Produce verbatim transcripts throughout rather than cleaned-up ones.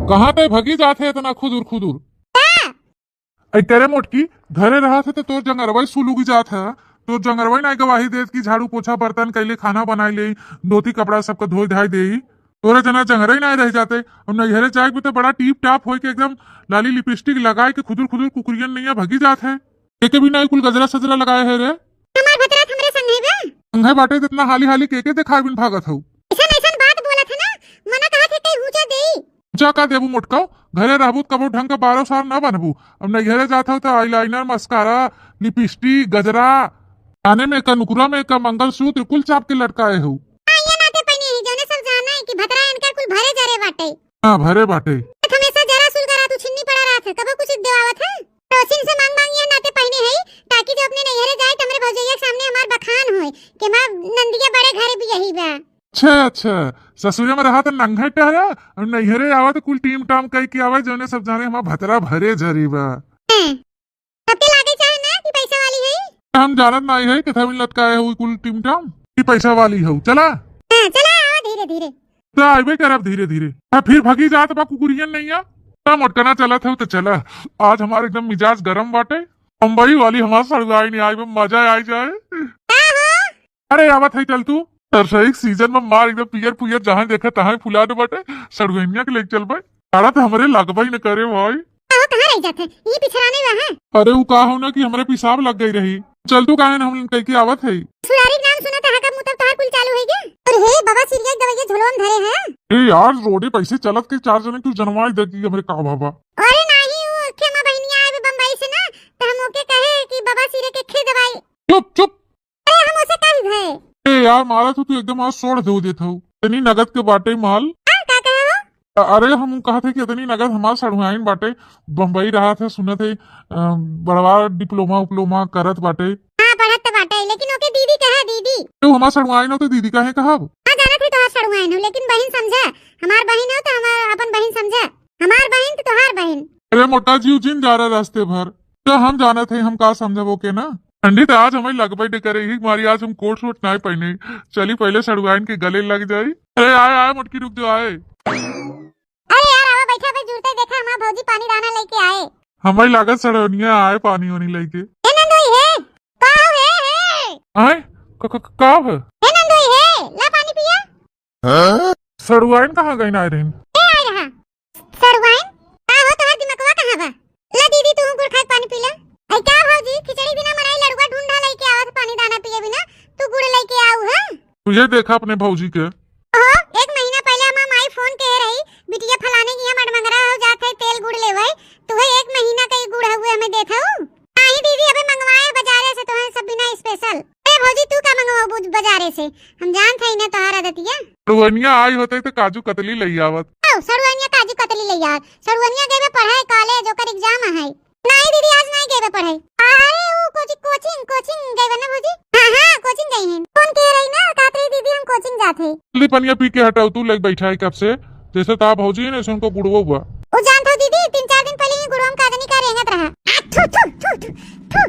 कहाँ तै भगी जात है इतना खुदुर खुदुर? का? ऐ करे मोटकी, घरे रहत है तो तोर जंगरवई सुलुगी जात है, तोर जंगरवई नाई गवाही देत कि झाड़ू पोछा बर्तन कैले, खाना बनाई ले, धोती कपड़ा सबका धोई धाई देई। तोरे जना जंगरई नाई रह जाते। अब नैहरे जाए के तो बड़ा टीप टाप होई के एकदम लाली लिपस्टिक लगाए के खुदुर खुदुर कुकुरियन नैया भगी जात है। एके भी नाई कुल गजरा सजरा लगाए है रे। हमार भतरा हमरे संग है बे। संग है बाटे जितना हाली हाली के के देखाए बिन भागत हऊ। ऐसन ऐसन बात बोलत है ना, मना कहा थे कहीं हुचा देई। हुचा का देबू मोटकाऊ, घरे रहबू त कबो ढंग के बारो सार ना बनबू। अब नैहरे जात हऊ त eyeliner, mascara, लिपस्टिक, गजरा, काने में का, नुकुरा में का, मंगलसूत्र कुल चाप के लटकाए हऊ। हाँ, ये नाते पहने ही, जौने सब जाना है कि भतरा इनका कुल भरे जरे बाटे। हाँ, भरे बाटे। हमेशा जरा सुलगरा तू छिन्नी पड़ा रहत है, कबो कुछ देवावत है? पड़ोसिन से मांग मांग ये नाते पहने है, ताकि जो अपने नैहरे जाए त हमरे भौजैया के सामने हमार बखान होए कि हमार नंदिया बड़े घर बियाही बा। अच्छा, अच्छा, ससुरे में रहा त नंगे टहरा, और नैहरे आवा त कुल टीम टाम कई के आवा, जौने सब जाने हमार भतरा भरे जरी बा। हैं, सबके लागे चाहे ना कि पैसा वाली है। हम जानत नाई है, कथा बिन लटकाए हो कुल टीम टाम, कि पैसा वाली हो। चला। हाँ, चला, आवा धीरे धीरे। त आइबे करब धीरे धीरे। हाँ, फिर भगी जात बा कुकुरियन नैया। त मोटकना चलत हो त चला। आज हमार एकदम मिजाज गरम बाटे। बम्बई वाली हमार सड़ुआइन आई बा, मजा आई जाए। का हो? अरे आवत है, चल तू। सरसोई के सीजन में मार एकदम पियर पुयर, जहाँ देखे तहाँ फुला दे बाटे। सड़ुआइनिया के लेके चल भाई। अरे त हमरे लगबई न करे भाई। का हो, कहाँ रह जात है? ये पिछड़ाने हुआ है। अरे उ का हो ना कि हमरे पेशाब लग गई रही। चल तू, काहे न हम कह के आवत है। सुरारी के नाम सुना त हका मुतब तहार कुल चालू है गया। अरे हे बाबा, सिरिया के दवाइया झोलवा में धरे हैं। ए यार, रोडे पैसे चलत के चार जने तू जनवाई दे कि हमरे का बाबा। अरे नाही, वो खेमा बहनिया आए बम्बई से ना, त हम ओके कहे कि बाबा सिरे के खे दवाई। चुप, चुप। अरे हम उसे कही है। ए यार, मारा तो तू एकदम आज सोड़ दे देत हो। इतनी नगद के बाटे माल। हाँ, का कहे हो? अ-, अरे हम कहत है कि इतनी नगद हमार सड़ुआइन बाटे, बम्बई रहत है, सुनत है, अ, बड़वा डिप्लोमा उपलोमा करत बाटे। हाँ, पढ़त त बाटे, लेकिन ओके दीदी कहा, दीदी। तो हमार सड़ुआइन हो तो दीदी काहे कहब? हाँ, जानत है तोहार सड़ुआइन हो, लेकिन बहिन समझा, हमार बहिन हो तो हमार अपन बहिन समझा। हमार बहिन त तोहार बहिन। अरे मोटा जीव जिन जा रहा रास्ते भर, त हम जानत है हम का समझब ओके ना। ठंडी त आज हमें लगबे न करे, यही मारी आज हम कोट सूट नाई पहने। चली पहले सड़ुआइन के गले लग जाई। अरे आए, आए मोटकी, रुक जो, आए। अरे यार, आवा बैठा बे, जुरते देखा हमार भौजी पानी दाना लेके आए। हमें लागत सड़ुआइनिया आए पानी वानी लेके। ए नंदोई हे, का हो हे, हे? आए? क-, क-, का हो? ए नंदोई हे, ला पानी पिया। हाँ? सड़ुआइन कहाँ गइन आए रहिन? ए आए रहा। सड़ुआइन? का हो, तोहार दिमकवा कहाँ बा? ला दीदी, तू गुड़ खाए पानी पी ले। ऐ का भौजी, खिचड़ी बिना मनाई लड़ुआ ढूंढा लेके आवत पानी दाना पिए बिना, तू गुड़ लेके आऊ है? तुझे देखा अपने भौजी के। ओहो, एक महीना पहले हमार माई फोन के रही, बिटिया फलाने की यहाँ मडमंगरा हो जात है, तेल गुड़ लेवे, तुहे एक महीना का ही गुड़ हुए हमें देत हऊ। नाही दीदी, अबे मंगवाए बाजारे से तोहन सब बिना special। अरे भौजी, तू का मंगवाबू बाजारे से? हम जानत हई ना तोहार आदतिया। सड़ुआइनिया आई होते तो काजू कतली लई आवत। आओ, सड़ुआइनिया काजू कतली लई आवत। सड़ुआइनिया गइबे पढ़े college, ओकर exam है। नाही दीदी, आज नाही गइबे पढ़े। अरे, वो कोचिंग, कोचिंग, कोचिंग गइबे ना भौजी? हाँ, हाँ, कोचिंग गई हैं। फोन के रही ना, कहत रही दीदी हम कोचिंग जात है। जल्दी पनिया पी के हटाओ, तू लेके बैठा है कब से। जैसे ता भौजी है ना, ऐसे उनको गुड़वा हुआ। ओ जानत हो दीदी, तीन चार दिन पहले ही गुड़वा में का जानी का रेंगत रहा। आ, थू, थू, थू, थू, थू।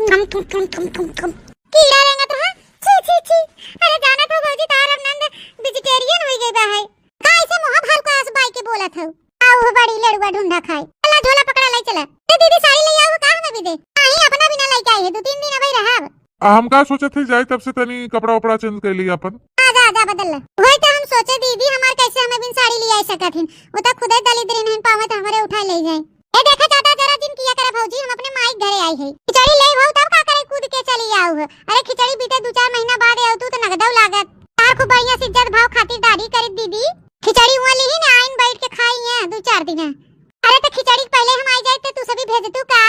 थम, थम, थम, थम, थम, थम। कीड़ा रेंगत रहा। छी, छी, छी। अरे जानत हो भौजी, तार अब नंद vegetarian होई गई बा है। का ऐसे मुँह भाव का आस बाई के बोलत हो? आओ बड़ी लड़ुआ ढूंढा खाए। चला झोला पकड़ा ले चला। ए दीदी, साड़ी ले आओ, का हमें भी दे। नहीं, अपना बिना लेके आई है, दो तीन दिन अबे रहब। आ, हम का सोचत ही, जाए तब से तनी कपड़ा उपड़ा change कर ली अपन। आ जा, आ जा, बदल ले। वही तो हम सोचे दीदी, हमार कैसे हमें बिन साड़ी ले आई सकत हिन, वो तो खुदे दलिद्र हिन, पावे तो हमारे उठा ले जाए। ए देखा ज्यादा जरा जिन किया करे भौजी, हम अपने माई के घरे आई है। खिचड़ी ले भाऊ तब का करे, कूद के चली आओ हो। अरे खिचड़ी बीते दो चार महीना बाद आओ तू तो नगदव लागत। तार खूब बढ़िया से इज्जत भाव खातिरदारी करी दीदी। खिचड़ी हुआ लिही ना, आइन बैठ के खाई है दो चार दिन। अरे तो खिचड़ी के पहले हम आई जाए तो तू सभी भेज तू का?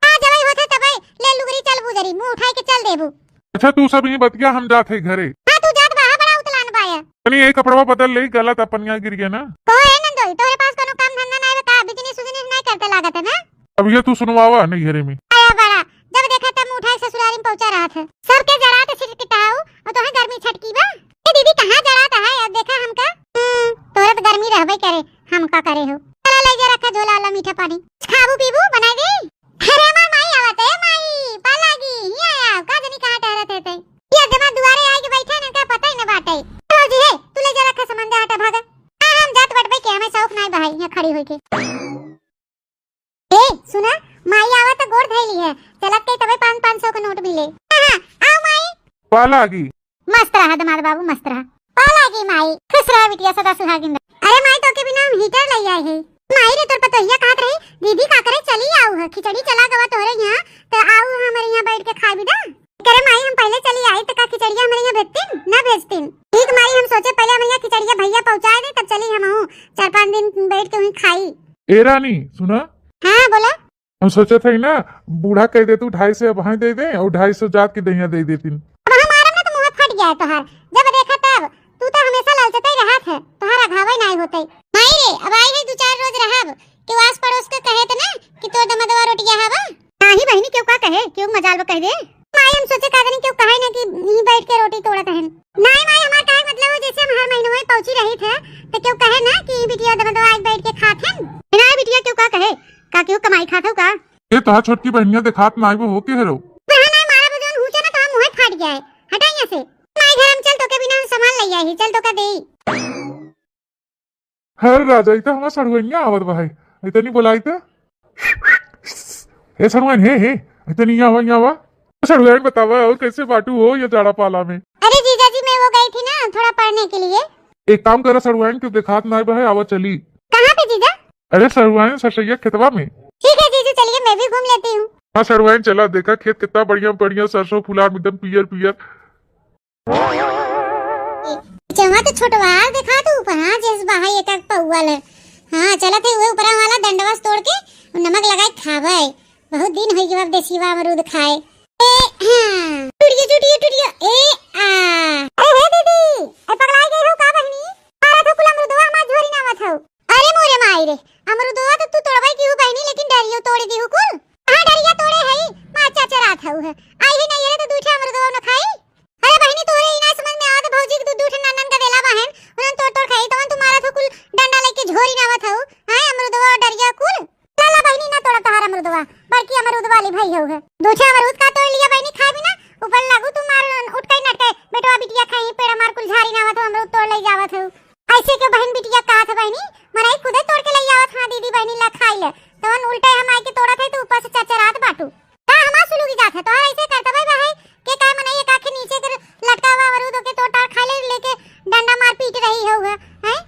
आ जबई होते तबे ले लुगरी चल बुजरी, मुंह उठाई के चल देबू। अच्छा तू सब ही बतिया, हम जात है घरे। हाँ तू जात बा, बड़ा उतलान बाया। तनी ये कपड़वा बदल ले, गलत अपनिया गिर गया ना। कहो ए नंदोई, तोरे पास कोनो काम धंधा नाई बा का? Business उजनेस नाई करते लागत है ना? अब ये तू सुनवावा नहीं घरे में। आया बड़ा, जब देखा तब मुंह उठाए ससुरारी में पहुंचा रहा था। सबके जरा ते छिटकिटाऊ, और तोहे गर्मी छटकी बा। ए दीदी, कहाँ जरा था है? अब देखा हमका। हम्म, तोरे तो गर्मी रहबे करे, हम का करे हो। चला ले जा, रखा झोला वाला मीठा पानी। खाबू पीबू, बनाई दे। अरे हमार माई आवत है, माई, पालागी, हिया आया, का जानी कहाँ टहरत है ते। ये जमा दुआरे आए के बैठे ना, का पता ही ना बाटे। भौजी है, तू ले जा, रखा सामान दे, हटा, भागा। हाँ, हम जात बटबे के, हमें शौक नाई बहाई, यहाँ खड़ी होइके। ए, सुना, माई आवा त गोड़ धइली है, चलत के तबे पाँच, पाँच सौ के नोट मिले। हाँ, हाँ, आओ माई। पाला आगी। मस्त रहा दमाद बाबू, मस्त रहा। पाला आगी माई। खुश रहा बिटिया, सदा सुहागिन रहा। अरे माई, तोके बिना हम हीटर लइ आए है। माई रे, तोर पतोहिया कहत रही, दीदी का करे चली आऊ है, खिचड़ी चला गवा तोहरे यहाँ, त आऊ हमरे यहाँ बैठ के खाबी दा। करे माई, हम पहले चली आई त का खिचड़िया हमरे यहाँ भेजतिन? ना भेजतिन। ठीक माई, हम सोचे पहले हमरे यहाँ खिचड़िया भैया पहुँचाए दे, तब चली हमहू चार पाँच दिन बैठ के वहीं खाई। ए रानी, सुना। हाँ, बोला। हम सोचत हई ना, बूढ़ा कह दे तू ढाई सौ अब हाँ दे दे और ढाई सौ जात के दहिया दे देतिन। अब हम मारब ना तो मुँह फट गया है तोहार। जब देखा तब, तू तो हमेशा ललचते रहत है, तोहार अघावे नाई होते। माई रे, अब आई है दो चार रोज रहब, केहू आस पड़ोस के कहे त ना कि तोर दमदवा रोटिया हवा। नाही बहिनी, केहू का कहे, केहू मजाल बा कह दे। माई, हम सोचे का जानी केहू कहे ना कि यहीं बैठ के रोटी तोड़त हन। नाही माई, हमार कहे मतलब हो जैसे हम हर महीने में पहुंची रही थे, तो केहू कहे ना कि ई बिटिया दमदवा आज बैठ के खात हन। नाही बिटिया, केहू का कहे, का केहू कमाई खात हऊ का? ए, तोहार छोटकी बहनिया देखात नाही, वो हो के हरो? हाँ, नाही मारा बजौन हुचे ना, तो हम मुँह फाट गया है। हटा यहाँ से। माई घर हम चल, तोके बिना हम सामान ले आई, चल तोका देई। हर राजा, ई त हमार सड़ुआइनिया आवत बा है। इतनी बोलाई त। ए सड़ुआइन, हे, हे, इतनी यहाँ आवा, यहाँ आवा। सड़ुआइन बतावा, और कैसे बाटू हो ये जाड़ा पाला में? अरे जीजा जी, मैं वो गई थी ना थोड़ा पढ़ने के लिए। एक काम करा सड़ुआइन, क्यों देखात ना बा है, आवा चली। कहाँ पे जीजा? अरे सड़ुआइन, सरसैया खेतवा में। ठीक है जीजू, चलिए मैं भी घूम लेती हूँ। हाँ सड़ुआइन, चला देखा खेत कितना बढ़िया बढ़िया सरसों फुलार एकदम पियर पियर। चवा तो छोटवार देखा तू ऊपर, हाँ, जैस बहाई एक एक पौवा ले। हाँ, चलत है उहे ऊपरा वाला डंडवा से तोड़ के नमक लगाई खावे। बहुत दिन हो गया देसी बा अमरूद खाए। ए, हाँ। टूटियो, टूटियो, टूटियो। ए, आ। अरे हे दीदी, ए पगलाई गई हो का बहिनी? मारा थो कुल अमरूदवा हमार झोरी ना मत हो। अरे मोरे माई रे, अमरूदवा तो तू तोड़बे की हूँ बहिनी, लेकिन डरियो तोड़ दी हूँ कुल। कहाँ डरिया तोड़े हई? मार चरचरात हऊ है। आई ही नहीं रे तो दूठे अमरूदवा न खाई। अरे बहिनी, तोरे ही ना समझ में आवत, भौजी के दू, दू ठे नंदन का देला बहन, उन्हन तोड़ तोड़ खाई, तवन तुम्हारा तो कुल डंडा लेके झोरी ना आवत हऊ। हैं, अमरूदवा और डरिया कुल। ला, ला बहिनी, ना तोड़ा तहार अमरूदवा, बड़की अमरूद वाली भई हऊ है। दूठे अमरूद का तोड़ लिया बहिनी, खाए भी ना, ऊपर लागू तू मार उठ के नटके, बेटवा बिटिया खाई, पेड़ मार कुल झारी ना आवत हऊ, अमरूद तोड़ ले जावत हऊ। ऐसे के बहन बिटिया कहत है बहिनी, मनई खुदे तोड़ के लई आवत, हाँ दीदी बहिनी ला खाई ले, तवन उल्टे हम आइके तोड़त है तो ऊपर से चरचरात बाटू। का हमार सुलुगी जात है, तोहर ऐसे करतबे बा है, के का मनई एक आँख नीचे के लटका हुआ अमरूद के तोड़ ताड़ खाई ले, लेके डंडा मार पीट रही हो है, हैं?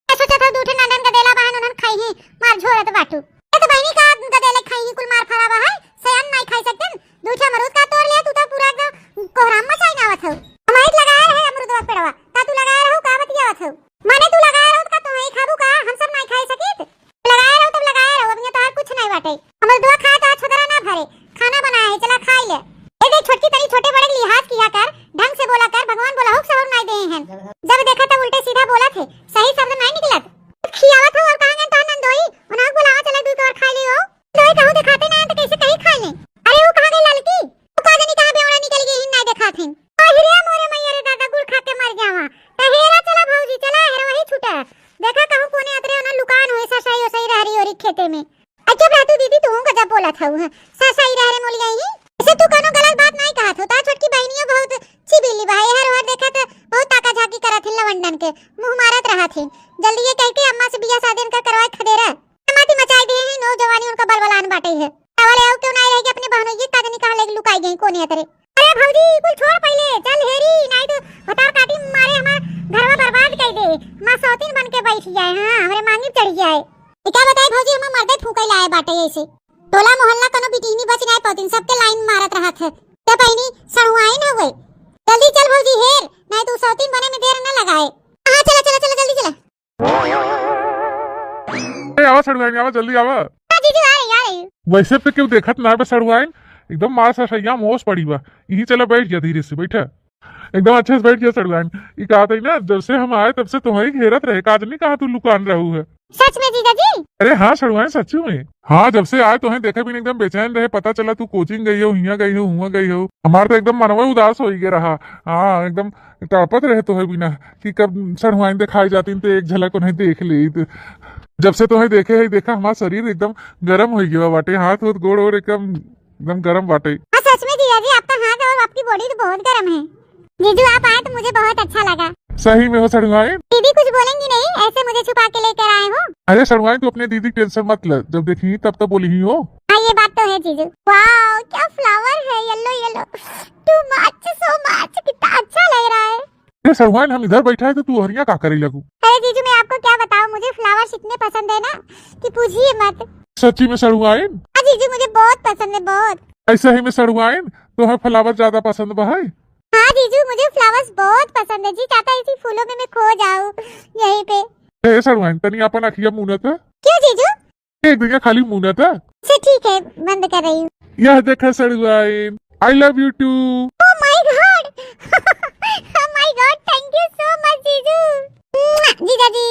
मैं सोचत हूँ दूठे नंदन का देला बहन उन्हन खाई ही, मार झोरत बाटू। ए तो बहिनी का गदेले खाई ही कुल मार फरा बा है, सयान नाई खाई सकते, दूठे अमरूद का तोड़ लिया, तू तो पूरा एकदम कोहराम मचाई ना आवत हऊ। हमारे लगाए रहे अमरूदवा पेड़वा, का तू लगाए रहू, का बतियावत हऊ? माने तू लगाए रहू, का तू ही खाबू का? हम सब नाई खाई सकित? लगाए रहू तब लगाए रहू, अब यहाँ तोहार कुछ नाई बाटे। अमरूदवा खाए तो आज छोदरा ना भरे, खाना बनाए है, चला खाई ले। ए देख छोटकी, तनी छोटे बड़े के लिहाज किया कर, ढंग से बोला कर, भगवान बोला हुक सहूर नाई दे हैं। जब देखा तब उल्टे सीधा बोलत है, सही शब्द नाई निकलत। खियावत हो और कहाँ गए तोहार नंदोई? उन्हें बुलावा चला दू तो और खाई लियो। दोई कहूँ देखाते ना तो कैसे कहीं खा ले। अरे वो कहाँ गई ललकी? वो का जानी कहाँ बेवड़ा निकल गई, हिन ना देखात हिन। अहिरे मोरे मैया रे दादा, गुड़ खा के मर जावा। त हेरा चला भौजी, चला हेरा वही छूटा। देखा कहूँ कोने अतरे ओना लुकान होए, ससाई ओसाई रह रही ओरी खेते में। अच्छा भ्रातु दीदी, तू गजब बोला था, ससाई रह रे मोलिया ही। ऐसे तू कोनो गलत बात नहीं कहा था, तार छोटकी बहनियों बहुत चिबिली बा, हर हर देखा तो बहुत ताका झाकी करत हिन लवंडन के, मुँह मारत रहा थे। जल्दी ये कह के अम्मा से बिया शादी इनका करवाए खदेरा। माटी मचाई दिए हैं, नौजवानी उनका बलबलान बाटे है। आवले आऊ क्यों ना रह के अपने बहनों ये का जानी कहाँ लेके लुकाई गई, कोने अतरे। अरे भौजी, कुल छोड़ पहले, चल हेरी, नहीं तो भतार काटी मारे हमार घरवा बर्बाद कर दे। माँ सौतीन बन के बैठ जाए, हाँ, हमरे मांगी चढ़ जाए। ये क्या बताए भौजी, हमार मर्दे फूके लाए बाटे ऐसे। टोला मोहल्ला कोनो बिटिहनी बच नाय पौतिन, सबके लाइन मारत रहत है। ते पहिनी सड़ुआइन हो गए। जल्दी चल भौजी हेर, नहीं तो सौतीन बने में देर न लगाए। हाँ, चला, चला, चला, जल्दी चला। ए, आवा सड़ुआइन, आवा, जल्दी आवा। हाँ, जीजू, आ रही, आ रही। वैसे पे क्यों देखत ना बे सड़ुआइन, एकदम मार ससैया मोस पड़ी बा। यहीं चला बैठ जा, धीरे से बैठा, एकदम अच्छे से बैठ जा सड़ुआइन। ई कहत है ना, जब से हम आए तब से तुम्हारी घेरत रहे, का जानी कहाँ तू लुकान रहू है। सच में जीजा जी? अरे हाँ सड़ुआइन, सच्ची में। हाँ, जब से आए तोहे देखे बिन एकदम बेचैन रहे, पता चला तू कोचिंग गई हो, हियाँ गई हो, हुआँ गई हो। हमार तो एकदम मनवा उदास हो ही गया रहा। हाँ, एकदम तड़पत रहे तोहे बिना कि कब सड़ुआइन दिखाई जाती तो एक झलक उन्हें देख ली। जब से तोहे देखे है, देखा हमार शरीर एकदम गरम हो गया बाटे, हाथ होत गोड़ और एकदम, एकदम गरम बाटे। हाँ, सच में जीजा जी, आपका हाथ और आपकी बॉडी तो बहुत गरम है। जीजू, आप आए तो मुझे बहुत अच्छा लगा। सही में हो सड़ुआइन? दीदी कुछ बोलेंगी नहीं, ऐसे मुझे छुपा के लेकर आए हो? अरे सड़ुआइन, तू अपने दीदी क tension मत ले, जब देखिहीं तब तो बोलिहीं हो। हाँ, ये बात तो है जीजू। Wow, क्या flower है, yellow yellow, too much, so much, कितना अच्छा लग रहा है। अरे सड़ुआइन, हम इधर बैठा है तो तू ओहरिया का करे लगू? अरे जीजू, मैं आपको क्या बताऊं, मुझे flowers इतने पसंद है ना कि पूछिए मत। सच्ची में सड़ुआइन? हाँ जीजू, मुझे बहुत पसंद है, बहुत। ऐसा ही में सड़ुआइन, तोहे flower ज्यादा पसंद बा है? हाँ जीजू, मुझे flowers बहुत पसंद है जी, चाहता है इसी फूलों में मैं खो जाऊं यहीं पे। ए सड़ुआइन, तनी अपन अखिया मूनत। क्यों जीजू? एक दिन खाली मूनत। अच्छा ठीक है, बंद कर रही हूँ। यह देखा सड़ुआइन, I love you too। Oh my God, oh my God, thank you so much जीजू। जीजा जी।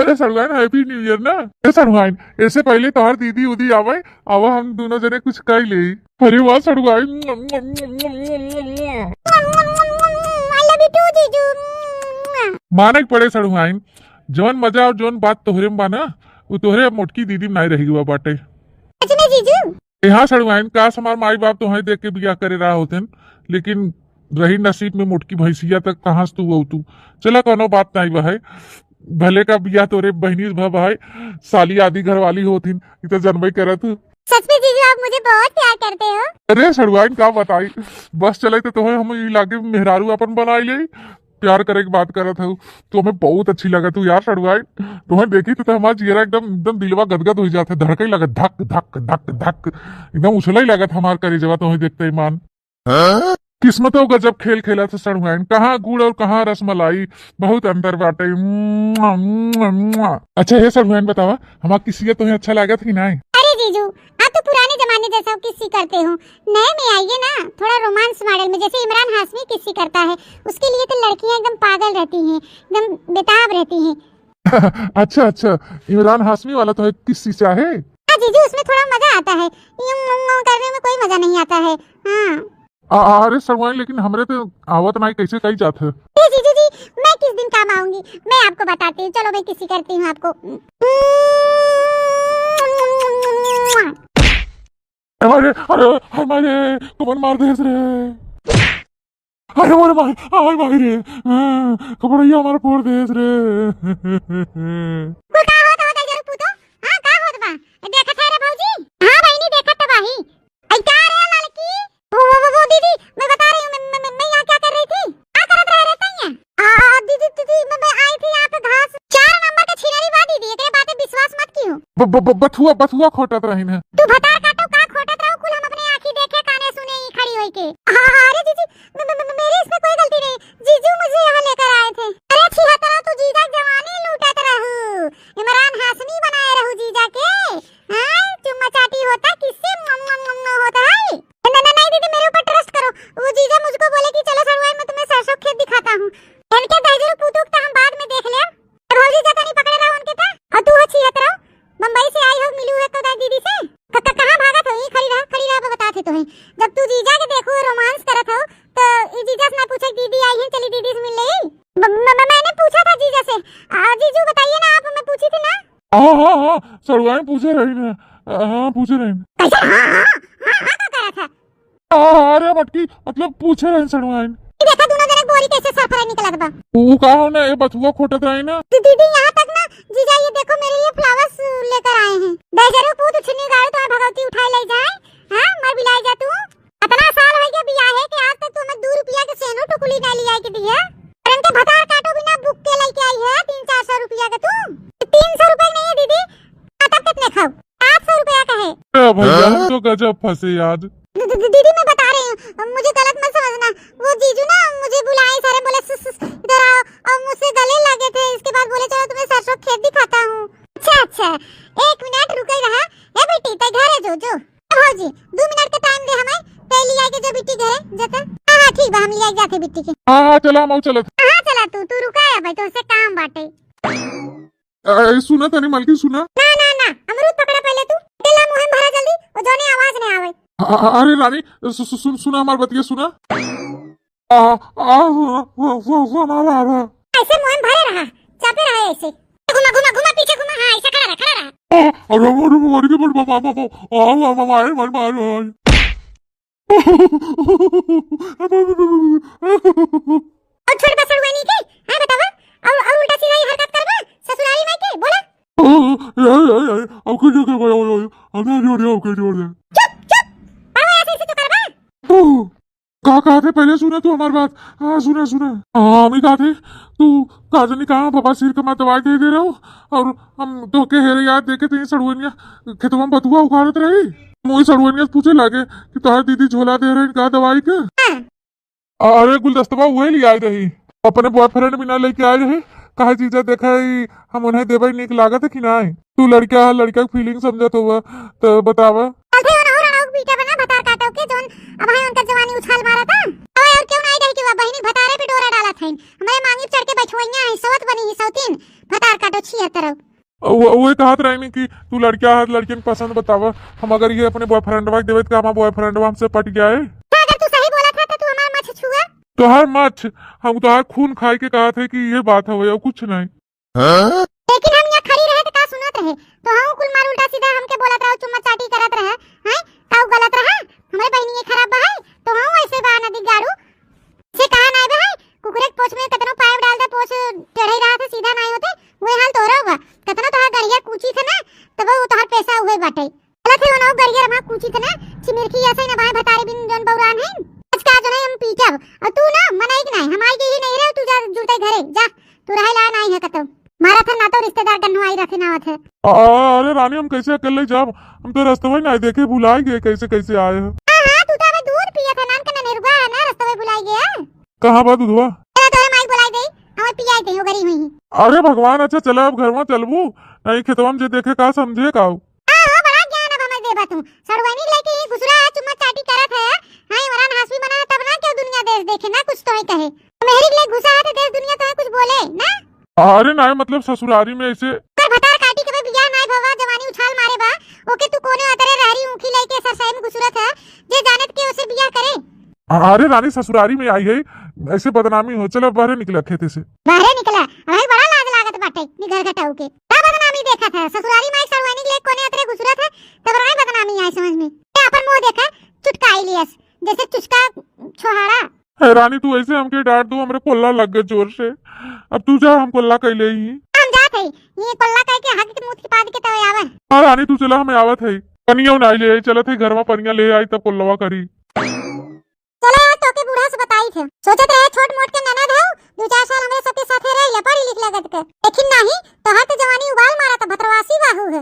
अरे सड़ुआइन, happy new year ना। ए सड़ुआइन, ऐसे पहले तोहर दीदी उदी आवे, आवा हम दोनों जने कुछ कर ले। अरे वाह सड़ुआइन। I love you too जीजू। माने के पड़े सड़ुआइन, जौन मजा और जौन बात तोहरे में बा ना, वो तोहरे मोटकी दीदी में नाई रही हुआ बाटे। सच में जीजू? ए हाँ सड़ुआइन, काश हमार माई बाप तोहे देख के बियाह करे रहा होतेन, लेकिन रही नसीब में मोटकी भैंसिया तक कहाँ से तू हो तू। चला, कोनो बात नाई बा है, भले का बियाह तोरे बहिनी से भा बा है, साली आदि घरवाली होथिन, ई तो जनबे करत हूँ। सच में जीजू, आप मुझे बहुत प्यार करते हो। अरे सड़ुआइन, का बताई, बस चले तो तोहे हम ई लागे मेहरारू अपन बनाई ले, प्यार करे के बात करत हूँ। तू हमें बहुत अच्छी लगत हूँ यार सड़ुआइन, तोहे देखी तो, तो हमार जियरा एकदम, एकदम दिलवा गदगद हो जात है, धड़के लगत धक धक धक धक, एकदम उछले लगत हमार करेजवा तोहे देखते ही मान। किस्मतो गजब खेल खेलत है सड़ुआइन, कहाँ गुड़ और कहाँ रसमलाई, बहुत अंतर बाटे। मुआ, मुआ, मुआ। अच्छा हे सड़ुआइन, बतावा, हमार किसिया तोहे अच्छा लागत कि नाई? अरे जीजू, आप तो पुराने जमाने जैसा किस्सी करते हो, नए में आइए ना, थोड़ा romance model में, जैसे इमरान हाशमी किस्सी करता है, उसके लिए तो लड़कियां एकदम पागल रहती हैं, एकदम बेताब रहती हैं। अच्छा अच्छा, इमरान हाशमी वाला तोहे किस्सी चाहे? हाँ जीजू, उसमें थोड़ा मजा आता है, यूं, यूं, यूं करने में कोई मजा नहीं आता है। हाँ। आ, आ, अरे सड़ुआइन, लेकिन हमरे तो आवत नाई, कैसे कही जात है? ए जीजू जी, मैं किस दिन काम आऊंगी, मैं आपको बताती हूँ। चलो, मैं किस्सी करती हूँ आपको। हमारे, अरे हमारे, कमर मार देस रे। अरे मोरे माई, आय माई रे, हाँ, कपड़ैया हमार फोड़ देस रे। वो का होत, होत है जरूर पूतो? हाँ, का होत बा? देखत है रे भौजी? हाँ बहिनी, देखत तो बाही। आई का रे लड़की? वो, वो, वो, वो दीदी, मैं बता रही हूँ, मैं, मैं, मैं, मैं यहाँ क्या कर रही थी? का करत रहे रे तैया? आ, दीदी, दीदी, मैं, मैं आई थी यहाँ पे घास। चार नंबर के छिनरी बा दीदी, एकरे बाते विश्वास मत कियो। ब-, ब-, ब-, बथुआ, बथुआ खोटत रहिन है। तू भतार काटो का खोटत रहो, कुल हम अपने आँखी देखे, काने सुने ही खड़ी होई के। हाँ, हाँ, अरे जीजी, म-, म-, म-, मेरी इसमें कोई गलती नहीं। जीजू मुझे यहाँ लेकर आए थे। अरे छिहत्तरा, तू जीजा के जवानी लूटत रहू। इमरान हाशमी बनाए रहू जीजा के। हाँ, चुम्मा चाटी होता, किससे मम, मम, मम, मम होता है? नहीं, नहीं, नहीं दीदी, मेरे ऊपर trust करो। वो जीजा मुझको बोले कि चलो सड़ुआइन, मैं तुम्हें सरसों खेत दिखाता हूँ। इनके दहिजरू पूतू के तो हम बाद में देख ले। ए भौजी, जा तनी पकड़े रहो उनके तो। और तू हो छिहत्तरा, बम्बई से आई हो, मिलू है तो दाई दीदी से। क-, क-, कहाँ भागत हो? यहीं खड़ी रहा, खड़ी रहा, बताते तो हैं। जब तू जीजा के देखो romance करत हो, तो ई जीजा से ना पूछे, दीदी आई है, चली दीदी से मिल ले। म-, म-, म-, मैंने पूछा था जीजा से। आ, जीजू बताइए ना, आप हमें पूछी थी ना। हाँ, हाँ, हाँ, सड़ुआइन पूछे रही ना। हाँ, पूछे रही ना। कैसे? हाँ, हाँ, हाँ, हाँ, का करत है? हाँ, हाँ, अरे मटकी, मतलब पूछे रही सड़ुआइन। ई देखा दोनों जने बोरी कैसे सरफराई निकलत बा। ऊ का हो ना, ए बथुआ खोटत रही ना। दी-, दीदी, यहाँ तक ना, जीजा ये देखो मेरे लिए flowers लेकर आए हैं। दहिजरू पूत उछनी गाड़ी तुम्हें भगवती उठाए ले जाए। हाँ, मर बिलाई जा तू। इतना साल हो गया बियाहे के, आज तक तू हमें दो रुपया के सेनो टुकली ना लिया के दिया। और इनके भतार काटो बिना बुक के लेके आई है तीन चार सौ रुपया के तू। तीन सौ रुपया नहीं है दीदी, तब कितने खाओ? आठ सौ रुपया का है। ए भैया, हम तो गजब फंसे आज। दी-, दी-, दीदी, मैं बता रही हूँ, मुझे गलत मत समझना। वो जीजू ना मुझे बुलाए सारे, बोले, "सु-, सु-, इधर आओ," और मुझसे गले लगे थे। इसके बाद बोले, "चलो तुम्हें सरसों खेत दिखाता हूँ।" अच्छा, अच्छा, एक मिनट रुके रहा। ए बेटी, तै घरे जो, जो। ए भौजी, दो मिनट का time दे हमें, तै लिया के जो बिट्टी घरे, जते। हाँ, हाँ, ठीक बा, हम लिया जाते बिट्टी के। हाँ, हाँ, चला, हम चलत। हाँ, चला तू, तू रुका है भाई, तुमसे काम बाटे। ए, सुना तनी मलकिन, सुना। ना, ना, ना, अमरूद पकड़ा पहले तू। तेला मुंह में भरा जल्दी, वो जोने आवाज नहीं आवे। अ-, अ-, अरे रानी, सु-, सु-, सुन, सुना हमार बतिया, सुना। आ, आ, वो, वो, वो, वो, मामा, मामा। ऐसे मुंह में भरे रहा, चापे रहा ऐसे। घुमा, घुमा, घुमा, पीछे घुमा, हाँ, ऐसे खड़ा रहा, खड़ा रहा। आ, अरे, अरे, अरे, अरे, अरे, अरे, अरे, अरे, अरे, अरे, अरे, अरे। और छोड़ बस हुआ नहीं के, हाँ बतावा, और, और उल्टा सीधा ही हरकत करबा, ससुरारी माई के, बोला। ए, ए, ए, अब के जोर दे, अब के जोर दे। चुप, चुप। बाबा, ऐसे, ऐसे तो करबा। ओह, का कहत है, पहले सुना तू हमार बात। हाँ, सुना, सुना। हाँ, हम ही कहत है, तू का जानी कहाँ बाबा सिर के मा दवाई दे दे रहो, और हम तोके हेरे याद देखे थे सड़ुअनिया खेतवा में बथुआ उखाड़त रही। मोई सड़ुअनिया से पूछे लागे कि तोहार दीदी झोला दे रही का दवाई के। हाँ। अरे गुलदस्तवा उहे ले आई रही, अपने बॉयफ्रेंड बिना लेके आई रही। कहे जीजा देखा ही हम उन्हें देबे नीक लागत है कि नाई? तू लड़का है, लड़का के फीलिंग समझत होबा, तो बतावा। चलते हो ना, हो रहा पीटा बना भतार काटो के, जोन अब है उनका जवानी उछाल मारा था। अब और क्यों नहीं रही कि वह बहिनी भतारे पे डोरा डाला था, हमारे मांगी पे चढ़ के बैठवैया है, सवत बनी है सौतीन, भतार काटो छिया तरह। उ-, उहे कहत रहनी कि तू लड़का है, लड़कियन के पसंद बतावा। हम अगर ये अपने बॉयफ्रेंडवा के देवे, तो का हमार बॉयफ्रेंडवा हमसे पट जाए? हाँ, अगर तू सही बोला था, तो तू हमार मछ छुआ। तोहार मछ, हम तोहार खून खाए के कहत है कि ये बात हवे और कुछ नहीं। हाँ? लेकिन हम यहाँ खड़ी रहे तो का सुनत रहे? तो हम कुल मार उल्टा सीधा हमके बोलत रहो, चुम्मा चाटी करत रहे, हैं? का उ गलत रहा? हमारे बहिनी ये खराब बा है, तो हम ऐसे बा नदी गाड़ू। से कहा नाई बे है, कुकुरे के पोछ में कतनो पाइप डाल दे, पोछ टेढ़े रहा थे, सीधा नाई होते, वही हाल तोहरा बा। कतनो तोहार गड़िया कूची थे ना, तब वो तोहार पैसा उहे बाटे। गलत है, वो ना गड़िया रमा कूची थे ना, चिमिरखी ऐसे ही ना भाई भतारे बिन जौन बौरान है। आज का जो नहीं हम पीटब, और तू ना मनई के नाई, हम आई के ही नहीं रहे, तू जा जुड़ते घरे, जा, तू रहे ला नाई है कतौ। मारा था ना तो रिश्तेदार गन्नू आई रखे ना आवत है। अ-, अरे रानी, हम कैसे अकेले जाब? हम तो रस्तवा ही नहीं देखे, भुलाई गए कैसे कैसे आए हैं। हाँ, हाँ, तू तो अबे दूध पिया था, नान का ननेरुआ है ना, रस्तवा ही भुलाई गया। कहाँ बा दूधवा? चला तोरे माई बुलाई दे, हमें पियाई दे, ओगरी हुई। अरे भगवान, अच्छा चला अब घरवा चलबू, नहीं खेतवा में जे देखे का समझे का। हाँ, हाँ, बड़ा ज्ञान अब हमें देबा तू। सड़ुआइनी लेके ही घुसरा है, चुम्मा चाटी करत है। हाँ, इमरान हाशमी बना है तब ना क्यों दुनिया देश देखे, ना कुछ तो ही कहे। मेहरी के लिए घुसा है तो देश दुनिया तो है कुछ बोले, ना? अरे नाय, मतलब ससुरारी में ऐसे। अगर भतार काटी के बे बियाह नाय भवा, जवानी उछाल मारे बा, ओके तू कोने अतरे रहरी ऊखी लेके सरसाई में घुसरत है, जे जानत के ओसे बियाह करे। अरे रानी ससुरारी में आई है, ऐसे बदनामी हो, चलो बाहरे निकला खेते से। बाहरे निकला, अबे बड़ा लाज लागत बाटे, निगर घटाऊ के। का बदनामी देखत है, ससुरारी में एक सड़ुआइनी के लिए कोने अतरे घुसरत है, तब राय बदनामी आए समझ में। ते अपन मुंह देखा, चुटकाई लियस, जैसे चुचका छोहाड़ा। ए रानी, तू ऐसे हमके डांट दू, हमरे कोल्ला लग गए जोर से। अब तू जा, हम कोल्ला कैले ही। हम जात है, ये कोल्ला कह के हग के मुंह के पाद के तवे आवे। हाँ रानी, तू चला, हमें आवत है। पनिया ना ले आई, चलत है घर में पनिया ले आई, तब कोल्लवा करी। चला यार, तोके बूढ़ा से बताई थे। सोचत रहे छोट मोट के ननद हऊ, दू चार साल हमरे सबके साथे रह ले, पढ़ी लिख ले गद के। लेकिन नाही, तोहार तो जवानी उबाल मारा, तो भतरवासी बाहू है।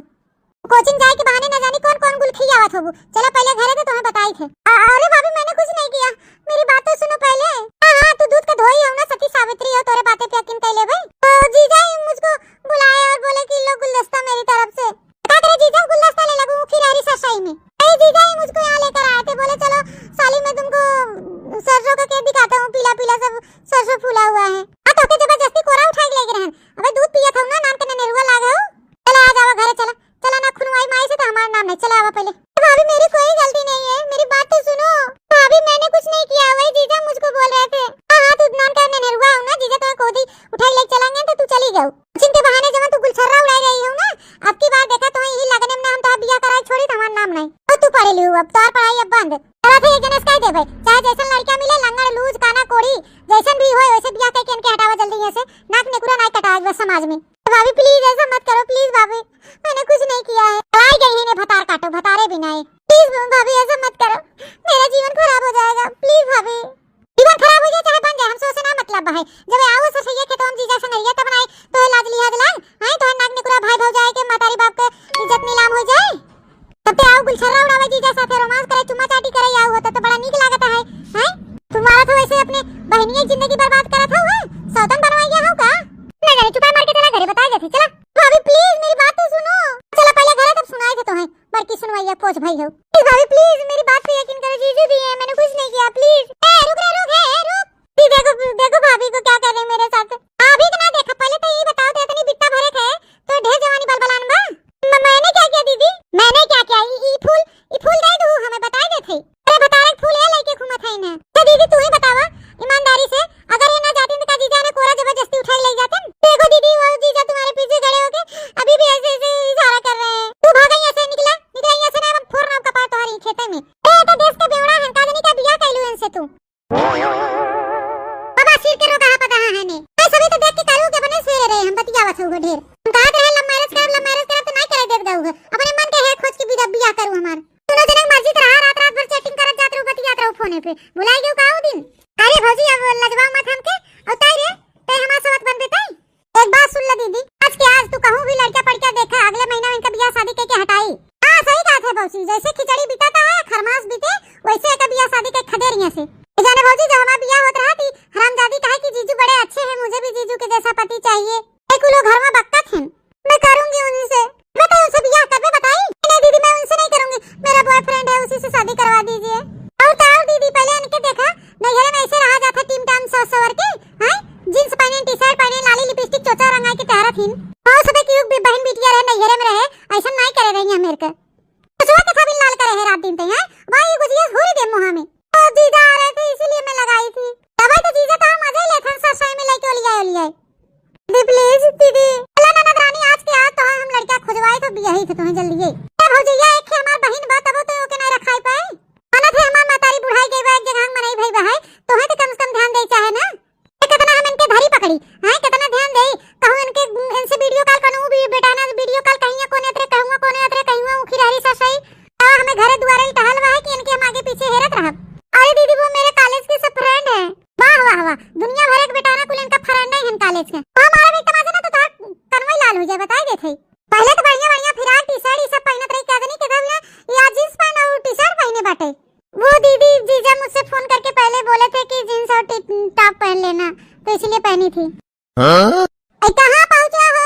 कोचिंग जाए के बहाने न जानी कौन कौन गुल खियावत होबू। चला पहले घरे तो तुम्हें बताई थे। अ-, अरे भाभी, मैंने कुछ नहीं किया, मेरी बात तो सुनो पहले। हाँ, हाँ, तू दूध के धोई हो ना, सती सावित्री हो, तोरे बातें पे यकीन कर ले भाई। तो जीजा ही मुझको बुलाए और बोले कि लो गुलदस्ता मेरी तरफ से। का करे जीजा, गुलदस्ता ले लगू, फिर हरी सरसाई में। अरे जीजा ही मुझको यहाँ लेकर आए थे, बोले चलो साली मैं तुमको सरसों का खेत दिखाता हूँ, पीला पीला सब सरसों फूला हुआ है। हाँ, तो के जबरदस्ती कोरा उठाए के लेके रहन। अबे दूध पिया था ना, नान के ननेरुआ लागे हो। चला आ जावा घरे, चला। चला ना खुनवाई माई से तो हमारा नाम नहीं, चला आवा पहले। भाभी, मेरी कोई गलती नहीं है, मेरी बात तो सुनो। भाभी, मैंने कुछ नहीं किया, वही जीजा मुझको बोल रहे थे। हाँ, हाँ, तू नाम का ननेरुआ हो ना, जीजा तो कोदी उठाई लेके चलेंगे तो तू चली जाओ। जिनके बहाने जमा तू गुलछर्रा उड़ाई रही हो ना, अब की बार देखा तो यही लगने में ना हम तो बिया कराई छोड़ी तो हमारा नाम नहीं। और तू पढ़े लियो, अब तोर पढ़ाई अब बंद। चला थे एक जने से कह देबे, चाहे जैसन लड़का मिले, लंगड़, लूज, काना, कोढ़ी, जैसन भी होए, वैसे बियाह करके इनके हटावा जल्दी यहाँ से, नाक नेकुरा नाई कटावे बस समाज में। भाभी please ऐसा मत करो, please भाभी, मैंने कुछ नहीं किया है। आई गई है इन्हें भतार काटो, भतारे भी नहीं। Please भाभी ऐसा मत करो, मेरा जीवन खराब हो जाएगा, please भाभी। जीवन खराब हो जाए चाहे बन जाए, हमसे उसे ना मतलब है। जब आओ सरसैया खेतवा में जीजा संगरिया तब नाई तो लाज लिहाज लाग, हैं तो नाक नेकुरा भाई भौजाई के मतारी बाप के इज्जत नीलाम हो जाए। तब ते आओ गुलछर्रा उड़ावे जीजा साथे रोमांस करे, चुम्मा चाटी करे आओ, तब तो बड़ा नीक लागत है, हैं? तुम्हारा तो वैसे अपने बहनिया की जिंदगी बर्बाद करत हो, हैं? सौतन बनवाई गया हो का? ना जाने, चुपा मार के चला घरे, बताए जाते, चला। भाभी please मेरी बात तो सुनो। चला पहले घरे तब सुनाए थे तो हैं, बड़की सुनवाइया पोछ भाई हो। Please भाभी please मेरी बात पे यकीन करो, जीजू भी है, मैंने कुछ नहीं किया, please। ए रुक रे रुक, ए, ए रुक। दी देखो, देखो भाभी को क्या कर रहे हैं मेरे साथ। अभी के ना देखा, पहले तो ये बताओ तो इतनी बित्ता भरे थे, तो ढेर जवानी बलबलान बा। म-, मैंने क्या किया दीदी? मैंने क्या किया? ई, ई फूल, ई फूल दे दू, हमें बताए दे थे। अरे बतारक फूल है लेके घूमत है ना। तो दीदी तू ही बतावा ईमानदारी से, अगर ये ना जाती तो का जीजा ने कोरा जबरदस्ती उठा के ले जाते? देखो दीदी, वो जीजा तुम्हारे पीछे खड़े होके अभी भी ऐसे ऐसे इशारा कर रहे हैं। तू भागा यहाँ से, निकला, निकला यहाँ से, ना हम फोड़ ना कपार तुम्हारी खेते में। ए तो देश का बेवड़ा है, का जानी का बिया कैलू इनसे तू। बाबा सिर के रोगा पता है ने। ए सभी तो देख के कालू के बने से रहे, हम बतियावत हो ढेर। हम कहा रहे love marriage कर, love marriage कर, कहूँ भी लड़का पड़का देखा, अगले महीना में इनका बियाह शादी कइके हटाई। हाँ, सही कहत है भौजी, जैसे खिचड़ी बिताता है, खरमास बीते, वैसे एका बियाह शादी कइके खदेरिया से। ए जाने भौजी, जब हमार बियाह होत रहा थी, हरामजादी कहे कि जीजू बड़े अच्छे हैं, मुझे भी जीजू के जैसा पति चाहिए। ए कुलो घर में बक्कत हैं। मैं करूंगी उनसे। बताइए, उनसे बियाह करबे, बताई? नहीं दीदी, मैं उनसे नहीं करूंगी, मेरा बॉयफ्रेंड है, उसी से शादी करवा दीजिए। और का और दीदी, पहले इनके देखा, नैहरे में ऐसे रहा जाता टीम टाम सज सवर के, हैं? जींस पहने, टी शर्ट पहने, लाली लिपस्टिक चोचा रंगाई के टहरत हिन। और सबे की बहन बिटिया रहे, नैहरे में रहे, ऐसा नहीं करे रही है मेरे को। कुछवा के खातिर लाल करे है रात दिन ते, हैं? भाई, कुछ ये हुरी दे मुहा में। ओ, जीजा आ रहे थे, इसीलिए मैं लगाई थी। तबे तो जीजा तो मजा ही लेथन, ससुराल में लेके ओलियाए, ओलियाए। दीदी, please, दीदी। चला ननद रानी, आज के आज तो हम लड़का खोजवाए तो बियाही थे तुम्हें जल्दी ये। ए भौजैया, एक ही हमार बहिन बा, तबो तो ओके नहीं रखाई पाए। मानत है हमार मतारी बुढ़ाई गई बा, एक जगह हम मनई भई बा है, तोहे तो कम से कम ध्यान दे चाहे ना। ए, कितना हम इनके धरी पकड़ी, हैं, कितना ध्यान देई, कहूँ इनके, इनसे वीडियो कॉल करूँ, भी बेटा ना वीडियो कॉल कहिया कोने अतरे, कहूँगा कोने अतरे, कहिया उखी रहरी ससई। आ, हमें घरे दुआरे टहल बा है कि इनके हम आगे पीछे हेरत रहब। अरे दीदी, वो मेरे कॉलेज के सब फ्रेंड हैं। वाह, वाह, वाह, दुनिया भर एक बेटा ना कुल इनका फ्रेंड है कॉलेज के। हमारा भी तमाशा ना तो तोहार कनवई लाल हो जाए, बताई देत है। पहले तो बढ़िया बढ़िया फिराक टी शर्ट ये सब पहनत रही, क्या जानी किधर हुए, या जींस पहन और टी शर्ट पहने बाटे। वो दीदी, जीजा मुझसे फोन करके पहले बोले थे कि जींस और टी-, टॉप पहन लेना, तो इसीलिए पहनी थी। हाँ? ए, कहाँ पहुँचा हो?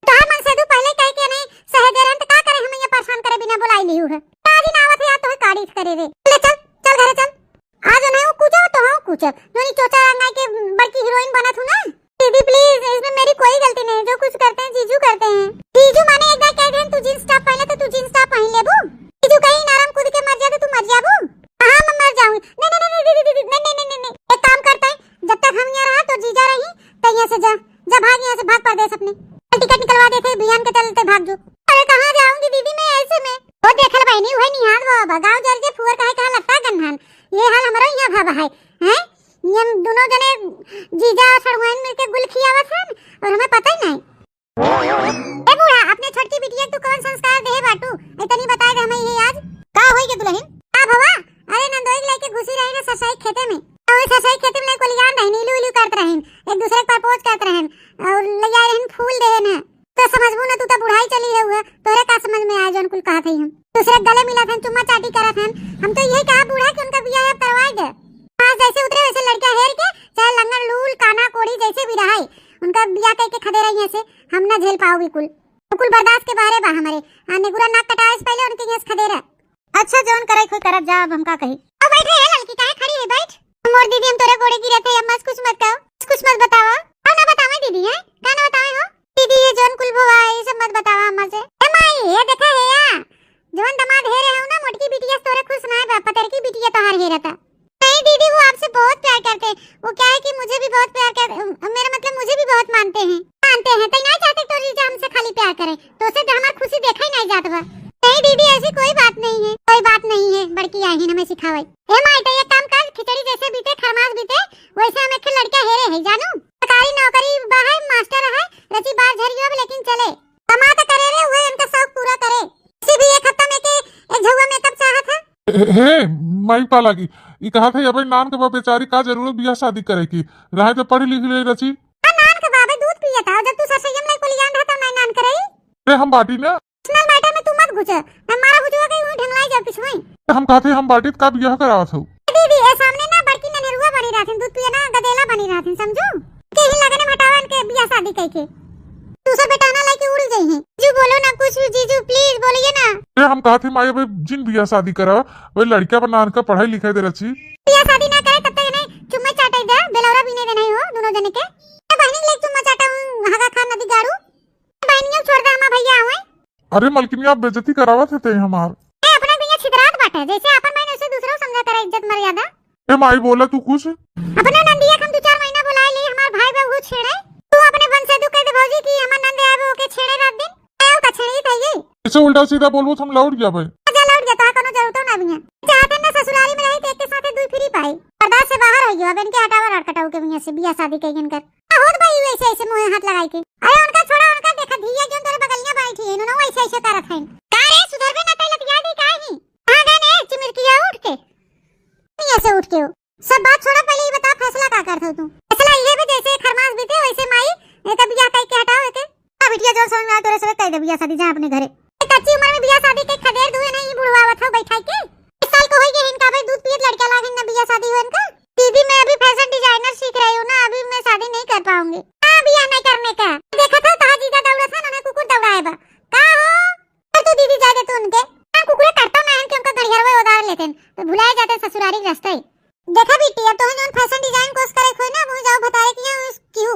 तोहार मन से तू पहले कह के नहीं सहे दे रहन, तो का करे हमें ये परेशान करे बिना बुलाई लिहू है। आज ही ना आवत है यार, तोहे काढ़ी करे रे। ले चल, चल घरे चल। आज उन्हें वो कुचो तो हो कुचो, जो नी चोचा रंगाई के बड़की हीरोइन बनत हूँ ना। दीदी please, इसमें मेरी कोई गलती नहीं, जो कुछ करते हैं जीजू करते हैं। जीजू माने एक बार कह देन तू जींस टॉप पहन ले तो तू जींस टॉप पहन लेबू। जीजू कहीं नरम कूद के मर जाए तो तू मर जाबू। हाँ, मैं मर जाऊंगी। नहीं, नहीं, नहीं, दीदी, दीदी, नहीं, नहीं, नहीं, नहीं, नहीं। एक काम करते हैं, जब तक हम यहाँ रहा तो जीजा रही, तो यहाँ से जा, जा भाग यहाँ से, भाग परदेस अपने। टिकट निकलवा देते, बिहान के चलते भाग जो। अरे कहाँ जाऊंगी दीदी मैं ऐसे में? वो देख ले बहनी, वही निहाल वो अब गाँव जल के फुअर काहे कहाँ लगता है गन्हान। ये हाल हमारा यहाँ भावा है, हैं? ये हम दोनों जने जीजा और सड़ुआइन मिलके गुल खियावत हन और हमें पता ही नहीं। ए बूढ़ा, अपने छोटकी बिटिया के तू कौन संस्कार देहे बाटू? इतनी बता दे हमें ये आज। का होई के दुल्हन? का भवा? अरे नंदोई के लेके घुसी रही ना ससाई खेते में। और ससाई खेते में लेके लियान रही, नीलू उलू करत रही, एक दूसरे के प्रपोज करत रहे और ले आए रही फूल देहे ना। तो समझबू ना, तू तो बुढ़ाई चली है हुआ, तोरे का समझ में आए जौन कुल कहत हई हम। दूसरे के गले मिलत हन, चुम्मा चाटी करत हन। हम तो यही कहा बूढ़ा कि उनका बियाह अब करवाए दे। आज जैसे उतरे वैसे लड़का हेर के, चाहे लंगड़ लूल काना कोढ़ी जैसे भी रहे, उनका बियाह कह के खदेरा यहाँ से, हम ना झेल पाओ बिल्कुल। तो कुल बर्दाश्त के बाहरे बा हमारे। आ, नेगुरा नाक कटावे से पहले उनके यहाँ से खदेरा। अच्छा, जौन करे कोई करत जा, अब हम का कही। अब बैठ रे ललकी, काहे खड़ी है, बैठ। मोर दीदी, हम तोरे गोड़े गिरत है, अब मत कुछ मत कहो, कुछ मत बतावा। अब ना बतावे दीदी, हैं? का ना बतावे हो? दीदी, ये जौन कुल भवा है, ये सब मत बतावा हमसे। ए माई, ये देखा है या? जौन दामाद हेरे हो ना, मोटकी बिटिया से तोरे खुश ना है, पतरकी बिटिया तोहार हेरता। नहीं दीदी, वो आपसे बहुत प्यार करते हैं। वो क्या है कि मुझे भी बहुत प्यार कर, मेरा मतलब मुझे भी बहुत मानते हैं। मानते हैं, तो नहीं चाहते तो जीजा हमसे खाली प्यार करें, तो उसे तो हमारी खुशी देखा ही नहीं जात बा। नहीं दीदी, ऐसी कोई बात नहीं है, कोई बात नहीं है, बड़की आहिन हमें सिखावई। ए माई, तो एक काम कर, खिचड़ी जैसे बीते, खरमास बीते, वैसे हम एक लड़का हेरे है जानू, सरकारी नौकरी बा है, मास्टर है, रची बार झरियो अब लेकिन चले। कमा तो करे रे, वह इनका शौक पूरा करे। इसे भी एक हफ्ता में के एक झउआ मेकअप चाहत है। हे, हे, माई पाला की, ई कहा था अबे नान के बा बेचारी, का जरूरत बियाह शादी करे की, रहे तो पढ़ी लिखी ले रची। हाँ, नान के बाबे दूध पिए था, जब तू ससैया में कुलियान रहा तो नहीं नान करे। अरे हम बाटी ना। पर्सनल मैटर में तू मत घुस, मैं मारा हुजुआ के यूं ढंगलाई जाओ पिछुआई। हम कहते हम बाटी का बियाह करावत हो। दीदी, ए सामने ना बड़की ननेरुआ बनी रहथिन, दूध पिए ना गदेला बनी रहथिन, समझू? के ही लगने में हटावा इनके बियाह शादी कई के। दूसर बेटा ना लेके उड़ गई हैं। जीजू बोलो ना कुछ, जीजू please बोलिए ना। ए, हम कहत ही माई, अबे जिन बियाह शादी करा, वही लड़का पर नान का पढ़ाई लिखाई दे रची। बियाह शादी ना करे तब तक इन्हें चुम्मा चाटे दे, बेलौरा बीने दे नहीं हो दोनों जने के। ए, बहनी के लिए चुम्मा चाटा हूँ, हागा खान नदी गाड़ू। बहनियों छोड़ दे, हमार भैया आवे। अरे मलकिनिया, आप बेइज्जती करावत है ते हमार। ए, अपना भैया छितरात बाटे, जैसे आपन बहन उसे दूसरों समझा करे इज्जत मर्यादा। ए माई, बोला तू कुछ। अपने नंदिया के हम दो चार महीना बुलाए ली, हमार भाई बहू छेड़े। तू अपने बन से तू कह दे भौजी कि हमार नंद आवे ओके छेड़े रात दिन। आयो का छेड़ी था ये। ऐसे उल्टा सीधा बोलबो तो हम लौट गया भाई। जा लौट गया, तो कोनो जरूरत ना भी है। चाहते ना ससुराली में रही तो एक के साथ दुई फ्री पाई। बर्दाश्त से बाहर हो गयो, अब इनके हटावा रात कटाऊ के भैया से बियाह शादी के इनकर। का होत बा ई ऐसे ऐसे मुँहे हाथ लगाई के? अरे उनका छोड़ा, उनका देखा धिया जोन तोरे बगलिया बैठी है, इन्होंने वैसे ऐसे करत है। का रे सुधरबे ना कैलत याद ही का ही? कहाँ गए ने चिमिरकिया उठ के? नहीं ऐसे उठ के हो। सब बात छोड़ा, पहले ये बता फैसला का करत हो तू? फैसला ये भी जैसे खरमास बीते वैसे माई एकर बियाह कई के हटाओ एके। का बिटिया जो समझ में आए तोरे से कह दे बियाह शादी, जा अपने घरे। ए, कच्ची उम्र में बियाह शादी के खदेर दुहे नहीं, बुढ़वा आवत हो बैठा के। बीस साल को होई गए इनका, भाई दूध पियत लड़का लाग इनका बियाह शादी हो इनका। दीदी मैं अभी फैशन डिजाइनर सीख रही हूँ ना, अभी मैं शादी नहीं कर पाऊंगी। हाँ, बियाह नहीं करने का। देखा था तहा जीजा दौड़त है ना, कुकुर दौड़ाए बा। का हो? और तू दीदी जाए दे तू उनके। हाँ, कुकुरे करता ना है कि उनका गड़ियरवा उधार लेते हैं, तो भुलाए जाते हैं ससुरारी के रास्ते। देखा बिट्टी, अब तोहे जौन फैशन डिजाइन कोर्स करे खोई ना, वही जाओ भतारे किया उस किहू।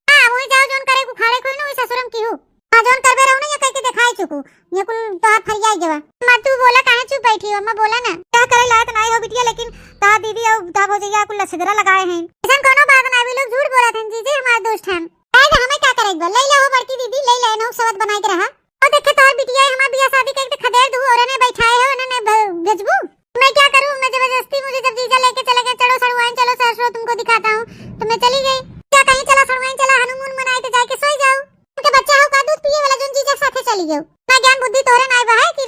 हाँ, वही जाओ जौन करे उखाड़े खोई ना, वही ससुरम किहू। हाँ, जौन करबे रहो ना, ये कह के दिखाए चुकू, ये कुल तोहार फरियाई गवा। अम्मा, तू बोला काहे चुप बैठी हो? अम्मा, बोला ना। क्या करे लायक नाई हो बिटिया, लेकिन ता दीदी और ता भौजैया कुल लसगरा लगाए हैं। ऐसन कोनो बात ना, अभी लोग झूठ बोलत हैं, जीजे हमारे दुष्ट हैं। काहे ना, हमें क्या करे एक बार? ले ले हो बड़की दीदी, ले ले, नौ सवत बनाए के रहा। और देखे तोहर बिटिया, हमार बियाह शादी करके खदेड़ दू, और इन्हें बैठाए हो, इन्हें नहीं भ-, भेजबू? मैं क्या करूँ, मैं जबरदस्ती, मुझे जब जीजा लेके चले गए, "चलो सड़ुआइन, चलो सरसों तुमको दिखाता हूँ", तो मैं चली गई। क्या कहीं, "चला सड़ुआइन, चला हनीमून मनाए, तो जाके सोई जाओ।" उनके बच्चा हो का दूध पिए वाला, जोन जीजा साथे चली गयो। ना ज्ञान बुद्धि तोरे नाई बा है कि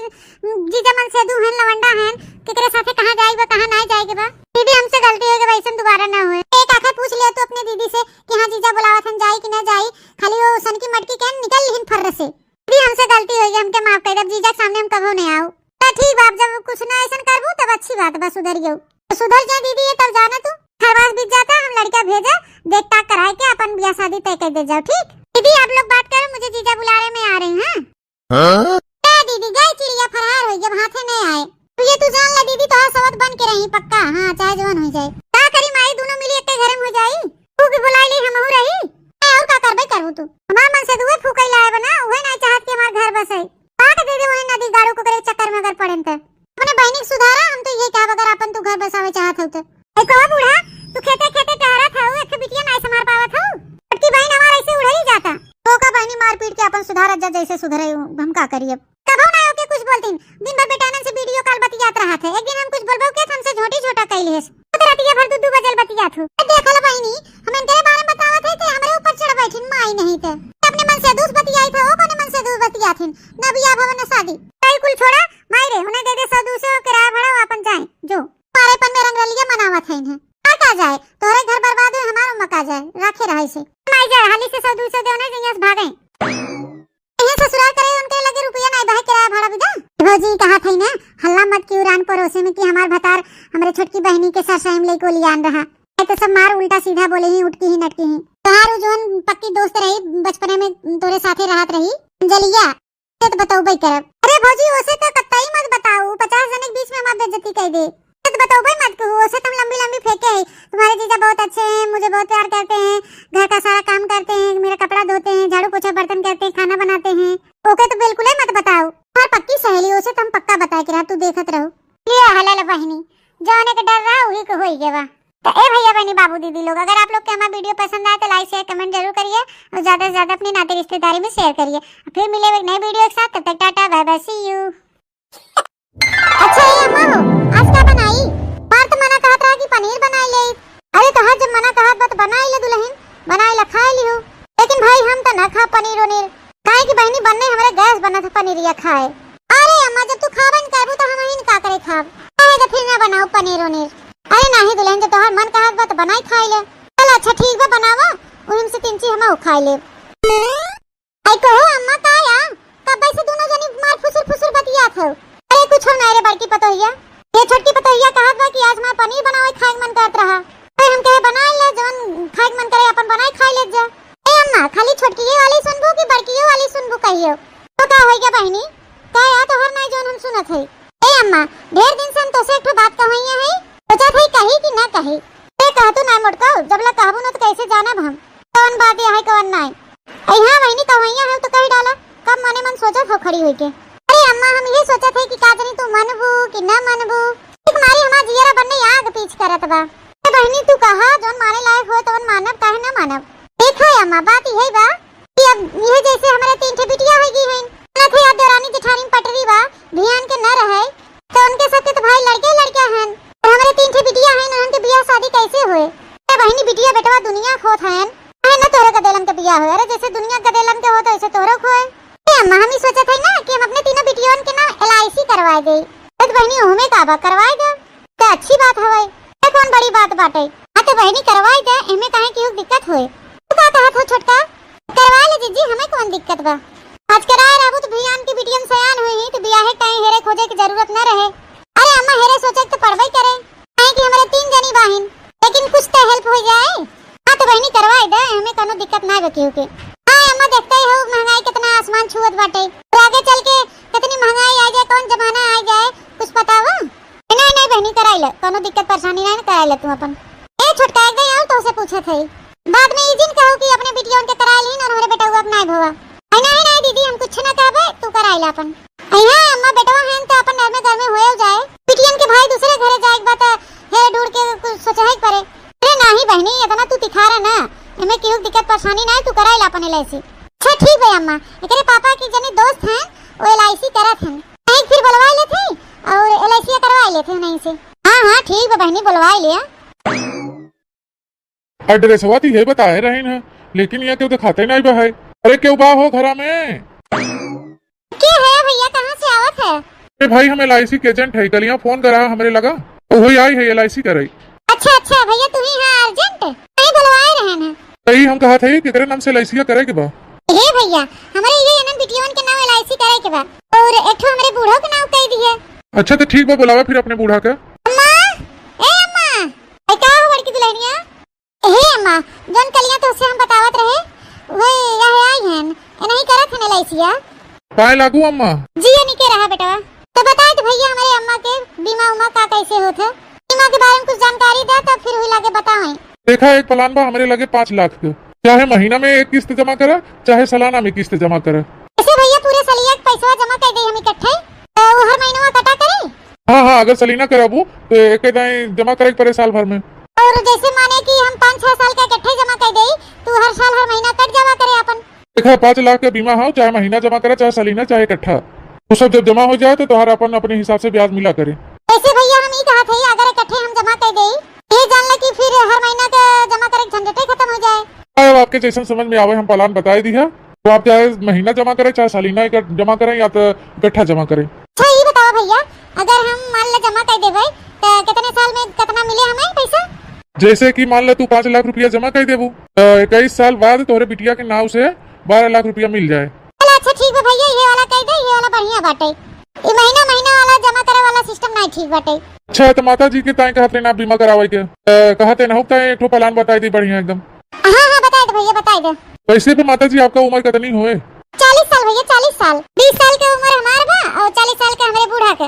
जीजा मनसेधू हैं, लवंडा हैं, केकरे साथे कहाँ जाए बा, कहाँ ना जाए के बा। दीदी, हमसे गलती हो गई, ऐसन दोबारा ना होए। एक आखे पूछ लिया तू अपने दीदी से कि हाँ, जीजा बुलावत हैं, जाई कि ना जाई, खाली वो सनकी मटकी के निकल लिहिन फर्र से। दीदी, हमसे गलती हो गई, हमके माफ कर दे, अब जीजा के सामने हम कबो नहीं आओ। तो ठीक बा, अब जब कुछ ना ऐसन करबू, तब अच्छी बात बा, सुधर गयो। तो सुधर जा दीदी, ये तब जाना तू, हर बार बीत जाता, हम लड़का भेजा, देख ताक कराए के अपन बियाह शादी तय कर दे जाओ, ठीक? दीदी, आप लोग बात करो, मुझे जीजा बुला रहे, मैं आ रही हूँ, हाँ? हाँ? ए दीदी, गई चिड़िया फरहार हो, जब हाथे नहीं आए। तो ये तू जान ले दीदी, तोहार सवत बन के रही पक्का, हाँ, चाहे जवन हो जाए। का करी माई, दोनों मिली एक घर में हो जाई। तू भी बुलाई ली, हमहू रही। ए, और का करबे करबू तू? हमार मनसेधुए फूकई लाए बना, उहे नहीं चाहत कि हमार घर बसे। काट दे दे वही नदी गाड़ू को करे चक्कर में अगर पड़ेन त। अपने बहिनी के सुधारा, हम तो ये कहब अगर अपन तू घर बसावे चाहत हो त। ए कहो बूढ़ा, तू खेते खेते टहरत हऊ, एक बिटिया नहीं संभाल पावत हऊ। छोटकी बहिन हमार ऐसे उड़ही जाता। तो का बहिनी मारपीट के अपन सुधारत जा जैसे सुधरे, हम का करिए? कबो ना ओके कुछ बोलतीन, दिन भर बेटानन से वीडियो कॉल बतियात रहत है। एक दिन हम कुछ बोलबो के त हमसे झोटी झोटा कइले है। रात रतिया भर दू दू बजल बतियात हो। ए, देख लो बहिनी, हम इनके बारे में बतावत है कि हमरे ऊपर चढ़ बैठिन, माई नहीं थे। अपने मनसेधू से बतियाई थे, वो अपने मनसेधू से बतियात हिन। ना बियाह भवन ना शादी। कई कुल छोड़ा, माई रे, उन्हें दे दे सौ दू सौ किराया भाड़ा, वो अपन जाए। जो मारे पन में रंगरलिया मनावत है इन्हें। आ का जाए, तोहरे घर बर्बाद हुए, हमारो मका जाए, राखे रहे से। माई जाए, हाली से सौ दू सौ दे उन्हें जइया से भागे। इहे ससुराल करे, उनके लगे रुपया नाई बा, किराया भाड़ा भी दा। भौजी कहा थई ना, हल्ला मत कियो रान पड़ोसे में कि हमार भतार हमरे छोटकी बहिनी के सरसाई में लेके लियान रहा। नहीं तो सब मार उल्टा सीधा बोले ही, उठकी ही नटकी ही। तोहार उ जोन पक्की दोस्त रही, बचपने में तोरे साथे रहत रही, अंजलिया, से तो बतौबे करब। अरे भौजी, ओसे तो कतई मत बताओ, पचास जने के बीच में हमार बेइज्जती कर दे। तो बतौबे मत कहो, उसे तो हम लंबी लंबी फेंके हैं। तुम्हारे जीजा बहुत अच्छे हैं, मुझे बहुत प्यार करते हैं, घर का सारा काम करते हैं, मेरा कपड़ा धोते हैं, झाड़ू पोछा बर्तन करते हैं, खाना बनाते हैं। ओके तो बिल्कुल ही मत बताओ। हमार पक्की सहेली, उसे तो हम पक्का बताए के रहा, तू देखत रहो। ये हलल बहिनी, जौने के डर रहा वही के होई गवा। तो ए भैया बहनी बाबू दीदी लोग, अगर आप लोग के हमारा वीडियो पसंद आए तो लाइक शेयर कमेंट जरूर करिए और ज्यादा से ज्यादा अपनी नाते रिश्तेदारी में शेयर करिए। फिर मिले एक नए वीडियो के साथ, तब तक टाटा बाय बाय, सी यू। अच्छा ए अम्मा हो, आज का बनाई? बार तो मना कहत रहा कि पनीर बनाई ले। अरे तोहार जब मना कहत बा तो बनाई ले दुल्हन, बनाई ला खाए लिहो। लेकिन भाई हम तो ना खा पनीर उनीर, काहे कि बहनी बनने हमरे गैस बनत है पनीरिया खाए। अरे अम्मा जब तू खाबे न करबू तो हम ही का करे खाब, काहे के फिर ना बनाऊ पनीर उनीर। अरे नाही दुल्हन जब तोहार मन कहत बा तो बनाई खाई ले। चल अच्छा ठीक बा बनावा, उहिम से तीन चीज हम खाई ले। आई कहो अम्मा का या? कब्बे से दोनों जनी मार फुसुर फुसुर बतियात हो। अरे कुछ ना रे बड़की पतोहिया। ये छोटकी पतोहिया कहत बा कि आज हमार पनीर बनावे खाए के मन करत रहा। अरे हम कहे बनाए ले, जवन खाए के मन करे अपन बनाए खाए ले जा। ए अम्मा, खाली छोटकिए वाली सुनबू कि बड़किए वाली सुनबू कहियो? तो का होई गया बहिनी? का या तोहर नाई जवन हम सुनत हई? ए अम्मा, ढेर दिन से हम तोसे एक ठो बात कहइया हई। सोचत हई कही कि ना कही। ए कहतू ना मोटको, जब ला कहबू ना तो कैसे जानब हम? कौन बात या है कौन नाई? ए हाँ बहिनी कहइया है तो कही डाला। कब मने मन सोचत हो खड़ी होई के? अरे अम्मा, हम ये सोचत है कि का जानी तू मनबू कि ना मनबू। एक मारी हमार जियरा बनने आग पीछ करत बा। ए बहिनी तू कहा जौन माने लायक हो तौन मानब, काहे ना मानब। ठीक है अम्मा, बात यही बा कि अब ये जैसे हमारे तीन ठे बिटिया हो गई हैं, ना थे यार देवरानी जेठानी में पटरी बा, ध्यान के न रहे, तो उनके सबके तो भाई लड़के लड़कियां हैं, और हमारे तीन ठे बिटिया हैं, उनके बियाह शादी कैसे होए? ए बहिनी बिटिया बेटवा दुनिया खोत हैं, काहे ना तोहरे गदेलन के बियाह होए? अरे जैसे दुनिया गदेलन के होत वैसे तोहरो के होए। ए अम्मा, हम ही सोचत है ना कि हम अपने तीनों बिटियों के ना एल आई सी करवा दे, तो बहिनी ओहमे का बा, करवा दे। तो अच्छी बात हवे, ये कौन बड़ी बात बाटे? हाँ तो बहिनी करवाई दे, एमे काहे केहू दिक्कत होए? तू का कहत हो छोटका? करवा ले जीजी, हमें कौन दिक्कत बा? कराए रहबू तो बिहान के बिटियन सयान हुई ही तो बियाहे टाइम हेरे खोजे के जरूरत न रहे। अरे अम्मा, हेरे सोचे के तो पड़बे करे, काहे कि हमरे तीन जनी बाहिन, लेकिन कुछ तो हेल्प हो जाए। हाँ तो बहिनी, करवाए दे, हमें कोनो दिक्कत ना बा केहू के। हाँ अम्मा, देखते ही हो महंगाई कितना आसमान छुअत बाटे, तो आगे चल के कितनी महंगाई आ जाए, कौन जमाना आ जाए, कुछ पता बा? नहीं नहीं बहिनी, कराई ले, कोनो दिक्कत परेशानी नहीं, कराई ले तू अपन। ए छोटका, एक दाई और तोहसे पूछत है, बाद में ई जिन कहो कि अपने बिटियन के कराई लीन और हमरे बेटउआ के नाई भवा। अरे नहीं नहीं दीदी, हम कुछ ना कहबे, तू कराई ले अपन। अरे हाँ अम्मा, बेटवा हैं तो अपन नरमे गरमे होए जाए, बिटियन के भाई दूसरे घरे जाए के बात है, हेरे ढूंढ के कुछ सोचा है परे। अरे नहीं बहिनी, इतना तू तिखारा ना, एमे केहू दिक्कत परेशानी ना है, तू कराई ले अपन एल आई सी। अच्छा ठीक बा अम्मा, एकरे पापा के जने दोस्त हैं, वो एल आई सी करत हैं, कहीं फिर बुलवा लेते हैं और एल आई सी करवा लेते हैं उन्हीं से। हाँ हाँ ठीक बा बहिनी, बुलवा ले। एड्रेसवा तो ये बताए रहे हैं, लेकिन यहाँ केहू दिखाते नहीं बा है। अरे केहू बा हो घरा में? के है भैया, कहाँ से आवत है? अरे भाई, हम एल आई सी के एजेंट है, कलिया फोन करा हमरे लगा, तो वही आई है एल आई सी करे। अच्छा अच्छा भैया, तू ही है एजेंट, नहीं बुलवाए रहे हैं। सही हम कहा थे, केकरे नाम से एल आई सी करे के बा? हे भैया, हमरे ये एनन बिटियन के नाम एल आई सी करे के बा और एक ठो हमरे बूढ़ो के नाम कह दिए। अच्छा तो ठीक बा, बुलावा फिर अपने बूढ़ा के। अम्मा, ए अम्मा, ए का हो बड़की दुल्हनिया? हे अम्मा, जौन कलिया तोहसे हम बतावत रहे, वही यह आई हन, ए नहीं करत हन एल आई सी या। पाए लागू अम्मा। जिया निके रहा बेटवा। तो बताए तो भैया हमरे अम्मा के बीमा उमा का कैसे होत है, बीमा के बारे में कुछ जानकारी दे तब फिर हुई लागे बताएं। देखा, एक प्लान बा हमरे लगे पाँच लाख के, चाहे महीना में एक किस्त जमा करा, चाहे सालाना में किस्त जमा करा। ऐसे भैया पूरे सलिया के पैसवा जमा कर दे हम इकट्ठे, तो वो हर महीनवा कटा करे। हाँ हाँ, अगर सलीना कराबू तो एक दाएं जमा करे के पड़े साल भर में। और जैसे माने कि हम पाँच छह साल का इकट्ठे जमा कर दे, तू हर साल हर महीना कट जमा करे अपन। देखा, पाँच लाख के बीमा हो, चाहे महीना जमा करा, चाहे सलीना, चाहे इकट्ठा, वो सब जब जमा हो जाए तो तोहरा अपन अपने हिसाब से ब्याज मिला करे। ऐसे भैया हम ई कहा थे, अगर इकट्ठे हम जमा कर दे, ये जान ले कि फिर हर महीना के जमा करे के झंझटे खत्म हो जाए। अब आपके जैसन समझ में आवे हम प्लान बताए दिया, तो आप चाहे महीना जमा करें, चाहे सालीना इकट्ठ-, जमा करें या तो इकट्ठा जमा करें। अच्छा ये बताओ भैया, अगर हम मान ले जमा कर देवे तो कितने साल में कितना मिले हमें पैसा? जैसे कि मान ले तू पाँच लाख रुपया जमा कर देबू, तो इक्कीस साल बाद तोहरे बिटिया के नाव से बारह लाख रुपया मिल जाए। चला अच्छा ठीक बा भैया, ये वाला कह दे, ये वाला बढ़िया बाटे। ई महीना महीना वाला जमा करे वाला सिस्टम नहीं ठीक बाटे। अच्छा, तो माता जी के ताई कहत रहे ना बीमा करावे के, तो कहत रहे ना हो, ताई एक ठो प्लान बताई दी बढ़िया एकदम। हाँ हाँ बताई दे भैया, बताई दे। वैसे भी माता जी आपका उम्र कितनी होए? चालीस साल भैया, चालीस साल। बीस साल के उम्र हमार बा और चालीस साल के हमरे बूढ़ा के।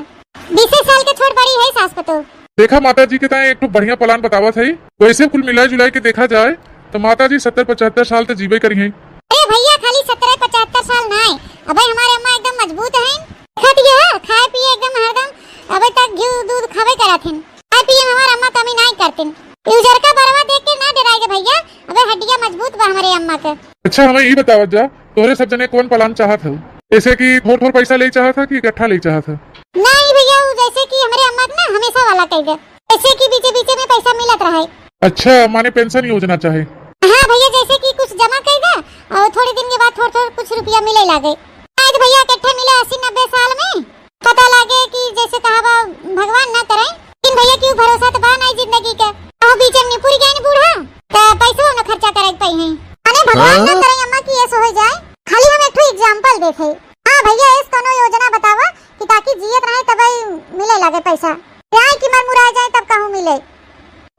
बीसे साल के छोट बड़ी है सास पतोह। देखा माता जी के ताई एक ठो बढ़िया प्लान बतावत है। वैसे कुल मिलाई जुलाई के देखा जाए तो माता जी सत्तर पचहत्तर साल तक जीवे करी हैं। अरे भैया, खाली सत्तर पचहत्तर साल नाय, अबे हमारे अम्मा एकदम मजबूत हैं। खट गया, खाए पिए एकदम हरदम, अबे तक घी दूध खावे करत हैं। खाए पिए में हमार अम्मा कमी नाय करतिन। ई उजरका बरवा देख के ना डराए के भैया, अबे हड्डिया मजबूत बा हमरे अम्मा के। अच्छा, हमें ई बतावत जा, तोहरे सब जने कौन प्लान चाहत हो? जैसे कि थोड़ थोड़ पैसा ले चाहत है कि इकट्ठा ले चाहत है? नहीं भैया, वो जैसे कि हमरे अम्मा के ना हमेशा वाला कह दे, जैसे कि बीचे बीचे में पैसा मिलत रहे। अच्छा, माने पेंशन योजना चाहे? हाँ भैया, जैसे कि कुछ जमा कर दे और थोड़े दिन के बाद थोड़ थोड़ कुछ रुपया मिले लागे। आज भैया इकट्ठे मिले अस्सी नब्बे साल में, पता लागे कि जैसे कहा बा, भगवान ना करे, लेकिन भैया क्यों भरोसा तो बा नहीं जिंदगी के। अहो बीच में निपुर गए न बूढ़ा, तो पैसवा न खर्चा करे के पई है। अने भगवान ना हाँ? करे अम्मा कि ऐसे हो जाए। खाली हम एक ठो एग्जांपल देखे। हाँ भैया, ऐस कोनो योजना बतावा कि ताकि जियत रहे तब मिले लागे पैसा, जाए कि मर मुराए जाए तब कहूँ मिले।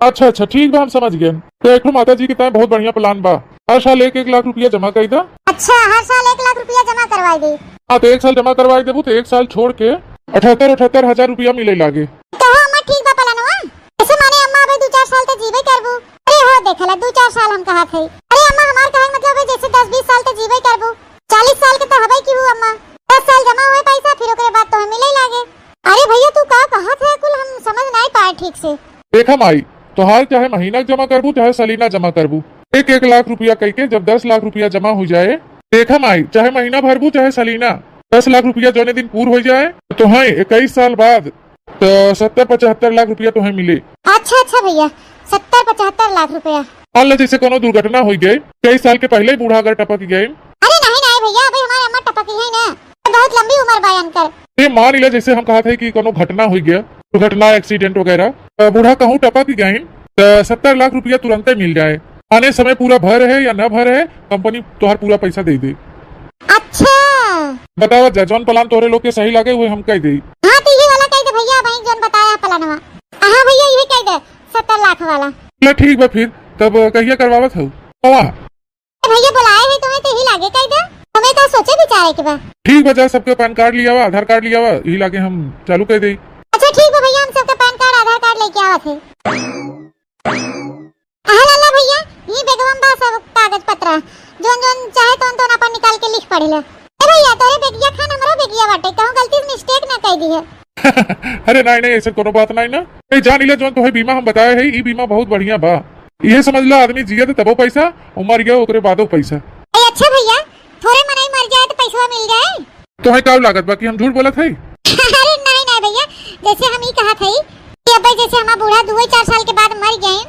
अच्छा अच्छा, ठीक बा, हम समझ गए। तो एक ठो माता जी के ताई बहुत बढ़िया प्लान बा, हर साल एक एक लाख रुपया जमा कर दा। अच्छा, हर साल एक लाख रुपया जमा करवाई दे। हाँ, तो एक साल जमा करवाई देबू तो एक साल छोड़ के अठहत्तर अठहत्तर हजार रुपया मिले लागे। तो हो अम्मा, ठीक बा प्लानवा। ऐसे माने अम्मा अबे दो चार साल तो जीवे करबू। अरे हो देखला, दो चार साल हम कहा थे। अरे अम्मा, हमार कहे मतलब है जैसे दस बीस साल तो जीवे करबू, चालीस साल के तो हबे की हूँ अम्मा। दस साल जमा हुए पैसा, फिर ओकरे बाद तो मिले लागे। अरे भैया, तू का कहत है कुल हम समझ नहीं पाए ठीक से। देखा माई, तोहार चाहे महीना जमा करबू चाहे सलीना जमा करबू, एक एक लाख रुपया कह के जब दस लाख रुपया जमा हो जाए, देखा माई, चाहे महीना भरबू चाहे सलीना, दस लाख रुपया जौने दिन पूर हो जाए तो तोहें इक्कीस साल बाद तो सत्तर पचहत्तर लाख रुपया तोहें मिले। अच्छा अच्छा भैया, सत्तर पचहत्तर लाख रुपया। मान लो जैसे कोनो दुर्घटना हो गई, कई साल के पहले ही बूढ़ा अगर टपक गए। अरे नहीं नहीं भैया, अबे हमारे अम्मा टपकी है ना, बहुत लंबी उम्र बा इनकर। ये मान लो जैसे हम कहा थे कि कोनो घटना हो गया, दुर्घटना, एक्सीडेंट वगैरह, तो बूढ़ा कहूँ टपक गए तो सत्तर लाख रुपया तुरंत ही मिल जाए। आने समय पूरा भर है या न भर है, कंपनी तोहार पूरा पैसा दे दे। अच्छा। बतावत जा, जौन plan तोहरे लोग के सही लागे, उहे हम कह देई। हाँ, तो इहे वाला कह दे भैया, भाई जौन बताया प्लानवा। हाँ भैया, इहे कह दे, सत्तर लाख वाला। ले ठीक बा फिर, तब कहिया करवावत हऊ? ओवा। ए भैया, बोलाए है तुम्हें, तो ही लागे कह दे। हमें तो सोचे विचारे के बा। ठीक बा, जा सबके PAN card लियावा, आधार card लियावा, ही लागे हम चालू कर देई। अच्छा ठीक बा भैया, हम सबके PAN card, आधार card लेके आवत है। अहे लाला भैया, ई बेगवा में बा सब कागज पत्र, जौन जौन चाहे तौन तौन अपन निकाल के लिख पढ़ ले। ए भैया, तोरे बेगिया खान हमरो बेगिया बाटे, कहूँ गलती से mistake ना कर दी है। अरे नहीं नहीं, ऐसे कोनो बात नहीं ना। ए जान ले, जौन तोहे बीमा हम बताए है, ई बीमा बहुत बढ़िया बा। इहे समझ ला, आदमी जियत तबो पैसा, और मर गया ओकरे बादो पैसा। ए अच्छा भैया, थोरे मनई मर जाए तो पैसवा मिल जाए? तोहे काउ लागत बा कि हम झूठ बोलत हई? अरे नहीं नहीं भैया, जैसे हम ई कहत हई कि अबे जैसे हमार बूढ़ा दुए चार साल के बाद मर गए,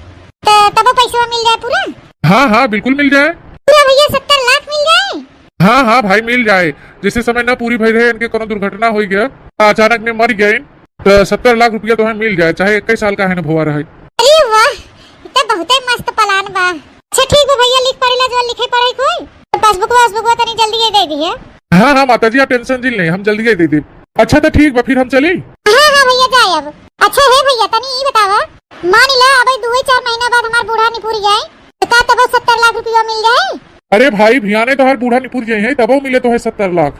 तो तबो पैसवा मिल जाए पूरा? हाँ हाँ, बिल्कुल मिल जाए। पूरा भैया, सत्तर लाख मिल जाए? हाँ हाँ भाई, मिल जाए। जैसे समय न पूरी भई रहे, इनके कोनो दुर्घटना हो गया, अचानक में मर गए, तो सत्तर लाख रुपया तोहे मिल जाए, चाहे इक्कीस साल का है ना भवा रहे। अरे वाह, ई तो बहुते मस्त plan बा। अच्छा ठीक बा भैया, लिख पढ़े ला, जौन लिखे पढ़े कोई। तो passbook वासबुकवा तनी जल्दी ही दे दिहे। हाँ हाँ माता जी, आप tension जिन लें, हम जल्दी ही दे देब। अच्छा तो ठीक बा, फिर हम चली। हाँ हाँ भैया, जाए अब। अच्छा हे भैया, तनी ई बतावा, मान ला अब दुए चार महीना बाद हमार बूढ़ा निपुर जाए, तो का तबो सत्तर लाख रुपया मिल जाए? अरे भाई, भियाने तोहार बूढ़ा निपुर जाए हैं, तबो मिले तोहे सत्तर लाख।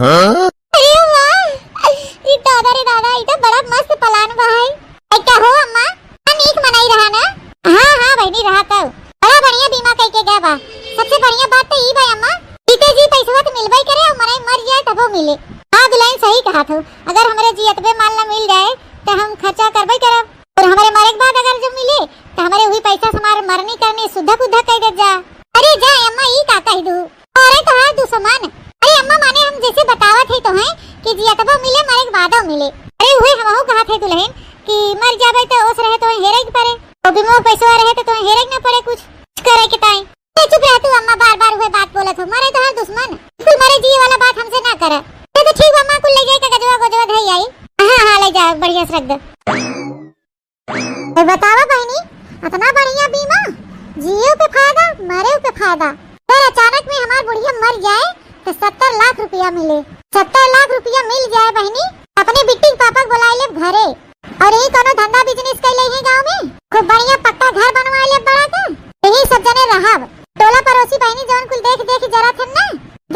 अरे वाह, ई दादा रे दादा, ई तो बड़ा मस्त plan बा है। ए, का हो अम्मा, हम नीक मनई रहा ना? हाँ, हाँ बहिनी, रहा तब। बड़ा बढ़िया बीमा कई के गया बा। सबसे बढ़िया बात तो ई बा अम्मा, जीते जी पैसवा तो मिलबे करे और मनई मर जाए तबो मिले। हाँ दुल्हन, सही कहा थू, अगर हमरे जियतबे माल ना मिल जाए तो हम खर्चा करबे करब, और हमरे मरे के बाद अगर जो मिले तो हमरे वही पैसा से हमार मरनी करनी सुद्धा कुद्धा कह दे जा। अरे जा अम्मा, ई का कह दू? अरे तोहार दुश्मन। अरे अम्मा, माने हम जैसे बतावत है तोहे कि जियतबो मिले, मरे के बादो मिले। अरे उहे हमहू कहत है दुल्हन कि मर जाबे तो ओस रहे तोहे हेरे के पड़े, और बीमा पैसवा रहे तो तोहे हेरे के ना पड़े कुछ, कुछ करे के ताई। ए, चुप रह तू अम्मा, बार बार उहे बात बोलत हो। मरे तोहार दुश्मन, तू मरे जिए वाला बात हमसे ना कर। ए, तो ठीक बा अम्मा, कुल ले जाए कागजवा गोजवा धई आई। हाँ हाँ, ले जा, बढ़िया से रख दे। ए, बतावा बहिनी, इतना बढ़िया बीमा, जियो पे फायदा, मरे पे फायदा। फिर अचानक में हमार बुढ़िया मर जाए तो सत्तर लाख रुपया मिले। सत्तर लाख रुपया मिल जाए बहिनी, अपने बिट्टी के पापा के बुलाए लेब घरे, और यही कोनो धंधा business कर ले ही गाँव में, खूब बढ़िया पक्का घर बनवा ले बड़ा के, यही सब जने रहब। टोला पड़ोसी बहिनी जौन कुल देख देख जरा थे ना,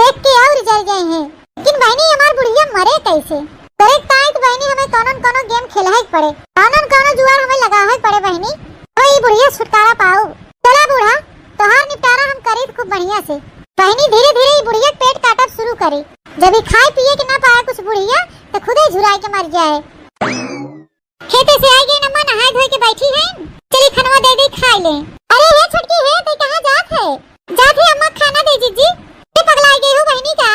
देख के और जल गए हैं। लेकिन बहिनी, हमार बुढ़िया मरे कैसे? करे ताई तो बहिनी, हमें कौनो न कौनो game खेलहे के पड़े, कौनो न कौनो जुआर हमें लगावे के पड़े बहिनी, तो ई बुढ़िया छुटकारा पाऊ। चला बूढ़ा, तोहार निपटारा हम करी खूब बढ़िया से। बहिनी, धीरे धीरे ई बुढ़िया के पेट काटब शुरू करी। जब ई खाए पिए के ना पाए कुछ बुढ़िया, तो खुदे झुराए के मर जाए। खेते से आई गई अम्मा, नहाए धोए के बैठी है, चली खनवा दे दे खाए ले। अरे हे छोटकी हे, तू कहाँ जात है? जात है अम्मा, खाना दे जीजी। ये पगलाई गई हो बहिनी का?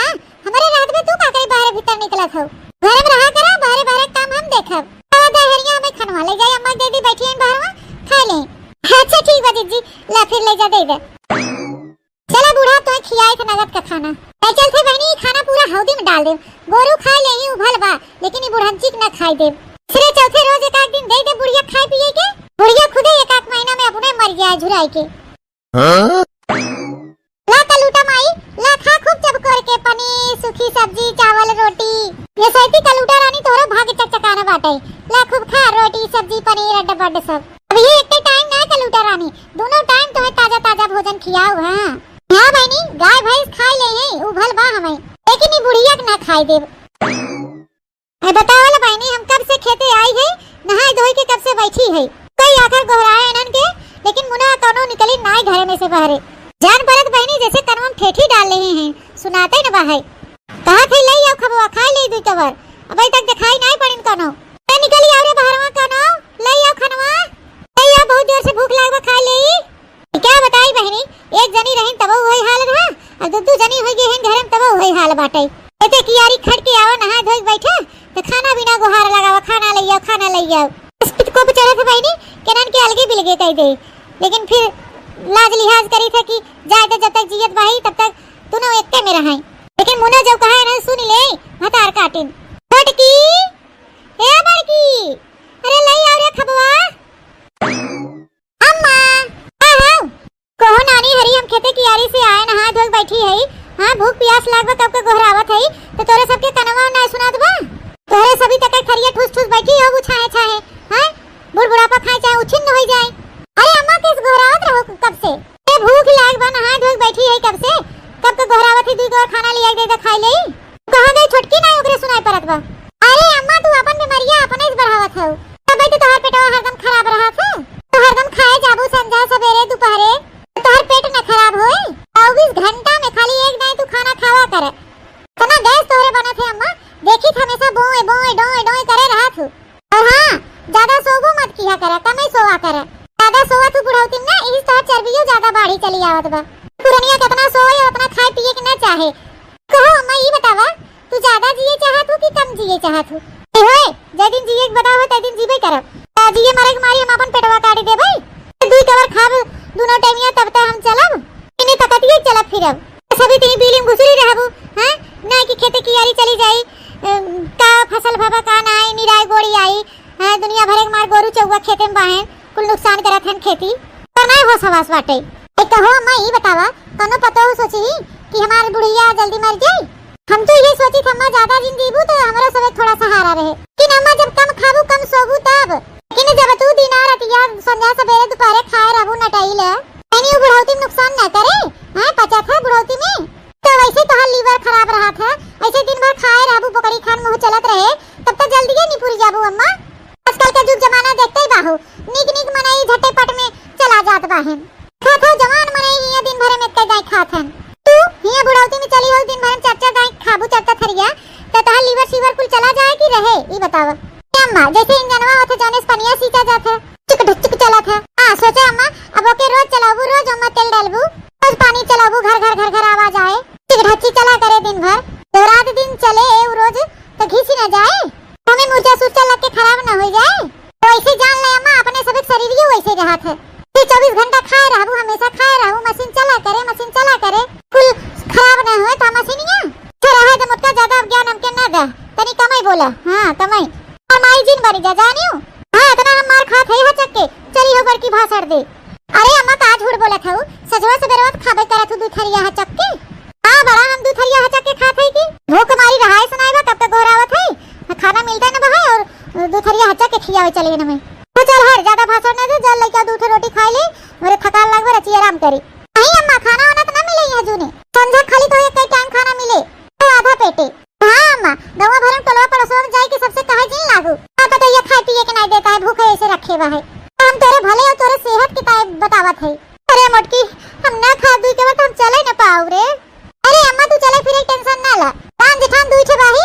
हमारे रात में तू का करे बाहर भीतर निकलत हो? घर में रहा करा, बाहरे बाहरे काम हम देखब। आवा दे हरिया, हमें खनवा ले जाए अम्मा, दे दे बैठी है बाहर में, खा ले। अच्छा ठीक बा जीजी, ला फिर ले जा दे दे। चला बूढ़ा, तोहे खियाए थे नगद का खाना। ए, चल थे बहिनी, खाना पूरा हौदी में डाल दे। गोरू खाए ले ही उभल बा, लेकिन ई बुढ़ंची के ना खाए दे। तीसरे चौथे रोज एक आध दिन दे दे बुढ़िया खाए पिए के। बुढ़िया खुदे एक आध महीना में अपने मर गया है झुराई के। हाँ? ला कलूटा माई, ला खा खूब चबकोर के पनीर, सूखी सब्जी, चावल, रोटी। ये सैती कलूटा रानी तोहरो भाग्य चकचकाना बाटे। ला खूब खा रोटी, सब्जी, पनीर, अड्ड बड्ड सब। अब ये एक टाइम ना कलूटा रानी, दोनों टाइम तोहे ताजा ताजा भोजन खियाओ, हाँ। हाँ बहिनी, गाय भैंस खाए ले हैं, उभल बा हमें, लेकिन ई बुढ़िया के ना खाए देब। ए बतावल बहिनी, हम कब से खेते आई है, नहाए धोए के कब से बैठी है, कई आखिर गोहराए इनन के, लेकिन मुना कौनो निकली नाय घर में से बाहरे। जान परत बहिनी, जैसे कनवा में ठेठी डाल रहे हैं, सुनाते न बा है। कहा थे ले आओ खबवा, खाए ले दुई कबर, अबे तक दिखाई नाय पड़िन कौनो। ए, निकली आओ रे बहरवा कौनो, ले आओ खनवा, ले आओ, बहुत जोर से भूख लाग बा, खाए ले। क्या बताई बहिनी, एक जनी रहिन तबो वही हाल रहा, और दू दू जनी हो गई हैं घर में तबो वही हाल बाटे। एते कियारी खट के आवा, नहा धोई के बैठा, तो खाना बिना गुहार लगावा, खाना ले आओ, खाना ले आओ। बस पितको पे चढ़त है बहिनी, केनन के अलगे बिलगे कह दे, लेकिन फिर लाज लिहाज करी थे कि जाए तो जब तक जियत बाही तब तक दोनों एकते में रहाई। लेकिन मुना जब कहा है ना, सुन ले, भतार काटिन। छोटकी, ए बड़की, अरे ले आओ रे खबवा। अम्मा, का हो? कहो नानी हरी, हम खेते कियारी से आए, नहा धो के बैठी है। हाँ, भूख प्यास लागबा कब के गोहरावत है, तो तोरे सबके कनवा ना सुनात बा? तोरे सभी तक थरिया ठूस ठूस बैठी हो छाहे छाहे, हैं? बूढ़ बुढ़ापा खाए चाहे उछिन्न हो जाए। अरे अम्मा, कैसे गोहरावत रहो कब से? ए, भूख लाग बा, नहाए धोए बैठी है कब से, कब के गोहरावत ही, दुई गोर खाना लिया दे दे खाए ले। कहाँ गई छोटकी, ना ओकरे सुनाई परत बा। अरे अम्मा, तू अपन बीमारिया अपने से बढ़ावत हऊ। तब तो तोहर पेटवा हरदम खराब रहत है, तो हरदम खाए जाबू संझा सबेरे दुपहरे, तो तोहर पेट न खराब होए। चउबीस घंटा में खाली एक दाई तू खाना खावा करे। तना गैस तोहरे बनत है अम्मा, देखी त हमेशा बोए बोए डोए डोए करे रहत हूँ। और हाँ, ज्यादा सोबो मत किया करे, कमे सोवा करे। ज्यादा सोवा तू बुढ़ौती में ना, इस तोहर चर्बियो ज्यादा बाढ़ी चली आवत बा। पुरनिया कितना सोए और अपना खाए पिए के ना चाहे। कहो अम्मा, ई बतावा, तू ज्यादा जिए चाहत हो कि कम जिए चाहत हो? ए होए, जे दिन जिए के बताओ, ते दिन जीबे करब। आ जिए मरे के मारी हम अपन पेटवा काट देबै। दुई कवर खाब दुनो टाइमिया, तब तक हम चलब। इन्हीं तकतिए चलब फिरब। सभी तीन बीली में घुसरी रहबू, हैं? ना कि खेते कियारी चली जाई, अम, का फसल भवा, का ना आई, निराई गोड़ी आई, हैं? दुनिया भरे के मार गोरू चौवा खेते में बाहें, कुल नुकसान करत हन खेती। पर नहीं होश हवास बाटे। ए कहो अम्मा, ई बतावा, कौनो पतोह सोची कि हमार बुढ़िया जल्दी मर जाई? हम तो ये सोची थी अम्मा, ज्यादा दिन जीबू तो हमरो सब थोड़ा सहारा रहे। लेकिन अम्मा, जब कम खाबू, कम सोबू तब। लेकिन जब तू दिना रतिया संझा सबेरे दुपहरे खाए रहबू नटाइल, यानी वो बुढ़ौती में नुकसान ना करे, हैं? पचा था बुढ़ौती में, तो वैसे तोहार लीवर खराब रहत है, ऐसे दिन भर खाए रहबू, बोकड़ी खान मुंह चलत रहे, तब तो जल्दिए निपुर जाबू अम्मा। आजकल का जुग जमाना देखते ही बाहू, नीक नीक मनई झट्टे पट में चला जात बाहेन। खात हो जवान मनई हियां दिन भरे में कई दाई खात हन। तू हियां बुढ़ौती में चली हो, दिन भर में चार चार दाई खाबू, चार चार थरिया, तो तहार लीवर सीवर कुल चला जाए कि रहे, ई बतावा। ए अम्मा, जैसे इंजनवा होत है, जौने से पनिया सींचा जात है, चिक ढिक चिक चलत है। आ, सोचा अम्मा, अब ओके रोज चलाबू, रोज ओमा तेल डालबू, रोज पानी चलाबू, घर घर घर घर आवाज आए, चिक ढच्ची चला करे दिन भर। तो रात दिन चले ए उ रोज, तो घिसी न जाए, हमें मुर्चा सुर्चा लग के खराब न हो जाए। तो ऐसे जान ले अम्मा, अपने सब एक शरीर ही वैसे रहत है। ये चउबीस घंटा खाए रहबू, हमेशा खाए रहबू, मशीन चला करे, मशीन चला करे, कुल खराब न होए था मशीनिया। अच्छा रहे दे मोटका, ज्यादा अब ज्ञान हमके न दे, तनी कमई बोला। हाँ, कमई। और माई जिन बनी जा, जानियो। हाँ, इतना हम मार खात है हचक के, चली हो बड़की भाषण दे। अरे अम्मा, का झूठ बोलत हऊ? सजवा सबेरवा त खाबे करत हऊ दू थरिया हचक के। हाँ बड़ा, हम दू थरिया हचक के खात है कि भूख मारी रहाए सुनाई बा, कब तक गोहरावत है? खाना मिलता न बा है और दू थरिया हचक के खियावे चले न में। तो चल हट, ज्यादा भाषण न दे, जल लेके आ, दू ठो रोटी खाए ले, मेरे थकान लगबे, रची आराम करी। नहीं अम्मा, खाना वाना तो ना मिले यहाँ जूने, संझा खाली तो एक टाइम खाना मिले, तो आधा पेटे। हाँ अम्मा, गौवा भर में टोलवा पड़ोसवा में जाई के सबसे कहे जिन लागू। का पता ये खाए पिए के नाई देता है, भूखे ऐसे रखे बा है। हम तोरे भले और तोरे सेहत के ताए बतावत है। अरे मोटकी, हम ना खा दुई के बाद हम चले न पाऊ रे। अरे अम्मा, तू चले फिरे टेंशन ना ला। राम जेठान दुई ठे बाही,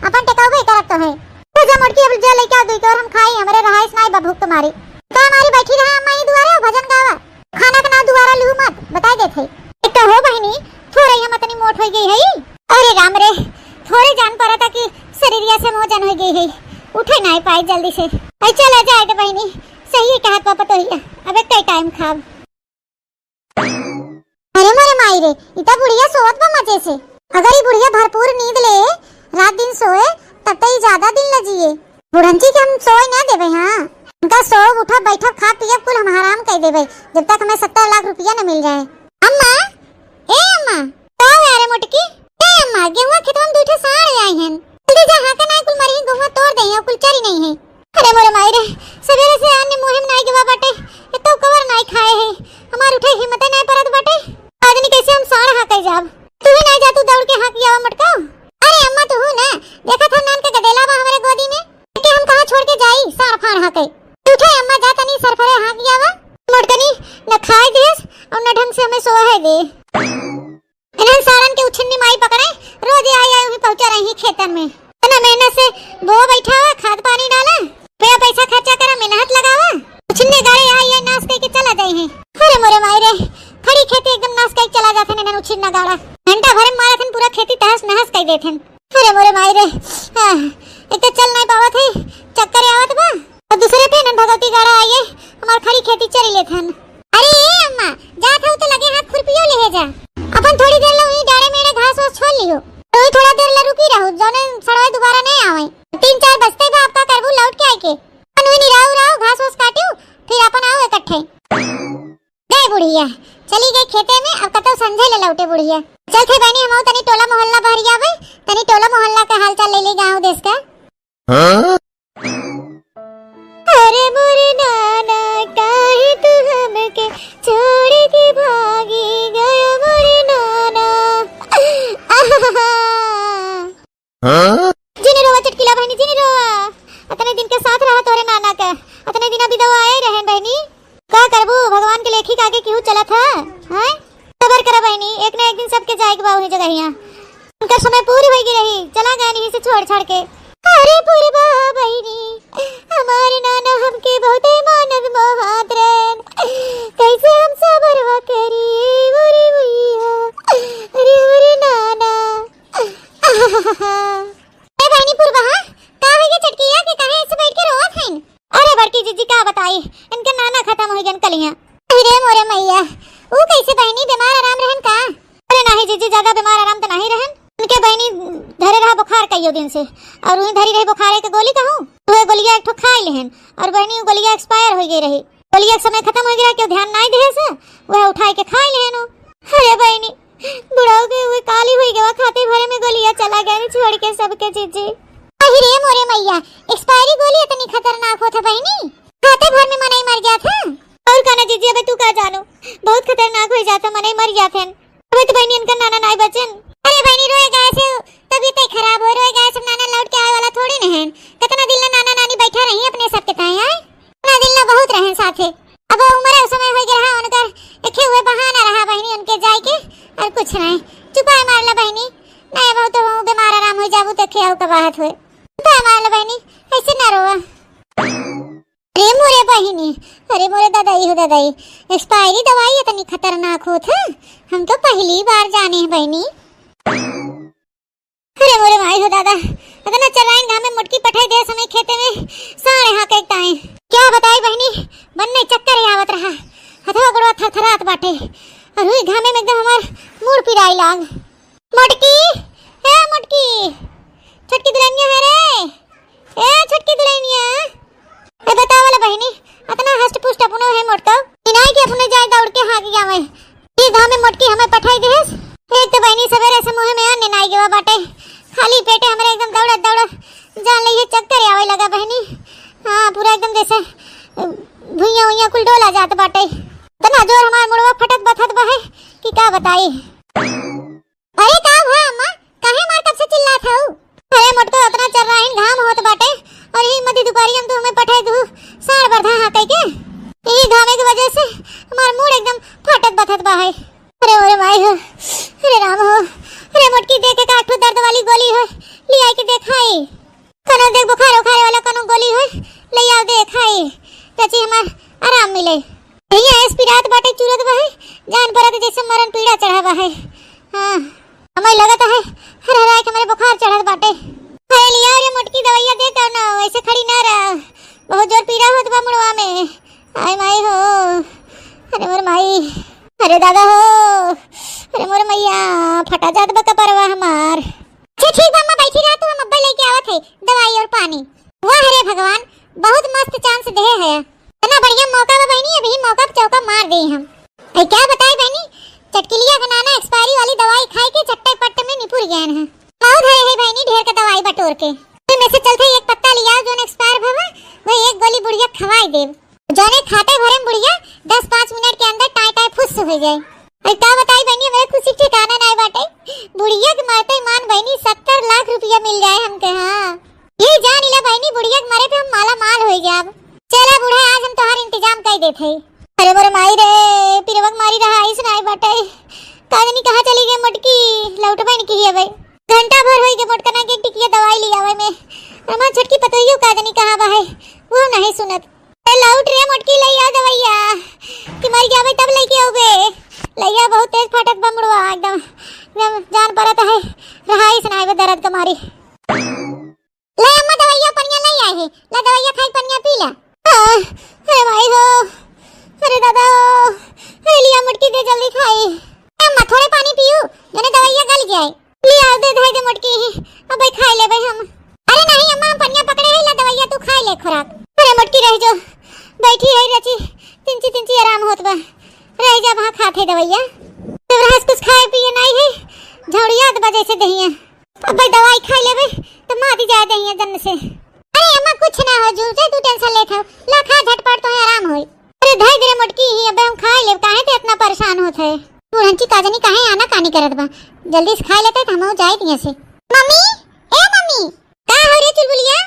अपन टेकौबे करत तो है। तो जा मोटकी, अब जा लेके आ दुई के और हम खाई, हमरे रहाइश नाई बा भूख के मारे। का मारी बैठी रहा अम्मा ई दुआरे और भजन गावा? खाना के ना दुआरा लू मत, बताई देत है। एक तो हो बहिनी, थोड़े हम इतनी मोट हो गई है। अरे राम रे, थोड़े जान पड़ा था कि शरीरिया से मोजन हो गई है, उठे नाई पाए जल्दी से। ऐ चला जाए तो बहिनी, सही है कहत पापा तो ही, अब एक टाइम खाब। अरे मोरे माई रे, इता बुढ़िया सोवत बा मजे से। अगर ई बुढ़िया भरपूर नींद ले, रात दिन सोए, तब तो ई ज्यादा दिन ल जिए। बुढ़ंची के हम सोए ना देबे, हाँ। उनका सोब, उठब, बैठब, खाब, पियब, कुल हम हराम कर देबे, जब तक हमें सत्तर लाख रुपया न मिल जाए। अम्मा, ए अम्मा, का हुआ रे मोटकी? ए अम्मा, गेहुआ खेतवा में दुई ठे साँड़ आई हन। जल्दी जा, हाँका ना, कुल मरी गेहुआ तोड़ दे, कुल चरी नहीं है। अरे मोरे माई रे, सवेरे से अन्न मुँहे में नाई गवा बाटे, एको कवर नाई खाए है, हमार उठे हिम्मते नाई परत बाटे। आदमी कैसे हम साँड़ हाँके जाब? तू ही नाई जा, तू दौड़ के हाँक आवा मोटका। अरे अम्मा तू हूँ ना, देखा था नान के गदेला बा हमारे गोदी में, के हम कहाँ छोड़ के जाई साँड़ फाड़ हाँके। तू उठे अम्मा, जा तनी सरफरे हाँक आवा। मोटकनी न खाए देस और न ढंग से हमें सोए दे। इन्हन सारन के उछिन्नी माई पकड़े, रोज आई आई उही पहुंचा रही खेतन में। इतना मेहनत से बो बैठा हुआ, खाद पानी डाला, रुपया पैसा खर्चा करा, मेहनत लगावा, उछिन्ने गाड़े आई आई नाश करके चला जाई है। अरे मोरे माई रे, खड़ी खेती एकदम नाश करके चला जाते इन्हन उछिन्ना गाड़ा। घंटा भर में मारा थन पूरा खेती तहस नहस कर देथन। अरे मोरे माई रे, आह, एक तो चल नहीं पावत है, चक्कर आवत बा। और दूसरे पे इन्हन भगवती गाड़ा आइए, हमार खड़ी खेती चरी लेथन। अरे ए अम्मा, जात हऊ तो लगे हाथ खुरपियो लेहे जा। अपन थोड़ी देर ला वहीं डाड़े मेड़े घास वास छोल लियो। तो वहीं थोड़ा देर ला रुकी रहू, जौने सड़वे दोबारा नहीं आवे। तीन चार बजते बा, आपका करबू लौट के आए के। अपन वहीं राहू राहू घास वास काटियो, फिर अपन आओ इकट्ठे। गए बुढ़िया, चली गई खेते में, अब कतौ संझे ले लौटे बुढ़िया। चल थे बहनी, हम तनी टोला मोहल्ला चल ले ले गाँव देश का। हाँ? अरे मोरे नाना, काहे तू हमके छोड़ के भागी गया मोरे नाना? हाँ? जिनी रोवा चटकीला बहिनी, जिनी रोवा। अतने दिन के साथ रहा तोरे नाना के, अतने दिन अभी दवा आए रहन बहिनी। का करबू, भगवान के लेखी के आगे केहू चलत है, हैं? सबर करा बहिनी, एक ना एक दिन सबके जाए के बा वही जगहिया। उनका समय पूरी होई गई रही, चला गए नहीं से छोड़ छाड़ के। अरे पुरबा बहिनी, हमारे नाना हमके बहुते मानत मोहात रहन, कैसे हम सबर करी मोरी भैया, अरे हमारे नाना। ए बहिनी पुरबा, का हो गया चटकीला के, काहे ऐसे बैठ के रोवत हईन? अरे बड़की जीजी का बताई, इनके नाना खतम हो गयन कलिया। अरे मोरे मैया, ऊ कैसे बहिनी, बीमार आराम रहन का? अरे नाही जीजी, ज्यादा बीमार आराम त नाही रहन। उनके बहिनी धरे रहा बुखार कइयो दिन से, और वही धरी रही बुखारे के गोली कहूँ, तो वह गोलिया एक ठो खाई लेहन, और बहिनी ऊ गोलिया expire हो गई रही। गोलिया के समय खतम हो गया, केहू ध्यान नाही देहे से, वह उठाई के खाई लेहन हो। अरे बहिनी, बुढ़ऊ के हुए काली हुई गवा, खाते भरे में गोलियां चला गए छोड़ के सबके जीजी। अहि रे मोरे मैया, expiry गोली इतनी खतरनाक होत है बहिनी, खाते भर में मनई मर जात है। और का ना जीजी, अबे तू का जानो, बहुत खतरनाक हो जात है, मनई मर जात है। अबे तो बहिनी इनका नाना नाई बचन। अरे बहिनी रोए गाय से तबीयत ही खराब हो, रोए गाय से नाना लौट के आए वाला थोड़ी न है। कितना दिन ना नाना नानी बैठा रही अपने सबके ताए आए। ना दिल ना बहुत रहे साथे। अब वो उम्र उस समय होई के रहा उनकर, एके हुए बहाना रहा बहिनी उनके जाए के, और कुछ नहीं। चुपाए मार ला बहिनी, नहीं बहुत तो वो बीमार आराम हो जाबू तो खेऊ का बात हुए। चुपाए मार ला बहिनी, ऐसे ना रोवा। अरे मोरे बहिनी, अरे मोरे दादाई हो दादाई, expiry दवाई इतनी खतरनाक होत है, हम तो पहली बार जाने हैं बहिनी। अरे मोरे माई हो दादा, अतना चलाइन घामे मोटकी पठाई दे समय खेते में साढ़े हाँके ताई। क्या बताई बहिनी, बन्ने चक्कर ही आवत रहा, हथवा गोड़वा थरथरात बाटे, और हुई घामे में एकदम हमार मूड़ पिराई लाग। मोटकी, ए मोटकी, छोटकी दुल्हनिया है रे, ए छोटकी दुल्हनिया। ए, बतावा ला बहिनी, अतना हष्ट पुष्ट अपनो है मोटका। इनाई के अपने जाए दौड़ के हागी आवे। ये घामे मोटकी हमें पठाई देहस। एक तो बहिनी सवेरे से मुँह में अन्न नाई गवा बाटे। खाली पेटे हमरे एकदम दौड़त दौड़त जान ले ये चक्कर आवे लगा बहिनी। हाँ, पूरा एकदम जैसे, अ, भुइयां उइयां कुल डोला जात बाटे। इतना जोर हमार मुड़वा फटत बथत बा है कि का बताई। अरे का भा अम्मा, काहे मार कब से चिल्लात हऊ? अरे मोटको, अतना चर्राहिन घाम होत बाटे और यही मध्य दुपहरिया में तू हमें पठाई दू साढ़ बरधा हाँके के। यही घामे के वजह से हमार मूड़ एकदम फाटत बथत बा है। अरे ओरे माई हो, अरे राम हो, अरे मोटकी दे के काठू दर्द वाली गोली हो, ले आई के देखाई। कनो देख बुखार उखारे वाला कनो गोली हो, ले आओ दे खाई, रची हमार आराम मिले। भैया एस पिरात बाटे चुरत बहे, जान परत जैसे मरण पीड़ा चढ़ा बहे। हाँ, हमें लगत है हर हराए के हमरे बुखार चढ़त बाटे। अरे लिया रे मोटकी दवाइया दे तो ना, ऐसे खड़ी ना रह, बहुत जोर पीड़ा होत बा मुड़वा में। आय माई हो, अरे मोर माई, अरे दादा हो, अरे मोर मैया, फटा जात बा कपरवा हमार। अच्छा ठीक बा अम्मा, बैठी रहा तू, हम अब्बे लेके आवत है दवाई और पानी। वाह रे भगवान, बहुत मस्त chance देहे है। इतना बढ़िया मौका बा बहिनी, अभी मौका पे चौका मार देई हम। अरे क्या बताई बहिनी, चटकिलिया के नाना expiry वाली दवाई खाए के चट्टे पट्ट में निपुर गए हैं। बहुत है, है बहिनी ढेर का दवाई बटोर के। तो में से चलते एक पत्ता लिया जोन expire भवा, वही एक गोली बुढ़िया खवाई देब। जौने खाते भरे में बुढ़िया दस पाँच मिनट के अंदर टाई टाई फुस हो जाए। अरे का बताई बहिनी, हमरे खुशी ठिकाना नाय बाटे। बुढ़िया के मरते मान बहिनी सत्तर लाख रुपया मिल जाए हमके। हाँ, ये जान इला बहिनी, बुढ़िया के मरे पे हम माला माल हो जाब। चला बूढ़ा, आज हम तोहार इंतजाम कर देत हई। अरे मोर माई रे, पिरवक मारी रहा आइस नाय बाटे। का जानी कहाँ चली गई मोटकी, लौटबे नहीं की अबे। घंटा भर होई के मोटकना के टिकिया दवाई ले आवे में। हमार छोटकी पतोहियो का जानी कहाँ बा है, वो नहीं सुनत। ए, लौट रे मोटकी, लइया दवइया। कि मर जाबे तब लइके आउबे। लइया बहुत तेज फाटत बा मुड़वा, एकदम, एकदम जान परत है। रहाई सुनाए बे दर्द के मारी। ले अम्मा दवइया पनिया ले आए है। ले दवइया खाई पनिया पी ले। आ, अरे भाई हो। अरे दादा हो। अरे लिया मोटकी दे जल्दी खाई। अम्मा थोड़े पानी पियू, जने दवइया गल जाए। लिया, दे, धई दे मोटकी, अबे खाई लेबे हम। अरे नहीं अम्मा, हम पनिया पकड़े है, ला दवइया तू खाई ले खुराक। अरे मोटकी रह जो, बैठी है रची, तिंची तिंची आराम होत बा। रह जा, वहाँ खात है दवइया। तो रहा कुछ खाए पिए नहीं है, झौड़ियात बा जैसे दहिया। अबे दवाई खाई लेबे, माती जाए दहिया जन से। अरे अम्मा, कुछ ना हो, झूठे तू tension लेत हो। ला खा झटपट, तोहे आराम होई। अरे धई दे रे मोटकी, ही अबे हम खाई लेब, काहे ते इतना परेशान होत है? बुढ़ंची का जनी काहे आनाकानी करत बा, जल्दी से खाई लेते त हमहू जाई दिया से। मम्मी, ए मम्मी। का हो रे चुलबुलिया?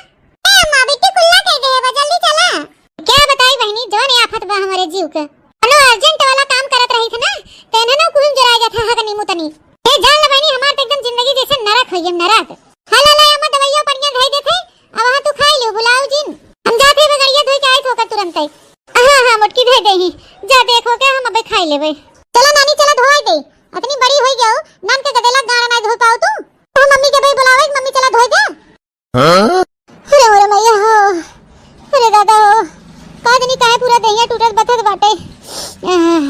ए अम्मा, बिट्टू कुल्ला कह दे बा, जल्दी चला। क्या बताई बहिनी, जवन आफत बा हमरे जीव के। अनो urgent वाला काम करत रही थे ना, त इन्हनो कुल जोराई जात है हगनी मुतनी। ए जान ले बहिनी, हमार त एकदम जिंदगी जैसे नरक होई है, नरक। हाँ ला ला अम्मा, दवाइयो पनिया धई देथे, अब वहाँ तू खाई लियो, बुलाओ जिन। हम जाते हुए गड़िया धोई के आई थोकर तुरंत ही। हाँ हाँ मोटकी, धई दे ही, जा देखो के हम अबे खाई लेबे। चला नानी, चला धोई दे, अतनी बड़ी होई गयो, नान के गदेला गाना ना धोई पाओ तू। तो मम्मी के भाई बुलावे, मम्मी चला धोई दे। हाँ? अरे मोरे मैया हो, अरे दादा हो, का जनी काहे पूरा देहिया टूटत बथत बाटे। आह,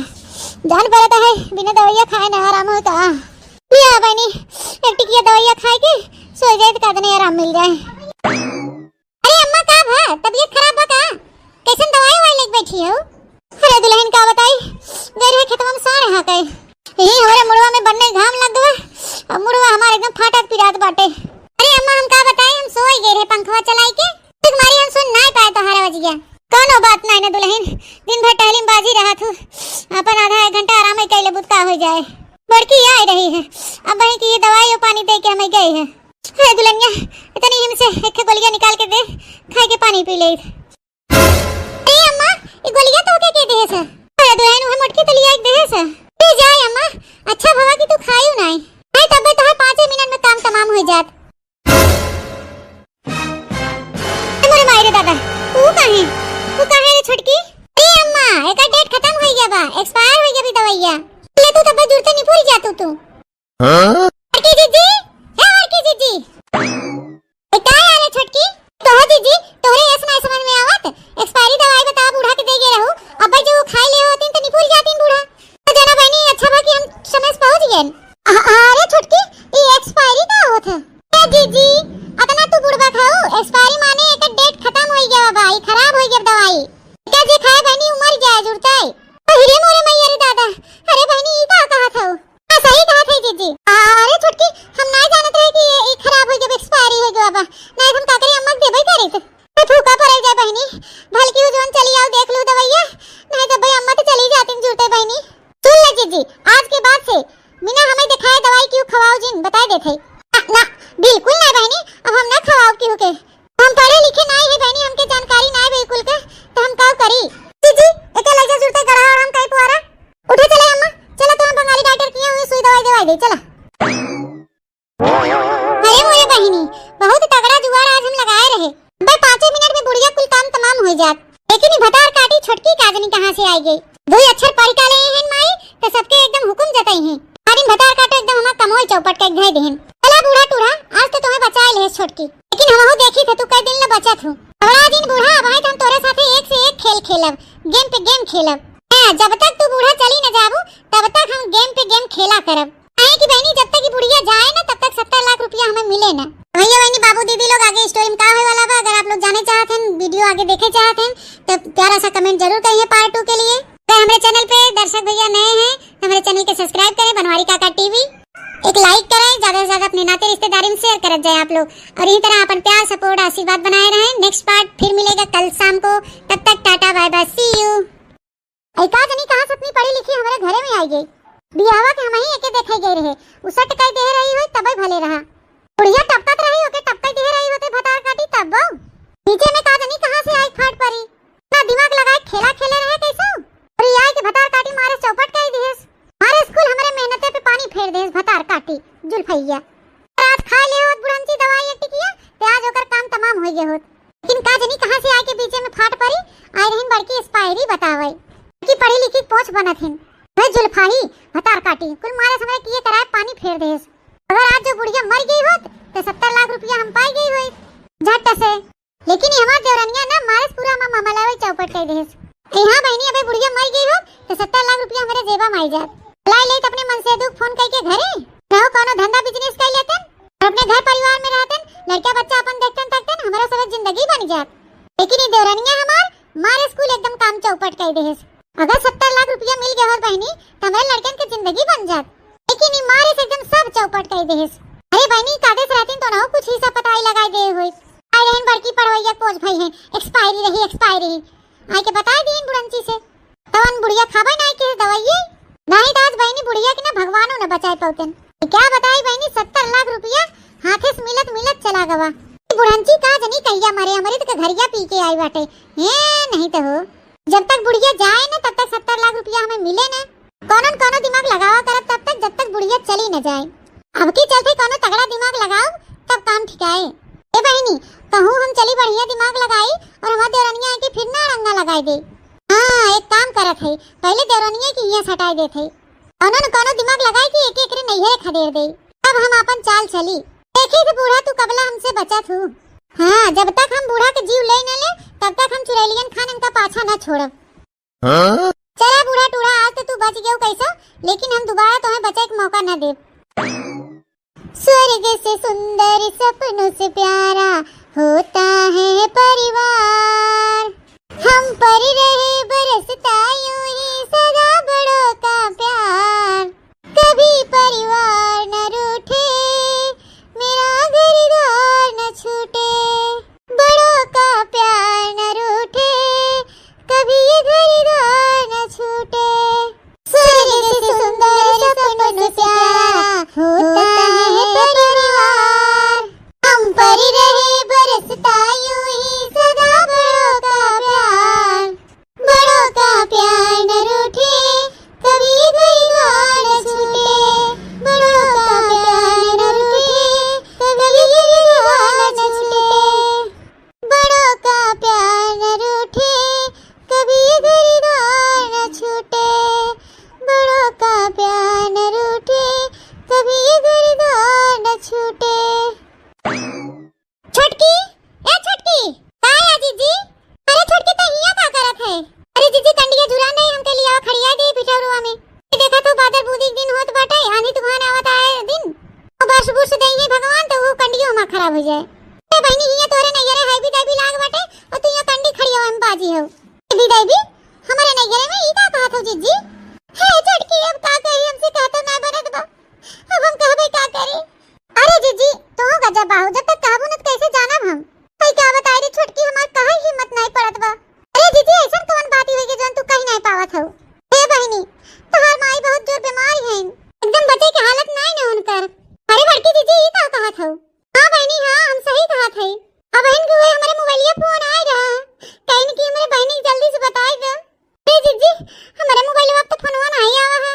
जान परत है, बिना दवाइया खाए ना आराम होता। लिया बहनी, एक टिकिया दवाइया खाए के सोई जाए त का जनी आराम मिल जाए। अरे अम्मा, का भा? तबीयत खराब बा का? कैसन दवाई ववाई लेके बैठी हो? अरे दुल्हन का बताई, गए रहे खेतवा में साँड़ हाँके। यही हमारे मुड़वा में बन्ने घाम लग गवा, अब मुड़वा हमार एकदम फाटत पिरात बाटे। अरे अम्मा, हम का बताई, हम सोई गए रहे पंखवा चलाई के, ठीक मारी हम सुन नाई पाए तोहार आवाजिया। कौनो बात नाई ना दुल्हन, दिन भर टहलीम बाजी रहा थू, अपन आधा एक घंटा आराम ही कैले बुत का हो जाए। बड़की आई रही है, अब वही की ये दवाई और पानी दे के हमें गई है। अरे दुल्हनिया, इतनी हिम से एक गोलिया निकाल के दे, खाए के पानी पी ले। अरे अम्मा, ये गोलिया तो के, के देहे से? अरे दुल्हन, उहे मोटकी तो लिया एक देहे से। पी जाए अम्मा, अच्छा भवा कि तू खायू नाई। नहीं तबे तोहर पाँचे मिनट में काम तमाम हो जात। ए मोरे माई रे दादा, तू काहे? तू काहे रे छोटकी? अरे अम्मा, एकर date खत्म हो गया बा, expire हो गया भी दवाइया। ले तू तबे जुरते निपुर जा तू, तू। हाँ? बड़की जीजी, हे बड़की जीजी। ए, का यार है छोटकी? कहो जीजी, तोहरे यस नाई समझ में आवत? Expiry दवाई बता बूढ़ा के दे गए रहू, अब जो वो खाई ले होतीन तो निपुर जातीन बूढ़ा। तो जाना बहनी, अच्छा बा कि हम समय से पहुँच गए। अ-, अरे छोटकी, ई expiry का होत है? ए जीजी, अतना तू बुढ़बा खाऊ, expiry माने एकर date खत्म होई गया बा, ई खराब होई गया दवाई। एकर जे खाए बहनी, उ मर जाए जुरते। अरे मोरे मैया रे दादा, अरे बहनी, ई का कहत हऊ? हाँ, सही कहत है जीजी। अरे छोटकी, हम ना जानत रहे कि ये, ये खराब हो गया, expiry हो गया बा। नहीं हम काकरी अम्मा के देबे करित। तो फूका पड़ल जाए बहनी, भलकी हो जवन चली आओ देख लू दवाइया, नहीं तो भाई अम्मा तो चली जाती जुरते बहनी। सुन ले जीजी, आज के बाद से बिना हमें दिखाए दवाई क्यों खवाओ जिन, बताए देते। ना, ना, बिल्कुल ना बहनी, अब हम ना खवाओ क्यों के। हम पढ़े लिखे नाई है बहनी, हमके जानकारी नाई बिल्कुल के, तो हम का करी? जीजी, एके लइका जुरते गढ़ा और हम कई पुआरा। उठे चले अम्मा, चला तो हम बंगाली डॉक्टर किया हुई सुई दवाई दवाई दे, चला। अरे मोरे बहिनी, बहुत तगड़ा जुगाड़ आज हम लगाए रहे। बस पाँचे मिनट में बुढ़िया कुल काम तमाम हो जात। लेकिन ई भतार काटी छोटकी का जनी कहाँ से आई गई? दो ही अक्षर पढ़ का ले हैं माई, तो सबके एकदम हुकुम जताई हैं। अरे भतार काटो एकदम हमार कमोई चौपट के धै देहन। चला बूढ़ा टूढ़ा, आज तो तुम्हें बचाए ले छोटकी। लेकिन हमहू देखी थे तू कई दिन ले बचत हूँ। घबरा जिन बूढ़ा, अब हम तोरे साथे एक से एक खेल खेलब, game पे game खेलब। हाँ, जब तक तू बूढ़ा चली न जाबू, तब तक हम game पे game खेला करब। काहे कि बहनी, जब तक ई बुढ़िया जाए ना, तब तक सत्तर लाख रुपया हमें मिले ना। भैया बहनी, बाबू दीदी लोग, आगे story में का होए वाला बा, अगर आप लोग जाने चाहत हैं, video आगे देखे चाहत हैं, तो प्यारा सा comment जरूर करिए part two के लिए। अगर हमारे channel पे दर्शक भैया नए हैं, तो हमारे channel के subscribe करें, बनवारी काका टीवी। एक like करें, ज्यादा से ज्यादा अपने नाते रिश्तेदारी में share करत जाए आप लोग, और यही तरह अपन प्यार, support, आशीर्वाद बनाए रहें। Next part फिर मिलेगा कल शाम को, तब तक Tata, bye bye, see you। ऐ का जनी कहाँ से इतनी पढ़ी लिखी हमरे घरे में आई गई। बियाहवा के हमही एके देखे गए रहे, उ सट कई देहे रही होई तबे भले रहा। बुढ़िया टपकत रही, ओके टपकई देहे रही होते भतार काटी तब वो। नीचे में का जनी कहाँ से आई फाट परी। ना दिमाग लगाए खेला खेले रहे कैसे। और ये आई के भतार काटी मारे चौपट कई दिहेस। मारे school हमरे मेहनते पे पानी फेर देस भतार काटी जुल्फैया। रात खा ले होत बुढ़ंची दवाई एक टिकिया, ते आज ओकर काम तमाम हो गए होत। लेकिन का जनी कहाँ से आके बीचे में फाट परी, आए रहिन बड़की expiry बतावे। कि पढ़ी लिखी पोछ बनत हिन। वह जुल्फाही, भतार काटी, कुल मारे हमरे किए कराए पानी फेर देस। अगर आज जो बुढ़िया मर गई होत, तो सत्तर लाख रुपया हम पाई गई होई झट से। लेकिन ये हमार देवरनिया ना मारे पूरा हमार मामा लावे चौपट कर देस। ए हाँ बहनी, अबे बुढ़िया मर गई होत, तो सत्तर लाख रुपया हमारे जेबा में आई जात। लाई ले अपने मन से दुख फोन करके घरे, रहो कोनो धंधा business कर लेतन, और अपने घर परिवार में रहतन, लड़का बच्चा अपन देखतन तकतन, हमारा सब जिंदगी बन जात। लेकिन ये देवरनिया हमार मारे school एकदम काम चौपट कर देस। अगर सत्तर लाख रुपया मिल गया होत बहनी, तो हमारे लड़कन के जिंदगी बन जात। लेकिन ये मारे से एकदम सब चौपट कर देस। अरे बहनी, कागज रहतीन तो ना हो कुछ हिसाब पताई लगाई दे होई। आई रहन बड़की पढ़वैया पोज भई है, एक्सपायरी रही, एक्सपायरी। आई के बताई दीन बुढ़ंची से। तवन बुढ़िया खाबे नाई के दवाइये। नाई तो आज बहिनी बुढ़िया के ना भगवानो न बचाए पाउतेन। क्या बताई बहिनी, सत्तर लाख रुपया हाथे से मिलत मिलत चला गवा। बुढ़ंची का जनी कहिया मरे, अमृत के घरिया पी के आई बाटे। हे नहीं तो हो, जब तक बुढ़िया जाए ना तब तक सत्तर लाख रुपया हमें मिले ना। कौनो न कौनो दिमाग लगावा करब तब तक, जब तक बुढ़िया चली न जाए। अब की चलते कौनो तगड़ा दिमाग लगाओ तब काम ठिकाए। ए बहिनी, कहूँ हम चली बढ़िया दिमाग लगाई और हमार देवरनिया आके फिर ना अड़ंगा लगाई दे। हाँ, एक काम करत है, पहले देवरनिया की हियाँ सटाई देत है। कौनो न कौनो दिमाग लगाई कि एक एकरे नैहरे खदेड़ दे। अब हम आपन चाल चली। देखी थे बूढ़ा, तू कबला हमसे बचत हूँ। हाँ, जब तक हम बूढ़ा के जीव ले न ले, तब तक हम चुड़ैलियन खान इनका पाछा न छोड़ब। हाँ? चला बूढ़ा टूढ़ा, आज तो तू बच गयो कैसो, लेकिन हम दोबारा तुम्हें बचे के मौका न देब। स्वर्ग से सुंदर सपनों से प्यारा होता है परिवार। हम पर रहे बरसता यूं ही सदा बड़ों का प्यार। कभी परिवार न रूठे, मेरा घर द्वार न छूटे। बड़ों का प्यार न रूठे, कभी ये घर द्वार न छूटे। स्वर्ग से सुंदर सपनों से प्यारा होता है परिवार। हम पर रहे बरसता यूं ही सदा बड़ों का प्यार। बड़ों का प्यार न रूठे, कभी घर द्वार न छूटे। बड़ों का प्यार न रूठे, कभी घर द्वार न छूटे। बड़ों का प्यार न रूठे, कभी ये घर द्वार न छूटे। बड़ों का प्यार न रूठे, कभी ये घर द्वार न छूटे। छोटकी, ए छोटकी, का है जीजी? अरे छोटकी, तै हियाँ का करत है? अरे जीजी, कंडिया झुरा नहीं, हमके लियावा खड़िया दे पिठौरुआ में। ये देखा तो बादर बूंदी के दिन होत बाटे, आंधी तूफान आवत आए दिन। ओ बस बुस देइहे भगवान तो वो कंडियो हमार खराब हो जाए। ए बहिनी, हियाँ तोरे नैहरे हाईवी दाईवी लाग बाटे और तू यहाँ कंडी खड़िया में बाजी हो। ए दी दाईवी, हमारे नैहरे में ई का कहत हो जीजी? हे छोटकी, अब का कही, हमसे कहतो ना बनत बा, अब हम कहबे का करी? अरे जीजी, तू गजब बाहू, जब तक कहबू न त कैसे जानब हम? भाई का बताई रे छोटकी, हमार कहे हिम्मत नहीं पड़त बा। अरे जीजी, ऐसन कौन बात होई कि जौन तू कही नहीं पावत हो? हे बहिनी, तोहार माई बहुत जोर बीमार हैं, एकदम बचे के हालत नहीं न उनकर। अरे बड़की जीजी, ई का कहत हो? हाँ बहिनी, हाँ, हम सही कहत है। अब बहिन के हुए हमारे मोबाइलिया फोन आए रहा, कहीं कि हमारे बहिनी के जल्दी से बताई दे। ए जीजी, हमरे मोबाइलवा पे तो फोनवा नहीं आवा है।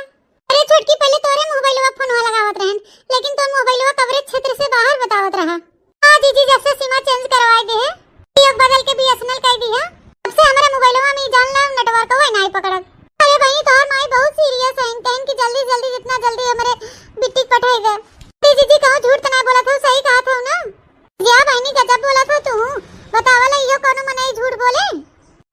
अरे छोटकी, पहले तोरे मोबाइलवा पे फोनवा लगावत रहन, लेकिन तोर मोबाइलवा कवरेज क्षेत्र से बाहर बतावत रहा। हाँ जीजी, जब से सिमा चेंज करवाए दे है, जियो बदल के बीएसएनएल कर दी है, तब से हमरे मोबाइलवा में जान ला नेटवर्क वो नहीं पकड़त। अरे बहिनी, तोहर माई बहुत सीरियस है, कहन कि जल्दी जल्दी, जितना जल्दी हमरे बिट्टी के पठाई दे। ए जीजी, कहूँ झूठ तो नहीं बोलत हो, सही कहत हो ना? या बहिनी, गजब बोलत हो तू। बतावा ला, इहो कौनो मनई झूठ बोले?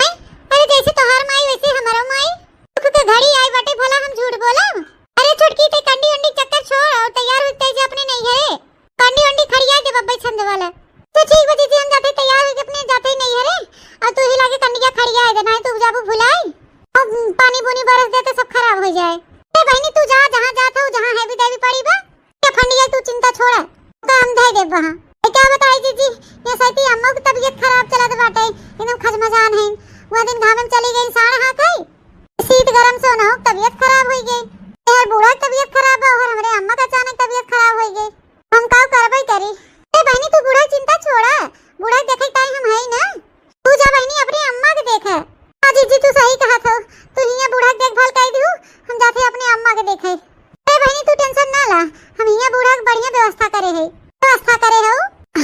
हैं? अरे जैसे तोहार माई वैसे हमारो माई। दुख के घड़ी आई बाटे, भला हम झूठ बोलब? अरे छोटकी, ते कंडी वंडी चक्कर छोड़ और तैयार हो, ते जा अपने नैहरे। कंडी वंडी खड़िया दे बब्बे छंद वाला। तो ठीक बा जीजी, हम जाते तैयार होके अपने जाते नैहरे। और तू ही लागे कंडिया खड़िया दे, नहीं तो जाबू भुलाई। अब पानी बुनी बरस दे तो सब खराब हो जाए। ए बहिनी, तू जा, जहाँ जात हो, जहाँ हैवी दैवी पड़ी बा, ये फंडिया तू चिंता छोड़ा, का हम धै देब वहाँ। ए, क्या बताई जीजी, ये सैती अम्मा की तबीयत खराब चलत बाटे, एकदम खजमजान है। वह दिन घामे में चली गई साढ़ हाथ है, शीत गरम से उन्हों तबीयत खराब हो गई। यार बूढ़ा की तबीयत खराब बा और हमरे अम्मा का अचानक तबीयत खराब हो गई, हम का करबे करी? ए बहिनी, तू बूढ़ा की चिंता छोड़ा, बूढ़ा के देखे टाइम हम है ही ना। तू जा बहिनी, अपने अम्मा के देखे। हाँ जीजी, तू सही कहत हो, तू हियाँ बूढ़ा के देखभाल कर दिहू, हम जाते अपने अम्मा के देखे। अरे बहिनी, तू टेंशन ना ला, हम हियाँ बूढ़ा के बढ़िया व्यवस्था करे है। व्यवस्था करे हो?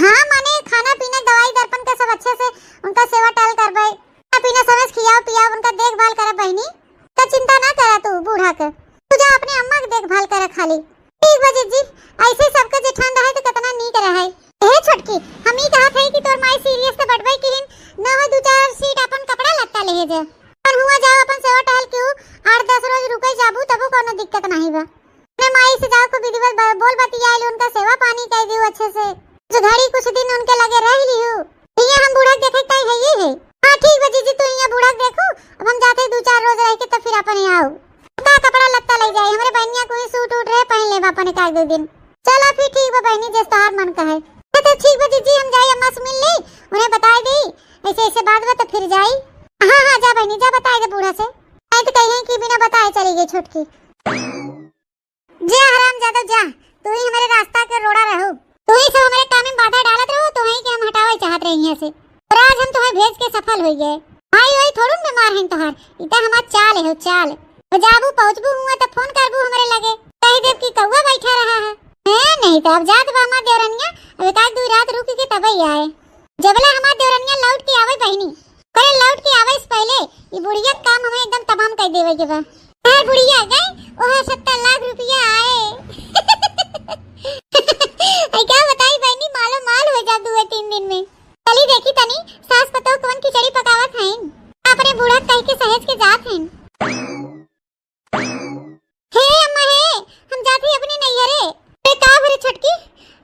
हाँ, माने खाना पीना, दवाई दर्पण का सब अच्छे से उनका सेवा टहल करबे। खाना पीना समय से खियाओ पियाओ, उनका देखभाल करब बहिनी। तो चिंता ना करा तू बूढ़ा के, तू जा अपने अम्मा के देखभाल करा खाली। ठीक बा जीजी, ऐसे सबके जेठान रहे तो कितना नीक रहे। ए छोटकी, हम ई कहत है कि तोर माई सीरियस तो बटबे किहिन, न हो दू चार सीट अपन कपड़ा लत्ता लेहे जा। अपन हुआ जाओ, अपन सेवा टहल के आठ दस रोज रुके जाबू, तबो कोनो दिक्कत नहीं बा। अपने माई से जाओ, खूब विधिवत ब-, बोल बतिया लो, उनका सेवा पानी कर दियो अच्छे से। कुछ घड़ी कुछ दिन उनके लगे रह लियो। हियाँ हम बूढ़ा के देखे ताई है ये है। हाँ ठीक बा जीजी, तू हियाँ बूढ़ा के देखो, अब हम जाते दू चार रोज रह के तब फिर अपने आओ। का कपड़ा लत्ता ले जाए, हमरे बहनिया को ही सूट उट रहे, पहन लेबा अपन एक आध दो दिन। चला फिर ठीक बा बहनी, जैसे तोहार मन कहे। तो तो ठीक बा जीजी, हम जाई अम्मा से मिल ली, उन्हें बताई दी, ऐसे ऐसे बात बा तो फिर जाई। हाँ हाँ, जा बहिनी, जा बताई दे बूढ़ा से, नहीं तो कहिए कि बिना बताए चली गई छोटकी। जा हरामजादा जा, तू ही हमरे रास्ता के रोड़ा रहू, तू ही सब हमरे काम में बाधा डालत रहू, तू ही के हम हटावे चाहत रही यहाँ से, और आज हम तुम्हें भेज के सफल हो गए। भाई वही थोड़ू न बीमार हैं तोहार, इता हमार चाल है, चाल। वो जाबू पहुँचबू हुआ तो फोन करबू हमरे लगे, कह देब कि कौआ बैठा रहा है। हैं, नहीं तो अब जात बा हमार देवरनिया, अब एक आध दू रात रुक के तबे आए। जबले हमार देवरनिया लौट के आवे बहिनी, करे लौट के आवे से पहले ई बुढ़िया के काम हमें एकदम तमाम कर देवे के बा। हर बुढ़िया गई, ओहे सत्तर लाख रुपया आए। आई क्या बताई बहिनी, मालो माल हो जा दुए तीन दिन में। चली देखी तनी, सास पतोह कौन खिचड़ी पकावत हईन, अपने बूढ़ा कह के सहेज के जात हईन। हे अम्मा हे, हम जात हई अपने नैहरे। अरे का भरे छोटकी,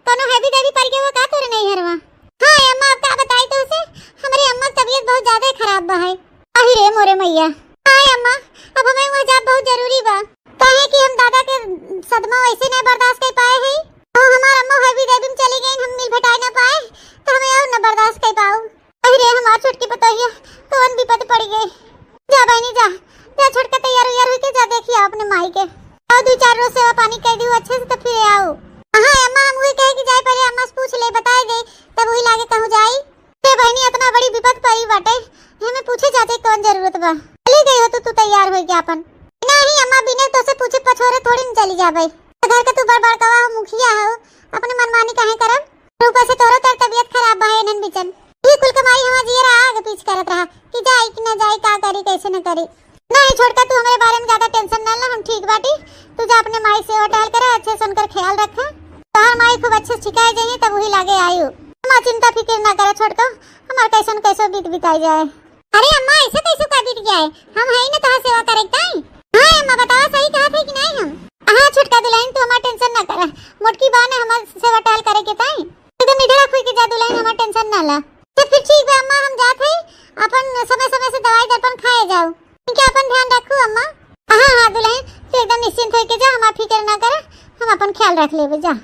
कौनो हैवी दैवी पड़ गया हुआ का तोरे नैहरवा? हाँ ए अम्मा, अब का बताई तो उसे, हमरे अम्मा की तबीयत बहुत ज्यादा ही खराब बा है। अहि रे मोरे मैया। हाँ ए अम्मा, अब हमें वहाँ जाब बहुत जरूरी बा, काहे कि हम दादा के सदमा वैसे नहीं बर्दाश्त कर पाए हैं। तो हमार अम्मा हैवी दैवी में चली गई, हम मिल भेटाए ना पाए, तो हमें और न बर्दाश्त कर पाऊ। अरे हमार छोटकी पतोहिया, कौन विपद पड़ गई। जा बहिनी जा, जा छोटका तैयार उयार होके जा देखिया अपने माई के। और दो चार रोज सेवा पानी कर दियो अच्छे से तो फिर आओ। हाँ अम्मा, हम वही कहे कि जाए पहले अम्मा से पूछ ले, बताए दे, तब वही लागे कहूँ जाई। ते बहिनी इतना बड़ी विपद पड़ी बाटे, हमें पूछे जाते कौन जरूरत बा। चली गई हो तू, तू तैयार होके अपन। नहीं अम्मा, बिना तो से पूछे पछोरे थोड़ी न चली जाबे। तो घर के तू बड़ बड़कवा हो, मुखिया हो, अपने मनमानी काहे करब? ऊपर से तोरो तर तबीयत खराब बा एनन बिचन। ई कुल कमाई हमार जियरा आग पीछ करत रहा कि जाई कि ना जाई, का करी, कैसे न करी। नहीं छोटका, तू हमरे बारे में ज्यादा टेंशन ना ला, हम ठीक बाटी। तू जा अपने माई सेवा टहल करा, अच्छे से उनकर ख्याल रखा। तोहार माई खूब अच्छे से ठिकाए जाइए, तब वही लागे आयु। हमार चिंता फिक्र ना करा छोटका, हमार कैसन कैसो बीत बिताई जाए। अरे अम्मा, ऐसे कैसे का बीत गया है? हम है ही ना तोहार सेवा करे के ताई। हाँ अम्मा, बतावा, सही कहा थे कि नहीं हम? हाँ छोटका दुल्हन, तू हमार टेंशन ना करा, मोटकी बा ना हमार सेवा टहल करे के ताई। तू तो निधड़क होई के जा दुल्हन, हमार टेंशन ना ला। तो फिर ठीक बा अम्मा, हम जात है, अपन समय समय से दवाई दर्पण खाए जाओ, ठीक है, अपन ध्यान रखू अम्मा। हाँ हाँ दुल्हन, तू एकदम निश्चिंत होई के जा, हमार फिक्र ना करा, हम अपन ख्याल रख लेबे जा।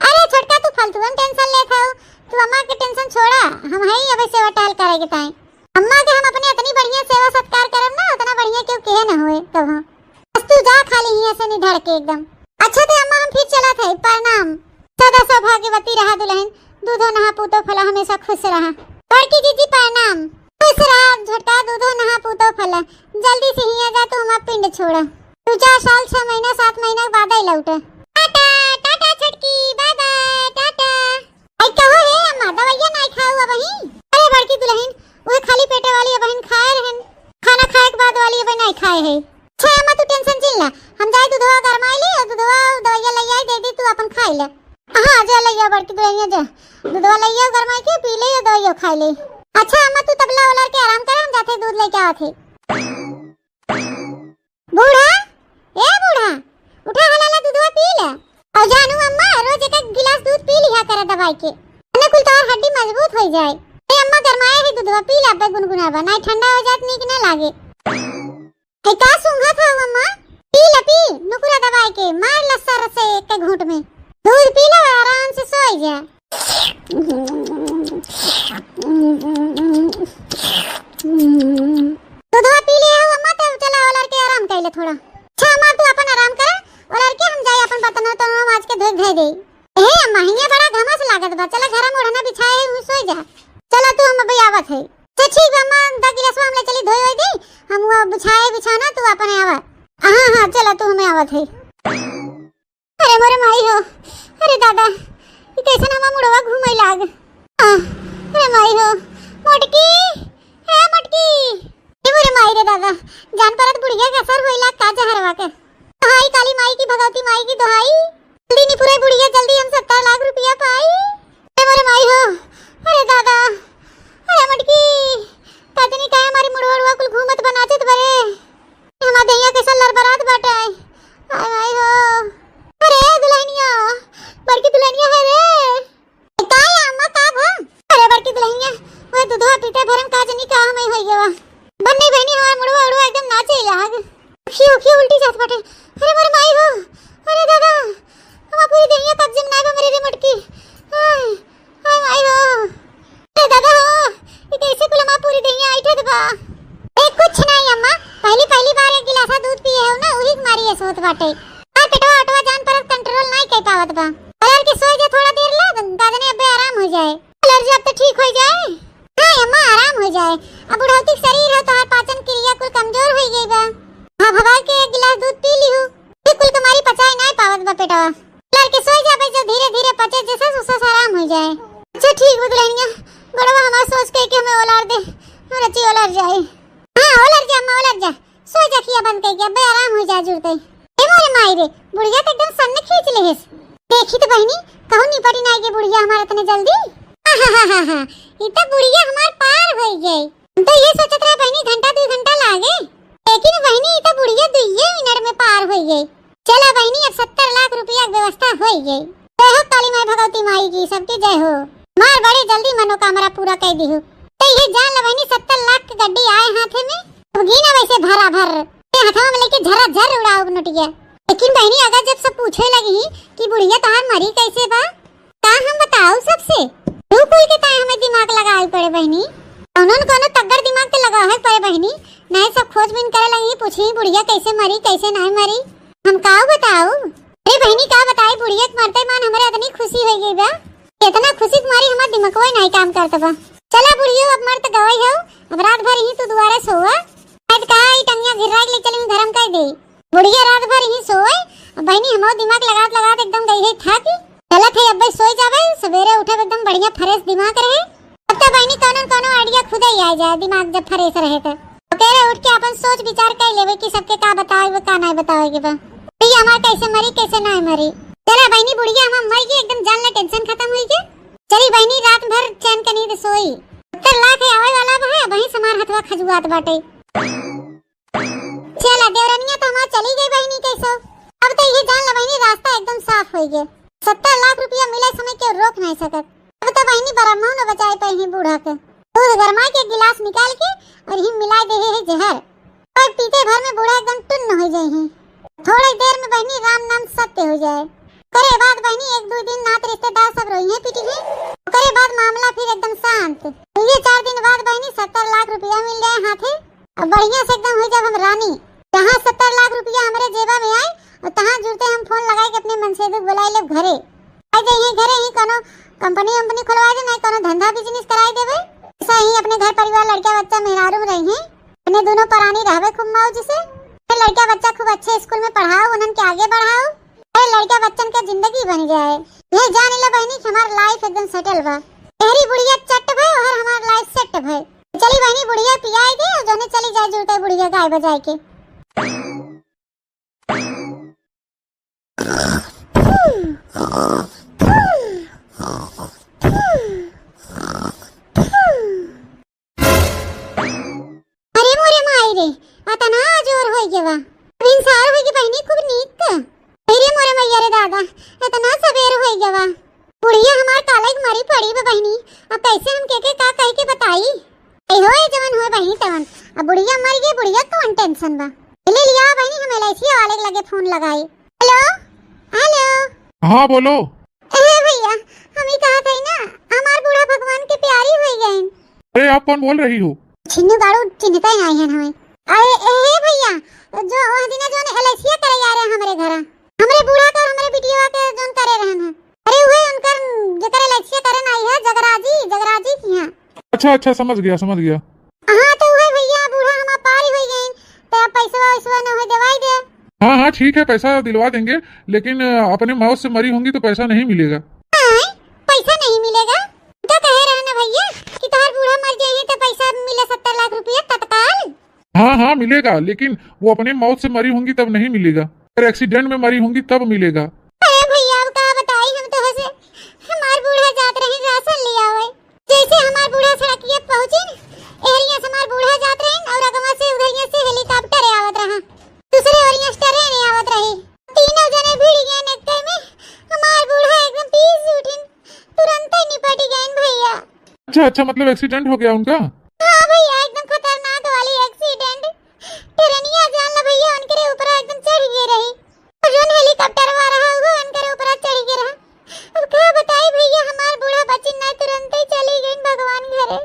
अरे छोटका, तू फालतू में टेंशन लेत हऊ, तू अम्मा के टेंशन छोड़ा, हम है ही अबे सेवा टहल करे के ताई। अम्मा के हम अपने इतनी बढ़िया सेवा सत्कार करब ना, उतना बढ़िया केहू किहे न होए कबहूँ। बस तू जा खाली हियाँ से निधड़ के एकदम। अच्छा ते अम्मा, हम फिर चलत है, प्रणाम। सदा सौभाग्यवती रहा दुल्हन, दूधो नहा पूतो फला, हमेशा खुश रहा। बड़की जीजी प्रणाम। खुश रहा छोटका, दूधो नहा पूतो फला, जल्दी से हियाँ जा, तू हमार पिंड छोड़ा। दो चार साल, छह महीना, सात महीना के बाद ही लौटे। टाटा, टाटा छोटकी, बाय बाय, टाटा। आई कहो हे अम्मा, दवाइया नाई खाऊ अबही? अरे बड़की दुल्हन, वह खाली पेटे वाली अबहिन खाए रहन, खाना खाए के बाद वाली अबहिन नाई खाए है। छे अम्मा, तू टेंशन जिन ला, हम जाए दूधवा गरमाई ले और दूधवा दवाइया ले आई, दे दी, तू अपन खाई ले। हाँ, जा ले आ बड़की दुल्हनिया, जा दूधवा ले आ गरमाई के, पी ले और दवाइया खाई ले। अच्छा अम्मा, तू तबला ओलर के आराम कर, हम जाते दूध लेके आवत है। बूढ़ा, ए बूढ़ा, उठा हलाला दूधवा पी ले। और जानू अम्मा, रोज एक एक गिलास दूध पी लिहा करे दवाई के। अन्ने कुल तोहार हड्डी मजबूत हो जाए। ए अम्मा, गरमाए है दूधवा, पी ले, अब्बे गुनगुनावा, नाई ठंडा हो जात, नीक ना लागे। ए का सूंघत हऊ अम्मा? पी ले पी, नुकुरा दबाए के, मार ले सर से एक घूंट में। दूध पी ले, आराम से सोई जा। दूधवा पी ले हो अम्मा, तब चला ओलर के आराम कर ले थोड़ा। अच्छा अम्मा, तू अपन आराम कर, ओलर के हम जाई अपन बर्तन तो माज के धोए धोए दे। ए अम्मा, हियां बड़ा घमस लागत बा, चला घर में ओढ़ना बिछाए हूँ, सोई जा। चला तू, हम अभी आवत है। तो ठीक बा अम्मा, द गिलासवा हम ले चली धोए होए दे, हम वो बिछाए बिछाना, तू अपन आवा। हाँ हाँ, चला तू, हमें आवत है। अरे मोरे माई हो, अरे दादा, ई कैसन हमार मुड़वा घूमे लाग। आ, अरे माई हो, मोटकी, हे मोटकी, हे मोरे माई रे दादा, जान परत बुढ़िया के असर होइला का जहरवा के। दोहाई काली माई की, भगवती माई की दोहाई, जल्दी निपुरे बुढ़िया, जल्दी हम सत्तर लाख रुपया पाई। अरे मोरे माई हो, अरे दादा, अरे मोटकी, का जनी काहे हमारी मुड़वा उड़वा कुल घूमत बा, नाचत बरे। हमार देहिया कैसन लरबरात बाटे। हाय माई हो। अरे दुल्हनिया, बड़की दुल्हनिया है रे। का है अम्मा, का भा? अरे बड़की दुल्हनिया, वो दूधवा पीते भरम का जनी का हमें होई गवा। बन्नी बहनी हमार मुड़वा उड़वा एकदम नाचे लाग। उखिया उखिया उल्टी जात बाटे। अरे मोर माई हो। अरे दादा, हमार पूरी देहिया कब्जे में नाई बा मेरे रे मटकी। हाय, हाय बाटे। हमार पेटवा ओटवा जान पर अब control नाई कर पावत बा। ओलर के सोई जा थोड़ा देर ला, गादने अब्बे आराम हो जाए। ओलर जा अब तो ठीक हो जाए। हाँ अम्मा, आराम हो जाए। अब बुढ़ौती के शरीर है, तोहार पाचन क्रिया कुल कमजोर हो गई बा। हाँ, भगा के एक गिलास दूध पी लिहू। ये कुल तुम्हारी पचाई नाई पावत बा पेटवा। ओलर के सोई जा भाई, जो धीरे धीरे पचे, जैसे उसे आराम हो जाए। अच्छा ठीक बा दुल्हनिया, गोड़वा हमार सोच के, के हमें ओलार दे, हम रची ओलर जाए। हाँ, ओलर जा अम्मा, ओलर जा। सोई जा, अखिया बंद करके, अब्बे आराम हो जा जुड़ते। ए मोरे माई रे, बुढ़िया तो एकदम सन्न खींच लेहिस। देखी तो बहिनी, कहूँ निपटी ना के बुढ़िया हमार इतने जल्दी। आहाहाहा, ई तो बुढ़िया हमार पार हो गई। हम तो ये सोचत रहे बहिनी घंटा दू घंटा लागे, लेकिन बहिनी ई तो बुढ़िया दुइये मिनट में पार हो गई। चला बहिनी, अब सत्तर लाख रुपया के व्यवस्था हो गई। जय हो काली माई भगवती माई की, सबकी जय हो। मार बड़ी जल्दी मनोकामना पूरा कर दिहू। तो ये जान ला बहिनी, सत्तर लाख के गड्डी आए हाथे में, अब गिना वैसे भरा भर। ते हथवा में लेके झरा झर उड़ाओ नोटिया। लेकिन बहिनी, अगर जब सब पूछे लगी कि बुढ़िया तोहार मरी कैसे बा, का हम बताऊ सबसे? तू कुल के ताए हमें दिमाग लगावे पड़े बहिनी। कौनो न कौनो तगड़ दिमाग तो लगावे पड़े बहिनी, नहीं सब खोजबीन करे लगी, पूछी बुढ़िया कैसे मरी, कैसे नहीं मरी। हम काऊ बताऊ? अरे बहिनी, का बताई, बुढ़िया के मरते मान हमरे इतनी खुशी हो गई बा, इतना खुशी के मारी हमार दिमागवा ही नहीं काम करत बा। चला बुढ़ियो, अब मर त गवई हो, अब रात भर यहीं तू दुआरे सोवा। आज कहा ई टंगिया घिर्रा के ले चली, गरम कर दे। बुढ़िया रात भर यहीं सोए, अब बहिनी हमरो दिमाग लगात लगात एकदम गई है थाकी। चलत है अब भाई सोई जाबे, सवेरे उठब एकदम बढ़िया fresh दिमाग रहे। अब तो बहिनी कौनो न कौनो idea खुदे ही आ जाए, दिमाग जब fresh रहे तो। ओकरे उठ के अपन सोच विचार कर लेवे कि सबके का बतावे के बा, का नहीं बतावे के बा। भैया हमार कैसे मरी, कैसे नहीं मरी। चला बहिनी, बुढ़िया हमार मर गई, एकदम जान ला tension खत्म हुई के। चली बहिनी, रात भर चैन के नींद सोई। सत्तर लाख है आवे वाला बा है, वहीं से हमार हथवा खजुआत बाटे। चला देवरनिया तो हमार चली गई बहिनी, कैसो। अब तो ये जान ला बहिनी, रास्ता एकदम साफ हो गए। सत्तर लाख रुपया मिले समय के रोक नहीं सकत। अब तो बहिनी ब्रह्मा न बचाए पाई है बूढ़ा के। दूध गरमा के गिलास निकाल के और हिम मिला दे है जहर। और पीते भर में बूढ़ा एकदम टुन्न हो जाए हैं। थोड़े देर में बहिनी राम नाम सत्य हो जाए। करे बाद बहिनी एक दो दिन नात रिश्तेदार सब रोई है पीटी है। करे बाद मामला फिर एकदम शांत। तो ये चार दिन बाद बहिनी सत्तर लाख रुपया मिल जाए हाथे। अब बढ़िया से एकदम हो जाब हम रानी। जहाँ सत्तर लाख रुपया हमरे जेबा में आए और तहाँ जुड़ते हम फोन लगाए के अपने मनसेदू के बुलाए लेब घरे। आ जाइए घरे ही कोनो कंपनी वंपनी खोलवा दे, नहीं कोनो धंधा business कराई देबे। ऐसा ही अपने घर परिवार, लड़का बच्चा मेहरारू में रही हैं। अपने दोनों परानी रहबे खूब मौज से। अपने लड़का बच्चा खूब अच्छे स्कूल में पढ़ाओ, उन्हन के आगे बढ़ाओ। अरे लड़का बच्चन के जिंदगी बन जाए। ये जान ले बहिनी कि हमार life एकदम settle बा। तेरी बुढ़िया चट भय और हमार life set भय। चली बहिनी बुढ़िया पियाई दे और जोने चली जाए जुड़ते बुढ़िया गाय बजाए के। अरे मोरे माई रे, अतना जोर होई गवा। भिनसार होई के बहिनी खूब नीक। अरे मोरे मैया रे दादा, अतना सबेर होई गवा। बुढ़िया हमार काले के मरी पड़ी बा बहिनी। अब कैसे हम के के का कह के बताई? ए होए जवन होए बहिनी तवन। अब बुढ़िया मर गई, बुढ़िया कौन tension बा? ले लिया बहिनी, हम एलआईसी वाले के लगे फोन लगाई। Hello, hello. हाँ बोलो। ए भैया, हम ही कहा थे ना, हमार बूढ़ा भगवान के प्यारी हो गए। अरे आप कौन बोल रही हो? छिन्नू बाड़ू चिन्हते ही नहीं है हमें। अरे ए भैया, जो वह दिना जो एलआईसी करे आ रहे हमरे घर, हमरे बूढ़ा के और हमरे बिटिया के जोन करे रहन है। अरे उहे उनकर जेकर एलआईसी करे आई है जगराजी, जगराजी की यहाँ। अच्छा अच्छा, समझ गया समझ गया। हाँ तो उहे भैया बूढ़ा हमार पारी हो गई, तो पैसवा वैसवा न हो देवाई दे। हाँ हाँ ठीक है, पैसा दिलवा देंगे, लेकिन अ, अपने मौत से मरी होंगी तो पैसा नहीं मिलेगा। हाँ, पैसा नहीं मिलेगा? तो कहे रहे ना भैया कि तोहर बूढ़ा मर जाए तो पैसा मिले सत्तर लाख रुपया तत्काल। हाँ हाँ मिलेगा, लेकिन वो अपने मौत से मरी होंगी तब नहीं मिलेगा, अगर एक्सीडेंट में मरी होंगी तब मिलेगा। अरे भैया अब का बताई हम तो से, हमार बूढ़ा जात रही राशन ले आवे, जैसे हमार बूढ़ा सड़किया पहुँचिन, एहरिया से हमार बूढ़ा जात रही और अगवा से उधरिया से हेलीकॉप्टर आवत रहा, दूसरे ओरिया से ट्रेन आवत रही, तीनों जने भिड़ गए एक्के में, हमार बूढ़ा एकदम पीस उठिन, तुरंत ही निपट गए भैया। अच्छा अच्छा, मतलब एक्सीडेंट हो गया उनका? हाँ भैया, एकदम खतरनाक वाली एक्सीडेंट। ट्रेनिया जान ला भैया, उनकरे ऊपर एकदम चढ़ गए रही। और जोन हेलीकॉप्टर वाला रहा, वो उनकरे ऊपर चढ़ गए रहा। अब का बताई भैया, हमार बूढ़ा बचिन ना, तुरंत ही चली गई भगवान घरे।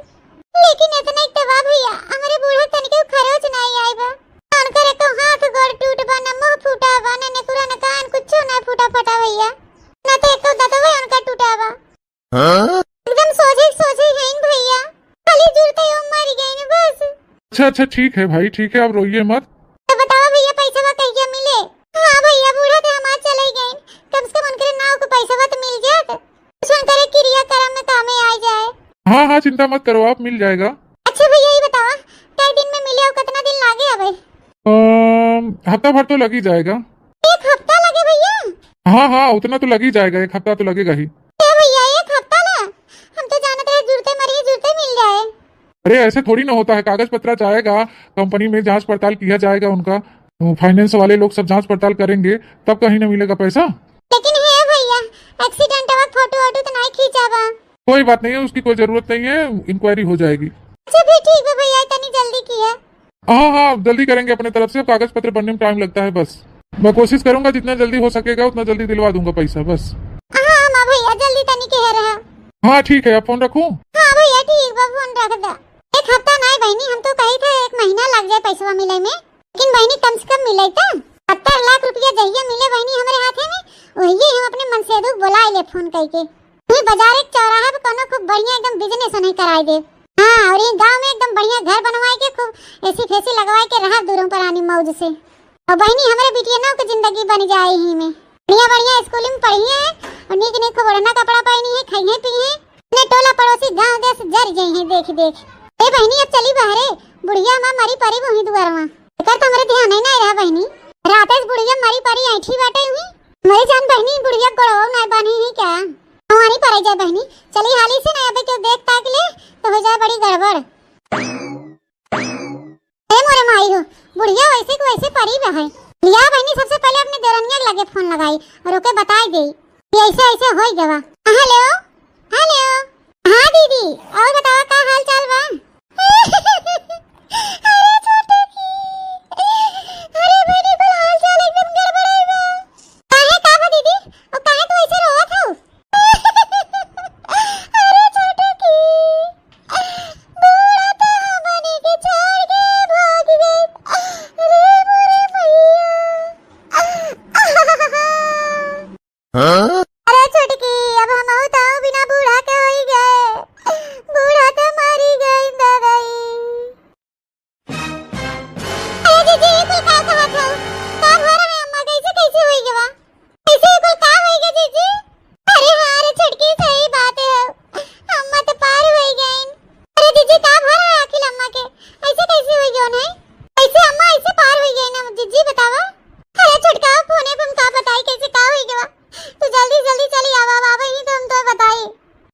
लेकिन इतना एक तो बा भैया, हमरे बूढ़ा तनिके खरोच ना आई बा। उनकर एको हाथ गोड़ टूट बा, न मुंह फूटा बा, न सोझे सोझे हईन भइया, खाली जुरते ओम मरि गईन बस। अच्छा, अच्छा, ठीक है भाई, ठीक है, अब रोइए मत। तो बतावा भइया, पैसवा कहिया मिले? हाँ भइया, बूढ़ा तो हमार चले गईन, कम से कम उनके नाव को पैसवा तो मिल जात। कुछ करे क्रिया कर्म में कामे आ जाए। हाँ, हाँ, चिंता मत करो आप, मिल जाएगा। अच्छा भइया, ये बतावा, कई दिन में मिले और कितना दिन लागे आवे? अम, हफ्ता भर तो लग ही जाएगा। एक हफ्ता लगे भइया? हाँ, हाँ, उतना तो लग ही जाएगा, एक हफ्ता तो लगेगा ही। ए भइया, एक हफ्ता ला? हम तो जानत रहे जुरते मरिए जुरते मिल जाए। अरे, ऐसे थोड़ी ना होता है, कागज पत्र जाएगा कंपनी में, जांच पड़ताल किया जाएगा उनका, फाइनेंस वाले लोग सब जांच पड़ताल करेंगे, तब कहीं ना मिलेगा पैसा। लेकिन हे भइया, एक्सीडेंट वा फोटो वोटो तो नहीं खींचा बा? कोई बात नहीं है, उसकी कोई जरूरत नहीं है, इंक्वायरी हो जाएगी। अच्छा फिर ठीक बा भइया, इतनी जल्दी किया। हाँ, हाँ, जल्दी करेंगे अपने तरफ से, कागज पत्र बनने में टाइम लगता है बस। मैं कोशिश करूंगा जितना जल्दी हो सकेगा उतना जल्दी दिलवा दूंगा पैसा बस। हाँ, हाँ भइया, जल्दी तनी के रहा। हाँ, ठीक है, अब फोन रखूं? हाँ भइया, ठीक बा, फोन रख दा। एक हफ्ता नहीं बहिनी, हम तो कही थे एक महीना लग जाए पैसवा मिले में, लेकिन बहिनी कम से कम मिले तो। सत्तर लाख रुपया जहिया मिले बहिनी हमरे हाथे में, वही हम अपने मनसेधु को बुलाए ले फोन करके। वही बाजार एक चौराहा पे कोनो खूब बढ़िया एकदम बिजनेस उन्हें कराए दे। हाँ, और ये गांव में एकदम बढ़िया घर बनवाए के खूब एसी फेसी लगवाए के रहा दूरों पर आनी मौज से। और बहिनी हमरे बिटिया ना के जिंदगी बन जाए ही में। बढ़िया बढ़िया स्कूल में पढ़ी है और नीक नीक खूब ओढ़ना कपड़ा पहनी है, खाई है पी है। अपने टोला पड़ोसी गांव देश जर जाई है देख देख। ए बहिनी, अब चली बहरे, बुढ़िया हमार मरी परी वही दुआरवा। एकर तो हमरे ध्यान ही नहीं रहा बहिनी। राते से बुढ़िया मरी परी ऐठी बाटे हुई। मरी जान बहिनी, बुढ़िया गोड़वा नहीं बानी ही क्या? हमारी परे जाए बहिनी, चली हाली से ना, अबे क्यों देख ताक ले तो हो जाए बड़ी गड़बड़। ए मोरे माई हो, बुढ़िया वैसे के वैसे परी बा है। लिया बहिनी, सबसे पहले अपने देवरनिया के लगे फोन लगाई और ओके बताई दे कि ऐसे ऐसे होई गवा। Hello, hello. हाँ दीदी, और बतावा का हाल चाल बा? अरे छोटे की, अरे बहिनी कुल हाल चाल एकदम गड़बड़ाई बा। काहे का बा दीदी? और काहे तू ऐसे रोवत हो? अरे छोटे की, बूढ़ा तो हमनी के छोड़ के भाग गए। अरे मोरे भैया। हाँ? अरे छोटकी, अब हमहू तो बिना बूढ़ा के होई गए। बूढ़ा तो मरी गई दादाई। अरे जीजी, ये कुल का कहत हो? का भर है अम्मा? कैसे, कैसे होई गवा? कैसे ये कुल का होई गवा जीजी? अरे हाँ रे छोटकी, सही बात है, अम्मा तो पार होई गईन। अरे जीजी, का भर है आखिर अम्मा के? ऐसे कैसे होई गवा नहीं? कैसे अम्मा ऐसे पार होई गईन ना जीजी, बतावा? अरे छोटका, फोने पे हम का बताई कैसे का होई गवा? तू जल्दी जल्दी चली आवा, आवा ही तो हम तो बताई।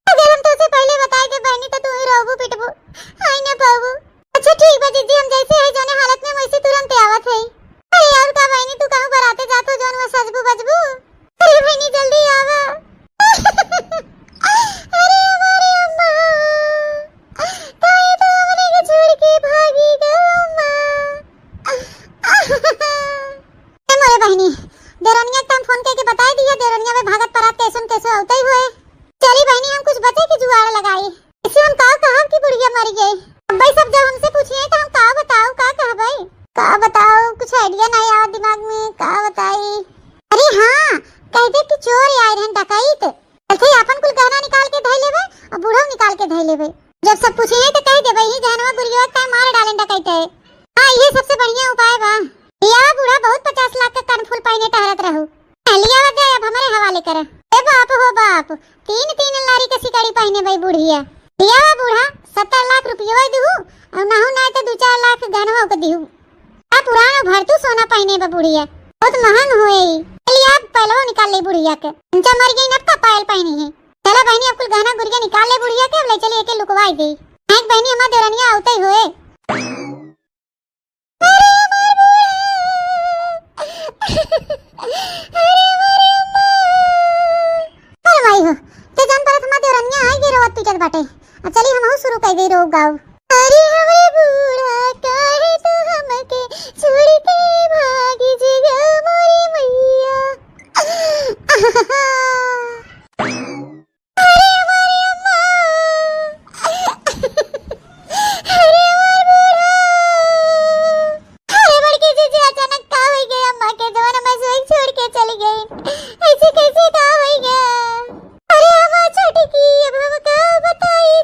अगर हम तुझसे पहले बताई दे बहनी तो तू ही रोबू पिटबू, आई ना पाबू। अच्छा ठीक बा जीजी, हम जैसे है जौने हालत में वैसे तुरंत आवत है। अरे और का बहनी, तू कहूँ बराते जात हो जौन वो सजबू बजबू? अरे बहनी जल्दी आवा। अरे हमारे अम्मा, काहे तो हमने के छोड़ के भागी गो अम्मा। ए मोरे बहिनी, देवरनिया के हम फोन करके बताई दिया, देवरनिया में भागत परात कैसन कैसे होते ही हुए। चली बहिनी, हम कुछ बचे के जुगाड़ लगाई। इसे हम का कहब कि बुढ़िया मर गई। अब भाई सब जब हमसे पूछिए तो हम का बताओ, का कहबे? का बताओ, कुछ आइडिया नहीं आवा दिमाग में, का बताई? अरे हाँ, कह दे कि चोर आए रहन डकैत। चलते ही आपन कुल गहना निकाल के धई लेबे और बूढ़ा निकाल के धई लेबे। जब सब पूछे हैं तो कह देबे, "ही गहनवा गुरिया का मार डालेन डकैत है।" हाँ, ये सबसे बढ़िया उपाय बा। लियावा बूढ़ा, बहुत पचास लाख का कनफूल पहने टहरत रहू। हाँ, लियावा दे, अब हमारे हवाले कर। ए बाप हो बाप, तीन तीन लारी के सिकड़ी पहने बई बुढ़िया। लियावा बूढ़ा, सत्तर लाख रुपया दिहू और नाहू ना तो दो चार लाख गहनवा को दिहू। आ पुरान भरतू सोना पहिने बा बुढ़िया, बहुत महंग होए। चलिए आप पहलवा निकाल ले बुढ़िया के, हमचा मर गई नब का पायल पहिनी है। चला बहनी, अब कुल गहना गुरिया निकाल ले बुढ़िया के, अब ले चली एके लुकवाई दे। एक बहनी हमार देवरनिया आवते होए। अरे हमार बूढ़ा, अरे हमारे अम्मा। अरे माई हो, ते जान परत हमार देवरनिया आई के रोवत पीटत बाटे। अब चली हमहू शुरू कर दे रोग गाओ। अरे हमरे बूढ़ा, काहे तू हमके छोड़ के भागी जी गो मोरे मैया। अरे हमरे अम्मा। अरे हमार बूढ़ा। अरे बड़की जीजी, अचानक का होई गए अम्मा के, जवन हमें सोई छोड़ के चली गई, ऐसे कैसे का होई गए? अरे हमार छोटकी, अब हम का बताई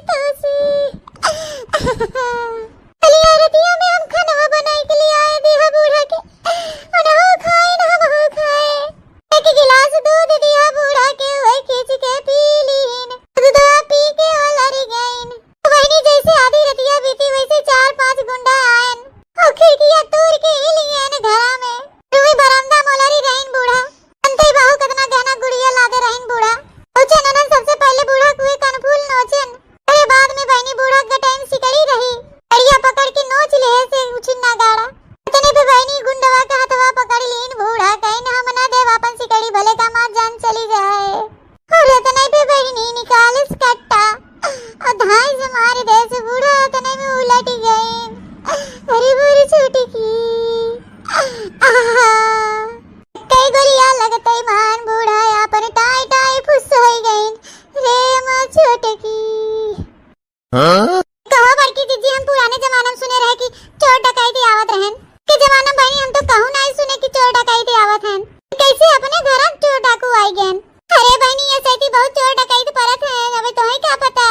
कहो बड़की जीजी, हम पुराने जमाना में सुने रहे कि चोर डकैती आवत रहन। के जमाना में बहिनी हम तो कहूँ नाहीं सुने कि चोर डकैती आवत हन। कैसे अपने घर चोर डाकू आई गए? अरे बहिनी, ये सैती बहुत चोर डकैत परत है, अबे तोहे का पता?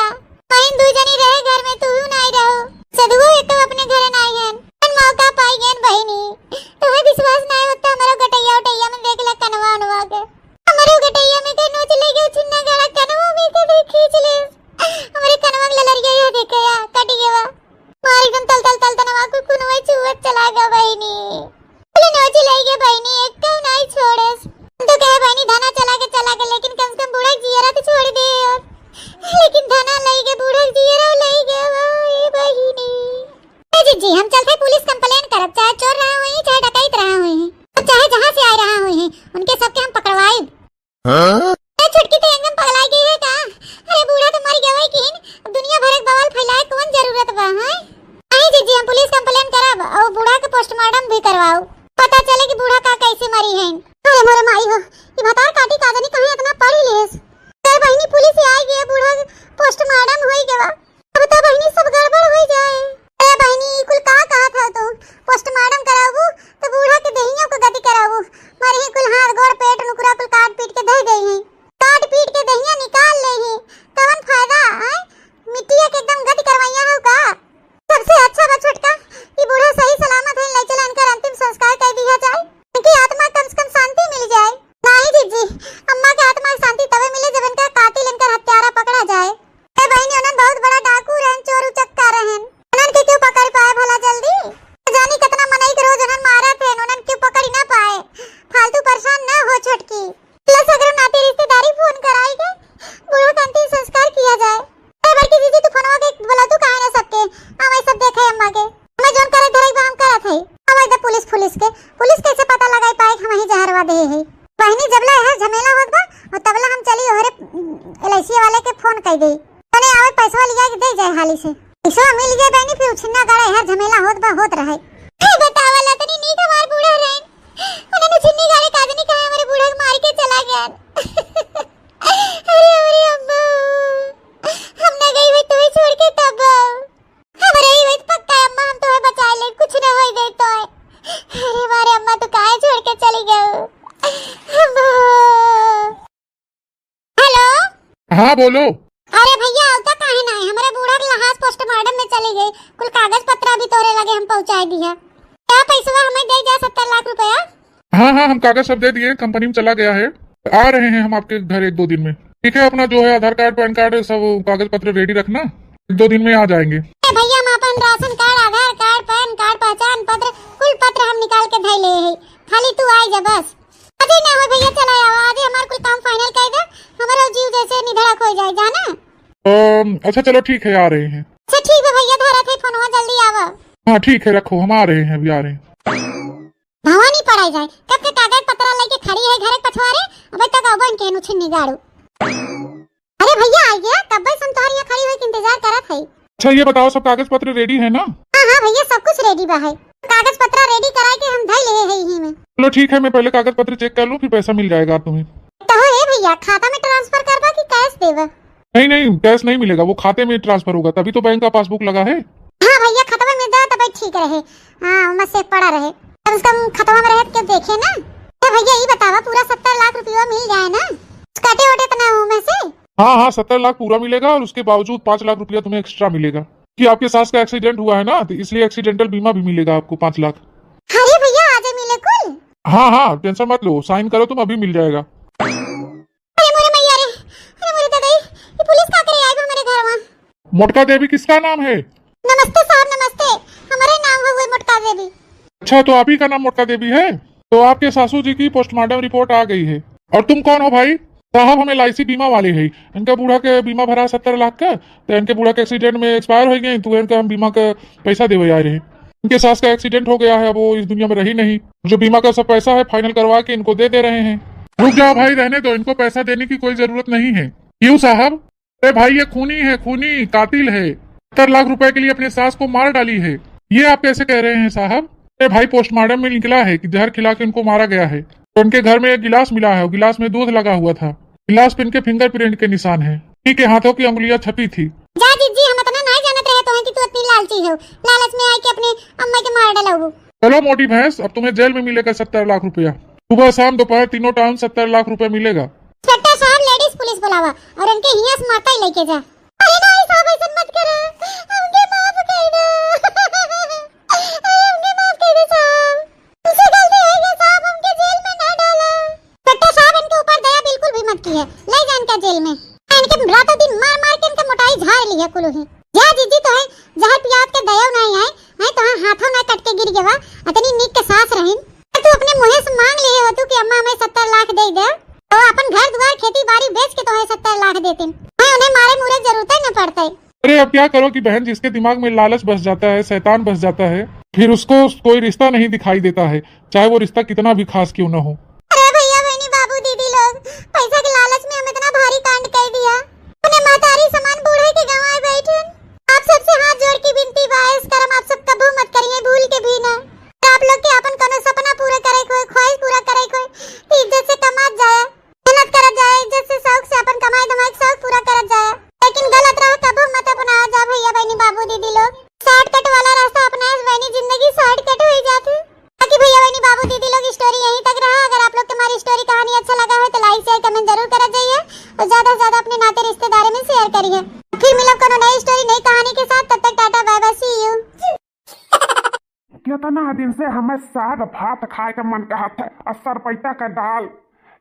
बहिन दू जनी रहे घर में, तू नाहीं रहो। सधुओ एक तो अपने घर नाहीं हन। कौन मौका पाई गए बहिनी? तोहे विश्वास नाहीं होता, हमारो गटैया उटैया में देख ले कनवा उनवा के। हमारो गटैया में के नोच ले गए छिन्ना गाड़ा कनवा में के भी खींच ले। हमारे कनवा के ललरिया ये देखे या, कट गया। मार एकदम तल तल तल तनवा को कुनवा चुवत चला गया बहिनी। बोले नोच ले गए बहिनी, एक कौ नाहीं छोड़े। हम तो कहे बहिनी धना चला के चला के, लेकिन कम से कम बूढ़ा जियरा तो छोड़ दे। और लेकिन धना ले गए, बूढ़ा जियरा ले गए भाई बहिनी। ए जीजी, हम चलते पुलिस कंप्लेन करब, चाहे चोर रहा हुई, चाहे डकैत रहा हुई, अब चाहे जहाँ से आए रहा हुई, उनके सबके हम पकड़वाई। हाँ? ए छोटकी तो एकदम पगला गई है का? अरे बूढ़ा तो मर गया वही किन, अब दुनिया भर के बवाल फैलाए कौन जरूरत बा, हैं? नहीं जीजी, हम पुलिस कंप्लेन करब और बूढ़ा के पोस्टमार्टम भी करवाओ, पता चले कि बूढ़ा का कैसे मरी है। अरे मोरे माई हो, ये भतार काटी का जानी कहाँ इतना पढ़ लेस। ए बहिनी, पुलिस ही आई गई, बूढ़ा पोस्टमार्टम होई गवा। अब तो बहिनी सब गड़बड़ होई जाए। ए बहिनी, ई कुल का कहत हो तू? पोस्टमार्टम कराबू तो बूढ़ा के देहिया को गति कराबू। मारे ही कुल हाथ गोड़ पेट नुकरा कुल काट पीट के दे दे ही, काट पीट के देहिया निकाल ले ही, कवन फायदा है? मिट्टिया के एकदम गति करवैया हो का? सबसे अच्छा बा छोटका, ई बूढ़ा सही सलामत है, ले चला इनकर अंतिम संस्कार कर दिया जाए, इनकी आत्मा कम से कम शांति मिल जाए। नहीं जीजी, अम्मा के आत्मा के शांति तबे मिले जब इनका कातिल, इनकर हत्यारा पकड़ा जाए। ए बहिनी, उन्हन बहुत बड़ा डाकू रहन, चोर उचक्का रहन, उन्हन के क्यों पकड़ पाए भला जल्दी? जानी कितना मनई के रोज उन्हन मारत हैं, उन्हन क्यों पकड़ ही ना पाए? फालतू परेशान ना हो छोटकी। ला सगरो नाते रिश्तेदारी फोन कराई के बूढ़ा का अंतिम संस्कार किया जाए। ए बड़की जीजी, तू फोनवा के बोला तू काहे ना सबके, हम सब देखे अम्मा के, हमें जोन करे धरे बा हम करत है। अब इधर पुलिस, पुलिस के, पुलिस कैसे पता लगाई पाए कि हम ही जहरवा दे है? बहिनी, जब ले है झमेला होत बा और तबला हम चली ओहरे एलआईसी वाले के फोन कर दे, तने आवे पैसवा लिया के दे जाए हाली से। पैसवा मिल गए बहिनी, फिर उछिन्ना गाड़ा है झमेला होत बा होत रहे। हे बतावा ला तनी नीक हमार बूढ़ा रहन, उन्होंने छिन्नी गाड़े काजनी कहा हमारे बूढ़ा के मार के चला गया। अरे, अरे अम्मा, हम ना गई हुई तुम्हें छोड़ के तब। हमारे ही हुई पक्का अम्मा, हम तुम्हें बचा ले, कुछ ना होई दे तो है। अरे मारे अम्मा, तू काहे छोड़ के चली गई? अम्मा। हेलो। हाँ, बोलो। अरे भैया, आवता काहे ना है? हमारे बूढ़ा के लहास पोस्टमार्टम में चली गई, कुल कागज पत्र अभी तोरे लगे हम पहुँचाए दिया। क्या पैसवा हमें दे जा, सत्तर लाख रुपया? हाँ, हाँ, हम कागज सब दे दिए, कंपनी में चला गया है। आ रहे हैं हम आपके घर एक दो दिन में। ठीक है, अपना जो है आधार कार्ड, पैन कार्ड, सब कागज पत्र रेडी रखना, एक दो दिन में आ जाएंगे। ए भैया, हम अपन राशन कार्ड, आधार कार्ड, पैन कार्ड, पहचान पत्र, कुल पत्र हम निकाल के धई ले है, खाली तू आई जा बस। अजय ना हो भैया, चला आवा, अजय हमार कुल काम फाइनल कर दे, हमारा जीव जैसे निधड़क हो जाए, जाना। अम, अच्छा चलो ठीक है, आ रहे हैं। अच्छा ठीक है भैया, धरा थे फोनवा, जल्दी आवा। हाँ ठीक है, रखो, हम आ रहे हैं, अभी आ रहे हैं। भवानी पड़ाई जाए, कब के कागज पत्रा लेके खड़ी है घर के पछवारे, अबे तक अबन के नुछिन निगाड़ू। अरे भैया आ गया, कब से हम तोहर यहाँ खड़ी होई के इंतजार करत है। अच्छा ये बताओ, सब कागज पत्र रेडी है ना? हाँ हाँ भैया, सब कुछ रेडी बा है, कागज पत्र रेडी कराए के हम धई ले है यही में। चलो ठीक है, मैं पहले कागज पत्र चेक कर लूँ, फिर पैसा मिल जाएगा तुम्हें। तो हे भैया, खाता में ट्रांसफर करबा कि कैश देबा? नहीं नहीं, कैश नहीं मिलेगा, वो खाते में ट्रांसफर होगा, तभी तो बैंक का पासबुक लगा है। हाँ भैया, खतवा में दे तब ठीक रहे। हाँ, ओमा से पड़ा रहे, कम से कम खतवा में रहे तो देखे ना। ए भैया, ई बतावा, पूरा सत्तर लाख रुपया मिल जाए ना? कटे वटे तो ना हो में से? हाँ हाँ, सत्तर लाख पूरा मिलेगा और उसके बावजूद पाँच लाख रुपया तुम्हें एक्स्ट्रा मिलेगा, कि आपके सास का एक्सीडेंट हुआ है ना, तो इसलिए एक्सीडेंटल बीमा भी मिलेगा आपको पाँच लाख। अरे भैया, आज मिले कुल? हाँ हाँ, टेंशन मत लो, साइन करो तुम, अभी मिल जाएगा। अरे मोरे मैया रे, अरे मोरे दादा, ये पुलिस का करे आए बा हमारे घर में? मोटका देवी किसका नाम है? नमस्ते साहब, नमस्ते। हमारे नाम हुए मोटका देवी। अच्छा, तो आप ही का नाम मोटका देवी है? तो आपके सासू जी की पोस्टमार्टम रिपोर्ट आ गई है। और तुम कौन हो भाई? साहब, हम एलआईसी बीमा वाले हैं। इनका बूढ़ा के बीमा भरा सत्तर लाख का, तो इनके बूढ़ा के एक्सीडेंट में एक्सपायर हो गए, तो इनका हम बीमा का पैसा देवे आ रहे हैं। इनके सास का एक्सीडेंट हो गया है, अब वो इस दुनिया में रही नहीं। जो बीमा का सब पैसा है, फाइनल करवा के इनको दे दे रहे हैं। रुक जाओ भाई, रहने दो, इनको पैसा देने की कोई जरूरत नहीं है। क्यों साहब? अरे भाई, ये खूनी है, खूनी, कातिल है। सत्तर लाख रुपए के लिए अपने सास को मार डाली है। ये आप कैसे कह रहे हैं साहब? अरे भाई, पोस्टमार्टम में निकला है कि जहर खिला के उनको मारा गया है। तो उनके घर में एक गिलास मिला है, गिलास में दूध लगा हुआ था। गिलास पे इनके फिंगरप्रिंट के निशान है। इन्हीं के हाथों की उंगलियां छपी थी। जा जीजी, हम इतना नहीं ती हो, लालच में आइके अपने अम्मा के मार डलउबू। चलो मोटी भैंस, अब तुम्हें जेल में मिलेगा सत्तर लाख रुपया। सुबह शाम दोपहर तीनों टाइम सत्तर लाख रुपया मिलेगा। इंस्पेक्टर साहब, लेडीज पुलिस बुलावा और इनके हियां से मारता ही लेके जा। अरे नहीं साहब, ऐसन मत करा, हमके माफ कर दो। अरे हमके माफ कर दो साहब, हमसे गलती हो गई साहब, हमके जेल में ना डाला। इंस्पेक्टर साहब, इनके ऊपर दया बिल्कुल भी मत कीहे, ले जा इनका जेल में। इनके रातों दिन मार मार के इनके मोटाई झाड़ ली है कुलू ही। जहाँ जीजी तो है, जहाँ पियात के दया नहीं आए, हैं तो हाथों ना कट के गिर गवा, इतनी नीक के सास रहिन। तू अपने मुँहे से मांग लिए हो तू कि अम्मा हमें सत्तर लाख दे दे, तो अपन घर दुआर खेती बाड़ी बेच के तो है सत्तर लाख देते, हैं उन्हें मारे मुरे जरूरत ही न पड़ते। अरे अब क्या करो कि बहन, जिसके दिमाग में लालच बस जाता है, शैतान बस जाता है, फिर उसको कोई रिश्ता नहीं दिखाई देता है, चाहे वो रिश्ता कितना भी खास क्यों ना हो। अरे भैया बहनी बाबू दीदी लोग, पैसा के लालच में हम इतना भारी कांड कर दिया। अपने महतारी समान बूढ़े के गंवाए बैठे। आप सबसे हाथ जोड़ के विनती बा, ऐस करम आप सब कबू मत करिए, भूल के भी ना। आप लोग के अपन कोनो सपना पूरा करे के होए, ख्वाहिश पूरा करे के होए, तो इज्जत से कमात जाए, मेहनत करत जाए, इज्जत से शौक से अपन कमाई धमाई के शौक पूरा करत जाए। लेकिन गलत राह कबो मत अपनावा जा भैया बहनी बाबू दीदी लोग। शॉर्टकट वाला रास्ता अपनाए से बहनी जिंदगी शॉर्टकट हो जाती। बाकी भैया बहनी बाबू दीदी लोग, स्टोरी यहीं तक रहा। अगर आप लोग के हमारी स्टोरी कहानी अच्छा लगा हो तो लाइक शेयर कमेंट जरूर करत जाइए और ज्यादा से ज्यादा अपने नाते रिश्तेदारों में शेयर करिए। फिर मिलब कोनो नई स्टोरी नई कहानी के साथ, तब तक टाटा बाय बाय, सी यू। कितना दिन से हमें साग भात खाए का मन कहत है और सरपैता का दाल।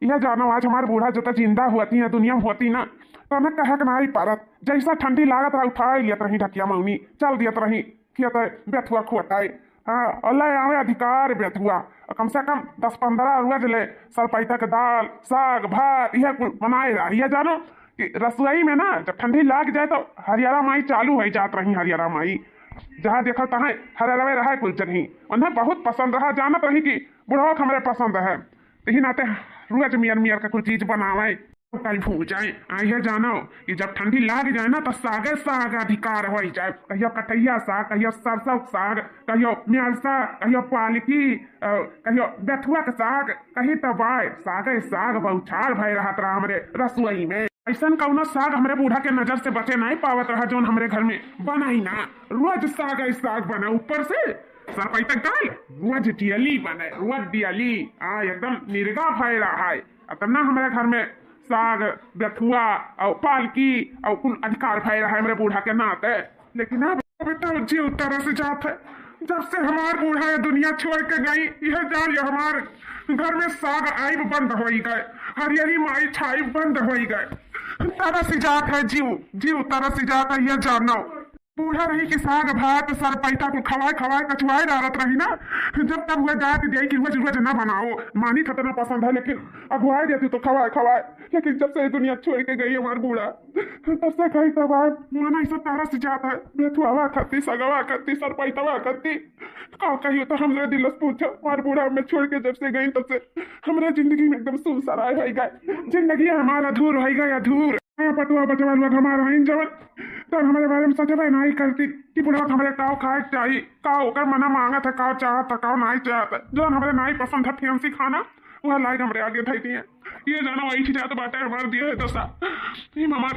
यह जानो आज हमार बूढ़ा जो तो जिंदा होती ना, दुनिया में होती ना, तो हमें कहे के नाई पारत। जैसा ठंडी लागत रहा उठाए लियत रही ढकिया मौनी, चल दियत रही। किया तो बेथुआ खोटाए। हाँ, और ले आवे अधिकार बेथुआ। और कम से कम दस पन्द्रह रोज ले सरपैता के दाल, साग, भात, यह कुल बनाए रहा। यह जानो कि रसोई में ना जब ठंडी लाग जाए तो हरियारा माई चालू हो जात रही। हरियारा माई जहाँ देखा तहाँ हरियारा में रहा कुल जगही। उन्हें बहुत पसंद रहा, जानत रही कि बुढ़वा के हमरे पसंद है। यही नाते रोज मियर मियर का कुछ चीज बनावे, कल भूल जाए। आ, यह जानो कि जब ठंडी लाग जाए ना, तो सागे साग अधिकार हो जाए। कहियो कटैया साग, कहियो सरसों साग, कहियो म्यालसा, कहियो पालकी, अ, कहियो बेथुआ के साग, कहीं तो बाय, सागे साग बौछार भय रहत रहा हमरे रसोई में। ऐसन कौनो साग हमरे बूढ़ा के नजर से बचे नहीं पावत रहा, जौन हमरे घर में बनाई ना। रोज सागे साग बने, ऊपर से सरपैतक दाल, रोज दियली बने, रोज दियली। आ, एकदम निरगा भय रहा है। अतना हमरे घर में साग, बेथुआ और पालकी और कुल अधिकार भय रहा है हमरे बूढ़ा के नाते। लेकिन अब तो जीव तरस जात है। जब से हमार बूढ़ा ये दुनिया छोड़ के गई, यह जान लो हमार घर में साग आइब बंद होई गए, हरियरी माई छाइब बंद होई गए। तरस जात है जीव, जीव तरस जात है, यह जानो। बूढ़ा रही कि साग भात सरपैता को खवाए खवाए कचुआए डालत रही ना, जब तब वह जात दिया कि रोज रोज ना बनाओ, मानी खतरना पसंद है, लेकिन अगुआए देती तो खवाए खवाए। लेकिन जब से ये दुनिया छोड़ के गई हमार बूढ़ा, तब से कहीं तब आए, मन ऐसा तरस जात है, बेथुआवा खाती, सगवा खाती, सरपैतवा खाती। का कहियो तो हमरे दिल से पूछो, हमार बूढ़ा हमें छोड़ के जब से गई, तब से हमरे जिंदगी में एकदम सुनसराय हो गए। जिंदगी हमारा अधूर हो गए, अधूर। हाँ, पटुआ बचवा लोग हमारा हैं जवन, तब हमारे बारे में सोचबे नहीं करती कि बुढ़वा हमारे काव खाए के चाहिए, काव ओकर मना मांगत है, काव चाहत है, काव नहीं चाहत है। जवन हमारे नहीं पसंद है फैंसी खाना, वह लाइक हमरे आगे धई दिए। ये जानो, वही जात बाटे हमार दिया है दशा। ये हमार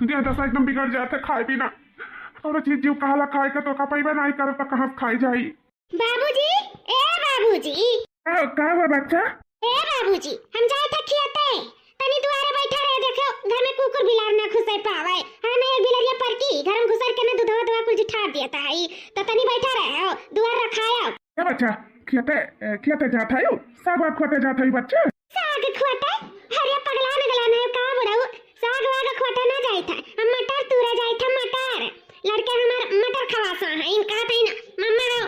दिया दशा एकदम बिगड़ जात है, खाए पीना। और चीज जीव कहला खाए का तो का पैबे नहीं करब, तो कहाँ से खाई जाई? बाबूजी, ए बाबूजी। का, का हुआ बच्चा? ए बाबूजी, हम जाए था खियाते। तनी दुआरे बैठा रहे, देखो, घर में कुकुर बिलार ना घुसे पावे। हाँ, नहीं, एक बिलरिया पर की, घर में घुसर के ना दूधवा दुआ कुल जिठार दिया था, ई, तो तनी बैठा रहे हो, दुआर रखाया। ए बच्चा, खियाते, ए, खियाते जात है, साग वाग खोटे जात है बच्चा? साग खोटे? अरे पगला नगला नहीं का बुढ़ऊ, साग वाग खोटे ना जाए था, हम मटर तूरे जाए था, मटर। लड़के हमार मटर खवासा है, इन कहत है ना, "मम्मा हो,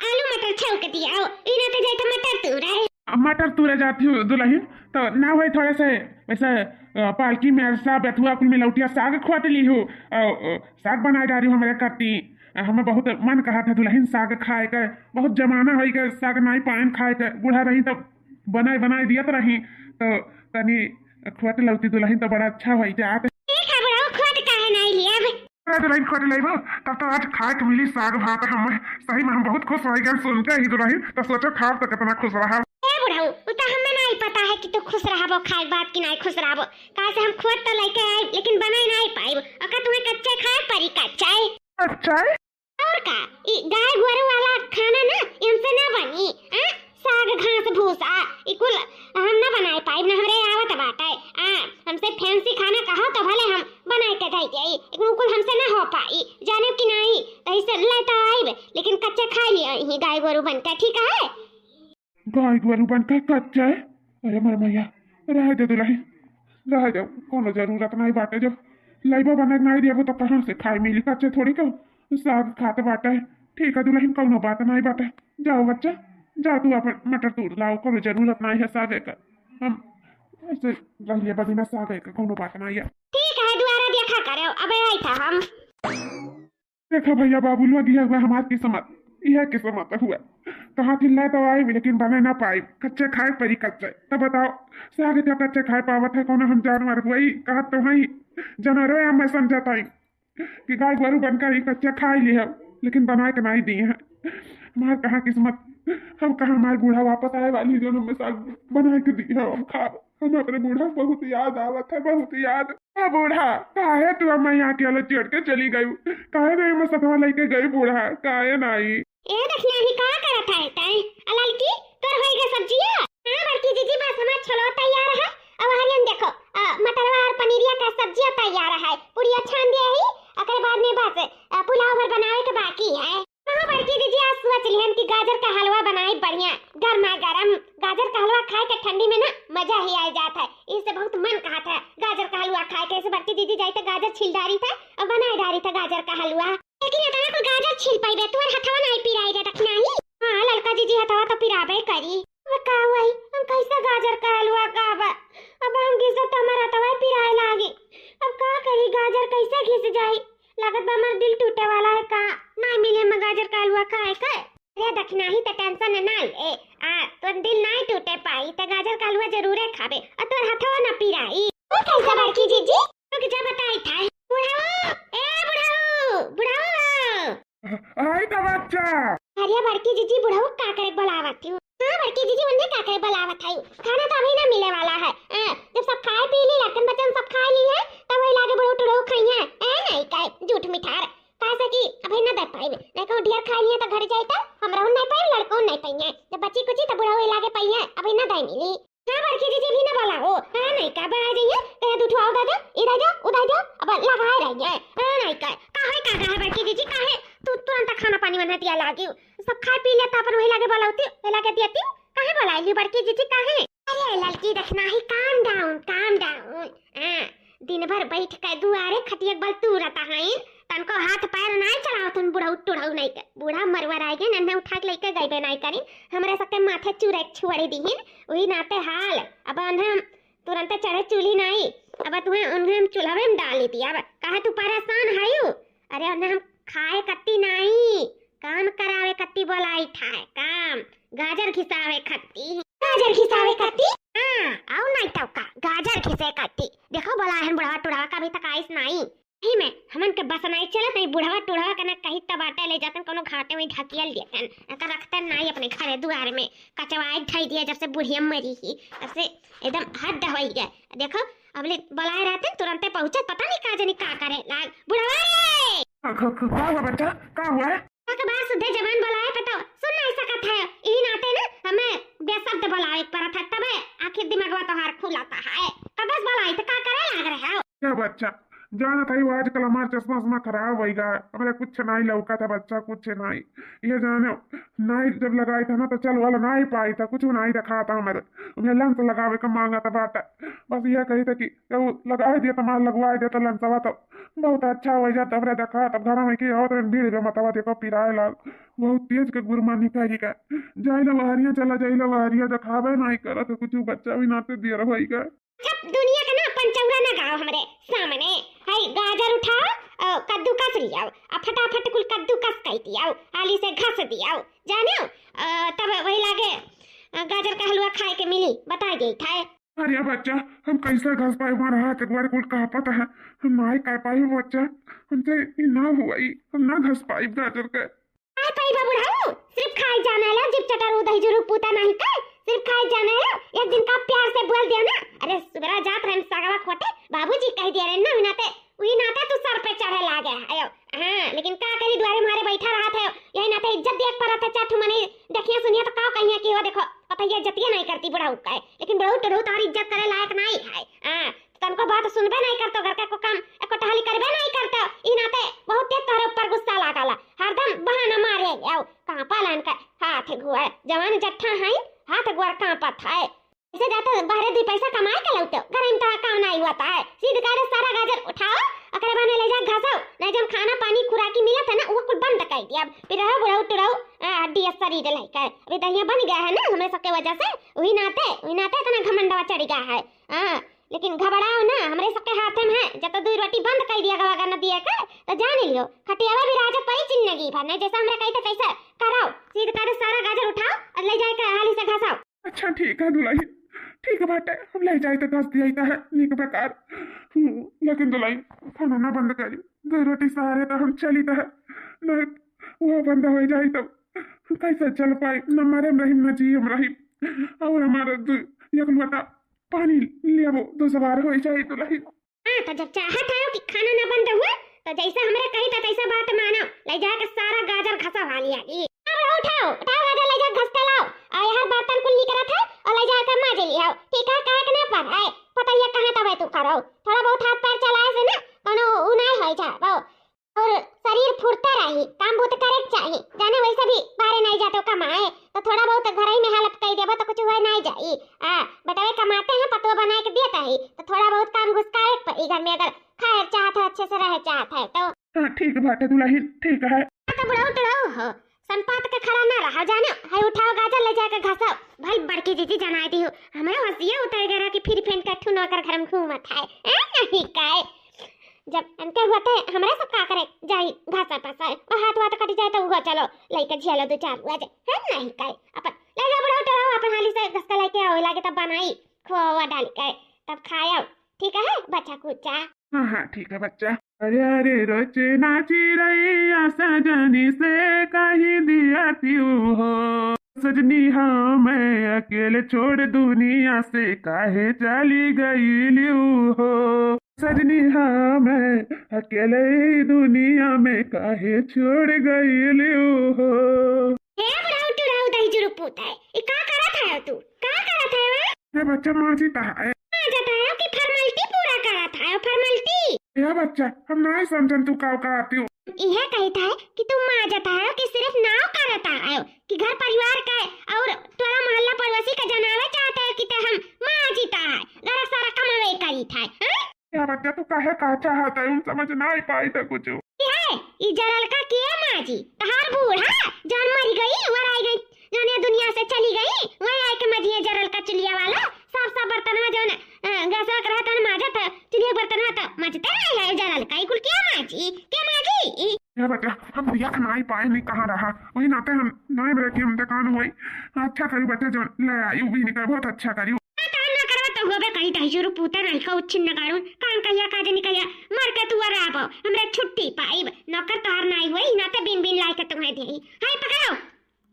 आलू मटर छौंक दिया हो," ई नाते जाए तो मटर तूरे। अब मटर तूरे जाती हूँ दुलहिन, तो ना होई थोड़े से वैसे, अ, पालकी में अरसा, बेथुआ कुल मिलौटिया साग खोट ली हूँ, अ, अ, साग बनाए डारी हूँ हमरे खाती। अ, हमें बहुत मन कहा था दुलहिन साग खाए के, बहुत जमाना होई के साग नाई पाएन खाए के, बूढ़ा रही तो बनाए बनाए दियत रही, तो तनी खोट लौती दुलहिन तो बड़ा अच्छा होई जात। ठीक है बुढ़ऊ, खोट काहे नाई लिया? अरे दुलहिन खोट लेबो, तब तो आज खाए के मिली साग भात। हम सही में हम बहुत खुश हो गए सुन के ही दुलहिन, तो सोचो खाब तो कितना खुश रहा। ए बुढ़ऊ, उ तो हमें नहीं पता है कि तू खुश रहबो खाए बात की नहीं खुश रहबो, काहे से हम खोट तो लेके आए लेकिन बनाए नहीं पाइब, ओका तुम्हें कच्चे खाए परी, कच्चे। कच्चे? और का ई गाय गोरू वाला खाना ना, ई हमसे ना बनी। आ, साग घास भूसा, ई कुल हम ना बनाए पाइब, ना हमरे आवत बाटे। आ, हमसे fancy खाना कहो तो भले हम बनाए के दे देई, लेकिन उ कुल हमसे ना हो पाई, जाने कि नाई। तो इसे ले तो आइब, लेकिन कच्चे खाई लिया ही गाय गोरू बन के, ठीक है? गाय गोरू बन के कच्चे? अरे मोर मैया, रह दे दुलही, रह जाओ, कोनो जरूरत नाई बाटे। जब लइबा बना के नाई देबो तो कहाँ से खाए मिली? कच्चे थोड़ी के साग खात बाटे। ठीक है दुलहिन, कौनो बात नाई बाटे। जाओ बच्चा, जा तू अपन मटर तूर लाओ, कौनो जरूरत नाई है सागे का। हम ऐसे रहिए बबिना सागे का, कौनो बात नाई है। ठीक है, दुआरा देखा करे, अबे आई था हम। देखा भैया बाबू लोग, यह हुआ हमार किस्मत, यह किस्मत हुआ। कहाँ थी ले तो आई, लेकिन बने ना पाई, कच्चे खाए परी कच्चे। तब बताओ, सागे का कच्चे खाए पावत है, कौनो हम जानवर हुई? कहा तो हई जानवर है, हम मैं समझता हई कि गाय गोरू बनकर ही कच्चा खाई ली है, लेकिन बनाए के नाई दी है। हमार कहाँ किस्मत, हम कहाँ हमार बूढ़ा वापस आए वाली जो हमें साग बनाए के दी है, हम खाब। हम अपने बूढ़ा बहुत याद आवत है, बहुत याद। ए बूढ़ा, काहे तू हमें यहाँ के अलग छोड़ के चली गई? काहे नहीं हमें सथवा लेके गई बूढ़ा? काहे नहीं? ए दखियाही का करत है तै? आ ललकी, तोर होई गे सब्जिया? हाँ बड़की जीजी, बस हमार छोलवा तैयार है। अब हरियन देखो, आ, मटरवा और पनीरिया का सब्जिया तैयार है। पूड़िया छान दिया ही, ओकरे बाद में बस, आ, पुलाव भर बनावे के बाकी है। हाँ बड़की जीजी, आज सोच लिहन कि गाजर का हलवा बनाई बढ़िया, गर्मा गरम। गाजर का हलवा खाए के ठंडी में ना मजा ही आ जात है। इससे बहुत मन कहत है गाजर का हलवा खाए के। ऐसे बड़की जीजी जाई तो गाजर छील डारी था और बनाए डारी था गाजर का हलवा। लेकिन इतना कुल गाजर छील पाइबे, तोर हथवा नाई पिराई रे दखियाही। हाँ, ललका जीजी हथवा तो पिराबे करी। अब का हुई, हम कैसे गाजर का हलवा खाबा? अब हम घिसब तो हमार हथवा पिराए लागी। अब का करी, गाजर कैसे घिस जाई? लागत बा हमार दिल टूटे वाला है का, नाई मिले में गाजर का हलवा खाए के। अरे दखियाही त tension ना ले, आ, तोर दिल नाई टूटे पाई, त गाजर का हलवा जरूरे खाबे, और तोर हथवा ना पिराई। ओ कैसे बड़की जीजी? रुक जा, बताई था। बुढ़ऊ, ए बुढ़ऊ, बुढ़ऊ। आई तो बच्चा। अरे बड़की जीजी, बुढ़ऊ का करे बुलावत हूँ? हाँ बड़की जीजी, उन्हें का करे बुलावत है? खाना तो अभी ना मिले वाला है। आ, जब सब खाए पी ली, लड़कन बच्चन सब खाए ली है, तब वही लागे बुढ़ऊ टुढ़ऊ खाई है। ए नहीं का, झूठ मिठार। काहे से कि अभी ना दे पाई, नहीं कहूँ ढेर खाए लिए तो घर जाए तो हम रहू नहीं पाई, लड़कऊ नहीं पाई है। जब बची कुची तो बुढ़ऊ वही लागे पाई है, अभी ना दे मिली। हाँ बड़की जीजी, भी ना बोला हो। हाँ नहीं का, बड़ा जइए, कहे दू ठो आऊ दे दो, ई दे दो, उ दे दो, अब लगाए रहिए। हाँ नहीं का, काहे का, काहे बड़की जीजी, काहे तू तुरंत खाना पानी बना दिया लागी? सब खाए पी लेता, अपन वही लागे बोलावती, वही लागे दियती। काहे बोलाइली बड़की जीजी, काहे? अरे ललकी, दखियाही, calm down, calm down। हाँ, दिन भर बैठ के दुआरे खटिया के बल तू रहता है, तनको हाथ पैर नाई चलावत हन बुढ़ऊ टुढ़ऊ नहीं के। बूढ़ा मरवर आए गे, नन्हे उठा के लेके गईबे नाई करी। हमरे सबके माथे चूरे के छुअड़ी दीहिन, वही नाते हाल। अब उन्हें हम तुरंते चढ़े चूल्ही नाई, अब तुहे उन्हें हम चूल्हवे में डाली दिया। अब काहे तू परेशान हयू? अरे उन्हें हम खाए कत्ती नाई, काम करावे कत्ती बोलाई था, काम, गाजर घिसावे कत्ती। गाजर घिसावे कत्ती? हाँ, आऊ नाई तो का, गाजर घिसे कत्ती। देखो बोलाए हन बुढ़वा टुढ़वा का, अभी तक आइस नाई। सही में, हमन के बस नाई चलत, नहीं बुढ़वा टुढ़वा के ना कही त बाटे ले जातन, कोनो घाटे में ढकियल देतन, एकर रखतन नाई अपने घरे दुआर में, कचवाए धई दिया। जब से बुढ़िया मरी ही, तब से एकदम हद होई गए। देखो, अबले बोलाए रहतन, तुरंते पहुँचत, पता नहीं का जानी का करे लाग। बुढ़वा रे! का, का, का हुआ बच्चा? का हुआ? एक बार सुधे जबान बोलाए पे तो सुन नहीं सकत है, यही नाते ना हमें बेशब्द बोलावे के पड़त है, तबे आखिर दिमागवा तोहार खुलता है। कब से बोलाई तो का करे लाग रहे हो? क्या बच्चा, जानत है वो आजकल हमार चश्मा उश्मा खराब होई गा, हमरा कुछ नाई लौकत है बच्चा, कुछ नाई। ये जाने नाई जब लगाई था ना तो चल वाला नाई पाई था, कुछ नाई दिखा था हमारे, उन्हें lens लगावे का मांगा था बाटा। बस यह कही था कि जब लगाए दिया तो मार लगवाए दिया तो lensवा तो बहुत अच्छा हो जाता, हमरा दिखा तब घर में की होत रहे भीड़ के मतवा देखो पिराए लाग, बहुत तेज के गुरमा निकल का। जाइला बहरिया, चला जाइला बहरिया, दिखावे नाई करत कुछ, बच्चा भी नाते दियर होई का। जब दुनिया के ना पंचौरा ना गाओ हमरे सामने। हई गाजर उठाओ, अ, कद्दूकस लियाओ, आ फटाफट कुल कद्दूकस कई दियाओ, हाली से घस दियाओ, जानियो, अ, तब वही लागे, अ, गाजर का हलवा खाए के मिली, बता गई था। अरे बच्चा, हम कैसे घस पाए, हमारा हाथ एक बार कुल कांपत है, हम नाई कर पाई बच्चा, हमसे ई ना हुआ, ई हम ना घस पाई गाजर के। खाए पाइबा बुढ़ऊ, सिर्फ खाए जाने ला, जिप चटर उदही जुरुक पूता नहीं के, सिर्फ खाए जाने ला। एक दिन का प्यार से बोल दिया ना, अरे सुबेरा जात रहे सगवा खोटे, बाबूजी कह दिया रे ना, नाते, वही नाते तू सर पे चढ़े लागे, आयो, हाँ। लेकिन का करी, दुआरे मुहारे बैठा रहत है, यही नाते इज्जत दिए के परत है। चार ठो मनई देखिया सुनिया तो का कहिया कि वो देखो, पतोहिया इज्जतिया नाहीं करती बुढ़ऊ का है। लेकिन बुढ़ऊ टुढ़ऊ तोहरी इज्जत करे लायक नाहीं है। हाँ, तनको बात सुनबे नाहीं करतो, घर का को काम एको टहली करबे नाहीं करतो। ई नाते बहुत तेज तोहरे ऊपर गुस्सा लागला, हरदम बहाना मारे आओ। कहाँ पालन का हाथ गोड़, जवान जट्ठा है, हाथ गोड़ कांपत है। ऐसे जाते बाहरे दुई पैसा कमाए के लौटो, घर में तोरा काम नाहीं होता है। सीध करे सारा गाजर उठाओ, ओकरे बाद में ले जा घसाओ, नाहीं जब खाना पानी खुराकी मिलत है ना, वो कुल बंद कर दिया। अब फिर रहो बुढ़ऊ टुढ़ऊ, आ, हड्डी शरीर लेकर। अभी दहिया बन गया है ना हमरे सबके वजह से, वही नाते, वही नाते इतना घमंडवा चढ़ गया है। हाँ, लेकिन घबराओ ना, हमरे सबके हाथे में है। जब तो दुई रोटी बंद कर दिया गवा ना दिया कर, तो जान लियो, खटियावा भी राजा परी जिंदगी भर, नाहीं जैसा हमरे कही तो तैसा कराओ। सीध करे सारा गाजर उठाओ और ले जाए के हाली से घसाओ। अच्छा ठीक है दुलहिन, ठीक बाटे, हम ले जाई त घस दियाई त है नीक बेकार। हम्म, लेकिन दुलहिन, खाना ना बंद करी, दो रोटी सहारे त हम चली त है, नहीं वो बंद हो जाई तब कैसे चल पाई? न मरे में रही, न जी में रही। और हमारा दू, एक लोटा पानी ले वो दो सवार हो जाई दुलहिन। हाँ, तो जब चाहत है कि खाना ना बंद हुआ, तो जैसा हमरे कही था तैसा बात मानो, ले जाके सारा गाजर घसा वाली आगी। अब उठाओ, उठाओ गाजर, ले जा घस के लाओ। और यहाँ बर्तन कुल निकरत है और ले जाके माज लियाओ। ठीक है, कहे के ना पर है, पता ये कहाँ तबे तू करो। थोड़ा बहुत हाथ पैर चलाए से ना, कोनो उ नहीं होई जा, वो। और शरीर फुर्ता रही, काम बहुत करे के चाही। जाने वैसे भी बाहरे नहीं जाते कमाए, तो थोड़ा बहुत घर ही में हेल्प कर देबो तो कुछ हुए नहीं जाई। आ, बेटवे कमाते हैं, पतवा बनाए के देता है, तो थोड़ा बहुत काम घुसकाए के पड़ी घर में, अगर खाए चाहत है, अच्छे से रहे चाहत है तो। हाँ, ठीक बात है दुलहिन, ठीक है। हाँ, तो बुढ़ऊ टुढ़ऊ हो, संपात के खड़ा ना रहा, जानो है, उठाओ गाजर ले जाके घसाओ। भाई बड़की जीजी जनाए दी हो, हमरा हंसिया उतर गया कि फिर फेन के ठुनो कर घर में घूमत है। ए, नहीं काए, जब इनके हुआ थे, हमरा सब का करे जाई घासा पासा, और हाथ वाथ कट जाए तो हुआ चलो, लइके झियालो दो चार हुआ जाए, है नहीं काए, अपन ले जा बुढ़ऊ टुढ़ऊ, अपन हाली से घसका लेके आओ, लागे तब बनाई, खोआ डाल के, तब खाया, ठीक है बच्चा कुच्चा। हाँ, हाँ, ठीक है बच्चा। अरे, अरे, रोचे नाची रही आ सजनी से कही दिया तू हो। सजनी हाँ मैं अकेले छोड़ दुनिया से काहे चली गई लियू हो। सजनी हाँ मैं अकेले ही दुनिया में काहे छोड़ गई लियू हो। हे बुढ़ऊ टुढ़ऊ दही जुरु पूत है, ई का करत है तू? का करत है वा? हे बच्चा माजी ता है। माजत है कि फॉर्मेलिटी पूरा करत है, फॉर्मेलिटी? हे बच्चा, हम नहीं समझन तू का कहती हो। इहे कही था कि तू माजत है कि सिर्फ नाव करत है कि घर परिवार का और टोला मोहल्ला पड़ोसी का जनावे चाहत है कि ते हम माजित है, घर सारा कमावे करी था, हाँ? या बच्चा तू काहे का चाहत है, हम समझ नहीं पाई था कुछ। ई है, ई जरल का के माजी? तहार बूढ़ा, जौन मरी गई, वराई गई, जौन ये दुनिया से चली गई, वही आए के मजिए जरल का चुलिया वाला, सब, सब बर्तनवा जौन, अ, गैसवा के रहत, जौन माजत, चुलिया के बर्तनवा तो मजते नहीं है, जरल का, ई कुल के माजी? के माजी? या बच्चा, हम दिया के नाई पाए नहीं कहाँ रहा, वही नाते हम नाई बरे की हम दुकान हुई, अच्छा करी बच्चा जौन ले आई, वो भी निकल, बहुत अच्छा करी। आ, तहार नौकरवा तो होबे करी, दही जुरु पूते नहीं का उच्छिन्न करू। कान कहिया का जनी कहिया मर के तू आराब हो, हमरा छुट्टी पाइब। नौकर तोहार नाई होई, ना ते बीन बीन लाई के तुम्हें देही। हाय पकड़ो।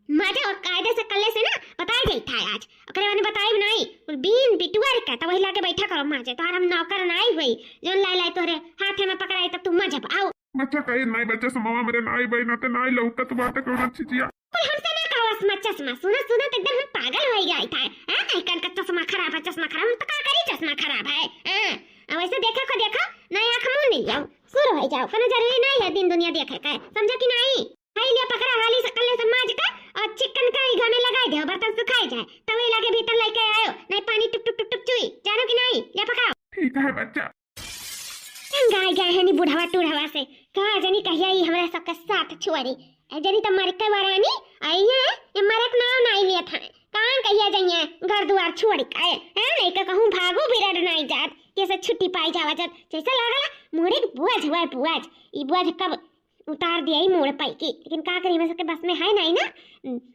माजे और कायदे से कल्ले से ना बताई जाई था आज। ओकरे माने बताइब नहीं। कुल बीन बिटुआ रे कहता वही लाके बैठा करो माजे। तोहार हम नौकर नाई होई। जौन लाई लाई तोहरे हाथे में पकड़ाई तब तू मजब आओ। बच्चा कहे नहीं, बच्चा समवा मेरे नाई भाई ना ते नाई लौकत बाटे कौनो चीजिया। कोई हमसे ना कहो असमा चश्मा, सुना सुना तो एकदम हम पागल हो गया था। हाँ, नहीं कन का चश्मा खराब है, चश्मा खराब, हम तो का करी चश्मा खराब है। हाँ, अब ऐसे देखे को देखो, नहीं आँख मुंह नहीं जाओ, शुरू हो जाओ, कोनो जरूरी नहीं है दिन दुनिया देखे के, समझो कि नहीं? हाय लिया पकड़ा हाली से कल्ले से माज के और चिकन का ही घमे लगाई दे, बर्तन सुखाई जाए, तब वही लाके भीतर लेके आयो, नहीं पानी टुक टुक टुक टुक चुई, जानो कि नहीं? लिया पकड़ो। ठीक है बच्चा। तंग आ गया है नी बुढ़वा टूढ़वा से। का जनी कहिया ई हमरा सबके साथ छुअरी। ए जनी त मरके वरानी, आई है, ये मरक नाव नाई लिया था। कान कहिया जइया घर दुआर छोड़ के। हैं, नहीं का कहूँ भागो बिरड़ नाई जात, कैसे छुट्टी पाई जावा जात। जैसे लागला मोरे के बुआज हुआ है, बुआज। ई बुआज कब उतार दिया ही मोड़ पाई की। लेकिन का करी, हमरा सबके बस में है नहीं ना।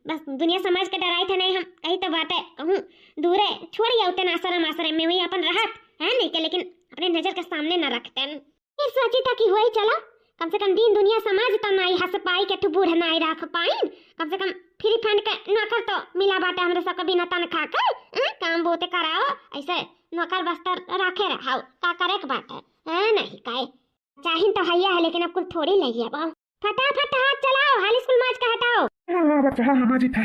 बस दुनिया समाज के डराई थे नहीं हम, कही तो बात है, कहूँ दूरे छोड़ गया उतने आश्रम, आश्रम में वही अपन रहत है नहीं के, लेकिन अपने नजर के सामने न रखते हैं। फिर सोची था कि वही चलो, कम से कम दिन दुनिया समाज तो नाई हंस पाई, के ठू बूढ़ नाई रख पाइन, कम से कम फ्री फंड के नौकर तो मिला बाटे हमरे सबके बिना तनखा के, हैं? काम बोते कराओ, ऐसे नौकर बस्तर रखे रहो, का करे के बाटे, हैं? नहीं काहे, चाहिन तो हैया है, लेकिन अब कुल थोड़ी लइया बा। फटाफट हाथ चलाओ, हाली स्कूल माज का हटाओ। हाँ, हाँ, बच्चा, हाँ, हाँ, माजी था।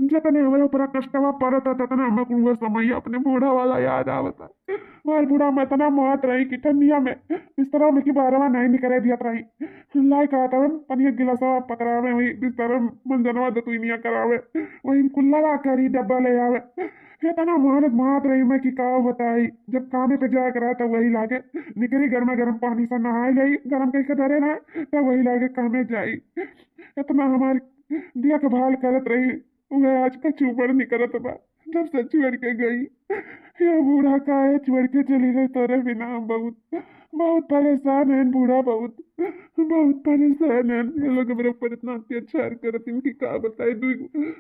जतने हमरे ऊपर कष्टवा पड़त है, ततने हमें कुल समय अपने बूढ़ा वाला याद आवत है। हमार बूढ़ा में इतना मोहत रही कि ठंडिया में बिस्तरा में की बारवा नहीं निकरे दियत रही। लाई कहत हवन, पनिया गिलासवा पकड़ावे, वही बिस्तरा में मंजनवा दतुइनिया करावे, वही कुल्लावा करी डब्बा ले आवे। इतना मोहत मोहत रही मैं कि का बताई। जब कामे पे जाए के रहा, तब वही लागे निकरी गर्मा गर्म पानी से नहाए लई, गरम कई के धरे ना, तब वही लागे कामे जाई। इतना हमारी देखभाल करत रही, वह आज का चूबड़ निकरत बा, जब से छोड़ के गई। ये बूढ़ा काहे छोड़ के चली गई तोरे बिना? हम बहुत, बहुत परेशान हैं बूढ़ा, बहुत, बहुत परेशान हैं। ये लोग मेरे ऊपर इतना अत्याचार करत हैं कि का बताई। दुई,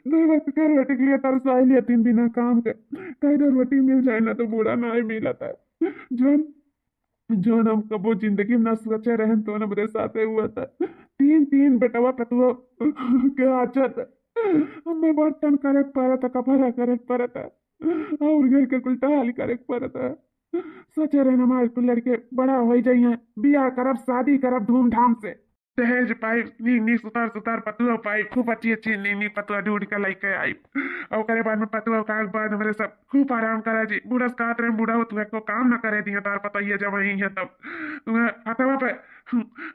दुई वक्त के रोटी के लिए तरसाई लिया, तीन बिना काम के। कहीं तो रोटी मिल जाए ना, तो बूढ़ा ना ही मिलता है। जौन, जौन हम कबो जिंदगी में ना सोचे रहन, तो हमरे साथे हुआ था। तीन, तीन बेटवा पतुआ के आचत हमें बर्तन करे के पड़त, कपड़ा करे के पड़त, और घर के कुल टहल करे के पड़त। सोचे रहन हमारे कुल लड़के बड़ा हो जाइए, बियाह करब, शादी करब धूमधाम से। दहेज पाइब, नीक नीक सुतार सुतार पतुआ पाइब, खूब अच्छी अच्छी नीक नीक पतुआ ढूंढ के लेके आइब। और ओकरे बाद में पतुआ का बाद हमरे सब खूब आराम करा जी। बूढ़ा से कहत रहे, बूढ़ा हो, तुम्हें को काम ना करे दिया, तार पतोहिया जब वही है तब तुम्हें हथवा पे,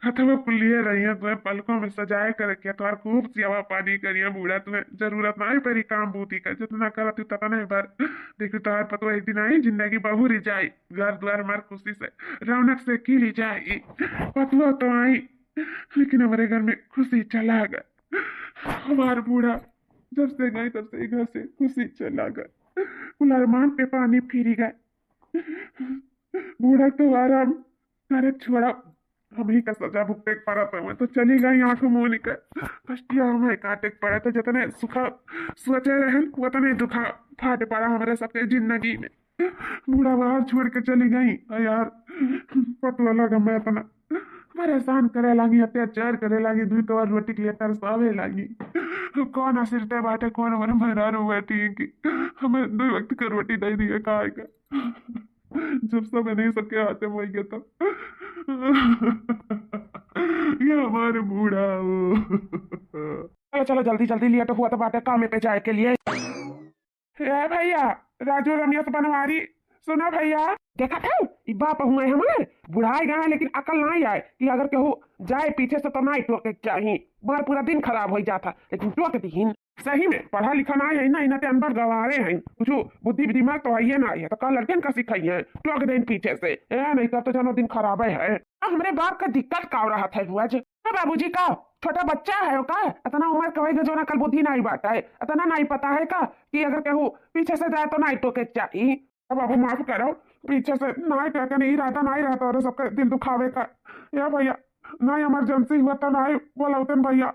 हथवा कुलिए रही है, तुम्हें पलकों में सजाए कर रखे, तुम्हार खूब सेवा पानी करिए बूढ़ा, तुम्हें जरूरत ना है परी काम बूती का, जितना करत तू ततने भर। देखो तार पतुआ एक दिन आई, जिंदगी बहुरी जाए, घर द्वार हमार खुशी से, रौनक से खिली जाए। पतुआ तो आई, लेकिन हमारे घर में खुशी चला गए। हमार बूढ़ा जब से गए, तब से घर से खुशी चला गए। कुल अरमान पे पानी फिरी गए। बूढ़ा तो आराम करे छोड़ा, हम ही का सजा भुगते के पड़त हमें। तो चली गई आंख मुंह निकल, कष्टिया हमें काटे के पड़ा। तो जितने सुखा सोचे रहन, उतने दुखा फाट पड़ा हमारे सबके जिंदगी में। बूढ़ा बाहर छोड़ के चली गई। आ यार, पतुआ लगा मैं इतना परेशान करे लागी, अत्याचार करे लागी, दुई कवर रोटी के लिए तरसावे लागी। कौन आसिरते बाटे, कौन हमारे मेहरारू बैठी है कि हमें दो वक्त के रोटी दे दिए खाए का। जब सब नहीं सबके हाथे में गया तब ये हमारे बूढ़ा हो। चलो, चलो, जल्दी, जल्दी लिया तो हुआ तो बाटे कामे पे जाए के लिए। ए भैया, राजू रमेश बनवारी, सुनो भैया। देखत हौ, ई बाप हुए हमार, बुढ़ाए गए हैं, लेकिन अकल नाई आए कि अगर केहू जाए पीछे से तो नाई टोके के चाही। मार पूरा दिन खराब हो जाता, लेकिन टोक दीहिन। सही में, पढ़ा लिखा नाई है ना, इन्हें ते अनपढ़ गवारे हैं, कुछ बुद्धि दिमाग तो है ना, ये तो का लड़कन का सिखाई है, टोक देन पीछे से। ए, नहीं तो, तो जानो दिन खराब है। अब हमरे बाप का दिक्कत का रहत है बुआ जी? का बाबूजी का छोटा बच्चा है का? इतना उम्र के होइगा, जोना कल बुद्धि नाई बात है, इतना नाई पता है का कि अगर केहू पीछे से जाए तो नाई टोके के चाही? अब बाबू माफ करो, पीछे से नाई टोके नहीं रहता, नाई रहता और सबके दिल दुखावे का। या भैया, नाई इमरजेंसी हुआ तो नाई बोलौतन भैया,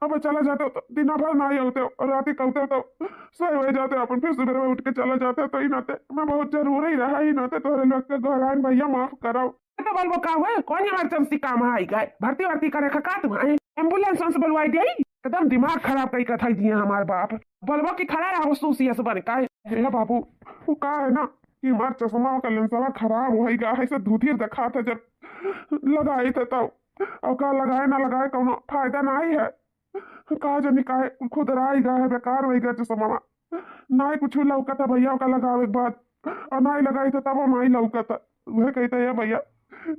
अब चला जाते तो दिन भर नाई होते और रात ही कहते तो सोए हुए जाते, अपन फिर सुबह में उठ के चला जाते। तो ही नाते मैं बहुत जरूरी रहा, ही नाते तोहरे लोग के घराइन भैया माफ करो। तो बोलबो का हुए, कौन इमरजेंसी काम आई गए? भर्ती वर्ती करे का, का तुम्हारे एम्बुलेंस से बुलवाई दे? एकदम दिमाग खराब कई कथाई दिए हमार बाप। बोलबो कि खड़ा रहो सूसिया से बन का। हे बाबू, वो का है ना कि हमार चश्मा का लेंसवा खराब हो गया है, से धुधिर दिखात है जब लगाई थे तब। और का लगाए ना लगाए, कोनो फायदा नहीं है। का जानी काहे खुदराई गया है, बेकार हो गया चश्मा। नाई कुछ लौकत है भैया, ओका लगावे के बाद, और नाई लगाई तो तब नाई लौकत है। वह कहते हैं भैया,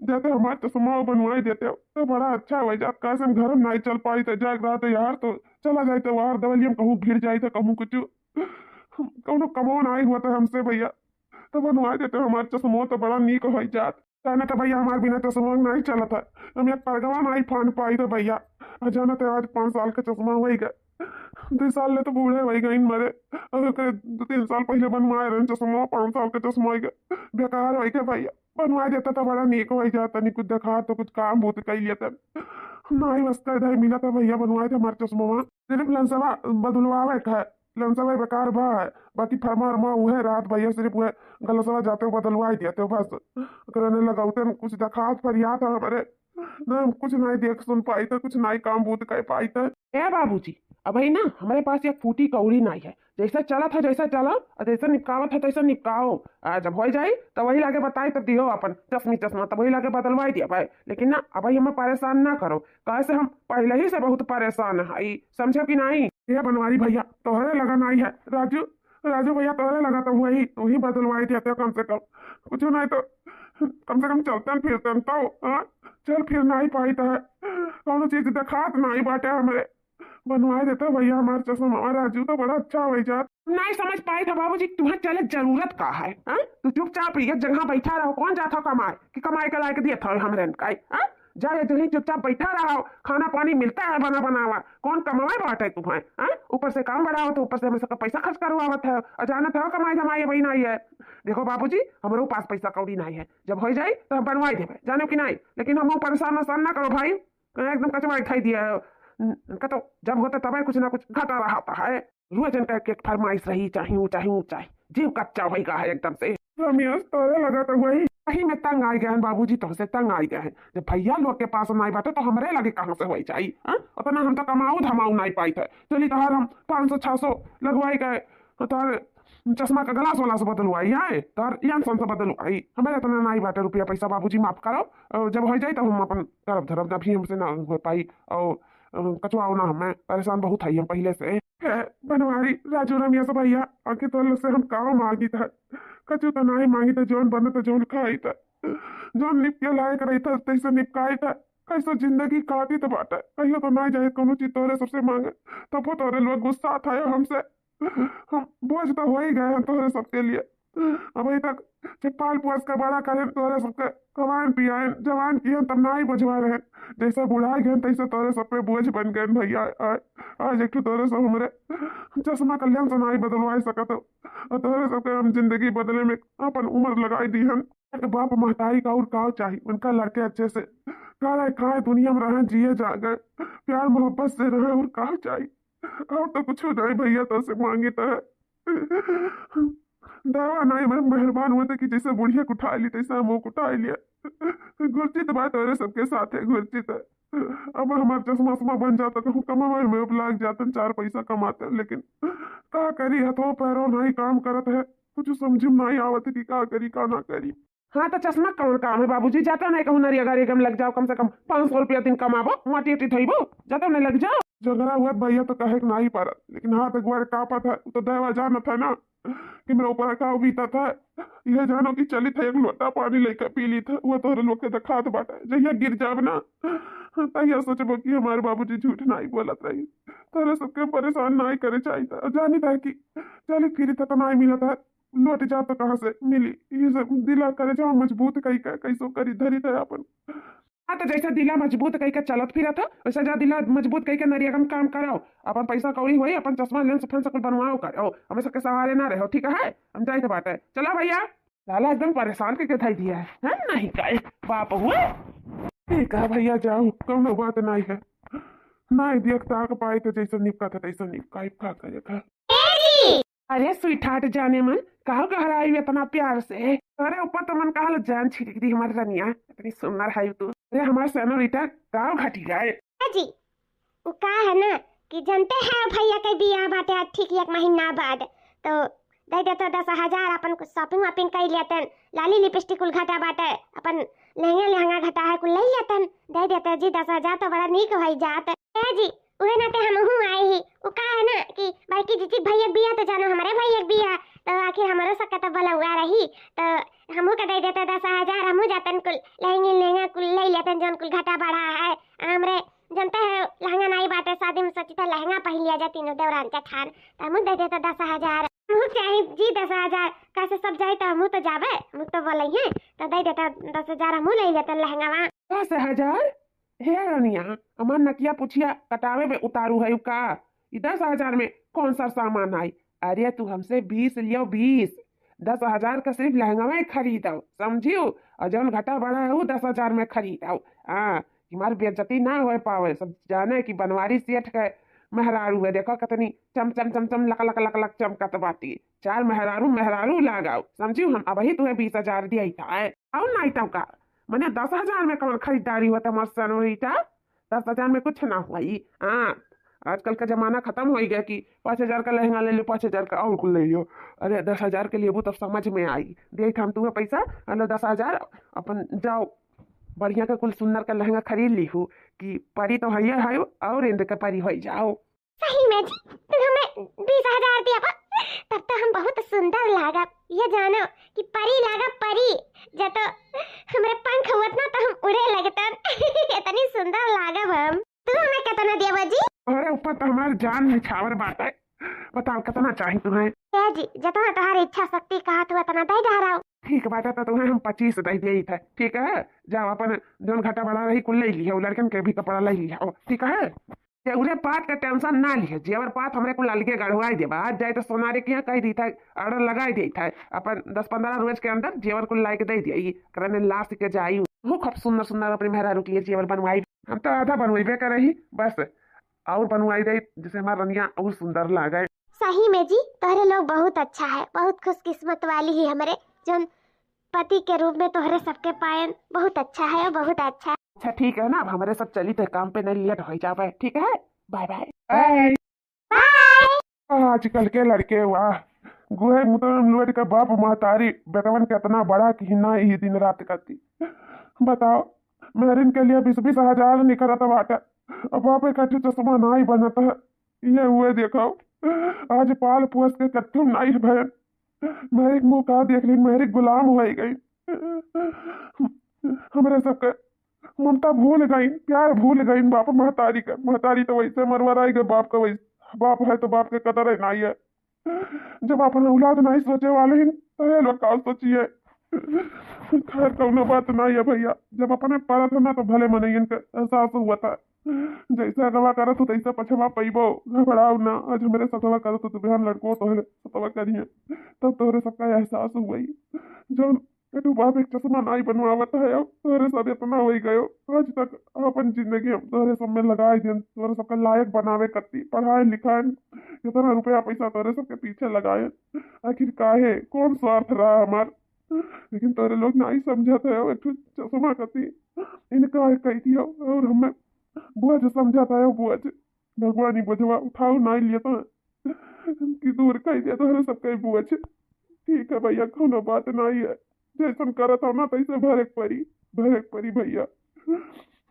जाते हमार चश्मा बनवाई देते हो तो बड़ा अच्छा हो जात। काहे से हम घर में नाई चल पाई थे, जाए रात यार तो चला जाए थे बाहर दवलिया में, कहूँ भिड़ जाए थे, कहूँ कुछ कौनो कमो नाई हुआ था हमसे भैया, तो बनवाई देते हमार चश्मो तो बड़ा नीक हो जात। जाने तो भैया हमार बिना चश्मा नाई चलत है, हम एक परगवा नाई फान पाई थे भैया। और जाना तो आज पाँच साल का चश्मा हो गए, दो साल ले तो बूढ़े हो गए मरे। और ओकरे दो तीन साल पहले बनवाए रहे चश्मा, पाँच साल का चश्मा हो गए, बेकार हो गए भैया। बनवा देता तो बड़ा नीक हो जाता, नहीं कुछ देखा तो कुछ काम बहुत कर लेता। नाई बस का इधर मिला था भैया, बनवाए थे हमारे चश्मा। सिर्फ लेंसवा बदलवावे का है, लेंसवा बेकार बा है, बाकी फरमा उरमा उहे रात भैया, सिर्फ उहे गलसवा जाते बदलवाई देते हो बस। ओकरे ने लगावते न कुछ देखात फरियात है हमरे, ना हम कुछ नहीं देख सुन पाई थे, कुछ नहीं काम बूत कर पाई थे। ए बाबूजी, अबही ना हमरे पास एक फूटी कौड़ी नहीं है, जैसे चलत है जैसे चलो, और जैसे निपकावत है तैसे निपकाओ। आ, जब हो जाई तो वही लागे बताई, तब दियो अपन चश्मी चश्मा, तब वही लागे बदलवाई दिया भाई। लेकिन ना, अब हमें परेशान ना करो, काहे से हम पहले ही से बहुत परेशान है, समझो कि नहीं? ये बनवारी भैया, तोहरे लगा नहीं है, राजू, राजू भैया, तोहरे लगा तो वही, तू ही बदलवाई दिया था कम से कम। कुछ नहीं तो कम से कम चलतन फिरतन तो, हाँ? चल फिर नहीं पाई तो है, कौनो चीज देखात नहीं बाटे हमरे। बनवाए देता भैया हमार चश्मा, हमार राजू तो बड़ा अच्छा हो जात। नहीं समझ पाए था बाबूजी, तुम्हें चले जरूरत का है, हाँ? तू चुपचाप एक जगह बैठा रहो, कौन जात हो कमाए कि कमाए के लायक दिए था हमरे का, हाँ? जा ये जहीं चुपचाप बैठा रहो, खाना पानी मिलता है बना बनावा, कौन कमाए बाटे तुम्हें, हाँ? ऊपर से काम बढ़ाओ तो ऊपर से हम सबका पैसा खर्च करवावत है, और जानत हो कमाई धमाई भाई नहीं है। देखो बाबूजी, हमरो पास पैसा कौड़ी नहीं है, जब हो जाए तो हम बनवाई देबे, जानो कि नहीं? लेकिन हम परेशान वरेशान ना करो भाई, एकदम कचवा खाई दिया है। इनका तो जब होता तबे कुछ ना कुछ घटा रहा होता है। रोज इनका एक एक फरमाइश रही, चाही ऊ, चाही ऊ, चाही। जीव कच्चा होई गा है एकदम से। रमेश, तोरे लगा तो वही। सही में तंग आई गए हैं बाबूजी, तुमसे तंग आई गए हैं। जब भैया लोग के पास नहीं बाटे तो हमरे लगे कहाँ से होई जाई, हाँ? उतना हम तो कमाऊ धमाऊ नहीं पाई थे। चली तोहार हम पाँच सौ छह सौ लगवाई गए, तोहार चश्मा का ग्लास वाला से बदलवाई, आए तोहार यंग से बदलवाई, हमारे इतना नहीं बाटे रुपया पैसा बाबूजी, माफ करो। और जब हो जाए तो हम अपन करब धरब, अभी हमसे ना हो पाई। और अ, कचवाओ ना, हमें परेशान बहुत है हम पहले से। ए, बनवारी, राजू, रमेश भैया, आखिर तो लोग से हम का मांगी था? कचू तो नहीं मांगी था, जौन बने तो जौन खाई था, जौन निपके लायक रही था, तैसे निपकाई था। कैसो जिंदगी काटी तो बाटे, कहियो तो नहीं जाए कोनो चीज तोरे सबसे मांगे, तबो तोरे लोग गुस्सा था हमसे। हम बोझ तो हो ही गए हैं तोरे सबके लिए। अभी तक जब पाल पोस के बड़ा करें, तोरे सबके खवाएन पियाएन, जवान किहन, तब ना ही बुझवा रहे। जैसे बुढ़ा गए तैसे तोरे सब पे बोझ बन गए भैया। आ-, आज एक ठो तोरे सब हमरे चश्मा कल्याण से ना ही बदलवा सकत हो। और तोरे सबके हम जिंदगी बदले में अपन उम्र लगाई दी हन। एक बाप महतारी का और का चाही, उनका लड़के अच्छे से करे खाए, दुनिया में रहे, जिए जागे, प्यार मोहब्बत से रहे, और का चाही? और तो कुछ नहीं भैया, तो से मांगी तो है। दावा नहीं, मैं मेहरबान हुए थे कि जैसे बुढ़िया को उठा ली, तैसे हम को उठा लिया। गुरजी तो बात और सबके साथ है, गुरजी तो अब हमार चश्मा उश्मा बन जाता, कहूँ कमावे में अब लाग जाते, चार पैसा कमाते, लेकिन का करी, हथवा पैरों नहीं काम करत है, कुछ समझ में नहीं आवत कि का करी, का ना करी। हाँ, तो चश्मा कौन काम है बाबूजी? जाता नहीं कहूँ नरिया गाड़ी गम लग जाओ, कम से कम पाँच सौ रुपया दिन कमाबो, माटी उटी धोइबो, जाता नहीं लग जाओ। झगड़ा हुआ भैया तो कहे के नहीं पारत, लेकिन हाथ गोड़ कांपत है, वो तो देवा जानत है ना कि मेरे ऊपर का बीतत है। यह जानो कि चलित है, एक लोटा पानी लेके पी लीत है, वो तोहरे लोग के देखात बाटे। जहिया गिर जाब ना, तहिया सोचबो कि हमारे बाबूजी झूठ नहीं बोलत रही। तोहरे सबके परेशान नहीं करे चाहिए। जानी था कि चलित फिरित है तो नहीं मिलत है, लौट जाओ तो कहाँ से मिली? ये सब दिला करे जाओ मजबूत कई का, कैसो करी धरी थे अपन। हाँ, तो जैसे दिला मजबूत कई का चलत फिरत हो, वैसे जा दिला मजबूत कई के नरिया कम काम करो, अपन पैसा कौड़ी होई, अपन चश्मा लेंस फेंस कुल बनवाओ करो, हमें सबके सहारे ना रहो, ठीक है? हम जाइत बाटे, चलो भैया। लाला एकदम परेशान करके धई दिया है, हम नहीं गए बाप हुए। ठीक है भैया, जाओ, कौनो बात नहीं है, नहीं देख ताक पाई तो जैसे निपका था तैसे निपकाई, का करे का। अरे स्वीटहार्ट जाने मन, काहो गहराई इतना प्यार से? अरे ऊपर तो मन कहा जान छिड़क दी हमारी रनिया, इतनी सुंदर है तू। अरे हमारे सेनोरिटा, काहो घटी जाए? जी, वो का है ना कि जानते हैं भैया के बियाह बाटे आज ठीक एक महीना बाद, तो दे देते दस हजार, अपन कुछ शॉपिंग वॉपिंग कर लेते, लाली लिपस्टिक कुल घटा बाटे, अपन लहंगा लहंगा घटा है कुल ले लेते, दे देते जी दस हजार तो बड़ा नीक हो जात। ए जी, उहे नाते हमहू आए ही। उ का है ना कि बड़की जीजी भैया के बिया तो जानो हमरे भैया के बिया, तो आखिर हमरो सबके तो बलौआ रही, तो हमहू के दे देते दस हजार, हमहू जातन कुल लहंगी लहंगा कुल ले लेतन, जौन कुल घटा बढ़ा है। हमरे जनते है लहंगा नहीं बाटे, शादी में सोची था लहंगा पहन लिया जाए तीनों देवरान जेठान, तो हमहू दे देते दस हजार। हमहू चाहे जी दस हजार, कैसे सब जाए तो हमहू तो जाबे, हमहू तो बोले हैं, तो दे देते दस हजार, हमहू ले लेते लहंगा वहाँ। दस हजार? हे रनिया, हमार नकिया पुछिया कटावे में उतारू है का? ई दस हजार में कौन सा सामान आई? अरे तू हमसे बीस लियो, बीस। दस हजार का सिर्फ लहंगा में खरीदो, समझियो? और जौन घटा बढ़ा है वो दस हजार में खरीदो। हाँ, हमार बेइज्जती ना हो पावे, सब जाने कि बनवारी सेठ के मेहरारू है, देखो कितनी चम चम चम चम लक लक लक लक चमकत बाती। चार मेहरारू मेहरारू लगाओ, समझियो? हम अबही तुम्हें बीस हजार दिया था, और नहीं तो का? मने दस हजार में कौन खरीदारी होता हमार सनोरिटा? दस हजार में कुछ ना हुई। हाँ, आजकल का जमाना खतम होइ गया कि पाँच हजार का लहंगा ले लो, पाँच हजार का और कुल ले लो। अरे, दस हजार के लेबू तब समझ में आई। देत हम तुम्हें पैसा, अरे, दस हजार, अपन जाओ, बढ़िया का कुल सुंदर का लहंगा खरीद लीहू कि परी तो हइये है और इंद के परी होइ जाओ। सही में जी, तू हमें बीस हजार दिया बा, तब तो हम बहुत सुंदर लागब। ये जानो कि परी लागब परी, जब तो हमरे पंख हुअत ना तो हम उड़े लगतन। इतनी सुंदर लागब हम। तू हमें कितना दिया बा जी? अरे ऊपर तो हमार जान निछावर बाटे। बताओ कितना चाही तुम्हें? ए जी, जितना तुम्हारी इच्छा शक्ति कहा तू उतना दे डहराओ। ठीक बाटे, तो तुम्हें हम पच्चीस दे देइत है, ठीक है? जाओ अपन जौन घटा बढ़ा रही कुल ले लिहो, लड़कन के भी कपड़ा ले लिहो, ठीक है? जेवरे पात का tension ना लिहे, जेवर पात हमरे कुल अलगे गढ़वाई देबा। आज जाए तो सोनारे के यहाँ कह देइत है, order लगाई देइत है, अपन दस पन्द्रह रोज के अंदर जेवर कुल लाइके दे दिया, करे में लाश के जाई। वो खूब सुंदर सुंदर अपने मेहरारू के लिए जेवर बनवाई। हम तो आधा बनवाइबे करही, बस और बनवाई दे, जैसे हमार रनिया और सुंदर लागे। सही में जी, तोहरे लोग बहुत अच्छा है, बहुत खुशकिस्मत वाली ही हमरे, जौन पति के रूप में तोहरे सबके पायन। बहुत अच्छा है, बहुत अच्छा। अच्छा ठीक है ना, अब हमरे सब चली तो काम पे नहीं लेट हो जावे, ठीक है? Bye bye. बाय। बाय। आजकल के लड़के वाह, गुहे मुतरम लोट के बाप महतारी बेटवन के इतना बड़ा कि ना ही दिन रात करती। बताओ, मेहरिन के लिए बीस बीस हजार निकलत बाटे, अब बाप एक ठो चश्मा नाई बनत है। ये हुए देखो, आज पाल पोस के कत्थुम नाई भयन, मेहरिक मुँह का देख लीन, मेहरिक गुलाम होइ गई। हमरे सबके ममता भूल गईन, प्यार भूल गईन बाप महतारी का। महतारी तो वैसे मरवराई गए, बाप का वैसे, बाप है तो बाप के कदर है नाई है। जब अपन औलाद नाई सोचे वाले हैं तो ये लोग का सोचिए। खैर कौनो बात नाई है भैया, जब अपने परत है ना तो भले मनैयन के एहसास हुआ था। जैसे अगवा करत हो तैसे पछवा पइबो, घबराओ ना। आज हमरे सतवा करत हो तो बिहान लड़को तोहरे सतवा करिए, तब तोहरे सबका एहसास हुई। जौन एठू बाप एक चश्मा नाई बनवावत है, अब तोहरे सब इतना होइ गयो। आज तक अपन जिंदगी हम तोहरे सब में लगाए दिन, तोहरे सबका लायक बनावे कत्ती, पढ़ाए लिखाए, कितना रुपया पैसा तोहरे सबके पीछे लगाए, आखिर काहे, कौन स्वार्थ रहा हमार? लेकिन तोहरे लोग नाई समझत है, एक ठो चश्मा कत्ती इनकार कई दियो और हमें बोझ समझत है, बोझ। भगवान ही बोझवा उठाओ नाई लिया तो कि दूर कई दिया तोहरे सबके बोझ। ठीक है भैया, कौनो बात नाई है, जैसन करत हो ना तैसे भरे के परी, भरे के परी भैया,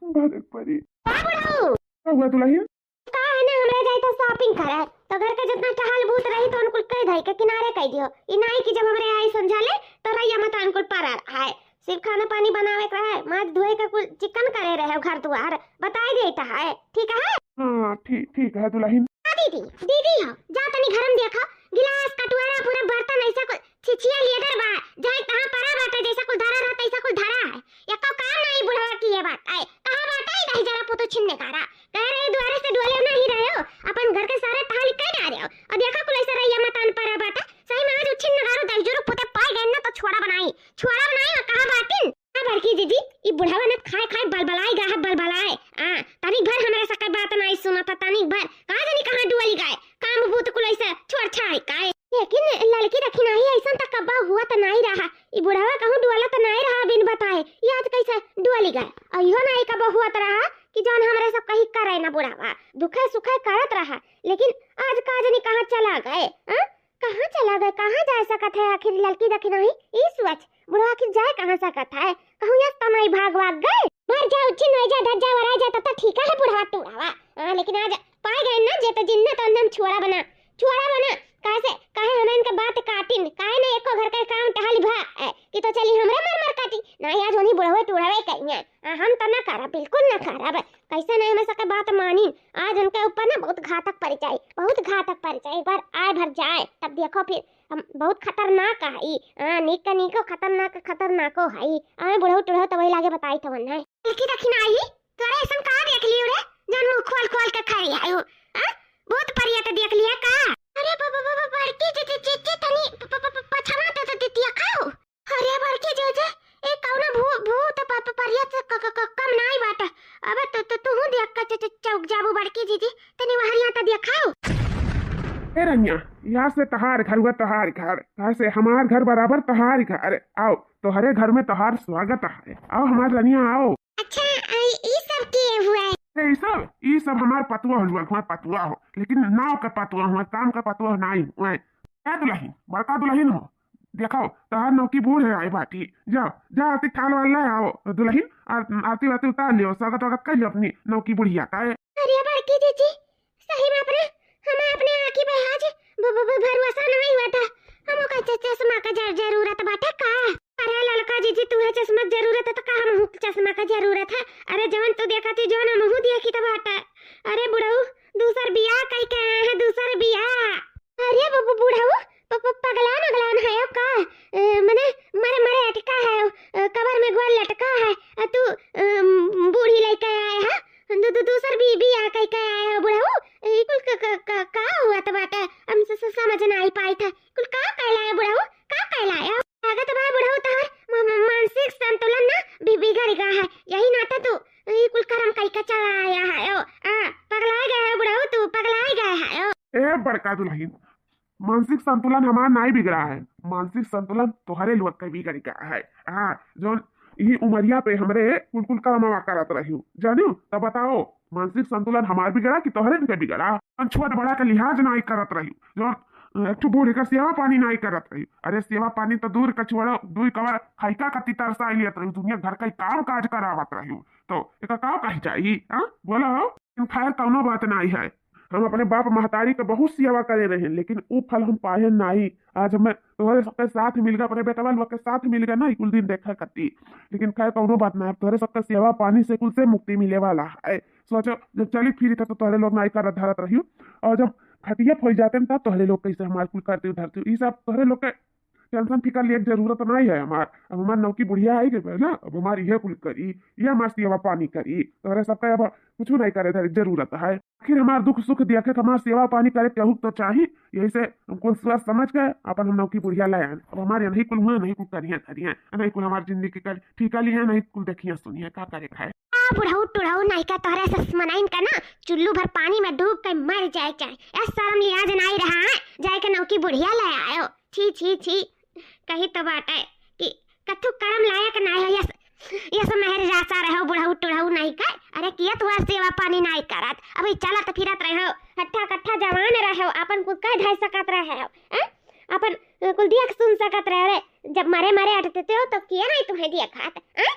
भरे के परी। का बुढ़ऊ? का हुआ दुल्हन? का है ना, हमरा जाए तो shopping करे, तो घर के जितना टहल बूत रही तो उनको कह धाई के किनारे कह दियो। ई नाई कि जब हमरे आई समझा ले तो रैया मत उनको पर आए। सिर्फ खाना पानी बनावे के रहे, माज धोए के कुल चिकन करे रहे घर दुआर, बताए देता है, ठीक है? हाँ ठीक, ठीक है दुल्हन। हाँ दीदी, दीदी हो, जा तनी घर में देखो, गिलास कटोरा पूरा बर्तन ऐसा कुल छिछिया लेदर बा, जाए तहाँ परा बाटे, जैसा कुल धरा रहता ऐसा कुल धरा है, एको काम नहीं बुढ़वा किए बाटे। कहाँ बाटे ई दही जरा पुतू छिन्ने गारा? कह रहे दुआरे से डोले नहीं रहे हो, अपन घर के सारे टहल कह डारे हो। अब देखा कुल ऐसे रैया मतान परा बाटे, सही में आज उछिन नगारू दही जरूर पुते पाए गए ना तो छोड़ा बनाई, छोड़ा बनाई और कहाँ बाटिन? हाँ बड़की जीजी, ई बुढ़वा न खाए खाए बलबलाए गा है, बलबलाए। आ, तनिक भर हमरे सके बात नहीं सुनत, तनिक भर। कहाँ जानी कहाँ डुअली गए, काम बूत कुल ऐसे छोड़ छाड़ काए। लेकिन लड़की दखिनाही ऐसन त कब्बा हुआ त नहीं रहा, ई बुढ़वा कहूँ डुअला त नहीं रहा बिन बताए, ई आज कैसे डुअली गए? और इहो नहीं कब्बा हुआ त रहा कि जौन हमरे सब कहीं करे ना बुढ़ावा, दुखे सुखे करत रहा, लेकिन आज का जानी कहाँ चला गए, हाँ? कहाँ चला गए, कहाँ जा सकत है आखिर लड़की दखिनाही? ई सोच, बुढ़वा आखिर जाए कहाँ सकत है? कहूँ यस त नहीं भाग वाग गए? मर जा, उच्छिन हो जा, धज्जा वराए जा, तब तक ठीक है बुढ़वा टूढ़ावा। हाँ, लेकिन आज पाए गए ना जे तो जिन्ना तो हम छोड़ा बना, छोड़ा बना। काहे से, काहे हमें इनके बात काटिन, काहे ना एको घर का काम टहल भा, ए, कि तो चली हमरे मर मर काटी। नहीं, आज उन्हीं बुढ़वे टूढ़वे कहिए। आ, हम तो ना करब, बिल्कुल ना करब। कैसे नहीं मैं सके बात मानी? आज उनके ऊपर ना बहुत घातक पड़ जाए, बहुत घातक पड़ जाए। एक बार आए भर जाए, तब देखो फिर हम बहुत खतरनाक हई। हाँ, नीक का नीको, खतरनाक का खतरनाको हई। आए बुढ़ऊ टुढ़ऊ तो वही लागे बताई तो है। देखी दखिनाही, तोरे ऐसन का देख लियो रे, जौन मुंह खोल खोल के खड़ी आयो? हाँ? भूत परियत देख लिया का? अरे ब-, ब-, ब-, ब-, बड़की जी, जी, जी, जी, तनी प-, प-, प-, प-, पछवा दे, दे, दे दिया खाओ। अरे बड़की जीजी, ए कौनो भू-, भूत प-, प-, परियत से क-, क-, क-, कम नाई बाटे। अबे तू, तू, तू देख के च-, च-, चौक जाबू बड़की जीजी, तनी वहरिया त देखाओ। ए रनिया, यहाँ से तहार घर हुआ तहार घर, यहाँ से हमार घर बराबर तहार घर। आओ, तोहरे घर में तहार स्वागत है। आओ हमार रनिया, आओ। अच्छा, आ, ई सब के हुआ है? अरे ई सब, ई सब हमार पतुआ हो, हमार पतुआ हो, लेकिन नाव के पतुआ हो, काम के पतुआ नाई हो। ए दुलहिन, बड़का दुलहिन हो, देखो, तोहार नौकी बूढ़ है आई बाटी। जा, जा, आरती थाल वाल ले आओ दुलहिन, आर-, आरती वारती उतार लियो, स्वागत वागत कर लियो अपनी नौकी बुढ़िया का। अरे बड़की जीजी, सही में अपने, हमें अपने आँखी पे आज ब-, ब-, ब-, भरोसा नहीं हुआ था। हमो का च-, चश्मा का जर-, जरूरत बाटे का? अरे ललका जीजी, तू है चश्मा के जरूरत है तो का हमहू के चश्मा का जरूरत है? अरे जवन तू देखा थी, जवन हमहू देखी तो बाटे। अरे बुढ़ऊ, दूसर बियाह कई के आए हैं, दूसर बियाह। अरे बु-, बु-, बुढ़ऊ, प-, प-, पगलान अगलान है अब का? ए, मने मरे मरे अटका है, ए, कबर में गोल लटका है, आ तू, अम, बूढ़ी लइके आए है, दू-, दू-, दूसर भी बियाह कई के आए हो बुढ़ऊ, ई कुल क-, क-, क-, का हुआ त बाटे? हम स-, स-, समझ ना आई पाई था, कुल का कहलाए बुढ़ऊ, का कहलाए? लागत बा बुढ़ऊ तोहर म-, म-, मानसिक संतुलन ना बि-, बिगड़ गा है, यही नाते तू ई कुल करम कई के चला आया है ओ, आ, पगलाए गए है बुढ़ऊ, तू पगलाए गए है ओ। ए बड़का दुलहिन, मानसिक संतुलन हमार नाई बिगड़ा है, मानसिक संतुलन तोहरे लोग के बिगड़ गया है। हाँ, जौन ई उमरिया पे हमरे कुल कुल करमवा करत रहियो, जानियो? तब बताओ, मानसिक संतुलन हमार बिगड़ा कि तोहरे के बिगड़ा? हम छोट बड़ा के लिहाज नाई करत रहियो, जौन एक ठो बूढ़े का सेवा पानी नाई करत रहियो। अरे सेवा पानी तो दूर का छोड़ो, दुई कवर खैका कति तरसाई लेत रहियो, दुनिया घर का काम काज करावत रहियो, तो एका का कही जाई? हाँ, बोलो। खैर, कौनो बात नाई है, हम अपने बाप महतारी के बहुत सेवा करे रहे, लेकिन ऊ फल हम पाए नाई। आज हमें तोहरे सबके साथ मिल गए, अपने बेटवा लोग के साथ मिल गए ना, ई कुल दिन देखे खातिर। लेकिन खैर, कौनो बात ना, अब तोहरे सबके सेवा पानी से कुल से मुक्ति मिले वाला है। सोचो, जब चली फिरी था तो तोहरे लोग नाई करत धरत रहियो, और जब खटिया फैल जाते न, तब तोहरे लोग कैसे हमार कुल करती धरती, ई सब तोहरे लोग के टेंशन फिकर लिए के जरूरत नहीं है हमार। अब हमार नौकी बुढ़िया आई गई है ना, अब हमार इहे कुल करी, ये हमार सेवा पानी करी, तोहरे सबके अब कुछ नहीं करे धरे के जरूरत है। आखिर हमार दुख सुख देखे के, हमार सेवा पानी करे केहू तो चाही। यही से हम कुल सोच समझ के अपन हम नौकी बुढ़िया ले आएन। अब हमार नहीं कुल हुए, नहीं कुल करिए धरिए, नहीं कुल हमार जिंदगी कर ठीका लिए, नहीं कुल देखिए सुनिए का करे खाए। आ बुढ़ऊ टुढ़ऊ नहीं का तोहरे से मनाइन का ना, चुल्लू भर पानी में डूब के मर जाए चाहे। ए शर्म लिहाज नहीं रहा है, जाए के नौकी बुढ़िया ले आयो। छी, छी, छी, कही तो बाटे कि कथू करम लायक ना है, यस, यस मेहर रासा रहो, बुढ़ऊ टुढ़ऊ नहीं का। अरे किया तुम्हार सेवा पानी नहीं करत, अभी चलत फिरत रहो, हट्ठा कट्ठा जवान रहो, अपन कुल कह धर सकत रहो, हैं? अपन, अ, कुल देख सुन सकत रहो रे। जब मरे मरे अटते हो तो किया नहीं तुम्हें दिया खात, हैं?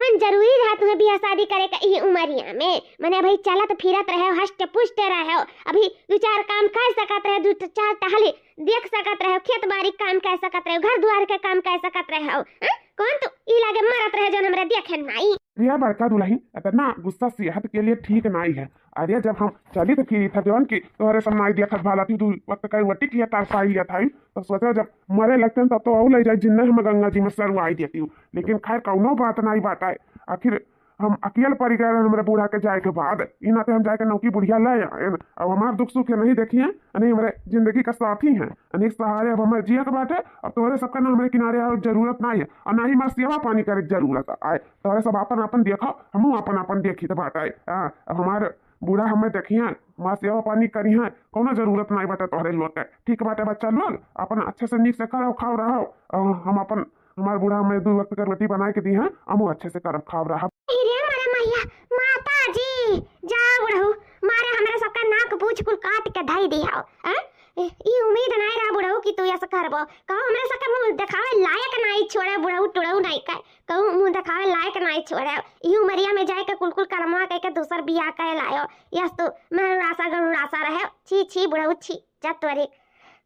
मन जरूरी रहा तुम्हें बियाह शादी करे का ई उमरिया में? मने अभी चलत फिरत रहे हो, हष्ट पुष्ट रहे हो, अभी दू चार काम कर सकत रहे, दू चार टहली देख सकत रहे हो, खेत बाड़ी काम कर सकत रहे हो, घर दुआर के काम कर सकत रहे हो, हैं? कौन तू ई लागे मरत रहे जो हमरा देखे नाई? अरे बड़का दुलहिन, इतना गुस्सा सेहत के लिए ठीक नाई है। अरे जब हम चली तो फिरी था जवन कि तोहरे सब नाई देखत भाला थी, दू वक्त का रोटी किया तार पाई लिया था, तो सोचा जब मरे लगते हैं तब तो और ले जाए जिन्ने हम गंगा जी में सरवाई देती हूँ। लेकिन खैर कौनो बात नाई बात है, आखिर हम अकेल पड़ गए हमरे बूढ़ा के जाए के बाद, ई नाते हम जाए के नौकी बुढ़िया ले आए। अब हमार दुख सुख है नहीं देखिए, नहीं हमरे जिंदगी का साथी हैं, अनेक सहारे अब हमारे जिए के बाटे। अब तोहरे सबका ना हमरे किनारे आवे के जरूरत नहीं है और ना ही हमार सेवा पानी करे के जरूरत आए। तोहरे सब आपन आपन देखो, हमहू आपन आपन देखी तो बाटे। हाँ, अब हमार बूढ़ा हमें देखिए, हमार सेवा पानी करिए, कौनो जरूरत नहीं बाटे तोहरे लोग के। ठीक बाटे बच्चा लोग, अपन अच्छे से नीक से खाओ खाओ रहो। अ, हम अपन, हमार बूढ़ा हमें दू वक्त के रोटी बनाए के दी है, हमहू अच्छे से करब खाओ रहब। अरे मारे मैया, माता जी, जा बुढ़ऊ, मारे हमरा सबका नाक बूझ कुल काट के धई दिया, हैं? ए, ई उम्मीद नाई रहा बुढ़ऊ कि तू ऐसा करबो। कहूँ हमरा सबके मुँह देखावे लायक नाई छोड़े बुढ़ऊ टुढ़ऊ नाई का। कहूँ मुँह देखावे लायक नाई छोड़े। ई उमरिया में जाए के कुल कुल करमवा कह के दूसर बियाह कह लायो। यस तू मेहरुरासा गरुड़ासा रहे। छी, छी, बुढ़ऊ, छी। जा तोरी।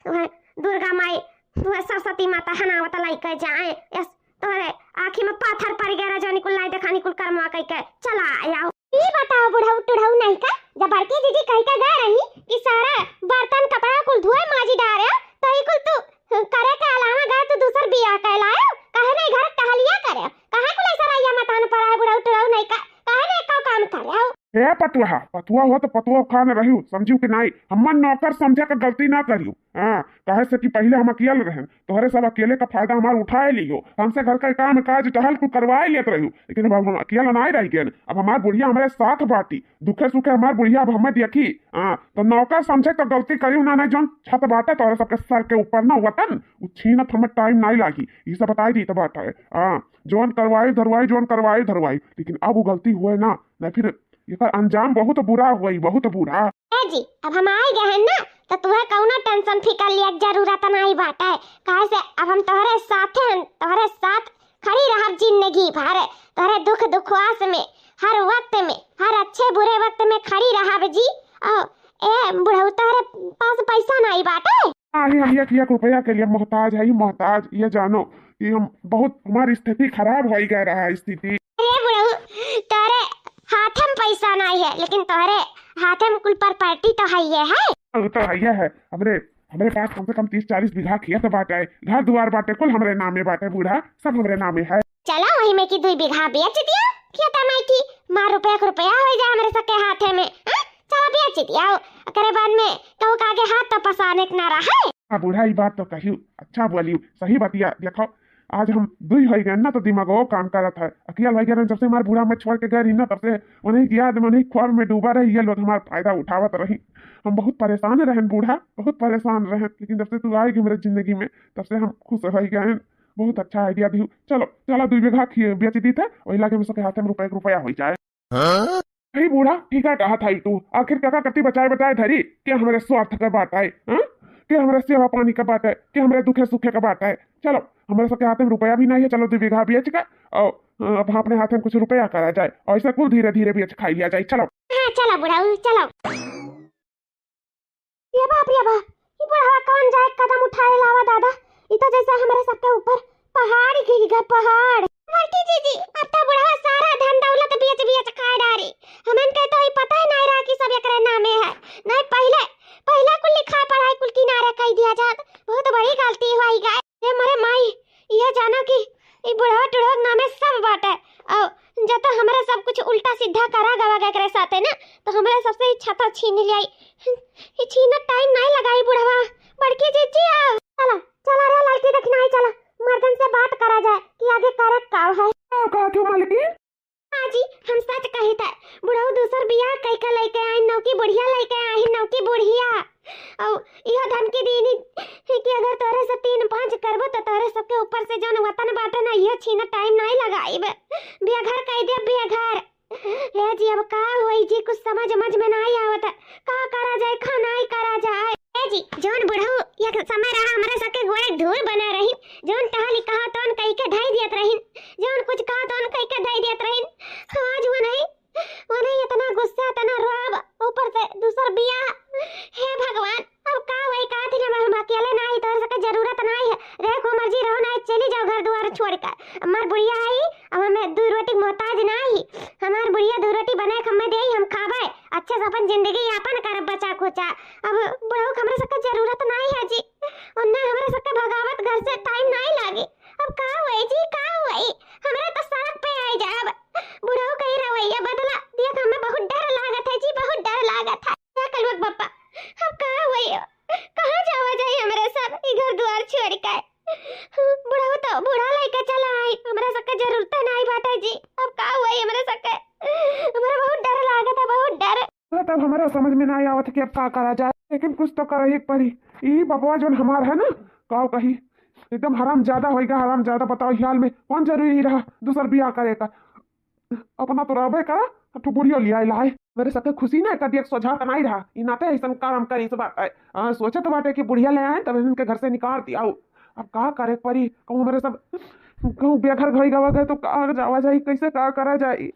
वह दुर्गा माई, वह सरस्वती माता हनावत लाई कह जाए। यस तोहरे आँखी में पाथर पड़ गया, राजा निकुल नाई देखा, निकुल करमवा कह के चला आया। ई बताओ बुढ़ऊ टुढ़ऊ नहीं का, जब बड़की जीजी कह के गए रही कि सारा बर्तन कपड़ा कुल धोए माजी डारे, तो ई कुल तू करे के अलावा गए तू दूसर बियाह कर लायो, काहे नहीं घर टहलिया करे, काहे कुल ऐसा रहिया मतान पर आए बुढ़ऊ टुढ़ऊ नहीं का, काहे नहीं का काम करे हो? ए पतुआ, पतुआ हो तो पतुआ खान रहियो, समझियो कि नहीं? हम्मन नौकर समझे के गलती ना करियो। हाँ, काहे से कि पहिले हम अकेल रहेन, तोहरे सब अकेले का फायदा हमार उठाए लियो। हमसे घर का काम काज टहल कुल करवाए लेत रहियो, लेकिन अब हम अकेल नाई रह गए। अब हमार बुढ़िया हमरे साथ बाटी, दुखे सुखे हमार बुढ़िया अब हमें देखी। हाँ, तो नौकर समझे तो गलती करियो ना, नहीं जौन छत बाटे तोहरे सबके सर के ऊपर ना वतन, उ छीनत हमें टाइम नाई लागी। ई सब बताई दी तो बाटे। हाँ, जौन करवाई धरवाई, जौन करवाई धरवाई, लेकिन अब वो गलती हुए ना, नहीं फिर एकर अंजाम बहुत बुरा होई, बहुत बुरा। ए जी, अब हम आइ गए हैं ना, तो तुहे कौनो tension फिकर लिया के जरूरत नहीं बाटे। काहे से अब हम तोहरे साथे हैं, तोहरे साथ खड़ी रहब जिंदगी भर। तोहरे दुख दुखवास में, हर वक्त में, हर अच्छे बुरे वक्त में खड़ी रहब जी। और ए बुढ़ऊ, तोहरे पास पैसा नहीं बाटे? नहीं, हम एक एक रुपया के लिए मोहताज है, मोहताज। ये जानो कि हम बहुत, हमारी स्थिति खराब हो गई रहा, स्थिति। अरे बुढ़ऊ, तोरे हाथे में पैसा नहीं है, लेकिन तोहरे हाथे में कुल property तो है, ये है। उ तो है, ये है। हमरे, हमरे पास कम से कम तीस चालीस बीघा खेत बाटे, घर दुआर बाटे, कुल हमरे नामे बाटे बूढ़ा, सब हमरे नामे है। चला वही में की दुई बीघा बेच दिया खेत में की, मार रुपया के रुपया हो जा हमरे सबके हाथे में, हाँ? चला बेच दिया, ओकरे बाद में कहू का आगे हाथ तो पसाने के ना रहे। हाँ बूढ़ा, ई बात तो कही, अच्छा बोलियो, सही बतिया। देखो, आज हम दुई हो गए ना, तो दिमागो काम करत है। अकियल हो गए, जब से हमारे बूढ़ा में छोड़ के गए रही ना, तब से उन्हीं की याद में, उन्हीं ख्वाब में डूबा रही, ये लोग हमारा फायदा उठावत रही। हम बहुत परेशान रहन बूढ़ा, बहुत परेशान रहन, लेकिन जब से तू आएगी मेरे जिंदगी में, तब से हम खुश हो गए। बहुत अच्छा idea दिहू। चलो, चला दुई बीघा खी-, बेच दी थे, वही लागे में सबके हाथे में रुपया के रुपया हो जाए। हाँ? अरे बूढ़ा, ठीक है कहा था तू। आखिर काका कति बचाए बचाए धरी, के हमरे स्वार्थ के बात आए, हाँ? के हमरे सेवा पानी के बात है, के हमरे दुखे सुखे के बात है। चलो, हमरे सबके हाथे में रुपया भी नहीं है, चलो दुई बीघा बेच के, और, अ, अब अपने हाथे में कुछ रुपया करा जाए, और ऐसे कुल धीरे धीरे बेच खाई लिया जाए। चलो। हाँ, चलो बुढ़ऊ, चलो। ये बाप रे बाप, ई बुढ़वा कौन जाए कदम उठाए लावा दादा, ई तो जैसे हमरे सबके ऊपर पहाड़ गिर गए, पहाड़। बड़की जीजी, अब तो बुढ़वा सारा धन दौलत बेच बेच खाए डारी। हमन के तो ई पता ही नहीं रहा कि सब एकरे नामे है। नहीं पहले, पहले कुल लिखा पढ़ाई कुल किनारे कर दिया जात, बहुत बड़ी गलती हुई गए। ये मरे माई, ये जानो कि ई बुढ़वा टुढ़वा के नामे सब बाटे। और जब तो हमरे सब कुछ उल्टा सीधा करा गवा एकरे साथे ना, तो हमरे सबसे ई छाता छीन लियाई। ई छीनत time नहीं लगाई बुढ़वा। बड़की जीजी आओ। चला, चला रे लड़की, देखना है, चला। मर्दन से बात करा जाए कि आगे करे का है। का कहत हो मलकिन? हाँ जी, हम सच कही थे। बुढ़ऊ दूसर बियाह कई के लेके आई, नौकी बुढ़िया लेके आई, नौकी बुढ़िया। और यह धमकी दीनी कि अगर तोरे से तीन पाँच करबो तो तोरे सबके ऊपर से जौन वतन बाटे ना, यह छीना time नहीं लगाइब। बेघर कह दे, बेघर। हे जी, अब का होई जी, कुछ समझ, समझ में नाई आवत। का करा जाए, का नाई करा जाए। हे जी, जौन बुढ़ऊ एक समय रहा, हमरे सबके गोड़े धूल बना रही, जौन टहली कहा तौन कही के धई दियत रही, जौन कुछ कहा तौन कही के धई दियत रही। आज वो नहीं, वो नहीं, इतना गुस्सा, इतना रोब, ऊपर से दूसर बियाह। हे भगवान, अब का वही कहा थी ना, हम अकेले ना ही, तोहर सबके जरूरत ना ही है। रहे को मर्जी रहो ना, चली जाओ घर दुआर छोड़ कर। हमार बुढ़िया आई, अब हमें दो रोटी मोहताज ना ही। हमार बुढ़िया दो रोटी बना के हमें दे, हम खाबे, अच्छे से अपन जिंदगी यापन करब बचा खुचा। अब बुढ़ऊ के हमरे सबके जरूरत ना ही है जी, और ना हमरे सबके भगावत घर से time ना ही लागे। अब का हुई जी, का हुई? हमरा तो सड़क पे आई जाब। बुढ़ऊ कही रवैया बदला, देख हमें बहुत डर लागत है जी, बहुत डर लागत है। क्या कलुआ के पप्पा, अब का हुई? कहाँ जावा जाई हमरे सब ई घर दुआर छोड़ के? बुढ़ऊ तो बूढ़ा लइके चला आई, हमरा सबके जरूरत नहीं बाटे जी। अब का हुई हमरा सबके? हमरा बहुत डर लागत है, बहुत डर। हाँ, तब हमरा समझ में नहीं आवत कि अब का करा जाए, लेकिन कुछ तो करे ही पड़ी। ई बपवा जौन हमार है ना, का कही, एकदम हराम ज्यादा होइगा, हराम ज्यादा। बताओ, ई हाल में कौन जरूरी रहा दूसर बियाह करे का? अपना तो रहबे करा, अब ठो बुढ़ियो लियाए लाए। मेरे सबके खुशी ना कर दिया, सोझा तो नहीं रहा, ई नाते ऐसन काम करी इस बात है। हाँ, सोचे तो बाटे कि बुढ़िया ले आए, तब इनके घर से निकाल दिया। अब का करे पड़ी, कहूँ मेरे सब, कहूँ बेघर घर गवा गए तो का जावा जाई, कैसे का करा जाई,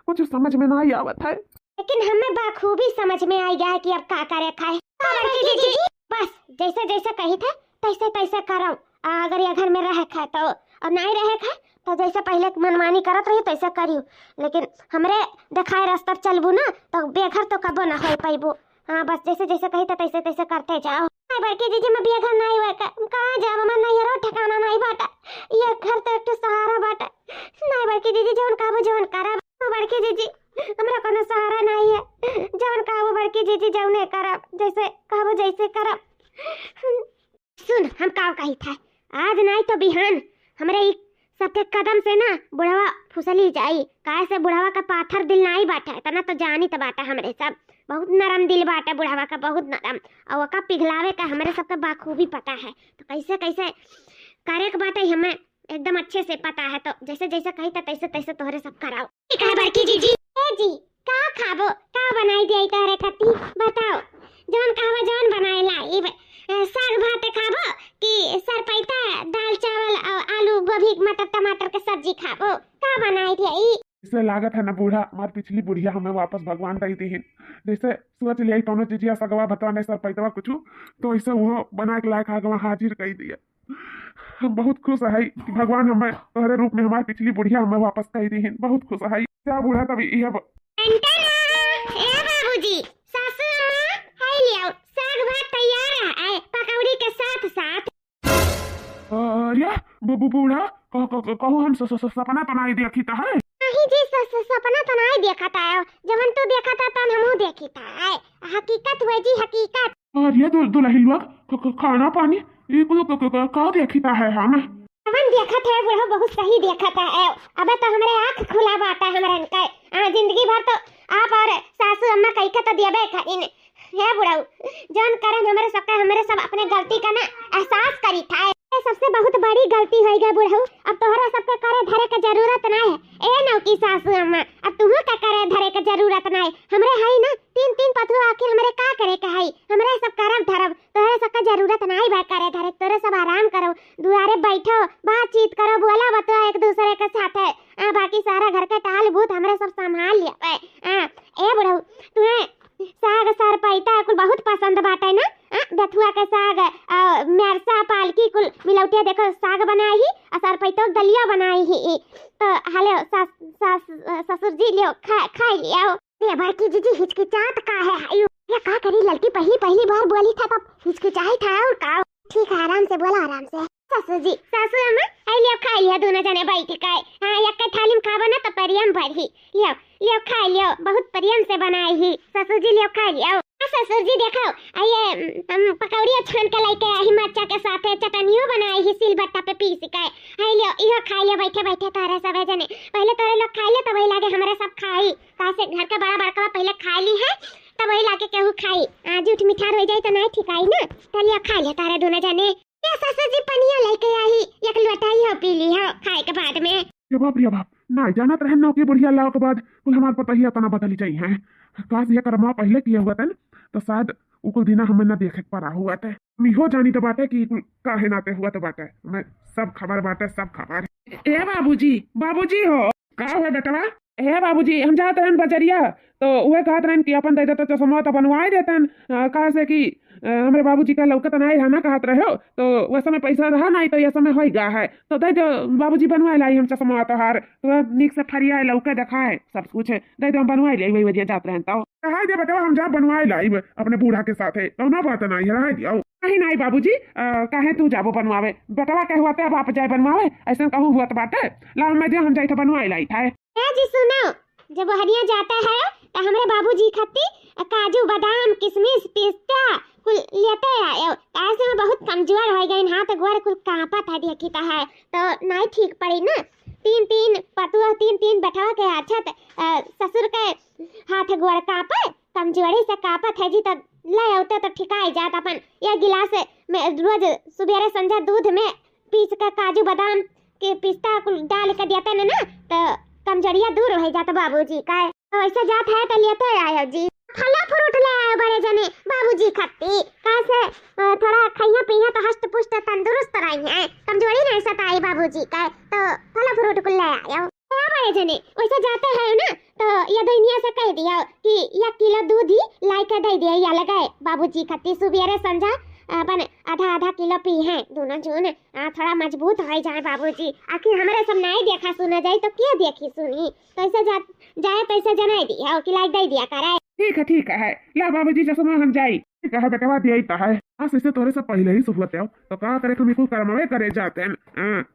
कुछ समझ में नहीं आवत है। लेकिन हमें बखूबी समझ में आई गया है कि अब का करे खाए। बड़की जीजी, बस जैसे जैसे कही थे, तैसे तैसे करो। आ, अगर ये घर में रहे खाए तो, और नहीं रहे खाए तो जैसे पहले मनमानी करत रही तैसे करियो, लेकिन हमरे देखाए रास्ता पे चलबू ना, तो बेघर तो कबो ना हो पैबू। हाँ, बस जैसे जैसे कही थे तैसे तैसे करते जाओ। नहीं बड़की जीजी, मैं बेघर नहीं हुए का, हम कहाँ जाब, हमार नैहरो ठिकाना नहीं बाटा, ये घर तो एक ठो सहारा बाटा। नहीं बड़की जीजी, जौन कहबो जौन करब। हाँ बड़की जीजी, हमरा कोनो सहारा नहीं है, जौन कहबो बड़की जीजी जौने करब, जैसे कहबो जैसे करब। सुन, हम का कही था, आज नाई तो बिहान हमरे ई सबके कदम से ना बुढ़वा फुसली जाई, काहे से बुढ़वा का पाथर दिल नाई बाटे, इतना तो जानी तो बाटे हमरे सब, बहुत नरम दिल बाटे बुढ़वा का, बहुत नरम। और ओका पिघलावे का हमरे सबके बाखूबी पता है, तो कैसे कैसे करे के बाटे हमें एकदम अच्छे से पता है, तो जैसे जैसे कही था तैसे तैसे तोहरे सब कराओ। ठीक है बड़की जीजी। ए जी, का खाबो, का बनाई दिया तोहरे खातिर, बताओ। जौन कहबो जौन बनाए लाइब। ए, साग भात खाबो कि सरपैता, दाल चावल और आलू गोभी मटर टमाटर के सब्जी खाबो, का बनाई दिया? इसे लागत है ना बूढ़ा, हमार पिछली बुढ़िया हमें वापस भगवान दे दी है। जैसे सोच लिया कौनो चीजिया सगवा भतवा ने सरपैतवा कुछ, तो ऐसे वो बना के लायक आगवा हाजिर कर दिया। हम बहुत खुश है कि भगवान हमें तोहरे रूप में हमार पिछली बुढ़िया हमें वापस कर दी है। बहुत खुश है। क्या बूढ़ा तभी यह ब- टनटना, ए बाबूजी, सासू अम्मा, हाय लियाओ, साग भात तैयार है, आए, पकौड़ी के साथ साथ। अरे, बू-, बू-, बूढ़ा, क-, क-, क-, कहूँ हम स-, स-, स-, सपना तो नहीं देखी त है? नहीं जी, स-, स-, सपना तो नहीं देखा था, जवन तू देखा था, तन हमहू देखी था, आए, हकीकत हुए जी, हकीकत। अरे दुल-, दुलहिलवा, ख-, ख-, खाना पानी, ई कुल क-, क-, क-, का देखिता है हम? हमन देखत है बुढ़ऊ, बहुत सही देखत है। अबे तो हमरे आँख खुला बाटा हमरन के। आ, जिंदगी भर तो आप और सासू अम्मा कई के तो देबे करिन। हे बुढ़ऊ, जौन करन हमरे सबके, हमरे सब अपने गलती का ना एहसास करी था। ये सबसे बहुत बड़ी गलती होई गई बुढ़ऊ। अब तोहरा सबके करे धरे के जरूरत ना है। ए नौकी सासू अम्मा, अब तुहू के करे धरे के जरूरत ना है। हमरे हई ना तीन तीन पतोह, आखिर हमरे का करे के हई? हमरे सब करब धरब, तोहरे सबके जरूरत नाई बा करे धरे, तोहरे सब आराम करो, दुआरे बैठो, बातचीत करो, बोला बतवा एक दूसरे के साथे। आ, बाकी सारा घर के टाल बूत हमरे सब संभाल लेबे। आ, ए बुढ़ऊ, तुहे साग सरपैता कुल बहुत पसंद बाटे ना? आ, बेथुआ के साग, आ, मेरसा पालकी कुल मिलौटिया देखो साग बनाई ही, आ सरपैतो दलिया बनाई ही। तो हेलो सास, सास, ससुर जी लियो, खा, खाई लियो। ये बड़की जीजी हिचकिचात का है? आयु, ये का करी, लड़की पहली, पहली बार बोली था तब हिचकिचाई था और का। ठीक है, आराम से बोला, आराम से। सासू जी, सासू अम्मा, आई लियो, खाई लियो दोनों जने बैठ के। हाँ, एक के थाली में खाबो ना तो परियम बढ़ी। लियो, लियो, खाई लियो, बहुत परियम से बनाई ही। सासू जी, लियो, खाई लियो। हाँ, ससुर जी, देखो, आइए, हम पकौड़िया छान के लेके आई, मरचा के साथे चटनियो बनाई ही, सिलबट्टा पे पीस के। आई लियो, इहो खाई लियो, बैठे, बैठे तोरे सबे जने। पहले तोरे लोग खाई ले, तब वही लागे हमरे सब खाई। काहे से घर के बड़ा बड़का पहले खा ली है, तब वही लाके केहू खाई। आ, जूठ मिठार हो जाई तो नहीं ठिकाई ना। तलिया खा ले तारे दोनों जने। ये ससुर जी पनिया लेके आई, एक लोटा ही हो पी ली हो खाए के बाद में। रे बाप, रे बाप, नहीं जानत रहन नौकी बुढ़िया लाओ के बाद कुल हमार पतहिया तना बदल जाई हैं। काश ये कर्मा पहले किए हुआ तन, तो शायद उ कुल दिना हमें ना देखे के पड़ा हुआ थे। हम इहो जानी तो बाटे कि कुल काहे नाते हुआ तो बाटे, हमें सब खबर बाटे, सब खबर। ए बाबूजी, बाबूजी हो। का हुआ बेटवा? हे बाबूजी, हम जात रहन बजरिया, तो उहे कहत रहन कि अपन दे देतो चश्मा तो बनवाए देतन। अ, कहा से कि, अ, हमरे बाबूजी का लौकत नाई है ना कहत रहे हो, तो वह समय पैसा रहा नाई, तो यह समय होई गा है, तो दे दो बाबूजी, बनवाए लाई हम चश्मा तोहार, तो नीक से फरियाए लौके देखाए सब कुछ, दे दो हम बनवाए लाई, वही वजह जात रहन तो। रहाई दे बेटवा, हम जा बनवाए लाई अपने बूढ़ा के साथे, कौनो बात नाई है, रहाई दियो। नहीं, नहीं बाबूजी, अ, काहे तू जाबो बनवावे, बेटवा के हुआ ते अब आप जाए बनवावे, ऐसा कहूँ हुआ तो बाटे, लाओ मैं दे, हम जाई तो बनवाए लाई था। ए जी सुनो, जब हरिया जाता है तो हमरे बाबूजी खातिर काजू, बादाम, किशमिश, पिस्ता कुल लेते आयो। काहे से मैं बहुत कमजोर हो गई, हाथ गोड़ कुल कांपत है, देखी तो है, तो नहीं ठीक पड़ी ना। तीन तीन पतुआ, तीन तीन बेटवा के आछत, अ, ससुर के हाथ गोड़ कांपे, कमजोरी से कांपत है जी, तो ले आते तो ठिकाई जात अपन। ये गिलास में रोज सुबेरे संझा दूध में पीस के काजू बादाम के पिस्ता कुल डाल के देते न ना, तो कमजोरिया दूर हो जात बाबूजी का। तो ऐसे जात है तो लेते आयो जी, फला फ्रूट ले आयो बड़े जने बाबूजी खाती, काहे से, अ, थोड़ा खइया पिया तो हष्ट पुष्ट तंदुरुस्त रही है, कमजोरी नहीं सताई बाबूजी का, तो फला फ्रूट कुल ले आयो। ए बड़े जने, वैसे जाते हैं ना, तो ये दुनिया से कह दियो कि एक किलो दूध ही लाई के दे दियो, या लगाए बाबूजी खातिर सुबेरे संझा अपन आधा आधा किलो पी हैं दोनों जून। आ, थोड़ा मजबूत हो जाए बाबूजी, आखिर हमरे सब नाई देखा सुना जाई तो के देखी सुनी, तो ऐसे जा, जाए तो ऐसे जनाई दियो कि लाई दे दिया करे। ठीक है, ठीक है, ला बाबूजी चश्मा हम जाई। ठीक है बेटवा, दिया ही तो है। आज से तोरे सब पहले ही सुबह हो, तो का करे, हम कुल करमवे करे जाते हैं। हाँ।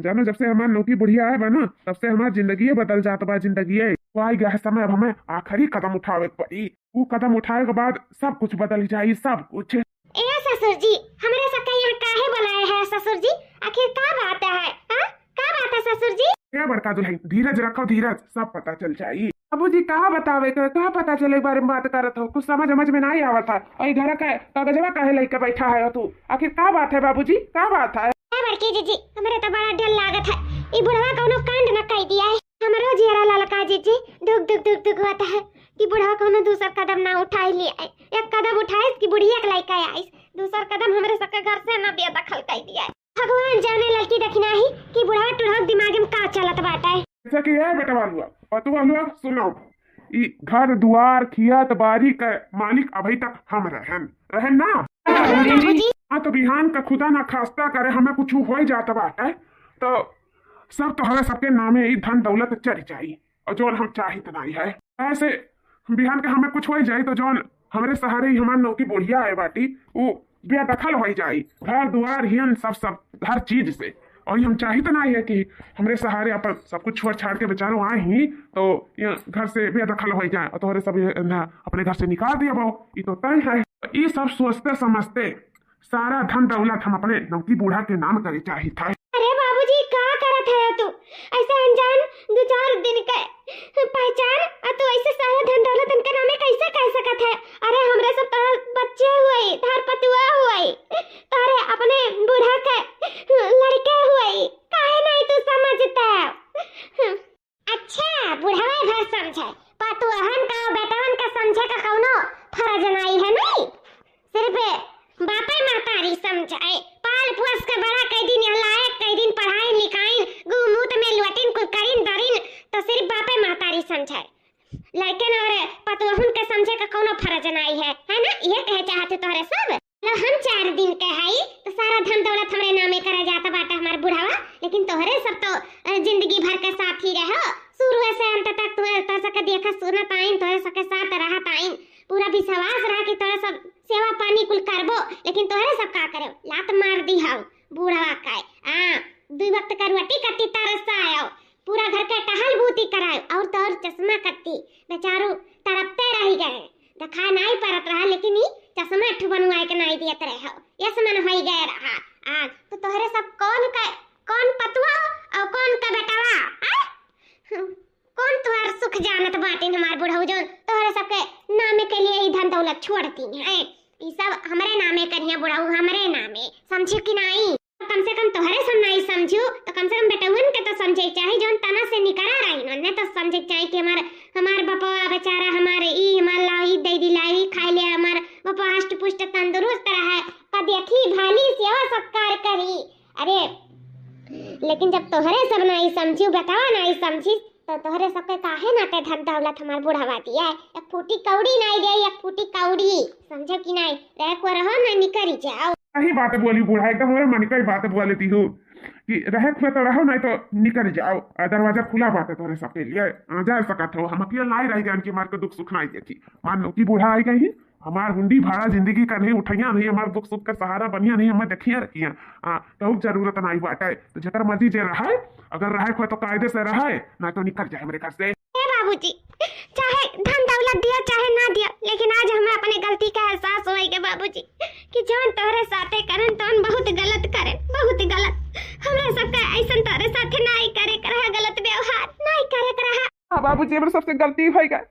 जानो, जब से हमार नौकी बुढ़िया आए बा ना, तब से हमार जिंदगी बदल जात बा, जिंदगी। वो आई गया है समय, अब हमें आखिरी कदम उठावे के पड़ी। वो कदम उठावे के बाद सब कुछ बदल जाई, सब कुछ। ए ससुर जी, हमरे सबके यहाँ काहे बुलाए हैं ससुर जी? आखिर का बात है, हाँ? का बात है ससुर जी? ए बड़का दुल्हन, धीरज रखो, धीरज, सब पता चल जाई। बाबूजी, का बतावे के, का पता चले के बारे में बात करत हो? कुछ समझ, समझ में नहीं आवत है। और ई घर के कागजवा काहे लेके बैठा है तू? आखिर का बात है बाबूजी, का बात है? ए बड़की जीजी, हमरे तो बड़ा डर लागत है, ई बुढ़वा कौनो कांड न कर दिया है। हमरो जियरा ललका जीजी धुक धुक धुक धुक होत है कि बुढ़वा कौनो दूसर कदम ना उठाई लियाए। एक कदम उठाइस कि बुढ़िया के लइका आइस, दूसर कदम हमरे सबके घर से ना बेदखल कर दियाए। भगवान जाने ललकी दखिनाही कि बुढ़वा टुढ़वा के दिमाग में का चलत बाटे। जैसे कि है बेटवा लोग, पतुआ लोग, सुनो, ई घर दुआर, खेत बारी के मालिक अभी तक हम रहन, रहन ना? बाबूजी। हाँ, तो बिहान का खुदा ना खास्ता करे हमें कुछ हो जात बाटे, तो सब तोहरे सबके नामे ई धन दौलत चली जाई, और जौन हम चाहित नाई है। ऐसे बिहान के हमें कुछ हो जाई, तो जौन हमरे सहारे ही हमार नौकी बुढ़िया आए बाटी, उ बेदखल हो जाई। घर दुआर हियन सब, सब हर चीज से। और हम चाहित नाई है कि हमरे सहारे अपन सब कुछ छोड़ छाड़ के बेचारो आए ही, तो ये घर से बेदखल हो जाए और तोहरे सब ये ना अपने घर से निकाल दिया बाबू, ये तो तय है। ये सब सोचते समझते सारा धन दौलत हम अपने नौकी बूढ़ा के नाम करे चाहित है। अरे बाबूजी, का करत है तू? ऐसे अनजान दो चार दिन के पहचान, और तू ऐसे सारा धन दौलत इनके नामे कैसे कह सकत है? अरे, हमरे सब तोहर बच्चे हुए, तोहर पतुआ हुए, तोहरे अपने बूढ़ा के लड़के हुए, काहे नहीं तू समझता? अच्छा, बुढ़वे भर समझे, पतुअहन का, बेटवन का समझे का कौनो फर्ज नाई है, नहीं? सिर्फ बापे महतारी समझे, पाल पोस के बड़ा कई दिन, यहाँ लायक कई दिन, पढ़ाइन लिखाइन, गूमूत में लुअटिन, कुल करिन दरिन, तो सिर्फ बापे महतारी समझे। लड़कन और पतुअहन के समझे का कौनो फर्ज नाई है, है ना? ये कहे चाहते तोहरे सब। लो, हम चार दिन के हई, तो सारा धन दौलत हमरे नामे करे जात बाटे हमार बुढ़ावा, लेकिन तोहरे सब तो, अ, जिंदगी भर के साथी रहो, शुरू से अंत तक तोहरे, तोहरे सबके देखत सुनत आइन, तोहरे सबके साथ रहत आइन, पूरा विश्वास रहा कि तोहरे सब सेवा पानी कुल करबो, लेकिन तोहरे सब का करे, लात मार दी हौ बुढ़ावा का। आ, दुई वक्त का रोटी कत्ती तरसा आयो, पूरा घर के टहल बूती कराए और तोर चश्मा कत्ती बेचारू तड़पते रह गए। देखा नाई परत रहा, लेकिन ई चश्मा ठू बनवाए के नाई दियत रहे हो, यस मन होई गए रहा। आज तो तोहरे सब कौन के, कौन पतुआ और कौन का बेटवा, आय? हम्म, कौन तोहर सुख जानत बाटिन हमार बुढ़ऊ, जौन तोहरे सबके नामे के लिए ई धन दौलत छोड़ दी है। ई सब हमरे नामे करिया बुढ़ऊ, हमरे नामे, समझू कि नाई? कम से कम तोहरे सब नाई समझू, तो कम से कम बेटउन के तो समझे के चाही, जौन तना से निकरा रही, उन्हें तो समझे के चाही कि हमार, हमार बपवा बेचारा, हमार ई, हमार लाओ, ई दे दी, लाई, ई खाई ले, हमार बपवा हष्ट पुष्ट तंदुरुस्त रहे, का देखी, भाली, सेवा सत्कार करी। अरे, लेकिन जब तोहरे सब नाई समझू, बेटवा नाई समझी, तो तोहरे सबके काहे नाते धन दौलत हमार बुढ़वा दिया? एक फूटी कौड़ी नाई दे, एक फूटी कौड़ी, समझो कि नाई? रहे को रहो, ना निकरी जाओ। सही बात बोली बूढ़ा, एकदम हमरे मन का ही बात बोल दी हो कि रहे को तो रहो, नहीं तो निकरी जाओ। आ, दरवाजा खुला बात है तोहरे सबके लिए, आ, जा सकत हो। हम अकेले नाई रह गए कि हमार को दुख सुख नाई देखी। मान लो कि बूढ़ा आई गई, हमार हुंडी भाड़ा जिंदगी का नहीं उठैया नहीं, हमार दुख सुख का सहारा बनिया नहीं, हमें देखिया रखिया। हाँ, कहूँ जरूरत नहीं बाटे, तो जेकर मर्जी जे रहे, अगर रहे को तो कायदे से रहे, ना तो निकल जाए हमरे घर से। ए बाबूजी, चाहे धन दौलत दिया चाहे ना दिया, लेकिन आज हमें अपने गलती का एहसास होई के बाबूजी, कि जौन तोहरे साथे करन तौन बहुत गलत करन, बहुत गलत। हमरा सबका ऐसन तोहरे साथे नाई करे के रहा, गलत व्यवहार नाई करे के रहा। हाँ बाबूजी, हमरे सबसे गलती होई गए,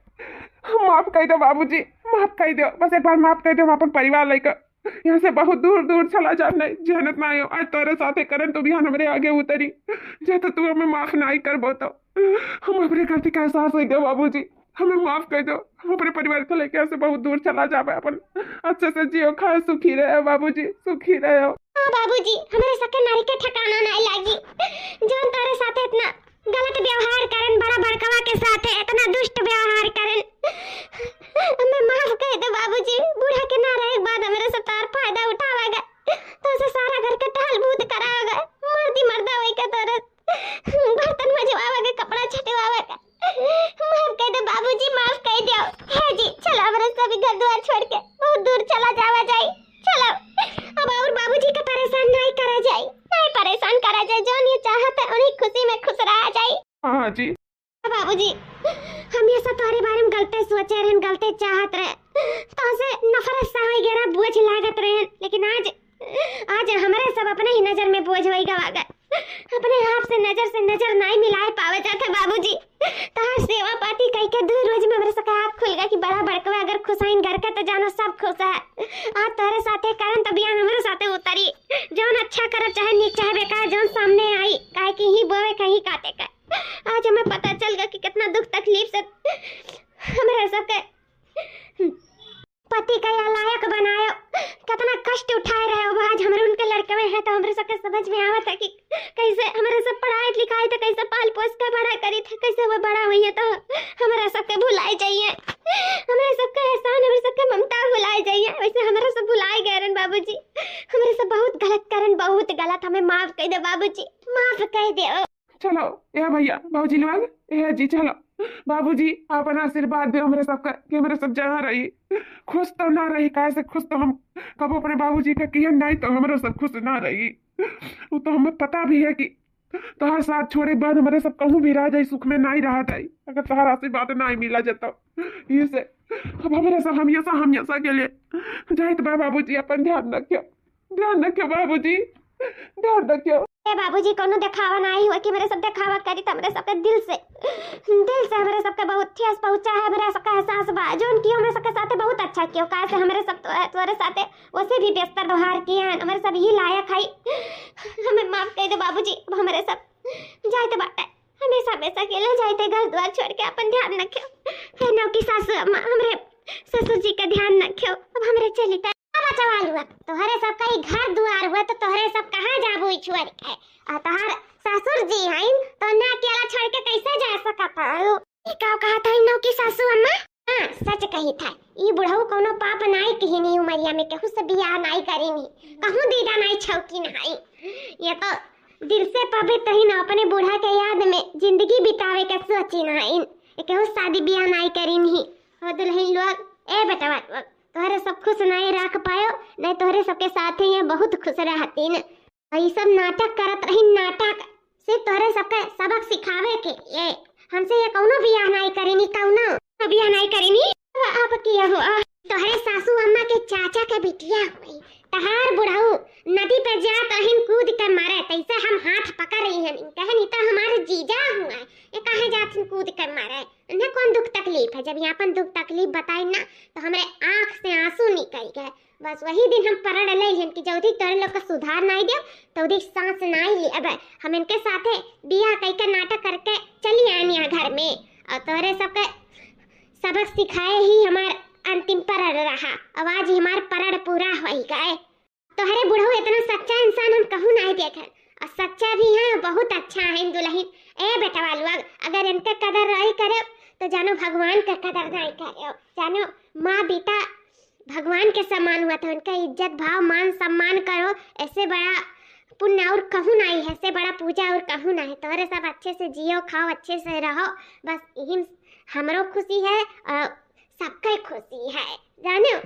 माफ कर दो बाबूजी, माफ कर दो, बस एक बार माफ कर दो। हम अपन परिवार लेकर यहाँ से बहुत दूर दूर चला जाब, नहीं जानत ना हो। आज तोरे साथे करन तो बिहान हमरे आगे उतरी, जे तो तू हमें माफ नहीं करबो तो। हम अपने गलती का एहसास होई गया बाबूजी, हमें माफ कर दो। हम अपने परिवार को लेके यहाँ से बहुत दूर चला जाबे, अपन अच्छे से जियो, खाओ, सुखी रहे बाबूजी, सुखी रहे। हाँ बाबूजी, हमरे सके नारी के ठिकाना नहीं लागी, जौन तोरे साथे इतना गलत व्यवहार करन, बड़ा बड़कवा के साथे इतना दुष्ट व्यवहार करन। हमें माफ कर दो बाबूजी, बूढ़ा के ना रहे के बाद हमरे से तार फायदा उठावा गए, तो से सारा घर के टहल भूत करावा गए, मर्दी मर्दा वही का तरह बर्तन मजवावा गए, कपड़ा छटवावा गए। माफ कर दो बाबूजी, माफ कर दो। हे जी, चलो हमरे सभी घर द्वार छोड़ के बहुत दूर चला जावा जाई। चलो, अब और बाबूजी के परेशान नहीं करा जाई, नहीं परेशान करा जाई। जौन ये चाहत है, उन्हीं खुशी में खुश रहा जाई। हाँ जी। बाबूजी, हम ये सब तोहरे बारे में गलते सोचे रहन, गलते चाहत रहे, तोहसे नफरत सा होई गया, बोझ लागत रहन, लेकिन आज, आज हमरे सब अपने ही नजर में बोझ होई गवा गए। अपने आप से नजर से नजर नाई मिलाए पावे जाते बाबूजी। तोहार सेवा पाती कई के दू रोज में हमरे सबके आँख खुल गए कि बड़ा बड़कवा अगर खुशाइन घर के तो जानो सब खुश है। आज तोहरे साथे करन तो बियान हमरे साथे उतरी। जौन अच्छा करब चाहे नीक चाहे बेकार, जौन सामने आई, काहे कि ही बोवे कहीं काटे का। आज हमें पता चल गया कि कितना दुख तकलीफ से हमरा सबके पति का यह लायक बनायो, कितना कष्ट उठाए रहे हो। आज हमरे उनके लड़के में है तो हमरे सबके समझ में आवत है कि कैसे हमरे सब पढ़ाई लिखाई थे, कैसे पाल पोस के बड़ा करी थे, कैसे वो बड़ा हुई है तो हमरा सबके भुलाए जाइए, हमरा सबके एहसान, हमरा सबके ममता भुलाए जाइए। वैसे हमरा सब भुलाए गए रहन बाबूजी, हमरा सब बहुत गलत करन, बहुत गलत, हमें माफ कर दे बाबूजी, माफ कर दे। चलो, ए भैया, बाबूजी लोग, ए जी, चलो। बाबूजी, अपन आशीर्वाद दे हमरे सबका कि हमरे सब जहाँ रही, खुश तो ना रही, काहे से खुश तो हम कबो अपने बाबूजी का किहन नहीं, तो हमरे सब खुश ना रही। वो तो हमें पता भी है कि तोहार साथ छोड़े के बाद हमरे सब कहूँ भी रह जाई, सुख में नहीं रह जाई, अगर तोहार आशीर्वाद नहीं मिला जाता। ये से अब हमरे सब हमेशा, हमेशा के लिए जाइत बा। बाबूजी, अपन ध्यान रखियो, ध्यान रखियो बाबूजी, ध्यान रखियो। ए बाबूजी, कोनो देखावा नहीं हुआ कि मेरे सब देखावा करी, तो हमरे सबके दिल से, दिल से हमरे सबके बहुत ठेस पहुँचा है, हमरे सबका एहसास बा। जोन कियो हमरे सबके साथे बहुत अच्छा कियो, काहे से हमरे सब तो, तोरे साथे वैसे भी बेहतर व्यवहार किए हैं, हमरे सब यही लायक है। हमें माफ कर दे बाबूजी, अब हमरे सब जाइत बाटे, हमेशा हमेशा के लिए जाइत घर द्वार छोड़ के, अपन ध्यान रखियो। हे नौकी सासू अम्मा, हमरे ससुर जी का ध्यान रखियो, अब हमरे चली त। अब बचवा लुआ, तोहरे सब का ही घर दुआर हुआ तो तोहरे सब कहाँ जाबू ई छोड़ के? आ तोहर ससुर जी हईन तो ना अकेला छोड़ के कैसे जा सकत हऊ? ई का कहत हई नौकी सासू अम्मा? हाँ, सच कही था। ई बुढ़ऊ कोनो पाप नाई किहिनी, उमरिया में केहू से बियाह नाई करिनी, कहूँ दीदा नाई छौकी नाई। ये तो दिल से पवित्र ही ना, अपने बूढ़ा के याद में जिंदगी बितावे के सोची नाई। ये केहू शादी बियाह नाई करिनी। हो दुल्हन लोग, ए बेटवा लोग, तोहरे सब खुश नाई रख पायो, नहीं तोहरे सबके साथे ये बहुत खुश रहतीन। ई सब नाटक करत रही, नाटक सिर्फ तोहरे सबके सबक सिखावे के लिए। हमसे ये कौनो बियाह नाई करेनी, कौनो बियाह नाई करेनी। अब किया हुआ तोहरे सासू अम्मा के चाचा के बिटिया हुई, तहार बुढ़ऊ नदी पे जात रहिन कूद के मरे, तैसे हम हाथ पकड़ रही हन, कहनी तो हमारे जीजा हुआ, ये काहे जात हन कूद के मरे? इन्हें कौन दुख तकलीफ है? जब ये अपन दुख तकलीफ बताई ना, तो हमरे आँख से आंसू निकल गए। बस वही दिन हम प्रण ले लिहन कि जौदी तोरे लोग का सुधार नाई देव, तौदी सांस नाई ली। अब हम इनके साथे बियाह कई के नाटक करके चली आनी है घर में, और तोरे सबके सबक सिखाए ही हमार अंतिम प्रण रहा। अब आज ही हमार प्रण पूरा हो ही गए। तोहरे बुढ़ऊ इतना सच्चा इंसान हम कहूँ नाई देखन, और सच्चा भी है, बहुत अच्छा है दुल्हन। ए बेटवा लोग, अगर इनके कदर नाई करे तो जानो भगवान के कदर नाई करे, जानो माँ बेटा भगवान के समान हुआ था, उनका इज्जत भाव मान सम्मान करो। ऐसे बड़ा पुण्य और कहूँ नाई है, ऐसे बड़ा पूजा और कहूँ नाई है। तोहरे सब अच्छे से जियो, खाओ, अच्छे से रहो, बस यही हमरो खुशी है और सबके खुशी है, जानो।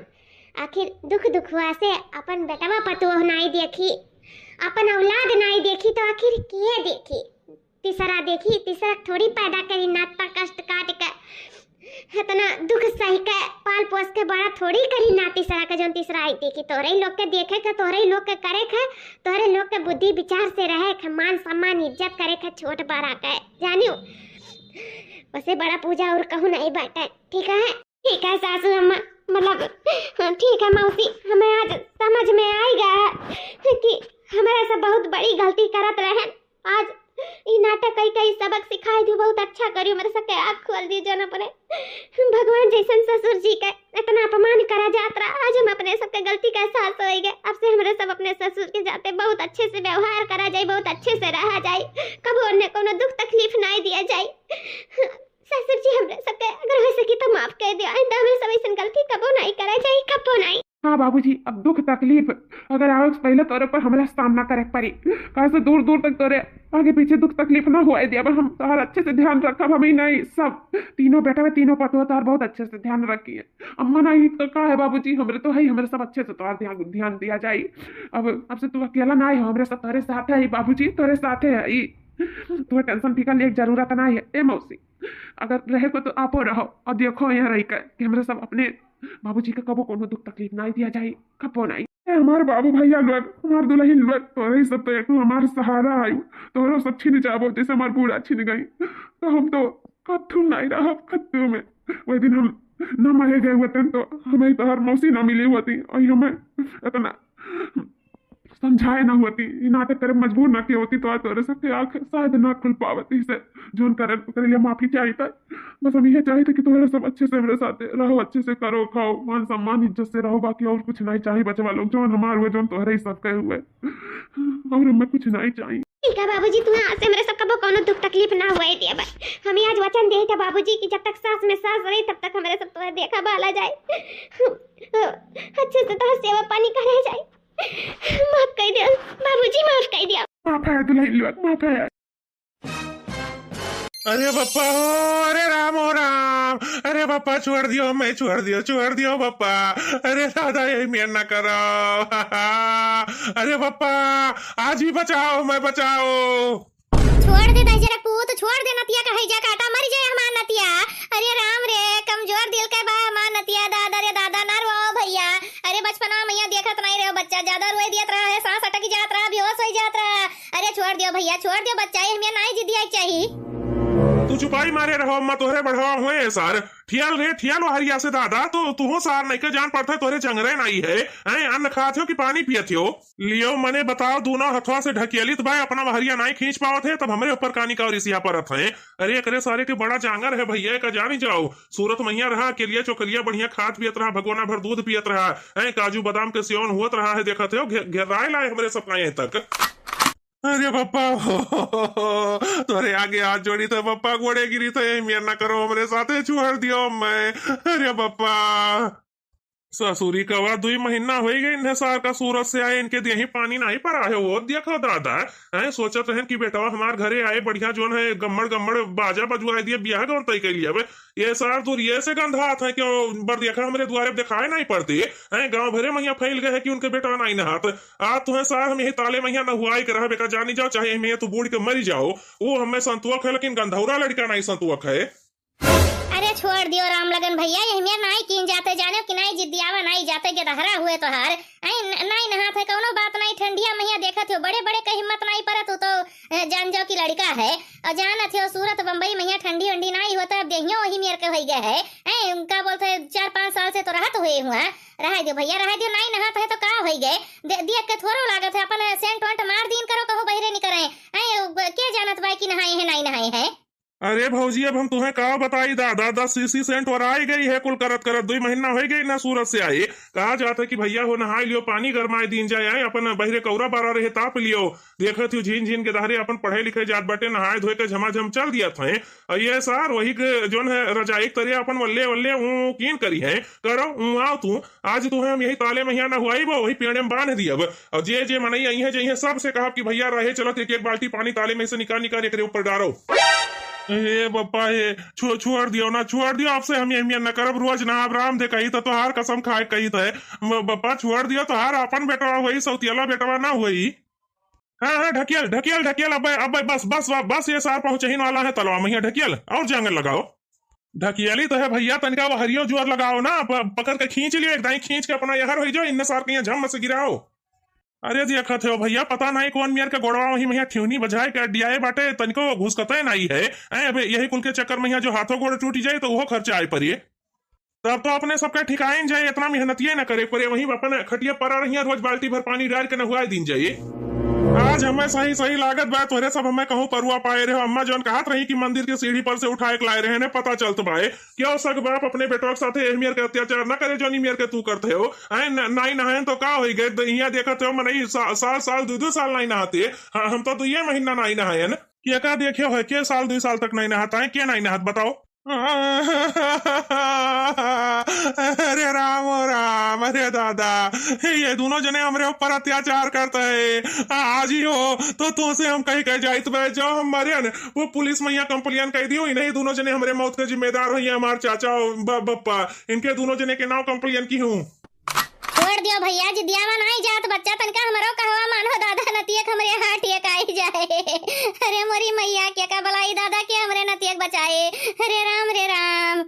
आखिर दुख दुखवा से अपन बेटवा पतोह नाई देखी, अपन औलाद नाई देखी, तो आखिर किए देखी? तीसरा देखी, तीसरा थोड़ी पैदा करी नात पर कष्ट काट के, इतना दुख सह के पाल पोस के बड़ा थोड़ी करी ना तीसरा के। जौन तीसरा आई देखी, तोहरे ही लोग के देखे के, तोहरे ही लोग के करे के, तोहरे लोग के बुद्धि विचार से रहे के, मान सम्मान इज्जत करे के, छोट बड़ा के, जानियो। वैसे बड़ा पूजा और कहूँ नहीं बाटे, ठीक है? ठीक है सासू अम्मा, मतलब, ठीक है मौसी, हमें आज समझ में आइगा कि हमारा सब बहुत बड़ी गलती करत रहन। आज ई नाटक कई कई सबक सिखाई दियो, बहुत अच्छा करियो, मेरे सबके आँख खोल दियो, जौन अपने भगवान जैसन ससुर जी के इतना अपमान करा जात रहा। आज हम अपने सबके गलती का एहसास होइगे। अब से हमरे सब अपने ससुर के जाते बहुत अच्छे से व्यवहार करा जाई, बहुत अच्छे से रहा जाई, कबो उन्हें कोनो दुख तकलीफ नाई दिया जाई। ससुर जी, हमरे सबके अगर हो सकी तो माफ कर दियो, आइंदा हमरे सब ऐसन गलती कबो नाई करा जाई, कबो नाई। हाँ बाबूजी, अब दुख तकलीफ अगर आवे से पहले तोरे पर हमरा सामना करे के पड़ी, काहे से दूर दूर तक तोरे आगे पीछे दुख तकलीफ ना होए दिया। अब हम तोहार अच्छे से ध्यान रखब, हम ही नहीं, सब तीनों बेटा में तीनों पतोह तोहार बहुत अच्छे से ध्यान रखी है। अम्मा नहीं तो का है बाबूजी, हमरे तो है, हमरे सब अच्छे से तोहार ध्यान, ध्यान दिया जाई। अब, अब से तू अकेला ना हो, हमरे सब तोरे साथ है बाबूजी, तोरे साथ है। तू टेंशन फिकर लेके जरूरत ना है। ए मौसी, अगर रहे को तो आपो रहो और देखो यहाँ रही कर कि हमरे सब अपने बाबूजी के कबो कोनो दुख तकलीफ नाई दिया जाई, कबो नाई। ए, हमार बाबू भैया लोग, हमार दुल्हन लोग, तोरे सब तो एक हमार सहारा आयु, तोरो सब छिन जाबो जैसे हमार बूढ़ा छिन गई, तो हम तो कद्दू नाई रहब कद्दू में। वही दिन हम न मरे गए होते तो हमें तोहर मौसी न मिली होती और हमें इतना समझाए ना होती, ई नाटक करे मजबूर ना किए होती, तो आज तोहरे सबके आँख शायद ना खुल पावत। इसे जोन करे, ओकरे लिए माफी चाहित है। बस हम यह चाहित है कि तोहरे सब अच्छे से हमरे साथ रहो, अच्छे से करो, खाओ, मान सम्मान, इज्जत से रहो, बाकी और कुछ नहीं चाहिए बचवा लोग। जोन हमार हुए, जोन तोहरे ही सबके हुए, और हमें कुछ नहीं चाहिए। ठीक है बाबूजी, तुम्हें आज से हमरे सब कबो कौनो दुख तकलीफ ना हुए दिया बा। हमें आज वचन दे था बाबूजी कि जब तक सास में सास रही, तब तक हमरे सब तुम्हें देखा भाला जाए, अच्छे से तोहर सेवा पानी करे जाए। माफ कर दियो बाबूजी, माफ कर दियो। माफ है दुल्हन लोग, माफ है। अरे बप्पा हो, अरे राम हो राम, अरे बप्पा छोड़ दियो, मैं छोड़ दियो, छोड़ दियो बप्पा। अरे दादा, यही मेर ना करो। अरे बप्पा, आज भी बचाओ, मैं बचाओ। छोड़ दे दहिजरा पूत, छोड़ दे नतिया का हैजा काटा, मर जाए हमार नतिया। अरे राम रे, कमजोर दिल के बा हमार नतिया, दादा रे दादा, ना रोओ भैया। अरे बचपना में मैया देखत नहीं रहो, बच्चा ज्यादा रोए दियत रहा है, सांस अटक जात रहा, बेहोश हो जात रहा। अरे छोड़ दियो भैया, छोड़ दियो बच्चा, ये हमें नाई जिदिया चाहिए। तू चुपाई मारे रहो अम्मा, तोहरे बढ़वा हुए है सार। ठियल रे, ठियल वहरिया से दादा, तो तुहो सार नहीं के जान पड़ता है, तोहरे जंगरे नहीं है। हैं, अन्न खात हो कि पानी पियत हो? लियो मने बताओ, दोनों हथवा से ढकेलित बा, अपना वहरिया नाई खींच पावत है, तब हमरे ऊपर कानी का रिसिया परत है। अरे एकरे सारे के बड़ा जांगर है भैया, का जानी जाओ। सूरत मैया रहा, अकेलिया चोकलिया बढ़िया खात पियत रहा, भगोना भर दूध पियत रहा, हैं, काजू बादाम के सेवन हुअत रहा है, देखत हो, घे-, घेराए लाए हमरे सबका यहीं तक। अरे बप्पा, तोरे आगे हाथ जोड़ी थे बप्पा, गोड़े गिरी थे, यही मेर ना करो हमरे साथे, छोड़ दियो मैं। अरे बप्पा। ससुरी कवा, दुई महीना होई गई इन्हें सार का सूरत से आए, इनके देही पानी नहीं परा है। वो देखो दादा, हैं, सोचत रहन कि बेटवा हमार घरे आए, बढ़िया जोन है, गम्मड़ गम्मड़ बाजा बजवाए दिए, बियाह गौन तय कैली। अब ये सार दूर ये से गंधात है, क्यों बर देखा हमरे दुआरे दिखाए नहीं पड़ती, हैं, गाँव भरे मैया फैल गए है कि उनके बेटवा नहीं नहात। आज तुम्हें सार हम यही ताले मैया नहुआई के रहबे का, जानी जाओ, चाहे यही मैया तू बूड़ के मरी जाओ। वो हमें संतुअक है, लेकिन गंधौरा लड़का नहीं संतुअक है। अरे छोड़ दियो राम लगन भैया, यही मेर नाई कीन जाते, जाने कि नाई जिद्दियावा नाई जाते, गेदहरा हुए तोहार। आई न-, नाई नहात है, कौनो बात नाई, ठंडिया मैया देखत हो, बड़े बड़े के हिम्मत नाई परत, तू तो, ए, जान जाओ कि लड़का है। और जानत हो सूरत बम्बई मैया ठंडी वंडी नाई होता, अब देहियो वही मेर के होई गए है। हैं, उनका बोलते हैं, चार पाँच साल से तो रहत हुए हुआ। रह दियो भैया, रह दियो, नाई नहात है तो का होई गए? दे-, देख के थोड़ो लागत है, अपन सेंट वेंट मार दीन करो, कहो बहिरे निकरे। हैं, के जानत बा कि नहाए हैं, नाई नहाए हैं? अरे भौजी, अब हम तुम्हें का बताई दादा, दस सीसी सेंट वराई गई है, कुल करत करत दुई महीना होई गई ना सूरत से आई। कहा जात है कि भैया हो नहाए लियो, पानी गरमाए दीन जाए, आए अपन बहिरे कौरा बारा रहे ताप लियो। देखत हो झीन झीन के दहरे अपन पढ़े लिखे जात बाटे, नहाए धोए के झमाझम चल दियत है। और ये सार वही के जोन है रजाई के तरे अपन वल्ले वल्ले ऊँ कीन करी है। करो ऊँ आओ तू, आज तुम्हें हम यही ताले मैया नहुआई बो, वही पेड़े में बांध दियब। और जे जे मनई आई है, जे है, सबसे कहब कि भैया रहे चलत एक एक बाल्टी पानी ताले में से निकाल निकाल एकरे ऊपर डारो। हे बप्पा, हे छो-, छोड़ दियो ना, छोड़ दियो, आपसे हम यही मेर न करब, रोज नहाब राम दे कही तो तोहार कसम खाए कही तो है। म-, बप्पा छोड़ दियो, तोहार अपन बेटवा होई, सौतियला बेटवा ना होई। हाँ, हाँ, ढकियल, ढकियल, ढकियल, अबे, अबे, बस, बस, बस, ये सार पहुँचहिन वाला है तलवा में, यहाँ ढकियल, और जांगर लगाओ। ढकियली तो है भैया, तनिका वहरियो जोर लगाओ ना, प-, पकड़ के खींच लियो, एक दाई खींच के अपना यहर होई जाओ, इन्ने सार के यहाँ झम से गिराओ। अरे देखत हो भैया, पता नहीं कौन मेर के गोड़वा वही में यहाँ ठिवनी बजाए के अड्डियाए बाटे, तनिको घुसकते नहीं है। ऐ, अबे यही कुल के चक्कर में यहाँ जो हाथों गोड़ टूट जाए तो वो खर्चा आए पड़िए। तब तो अपने सबके ठिकाइन जाए, इतना मेहनतिये न करे पड़े, वहीं अपन खटिया परा रहिया, रोज बाल्टी भर पानी डाल के नहुआए दिन जाए। आज हमें सही सही लागत बा, तोहरे सब हमें कहूँ परुआ पाए रहे हो। अम्मा जौन कहत रही कि मंदिर के सीढ़ी पर से उठाए के लाए रहे ने, पता चलत बाए। क्यों सग बाप अपने बेटवा के साथे एह मेर के अत्याचार न करे, जौन ई मेर के तू करते हो। हैं, न-, नाई नहायन तो का होई गए? द-, हियाँ देखत हो, मनई सा-, साल, साल, दू, दू साल नाई नहाते। हाँ, हम तो दुइये महीना नाई नहायन। के का देखे हो, के साल, दू साल तक नाई नहाता है, के नाई नहात बताओ? अरे राम, ओ राम, अरे दादा, ये दोनों जने हमरे ऊपर अत्याचार करता है। आ-, आज ही हो तो तुमसे हम कहीं कह जाइत बे, जो हम मरे न, वो पुलिस मैया complain कह दियो, इन्हें दोनों जने हमरे मौत के जिम्मेदार हो, ये हमार चाचा और ब-, बप्पा, इनके दोनों जने के नाम complain की हूँ। छोड़ दियो भैया, जिदियावा नाई जात बच्चा, तनिका हमरो कहवा मानो दादा, नतियक हमरे हाथ एक आई जाए। अरे मोरी मैया, के का बलाई दादा के हमरे नतियक बचाए। अरे राम रे राम।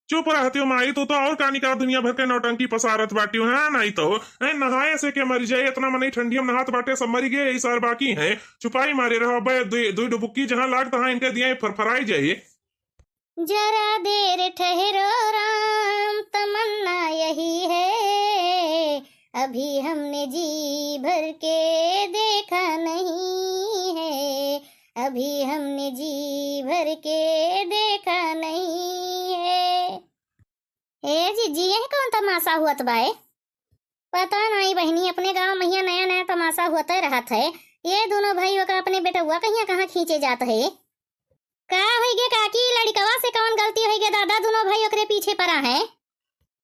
चुप रहतियो माई, तू तो और कानी का दुनिया भर के नौटंकी पसारत बाटियो, हाँ? नहीं तो, हैं, नहाए से के मरी जाए, इतना मनई ठंडी में नहात बाटे, सब मरी गए, यही सार बाकी हैं। चुपाई मारे रहो बे, दुई, दुई डुबुक्की जहाँ लागत हाँ, इनके दिए फरफराई जाए। जरा देर ठहरो राम, तमन्ना यही है, अभी हमने जी भर के देखा नहीं है, अभी हमने जी भर के देखा नहीं है। ए जीजी, यह कौन तमाशा हुअत बाए? पता नहीं बहिनी, अपने गाँव महिया नया नया तमाशा हुअते रहत है। ये दुनो भाई ओका अपने बेटउआ कहिया कहाँ खींचे जात है। का होई गे काकी, लड़िकवा से कौन गलती होई गे दादा, दुनो भाई ओकरे पीछे परा है।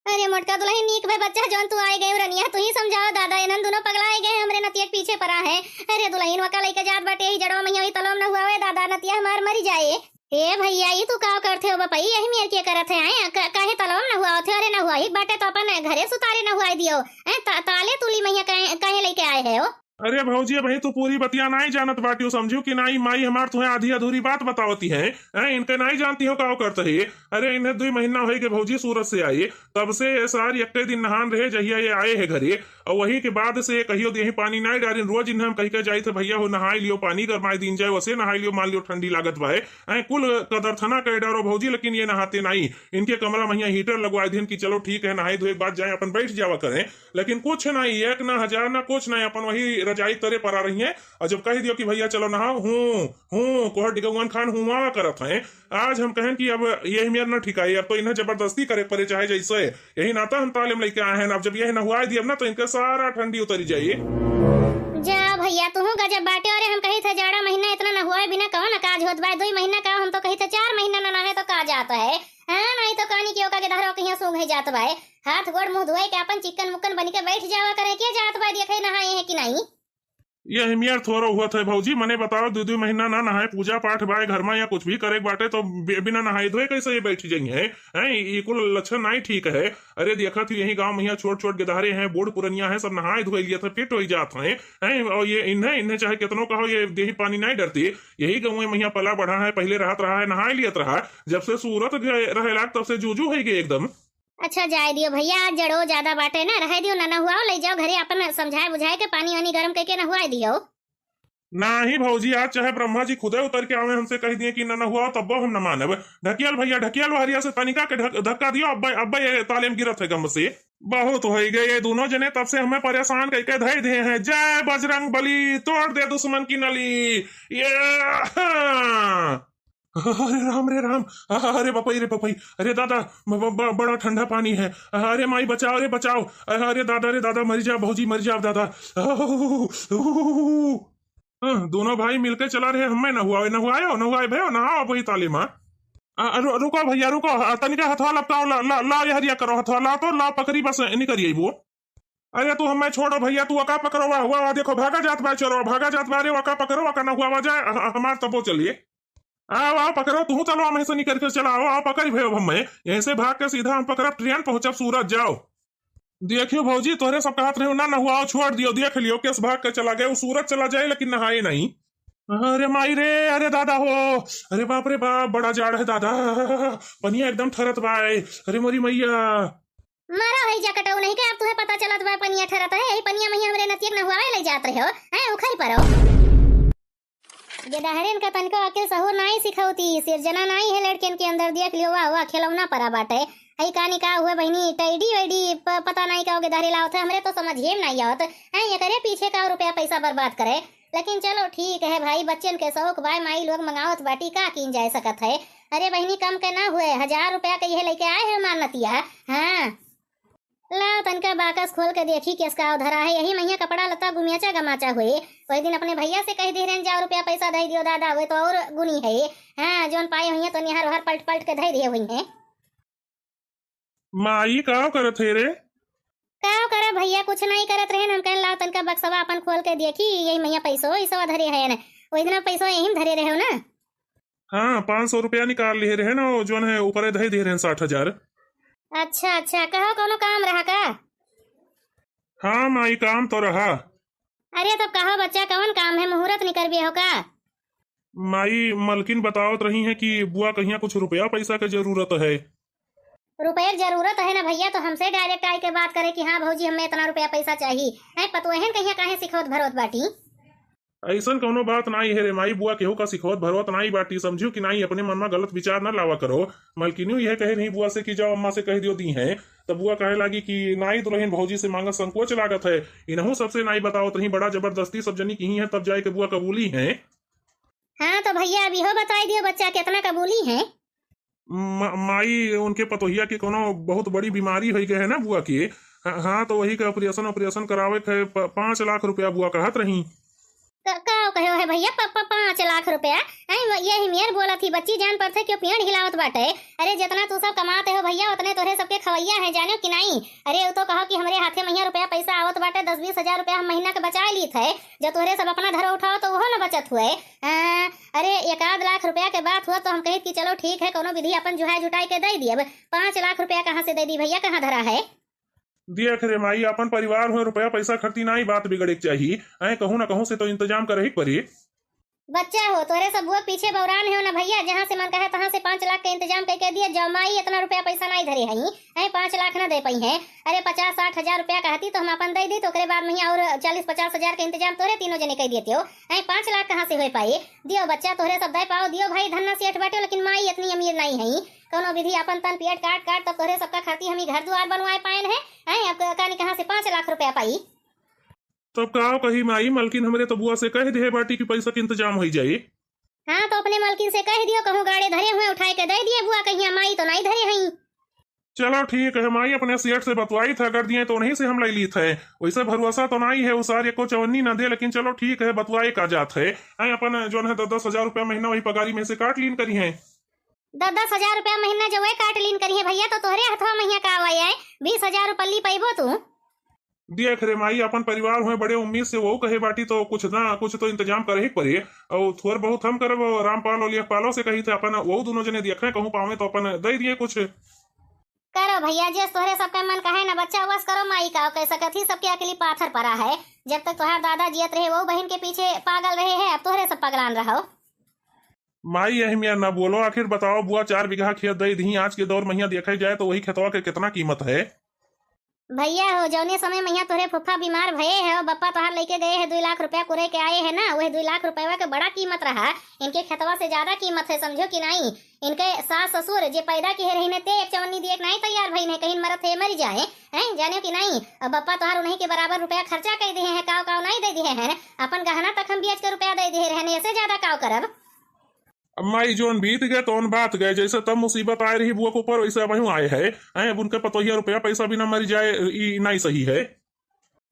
अरे मोटका दुलहिन, नीक भए बच्चा जौन तू आए गए रनिया, तू ही समझाओ दादा, इन्हन दुनो पगला आए गए हमरे नतिया के पीछे परा है। अरे दुलहिन वका लइके जात बाटे, ही जड़वा महिया ही तलवा में नहुआवे दादा, नतिया हमार मरी जाए। ए भइया, ई तू का करत हो बपई, यही मेर के करत है, आए क-, काहे तलवा में नहुआवत है? अरे नहुआई बाटे तो अपन घरे सुतारे नहुआई दियो, हैं? ता-, ताले तुली महिया काहे, काहे लइके आए है हो? अरे भौजी, अबहीं तू पूरी बतिया नाई जानत बाटियो, समझू कि नाई? माई हमार तुहे आधी अधूरी बात बतावती है, हैं? इनके नाई जानती हो का करत है? अरे इन्हें दुई महीना होई गे भौजी सूरत से आई, तब से ये सार यक्के दिन नहान रहे जहिया ये आए है घरे, और वही के बाद से ये कहियो देही पानी नाई डारिन। रोज इन्हें हम कहि के जाई थे, भइया हो नहाई लियो, पानी गरमाई दीन जाए, वसे नहाई लियो, मान लियो ठंडी लागत बाए, हैं? कुल कदरथना कह डारो भौजी, लेकिन ये नहाते नाई। इनके कमरा महिया हीटर लगवाए दीन कि चलो ठीक है, नहाई धोए के बाद जाए अपन बैठ जावा करें। लेकिन कुछ नहीं, एक ना हजार ना कुछ नहीं, अपन वही रजाई तरे परा रही है। और जब कह दियो कि भइया चलो नहाओ, हूँ हूँ कोहर डिगौन खान हुआ करत हैं। आज हम कहें कि अब यही मेर न ठिकाई, अब तो इन्हें जबरदस्ती करे परे चाहे जैसे। यही नाता हम ताले में लेके आए हैं। अब जब यही नहुआई दियब ना तो इनके सारा ठंडी उतरी जाई। जा भइया, तू गजब बाटे। अरे हम कही थे जाड़ा महीना इतना नहुआए बिना कौन काज होत बा? दुई महीना का, हम तो कही थे चार महीना ना नहाए तो का जात है। हाँ, नहीं तो कानी के ओका के धरो कहिया सूंघ है जात बा। हाथ गोड़ मुंह धोए के अपन चिकन मुक्कन बन के बैठ जावा करे, के जात बा देखे नहाए है कि नहीं। ये हिमियर थोरो हुआ था भौजी, मने बताओ, दो दो महीना ना नहाए, पूजा पाठ बाय घर में या कुछ भी करे के बाटे तो बि-, बिना नहाए धोए कैसे ये बैठ जाई है? हैं, ई कुल लक्षण नहीं ठीक है। अरे देखा थी यही गांव में यहाँ छोट छोट गिधारे हैं, बूढ़ पुरनिया हैं, सब नहाए धोए लिए थे, फिट हो जात हैं। हैं, और ये इन्हें, इन्हें चाहे कितनो कहो, ये देही पानी नहीं डरती। यही गाँव में यहाँ पला बढ़ा है, पहले रहत रहा है, नहाए लियत रहा, जब से सूरत गए रहे लाग तब से जूजू हो गए एकदम। अच्छा, जाए दियो भइया, आज जड़ो ज्यादा बाटे ना, रहे दियो, ना नहुआओ, ले जाओ घरे, अपन समझाए बुझाए के पानी वानी गरम करके नहुआए दियो। नाही भौजी, आज चाहे ब्रह्मा जी खुदे उतर के आवे, हमसे कह दिए कि ना नहुआओ, तब्बो हम न मानब। ढकियल भइया, ढकियल वहरिया से तनिका के ढक-, धक्का दियो, अब्बे, अब्बे ये ताले में गिरत है गम से। बहुत होई गए ये दोनों जने, तब से हमें परेशान करके धई दिए हैं। जय बजरंग बली, तोड़ दे दुश्मन की नली। ये, हाँ। अरे राम रे राम, अरे बपई रे बपई, अरे दादा, ब-, ब-, ब-, बड़ा ठंडा पानी है। अरे माई बचाओ रे बचाओ, अरे दादा रे दादा, मर जाओ भौजी, मर जाओ दादा। हाँ, दोनों भाई मिलके चला रहे, हमें नहुआए, नहुआयो, नहुआए भयो, नहाओ वही ताले में। आ, रु-, रुको भइया, रुको, आ, तनिका हथवा लपटाओ, ला, ला, ला, यहरिया करो, हथवा ला तो, ला पकड़ी बस, निकल आई वो। अरे तू हमें छोड़ो भइया, तू वका पकड़ो, वाह, वाह, वाह, देखो, भागा जात बा, चलो, भागा जात बा, अरे वका पकड़ो, वका नहुआवा जाए, ह-, ह-, हमार तबो चलिए। आओ, आओ, पकड़ो, तू चलो, हमें से निकल के चला, आओ, आओ, पकड़ भयो हमें, यहीं से भाग के सीधा हम पकड़ब ट्रेन, पहुँचब सूरत, जाओ। देखियो भौजी, तोहरे सब कहत रहे ना नहुआओ, छोड़ दियो, देख लियो, केस भाग के चला गए, वो सूरत चला जाए, लेकिन नहाए नहीं। अरे माई रे, अरे दादा हो, अरे बाप रे बाप, बड़ा जाड़ है दादा, पनिया एकदम ठरत बाय, अरे मोरी मैया। मारा है जा कटाऊ नहीं के, अब तुहे पता चलत बा पनिया ठरत है, यही पनिया में ही हमरे नतियक नहुआवे ले जात रहे हो, हैं उखर परो। गेदहरेन का तनिको अकिल सहूर नाई सिखौती, सिरजना नाई है लड़कियन के अंदर, देख लियो, वाह, वाह, खिलौना परा बाटे। हई कानी का हुए बहिनी, टैडी वैडी, प-, पता नाई का गेदहरे लावत है, हमरे तो समझिए में नाई आवत। हैं, एकरे पीछे का रुपया पैसा बर्बाद करे। लेकिन चलो ठीक है भाई, बच्चन के शौक बाय, माई लोग मंगावत बाटी, का कीन जाए सकत है। अरे बहिनी, कम के ना हुए, हजार रुपया के इहे लेके आए है हमार नतिया। हाँ। लाओ तनका बाकस खोल के देखी केस का धरा है। यही महिया कपड़ा लत्ता गुमियाचा गमाचा हुए। वही दिन अपने भइया से कह दे रहन, जाओ रुपया पैसा दे दियो दादा, वे तो और गुनी है। हाँ, जौन पाए हुई है तो निहार ओहार पलट पलट के धै दिए हुई है। माई, काव करत है रे? काव करा भइया, कुछ नहीं करत रहन। हम कहन लाओ तनका बक्सवा अपन खोल के देखी, यही महिया पैसो, इसवा धरे है न। वही दिन पैसो यही में धरे रहे हो ना। हाँ, पाँच सौ रुपया निकाल लिए रहे ना, वो जौन है ऊपरे धई दिए रहे साठ हजार। अच्छा, अच्छा, कहो कौनो काम रहा का? हाँ माई, काम तो रहा। अरे तब कहो बच्चा, कौन काम है, मुहूर्त निकरबे हो का? माई, मलकिन बतावत रही है कि बुआ कहिया कुछ रुपया पैसा के जरूरत है। रुपये के जरूरत है ना भइया, तो हमसे direct आए के बात करे कि हाँ भौजी, हमें इतना रुपया पैसा चाहिए। हैं, पतोहन कहिया काहे सिखौत भरौत बाटी? ऐसन कौनो बात नाई है रे माई, बुआ केहू का सिखौत भरौत नाई बाटी, समझियो कि नाई, अपने मन में गलत विचार न लावा करो। मलकिनियो यह कहे रही बुआ से कि जाओ अम्मा से कह दियो दी है, तब बुआ कहे लागी कि नाई दुलहिन भौजी से मांगत संकोच लागत है, इनहू सबसे नाई बतावत रही, बड़ा जबरदस्ती सब जनी किही है, तब जाए के बुआ कबूली है। हाँ, तो भइया, अब इहो बताई दियो, बच्चा केतना कबूली है? म-, माई, उनके पतोहिया के कोनो बहुत बड़ी बीमारी होइ गए है ना बुआ के। हाँ, हाँ, तो वही का ऑपरेशन, ऑपरेशन करावे के है, प-, पाँच लाख रुपया बुआ कहत रही। क-, का कहो है भइया, प-, प-, पाँच लाख रुपया? आई, यही मेर बोलत ही, बच्ची जान पड़थे क्यों पेड़ हिलावत बाटे। अरे, जितना तू सब कमाते हो भइया, उतने तोहरे सबके खवैया है, जानो कि नाई? अरे, उ तो कहो कि हमरे हाथे महिया रुपया पैसा आवत बाटे, दस बीस हजार रुपया हम महीना के बचाए लीत है, जब तोहरे सब अपना धरो उठाओ तो उहो न बचत हुए। हाँ, अरे, एक आध लाख रुपया के बात हुआ तो हम कहित कि चलो ठीक है, कोनो विधि अपन जुहाय जुटाए के दे दियब। पाँच लाख रुपया कहाँ से दे दी भइया, कहाँ धरा है? देख रे माई, अपन परिवार हुए, रुपया पैसा खरती नाई बात बिगड़े के चाही। ऐ कहूँ ना कहूँ से तो इंतजाम करही के पड़ी। बच्चा हो, तोहरे सब बुआ के पीछे बौरान है ना भइया, जहाँ से मन कहे तहाँ से पाँच लाख के इंतजाम करके दिए जाओ। माई इतना रुपया पैसा नाई धरे हई, ऐ पाँच लाख ना दे पाई है। अरे, पचास साठ हजार रुपया कहती तो हम अपन दे दी, तो ओकरे बाद में ही और चालीस पचास हजार के इंतजाम तोहरे तीनों जने कर देते हो। ऐ पाँच लाख कहाँ से हो पाए? दियो बच्चा, तोहरे सब दे पाओ, दियो भाई, धन्ना सेठ बाटे, लेकिन माई इतनी अमीर नाई है, कोनो विधि अपन तन पेट काट काट तब तोहरे सबका खातिर हम ई घर दुआर बनवाए पाएन है। हैं, अब क-, कानी कहाँ से पाँच लाख रुपया पाई? तब का कही माई, मलकिन हमरे तो बुआ से कह दिहे बाटी कि पैसा के इंतजाम हो जाई। हाँ, तो अपने मलकिन से कह दियो, कहूँ गाड़े धरे हुए उठाए के दे दिए बुआ, कहिया माई तो नाई धरे हई। चलो ठीक है माई, अपने सेठ से बतवाई था, अगर दिए तो उन्हीं से हम ले ली थे। वैसे भरोसा तो नाई है, उ सार एको चवन्नी ना दे, लेकिन चलो ठीक है, बतवाए का जात है। हैं, अपन जौन है दस दस हजार रुपया महीना वही पगारी में से काट लीन करी है। दस दस हजार रुपया महीना जो वे काट लीन करिहे भइया, तो तोहरे हथवा महिया का आवा है, बीस हजार रुपल्ली पइबो तू। देख रे माई, अपन परिवार हुए बड़े उम्मीद से वो कहे बाटी, तो कुछ ना कुछ तो इंतजाम करही के पड़े। और थोर बहुत हम करब, और रामपाल और लेखपालो से कही थे अपन, वो दोनों जने देखे कहूँ पावे तो अपन दे दिए कुछ। करो भइया, जस तोहरे सबके मन कहे ना बच्चा, वस करो माई का, कह सकत ही सबके अकली पाथर परा है। जब तक तोहार दादा जियत रहे, वो बहिन के पीछे पागल रहे हैं, अब तोहरे सब पगलान रहो। माई, यही मियाँ ना बोलो, आखिर बताओ बुआ, चार बीघा खेत दे दही, आज के दौर महिया देखे जाए तो वही खेतवा के कितना कीमत है? भइया हो, जौने समय महिया तोहरे फुफ्फा बीमार भये है, बप्पा तोहार लेके गए है, दुई लाख रुपया कुरे के आए है ना, वह दुई लाख रुपया के बड़ा कीमत रहा। इनके खेतवा से ज्यादा कीमत है, समझो कि नाई? इनके सास ससुर जे पैदा किहे रही ने, ते एक चवन्नी दिए के नाई तैयार भई ने, कहीं मरत है मर जाए, हैं, जाने कि नाई? अब बप्पा तोहार उन्हीं के बराबर रुपया खर्चा कर दिए हैं, काव काव नाई दे दिए हैं, अपन गहना तक हम बेच के रुपया दे दिए रहने, ऐसे ज्यादा काव करब? अब माई, जोन बीत गए तौन बात गए, जैसे तब मुसीबत आए रही बुआ के ऊपर, वैसे अब यूं आए है। हैं, अब उनके पतोहिया रुपया पैसा बिना मर जाए, ई नाई सही है।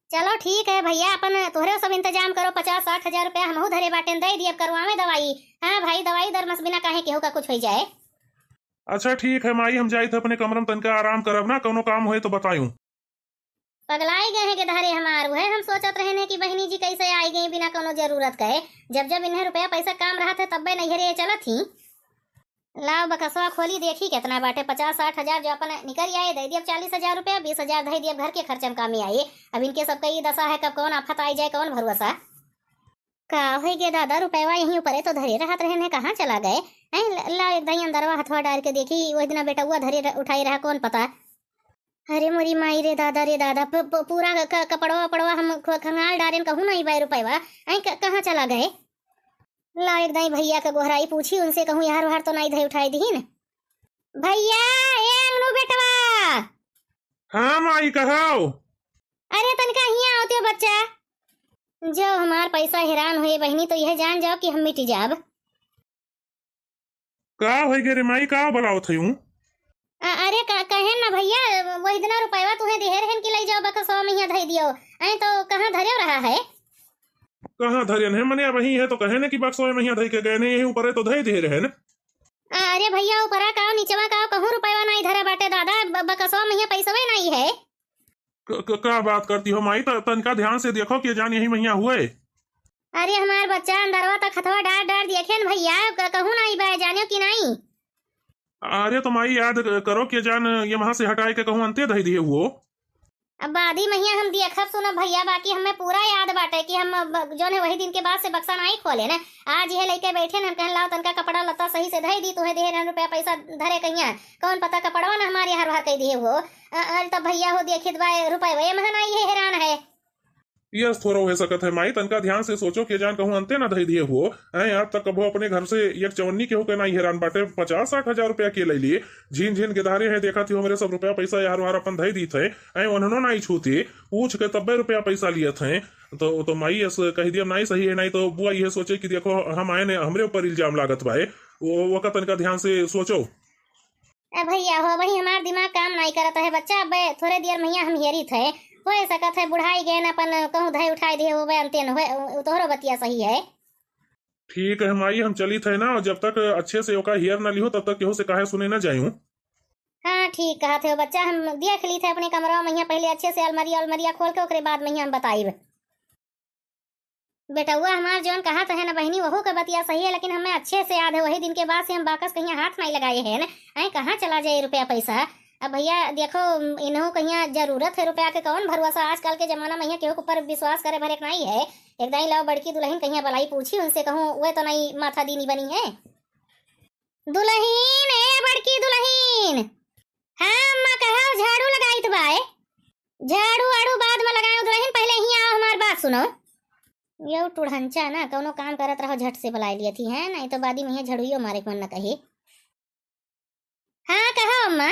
चलो ठीक है भइया, अपन तोहरे सब इंतजाम करो, पचास साठ हजार रुपया हमहू धरे बाटेन, दे दिए, अब करवावे दवाई। हाँ भाई, दवाई दरमस बिना काहे केहू का कुछ हो जाए। अच्छा ठीक है माई, हम जाइत है अपने कमरा में, तनका आराम करब ना, कौनो काम होए तो बतायूं। पगलाई गए हैं के धारे हमार, वह हम सोचत रहे ने कि बहिनी जी कैसे आई गई बिना कोनो जरूरत कहे। जब जब इन्हें रुपया पैसा काम रहत है तब्बे नैहरे चलत ही। लाओ बकसवा खोली, देखी कितना बाटे, पचास साठ हजार जो अपन निकल आए, दे दियब चालीस हजार रुपया, बीस हजार दे दियब घर के खर्चे में कामे आए। अब इनके सबका ई दशा है, कब कौन आफत आई जाए, कौन भरोसा। का होई गे दादा, रुपयवा यहीं ऊपरे तो धरे रहत रहे ने, कहाँ चला गए? हैं, ल-, ला एक दाई अंदरवा हथवा डाल के देखी, वही दिना बेटउआ धरे र-, उठाई रहा, कौन पता। अरे मोरी माई रे दादा रे दादा, प-, प-, पूरा क-, कपड़वा वपड़वा हम ख-, खंगाल डारेन, कहूँ नहीं बाय रुपयवा। ऐं क-, कहाँ चला गए? ला एक दाई भइया के गोहराई पूछी, उनसे कहूँ यार वार तो नहीं धई उठाई दीन। भइया, ए अंगनू बेटवा। हाँ माई, कहो। अरे तनिका हियाँ आवते हो बच्चा। जो हमार पैसा हैरान हुए बहिनी, तो यह जान जाओ कि हम मिट जाब। का होई गे रे माई, का बुलावत हयूं? अ-, अरे क-, कहेन ना भइया, वही दिना रुपयवा तुहे दिहे रहेन कि लई जाओ बक्सवा में हियाँ धई दियो। ऐं तो कहाँ धर्यो रहा है? कहाँ धर्यन है? मने अबहीं है तो कहेन कि बक्सवा में हियाँ धई के गए नहीं, यहीं ऊपरे तो धई दिहे रहेन। अरे भइया, ऊपरा का, निचवा का, कहूँ रुपयवा नाई धरा बाटे दादा, ब-, बक्सवा में हियाँ पैसवे नाई है। क-, क-, का बात करती हो माई? त-, तनिका ध्यान से देखो कि जान यही महिया हुए। अरे हमार बच्चा, अंदरवा तक हथवा डार डार देखेन भइया, क-, कहूँ नाई बा, जान्यो कि नाई? अरे तो माई याद क-, करो कि जान ये वहां से हटाए के कहूँ अंते धई दिए हुओ। अब बादी महिया हम देखब सुनब भइया, बाकी हमें पूरा याद बाटे कि हम ब-, जौन है वही दिन के बाद से बक्सा नाई खोले न। आज यह लेके बैठे न, हम कहन लाओ तनका कपड़ा लत्ता सही से धई दी, तुहे दिहे रहन रुपया पैसा धरे कहिया, कौन पता कपड़वा न हमारे हर हर कह दिए हुओ। अ-, अरे तब भइया हो देखित बा रुपया वही महन आई है, हैरान है। यस, थोरो होइ सकत है माई, तनका ध्यान से सोचो, के जान कहूँ अंते ना धइ दिहे हुओ। ऐं, आज तक कभो अपने घर से एक चवन्नी केहू के नाई हेरान बाटे, पचास साठ हजार रुपया के लइ लिए। झीन झीन गिधारे हैं, देखत ही हमरे सब रुपया पैसा यार वार अपन धइ दीत हैं, ऐं, उन्हनो नाई छूती, पूछ के तब्बे रुपया पैसा लियत हैं। तो, तो माई अस कहि दिया नाई सही है, नाई तो बुआ यह सोचे कि देखो हम आए ने, हमरे ऊपर इल्जाम लागत बाए। वो, वो का तनका ध्यान से सोचो। ए भइया हो, वही हमार दिमाग काम नाई करत है बच्चा। अब थोरे देर महिया हम हेरित है, होइ सकत है बुढ़ाई गए न, अपन कहूँ धइ उठाई दिहे होबे, अंते न होए, उ, उ तोहरो बतिया सही है। ठीक है माई, हम चलित है ना, जब तक अच्छे से ओका हेर न लिहो तब तक केहू से काहे सुने न जायूं। हाँ ठीक कहत है बच्चा, हम देख लीत है अपने कमरा महिया, पहले अच्छे से अलमारी अलमारिया खोल के ओकरे बाद महिया हम बताइब। बेटउआ हमार जौन कहत है न बहिनी, वहू के बतिया सही है, लेकिन हमें अच्छे से याद है, वही दिन के बाद से हम बाकस कहिया हाथ नाई लगाए हैं। ऐं, कहाँ चला जाए रुपया पैसा? अब भइया देखो, इन्हों कहिया जरूरत है रुपया के, कौन भरोसा, आजकल के जमाना में यहाँ केहू के ऊपर विश्वास करे भरे के नाई है। एक दाई लाओ बड़की दुलहिन कहिया बलाई पूछी उनसे, कहूँ वे तो नाई माथा दीनी बनी है। दुलहिन, ए बड़की दुलहिन। हाँ अम्मा, कहा झाड़ू लगाइत बाए। झाड़ू आड़ू बाद में लगायो दुलहिन, पहले ही आओ हमार बात सुनो। यो टुढ़ंचा ना, कौनो काम करत रहो झट से बुलाए लियत ही है, नाई तो बादी में यहाँ झड़ुइयो मारे के मन न कहे। हाँ कहो अम्मा।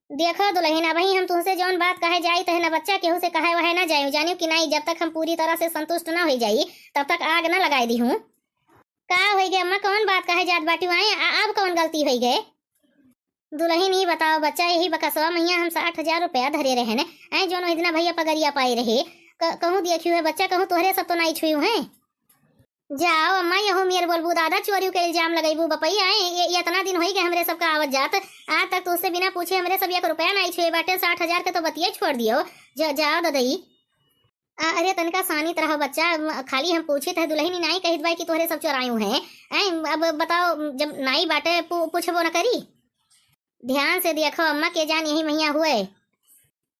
देखो दुलहिन, अबही हम तुमसे जौन बात कहे जाइत है ना बच्चा, केहू से कहे वहे ना जायू, जानियो कि नाई, जब तक हम पूरी तरह से संतुष्ट ना होइ जाई तब तक आग ना लगाए दी हूँ। का होइ गए अम्मा, कौन बात कहे जात बाटी आए, आ, अब कौन गलती होइ गए? दुलहिन, ई बताओ बच्चा, यही बकसवा महिया हम साठ हजार रुपया धरे रहे ने, ऐं जौन ओहि दिना भइया पगरिया पाए रहे, क-, कहूँ देखियो है बच्चा, कहूँ तोहरे सब तो नाई छुयू हैं। जाओ अम्मा, यहू मेर बोलबू दादा, चोरियों के इल्जाम लगैबू बपई, ऐं ये, ये इतना दिन होइ गए हमरे सबका आवत जात, आज तक तुझसे बिना पूछे हमरे सब एक रुपया नाई छुए बाटे, साठ हजार के तो बतिये छोड़ दियो। जा, जाओ ददई। आ, अरे तनिका सानित रहो बच्चा, म-, खाली हम पूछित है दुलहिन, नाई कहित बाई कि तोहरे सब चोरायू हैं। ऐं, अब बताओ, जब नाई बाटे पू-, पूछबो न करी। ध्यान से देखो अम्मा, के जान यही महिया हुए।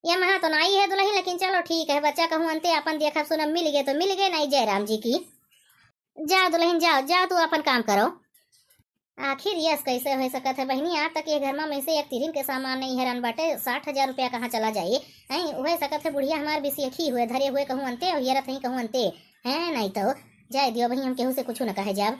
ये महा तो नाई है दुलहिन, लेकिन चलो ठीक है बच्चा, कहूँ अंते अपन देखब सुनब, मिल गए तो मिल गए, नाई जय राम जी की। जाओ दुलहिन जाओ, जाओ तू अपन काम करो। आखिर यस कैसे होइ सकत है बहिनी, आज तक ये घर में से एक तिरिन के सामान नाई हेरान बाटे, साठ हजार रुपया कहाँ चला जाई? हैं, होइ सकत है बुढ़िया हमार बिसियखी हुए, धरे हुए कहूँ अंते, और हेरत ही कहूँ अंते। हैं, नाई तो जाए दियो बहिनी, हम केहू से कुछ न कहे जाब।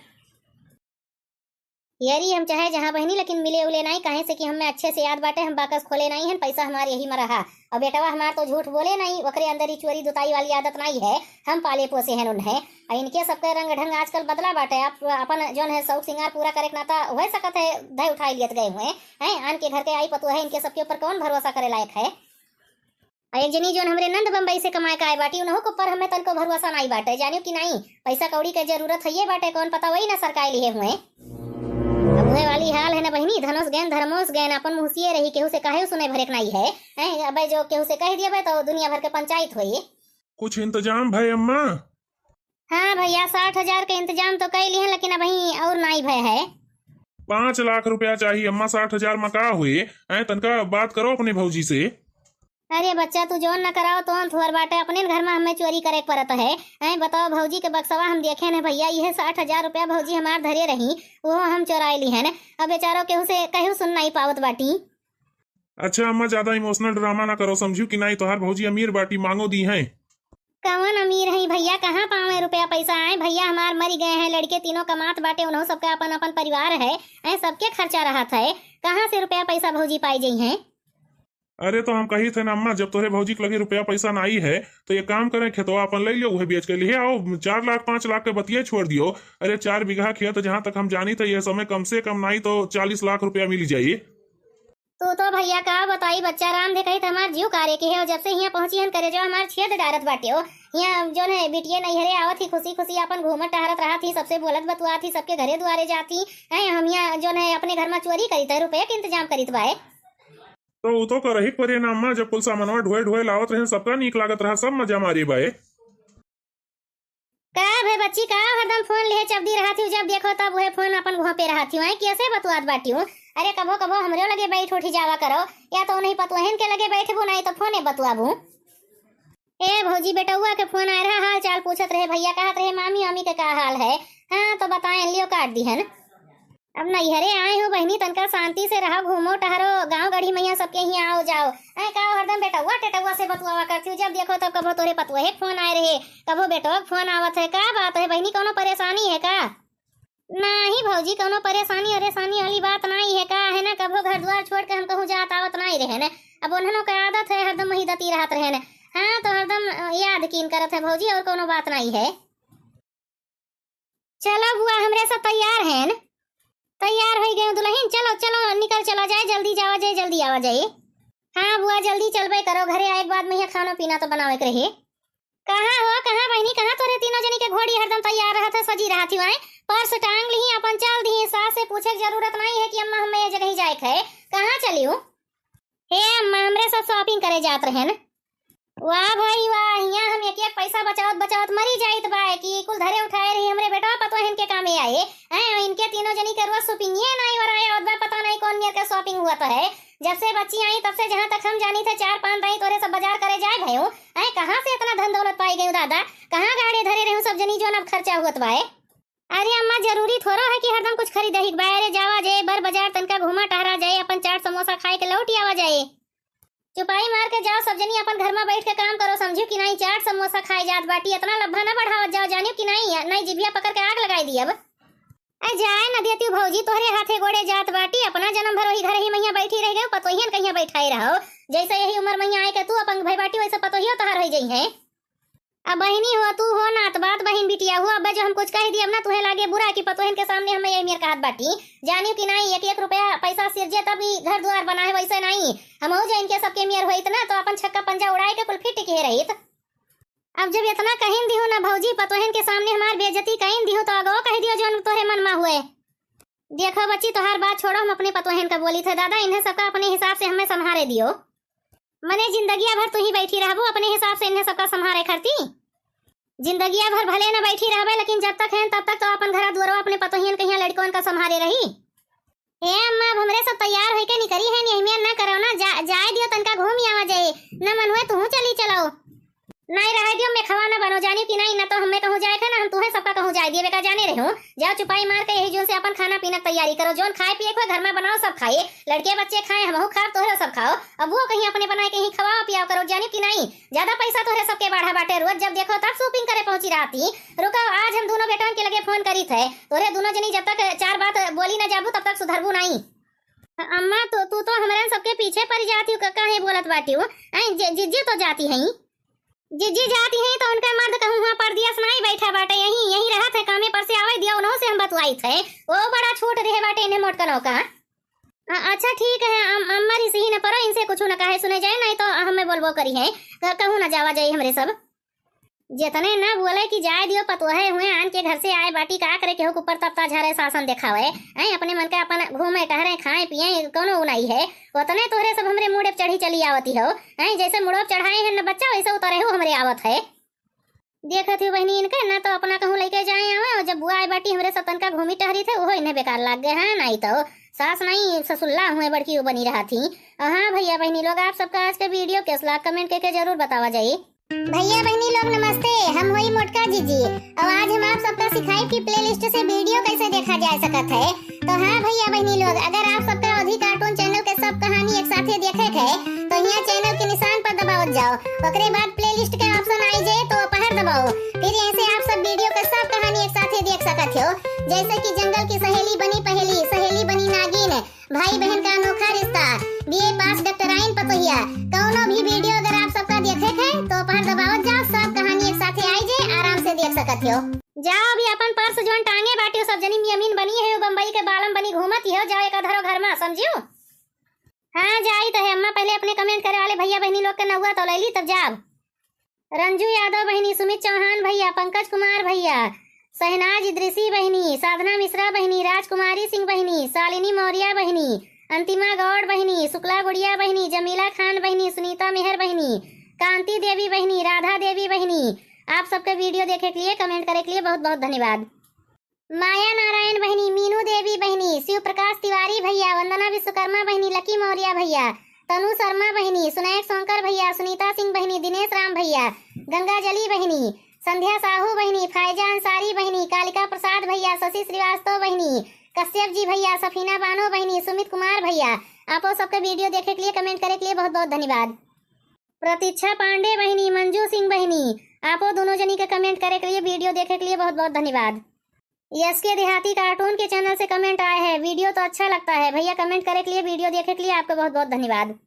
यरी हम चाहे जहाँ बहिनी, लेकिन मिले उले नाई, काहे से कि हमें अच्छे से याद बाटे, हम बाकस खोले नाई हन, पैसा हमार यही में रहा। और बेटवा हमार तो झूठ बोले नाई, ओकरे अंदर ही चोरी दुताई वाली आदत नाई है, हम पाले पोसे हन उन्हें। और इनके सबके रंग ढंग आजकल बदला बाटे। आप अपन जौन है शौक सिंगार पूरा करे के नाता होइ सकत है धय उठाई लियत गए हुए हैं, आन के घर के आई पतोह है, इनके सबके ऊपर कौन भरोसा करे लायक है? और एक जनी जौन हमरे नंद बम्बई से कमाए के आए बाटी, उन्हों के ऊपर हमें तनको भरोसा नाई बाटे, जानियो कि नाई, पैसा कौड़ी के जरूरत है ये बाटे, कौन पता वही ना सरकाए लिए हुए। अब उहे वाली हाल है ना बहिनी, धनुष गैन धर्मोस गैन, अपन मुँहसिए रही, केहू से काहे सुने भरे के नाई है। हैं, अबे जो केहू से कह दिए तो दुनिया भर के पंचायत होई। कुछ इंतजाम भय अम्मा? हाँ भइया, साठ हजार के इंतजाम तो कई लिहन, लेकिन अबहीं और नाई भय है। पाँच लाख रुपया चाहिए अम्मा, साठ हजार में का हुई? ऐं, तनका बात करो अपने भौजी से। अरे बच्चा, तू जौन न कराओ तौन थोर बाटे, अपने घर में हमें चोरी करे के पड़त है। ऐं, बताओ भौजी के बक्सवा हम देखे न भइया, यह साठ हजार रुपया भौजी हमार धरे रही, वो हम चोराए लिहन। अब बेचारो केहू से कहू सुन नाई पावत बाटी। अच्छा अम्मा, ज्यादा इमोशनल ड्रामा ना करो, समझू कि नाई, तोहार भौजी अमीर बाटी, मांगो दी हैं। कवन अमीर है भइया, कहाँ पावे रुपया पैसा? आए भइया हमार मरी गए हैं, लड़के तीनों कमात बाटे, उन्हों सबका अपन अपन परिवार है, ऐं सबके खर्चा रहत है, कहाँ से रुपया पैसा भौजी पाई जइहैं? अरे तो हम कही थे ना अम्मा, जब तोहरे भौजी के लगे रुपया पैसा नाई है तो एक काम करें, खेतवा अपन ले लियो, उहे बेच के लिहे आओ, चार लाख पाँच लाख के बतिये छोड़ दियो। अरे चार बीघा खेत, जहाँ तक हम जानी थे यह समय कम से कम नाई तो चालीस लाख रुपया मिल जाई। तू तो भइया का बताई, बच्चा राम देखई त हमार जीव कारे के है। और जब से हियाँ पहुँची हन करे जो हमार छेद डारत बाटे हो। हियाँ जौन है बिटिये नैहरे आवत ही, खुशी खुशी अपन घूमत टहरत रहत ही, सबसे बोलत बतुआत ही, सबके घरे दुआरे जात ही। हैं, हम हियाँ जौन है अपने घर में चोरी करीत है, रुपये के इंतजाम करीत बाए। तो उ तो करही के परे ना अम्मा, जब कुल सामानवा ढोए ढोए लावत रहे, सबका नीक लागत रहा, सब मजा मारे बाए। का भे बच्ची, का हरदम फोन लिहे चपदी रहत हूँ, जब देखो तब उहे फोन अपन घोंपे रहत हूँ, हैं? कैसे बतुआत बाटी हूँ? अरे कभो कभो हमरो लगे बैठ उठी जावा करो, या तो उन्हीं पतोहन के लगे बैठबू, नहीं तो फोने बतुआबू। ए भौजी, बेटउआ के फोन आए रहा, हाल चाल पूछत रहे, भइया कहत रहे मामी वामी के का हाल है? हाँ तो बताएं, लियो काट दिहन। अब नैहरे आए हो बहिनी, तनका शांति से रहो, घूमो टहरो, गाँव गढ़ी मइहाँ सबके हियाँ आओ जाओ। ऐ का हरदम बेटउआ टेटउआ से बतुआवा करती हो, जब देखो तब कबो तोरे पतोहे के फोन आए रहे, कबो बेटवा के फोन आवत है। का बात है बहिनी, कउनो परेशानी है का? नाहीं भौजी, कउनो परेशानी अरेशानी वाली बात नाहीं है का, है ना? कबो घर दुआर छोड़ के हम कहूँ जात आवत नाहीं रहे न, अब उन्हनों के आदत है हरदम वही दती रहत रहे न। हाँ, तो हरदम, अ, याद कीन करत है भौजी, और कउनो बात नाहीं है। चलो बुआ, हमरे सब तैयार हैं। तैयार होइ गए दुलहिन, चलो, चलो, निकल चला जाए, जल्दी जावा जाए, जल्दी आवा जाए। हाँ बुआ, जल्दी चलबे करो, घरे आए के बाद मइहाँ खानो पीना तो बनावे के रहे। कहाँ हो, कहाँ बहिनी, कहाँ तोरे तीनों जनी के घोड़ी हरदम तैयार रहत है, सजी रहत ही वहीं। पर्स टांग लिही, अपन चल दिही, सास से पूछे के जरूरत नाहीं है कि अम्मा हमें ये जगह ही जाए के है, कहाँ चली हूँ? हे अम्मा, हमरे सब shopping करे जात रहेन। वाह भाई वाह, हियाँ हम एक एक पैसा बचावत बचावत मरी जाइत बा कि कुल धरे उठाए रही हमरे बेटवा पतोहन के कामे आए। हैं, इनके तीनों जनी के रोज shopping ये नाहीं वराए आवत बा, पता नाहीं कौन मेर के shopping हुआ तो है। जब से बच्ची आई तब से जहाँ तक हम जानी थे चार पाँच दाई तोरे सब बाजार करे जाए भयू। हैं, कहाँ से इतना धन दौलत पाई गई दादा? कहाँ गाड़े धरे रहू सब जनी जोन अब खर्चा हुअत बाए? अरे अम्मा, जरूरी थोड़ो है कि हरदम कुछ खरीदही के बा। अरे जावा जाए बर बाजार, तनका घूमा टहरा जाए, अपन चाट समोसा खाए के लौट आवा जाए। चुपाई मार के जाओ सब जनी, अपन घर में बैठ के काम करो, समझियो कि नाहीं? चाट समोसा खाए जात बाटी, इतना लब्भा ना बढ़ावत जाओ, जानियो कि नाहीं? नाहीं जिभिया पकड़ के आग लगाई दी अब। अरे जाए न देती भौजी, तोहरे हाथे गोड़े जात बाटी, अपना जन्म भर वही घर ही मइहाँ बैठी रह गए, पतोहियन कहिया बैठाए रहो, जैसे यही उम्र मइहाँ आए के तू अपंग भई बाटी वैसे पतोहियो तोहार हो जइहैं। अब बहिनी हो, तू हो नात बात बहिन बिटिया हो, अब जो हम कुछ कह दियब ना तुहे लागे बुरा कि पतोहन के सामने हम यही मेर कहत बाटी। जानियो कि नाहीं, एक एक रुपया पैसा सिरजे तब ई घर दुआर बना है, वैसे नाहीं। हमहू जे इनके सबके मेर होइत ना तो अपन छक्का पंजा उड़ाए के कुल फिट किहे रहित। अब जब इतना कहिन दिहू ना भौजी, पतोहन के सामने हमार बेइज्जती कहिन दिहू तो अगो कह दियो जोन तोहरे मन मा हुए। देखो बच्ची, तोहार बात छोड़ो, हम अपने पतोहन का बोली थे दादा, इन्हें सबका अपने हिसाब से हमें संभारे दियो। मने जिंदगिया भर तू ही बैठी रहबू अपने हिसाब से इन्हें सबका संभारे खरती? जिंदगिया भर भले न बैठी रहबे, लेकिन जब तक हैं तब तक तो अपन घरा दुआरो अपने पतोहियन कहिया लड़कोन का संभारे रही। हे अम्मा, अब हमरे सब तैयार होइके निकरी हैं, यही मेर ना करो ना, जा, जाए दियो, तनका घूम आवा जाए, न मन हुए तुहू चली चलो। नाहीं रहे दियो, मैं खवा ना बनो, जानियो कि नाहीं, ना तो हमें कहूँ जाए का, ना हम तुहे सबका कहूँ जाए दिए, बेका जाने रहूँ। जाओ चुपाई मार के यही जोन से अपन खाना पीना के तैयारी करो, जोन खाए पिए के होए घर में बनाओ, सब खाए, लड़के बच्चे खाए, हमहू खाब, तोहरे सब खाओ। अब वो कहीं अपने बनाए कहीं खवाओ पियाओ करो, जानियो कि नाहीं? ज्यादा पैसा तोहरे सबके बाढ़ा बाटे, रोज जब देखो तब shopping करे पहुंची रहती। रुको, आज हम दोनों बेटवन के लगे फोन करी थे, तोहरे दोनों जनी जब तक चार बात बोली ना जाबू तब तक सुधरबू नाहीं। अम्मा, तू, तू तो हमरन सबके पीछे पड़ जाती हो, का-, काहे बोलत बाटी हो? हैं, जि-, जिज्जी तो जाती हैं। जिज्जी जाती हैं तो उनका मर्द कहूँ हुआँ परदेस नाहीं बैठा बाटे, यहीं, यहीं रहत है, कामे पर से आवे दिया, उन्हों से हम बतुआई थे। वो बड़ा छूट रहे बाटे इन्हें मोटकनों का। अ-, अच्छा ठीक है, अम-, अम्मा रिसही न परो, इनसे कुछ न कहे सुने जाए, नाहीं तो हमें बोलबो करी है, क-, कहूँ न जावा जाए हमरे सब। जितने ना बोले कि जाए दियो, पतोहे हुए आन के घर से आए बाटी, का करे केहू के ऊपर तपता झारे, शासन देखावे, हैं, अपने मन के अपन घूमे टहरे, खाए पिए, कौनो उ नाई है, उतने तोहरे सब हमरे मूड़े पे चढ़ी चली आवती हो, हैं, जैसे मुड़ो पे चढ़ाए हैं न बच्चा, वैसे उतरे हो हमरे आवत है। देखत हो बहिनी इनके, ना तो अपना कहूँ लइके जाए आवे, और जब बुआ आए बाटी हमरे सब तनका घूमी टहरी थे, उहो इन्हें बेकार लाग गए हैं, नाई तो सास नाई ससुल्ला हुए बड़की वो बनी रहा थी। और हाँ भैया बहिनी लोग, आप सबका आज के video कैस लाग, comment करके जरूर बतावा जाई। भैया बहिनी लोग नमस्ते, हम होई मोटका जिज्जी, और आज हम आप सबका सिखाई कि playlist से video कैसे देखा जा सकत है। तो हाँ भैया बहिनी लोग, अगर आप सबका अवधी cartoon channel के सब कहानी एक साथे देखे के है, तो यहाँ channel के निशान पर दबावत जाओ, ओकरे बाद playlist के option आई जाए तो पहर दबाओ, फिर यहीं से आप सब video के सब कहानी एक साथे देख सकत हो, जैसे कि जंगल की सहेली बनी पहेली, सहेली बनी नागिन, भाई बहन का अनोखा रिश्ता, बीए पास डॉक्टराइन पतोहिया, कौनो भी video अगर आप सबका देखे के है तो पहर दबावत जाओ, सब कहानी एक साथे आई जे आराम से देख सकत हो। जाओ अभी अपन पर्स जोन टांगे बाटियो सब जनी मियामीन बनी है, बम्बई के बालम बनी घूमत ही हो, जाओ एक धरो घर में समझियो। हाँ जाई तो है अम्मा, पहले अपने comment करे वाले भैया बहिनी लोग के नौआ तो ले ली तब जाब। रंजू यादव बहिनी, सुमित चौहान भैया, पंकज कुमार भैया, शहनाज इदरीसी बहिनी, साधना मिश्रा बहिनी, राजकुमारी सिंह बहिनी, शालिनी मौर्या बहिनी, अंतिमा गौड़ बहिनी, शुक्ला गुड़िया बहिनी, जमीला खान बहिनी, सुनीता मेहर बहिनी, कांति देवी बहिनी, राधा देवी बहिनी, आप सबके video देखे के लिए, comment करे के लिए बहुत बहुत धन्यवाद। माया नारायण बहिनी, मीनू देवी बहिनी, शिव प्रकाश तिवारी भैया, वंदना विश्वकर्मा बहिनी, लकी मौर्या भैया, तनु शर्मा बहिनी, सुनैक शंकर भैया, सुनीता सिंह बहिनी, दिनेश राम भैया, गंगा जली बहिनी, संध्या साहू बहिनी, फायजा अंसारी बहिनी, कालिका प्रसाद भैया, शशि श्रीवास्तव बहिनी, कश्यप जी भैया, सफीना बानो बहिनी, सुमित कुमार भैया, आपो सबके video देखे के लिए, comment करे के लिए बहुत बहुत धन्यवाद। प्रतीक्षा पांडे बहिनी, मंजू सिंह बहिनी, आपो दोनों जनी के comment करे के लिए, video देखे के लिए बहुत बहुत धन्यवाद। एसके देहाती cartoon के channel से comment आए हैं, video तो अच्छा लगता है भैया, comment करे के लिए, video देखे के लिए आपको बहुत बहुत धन्यवाद।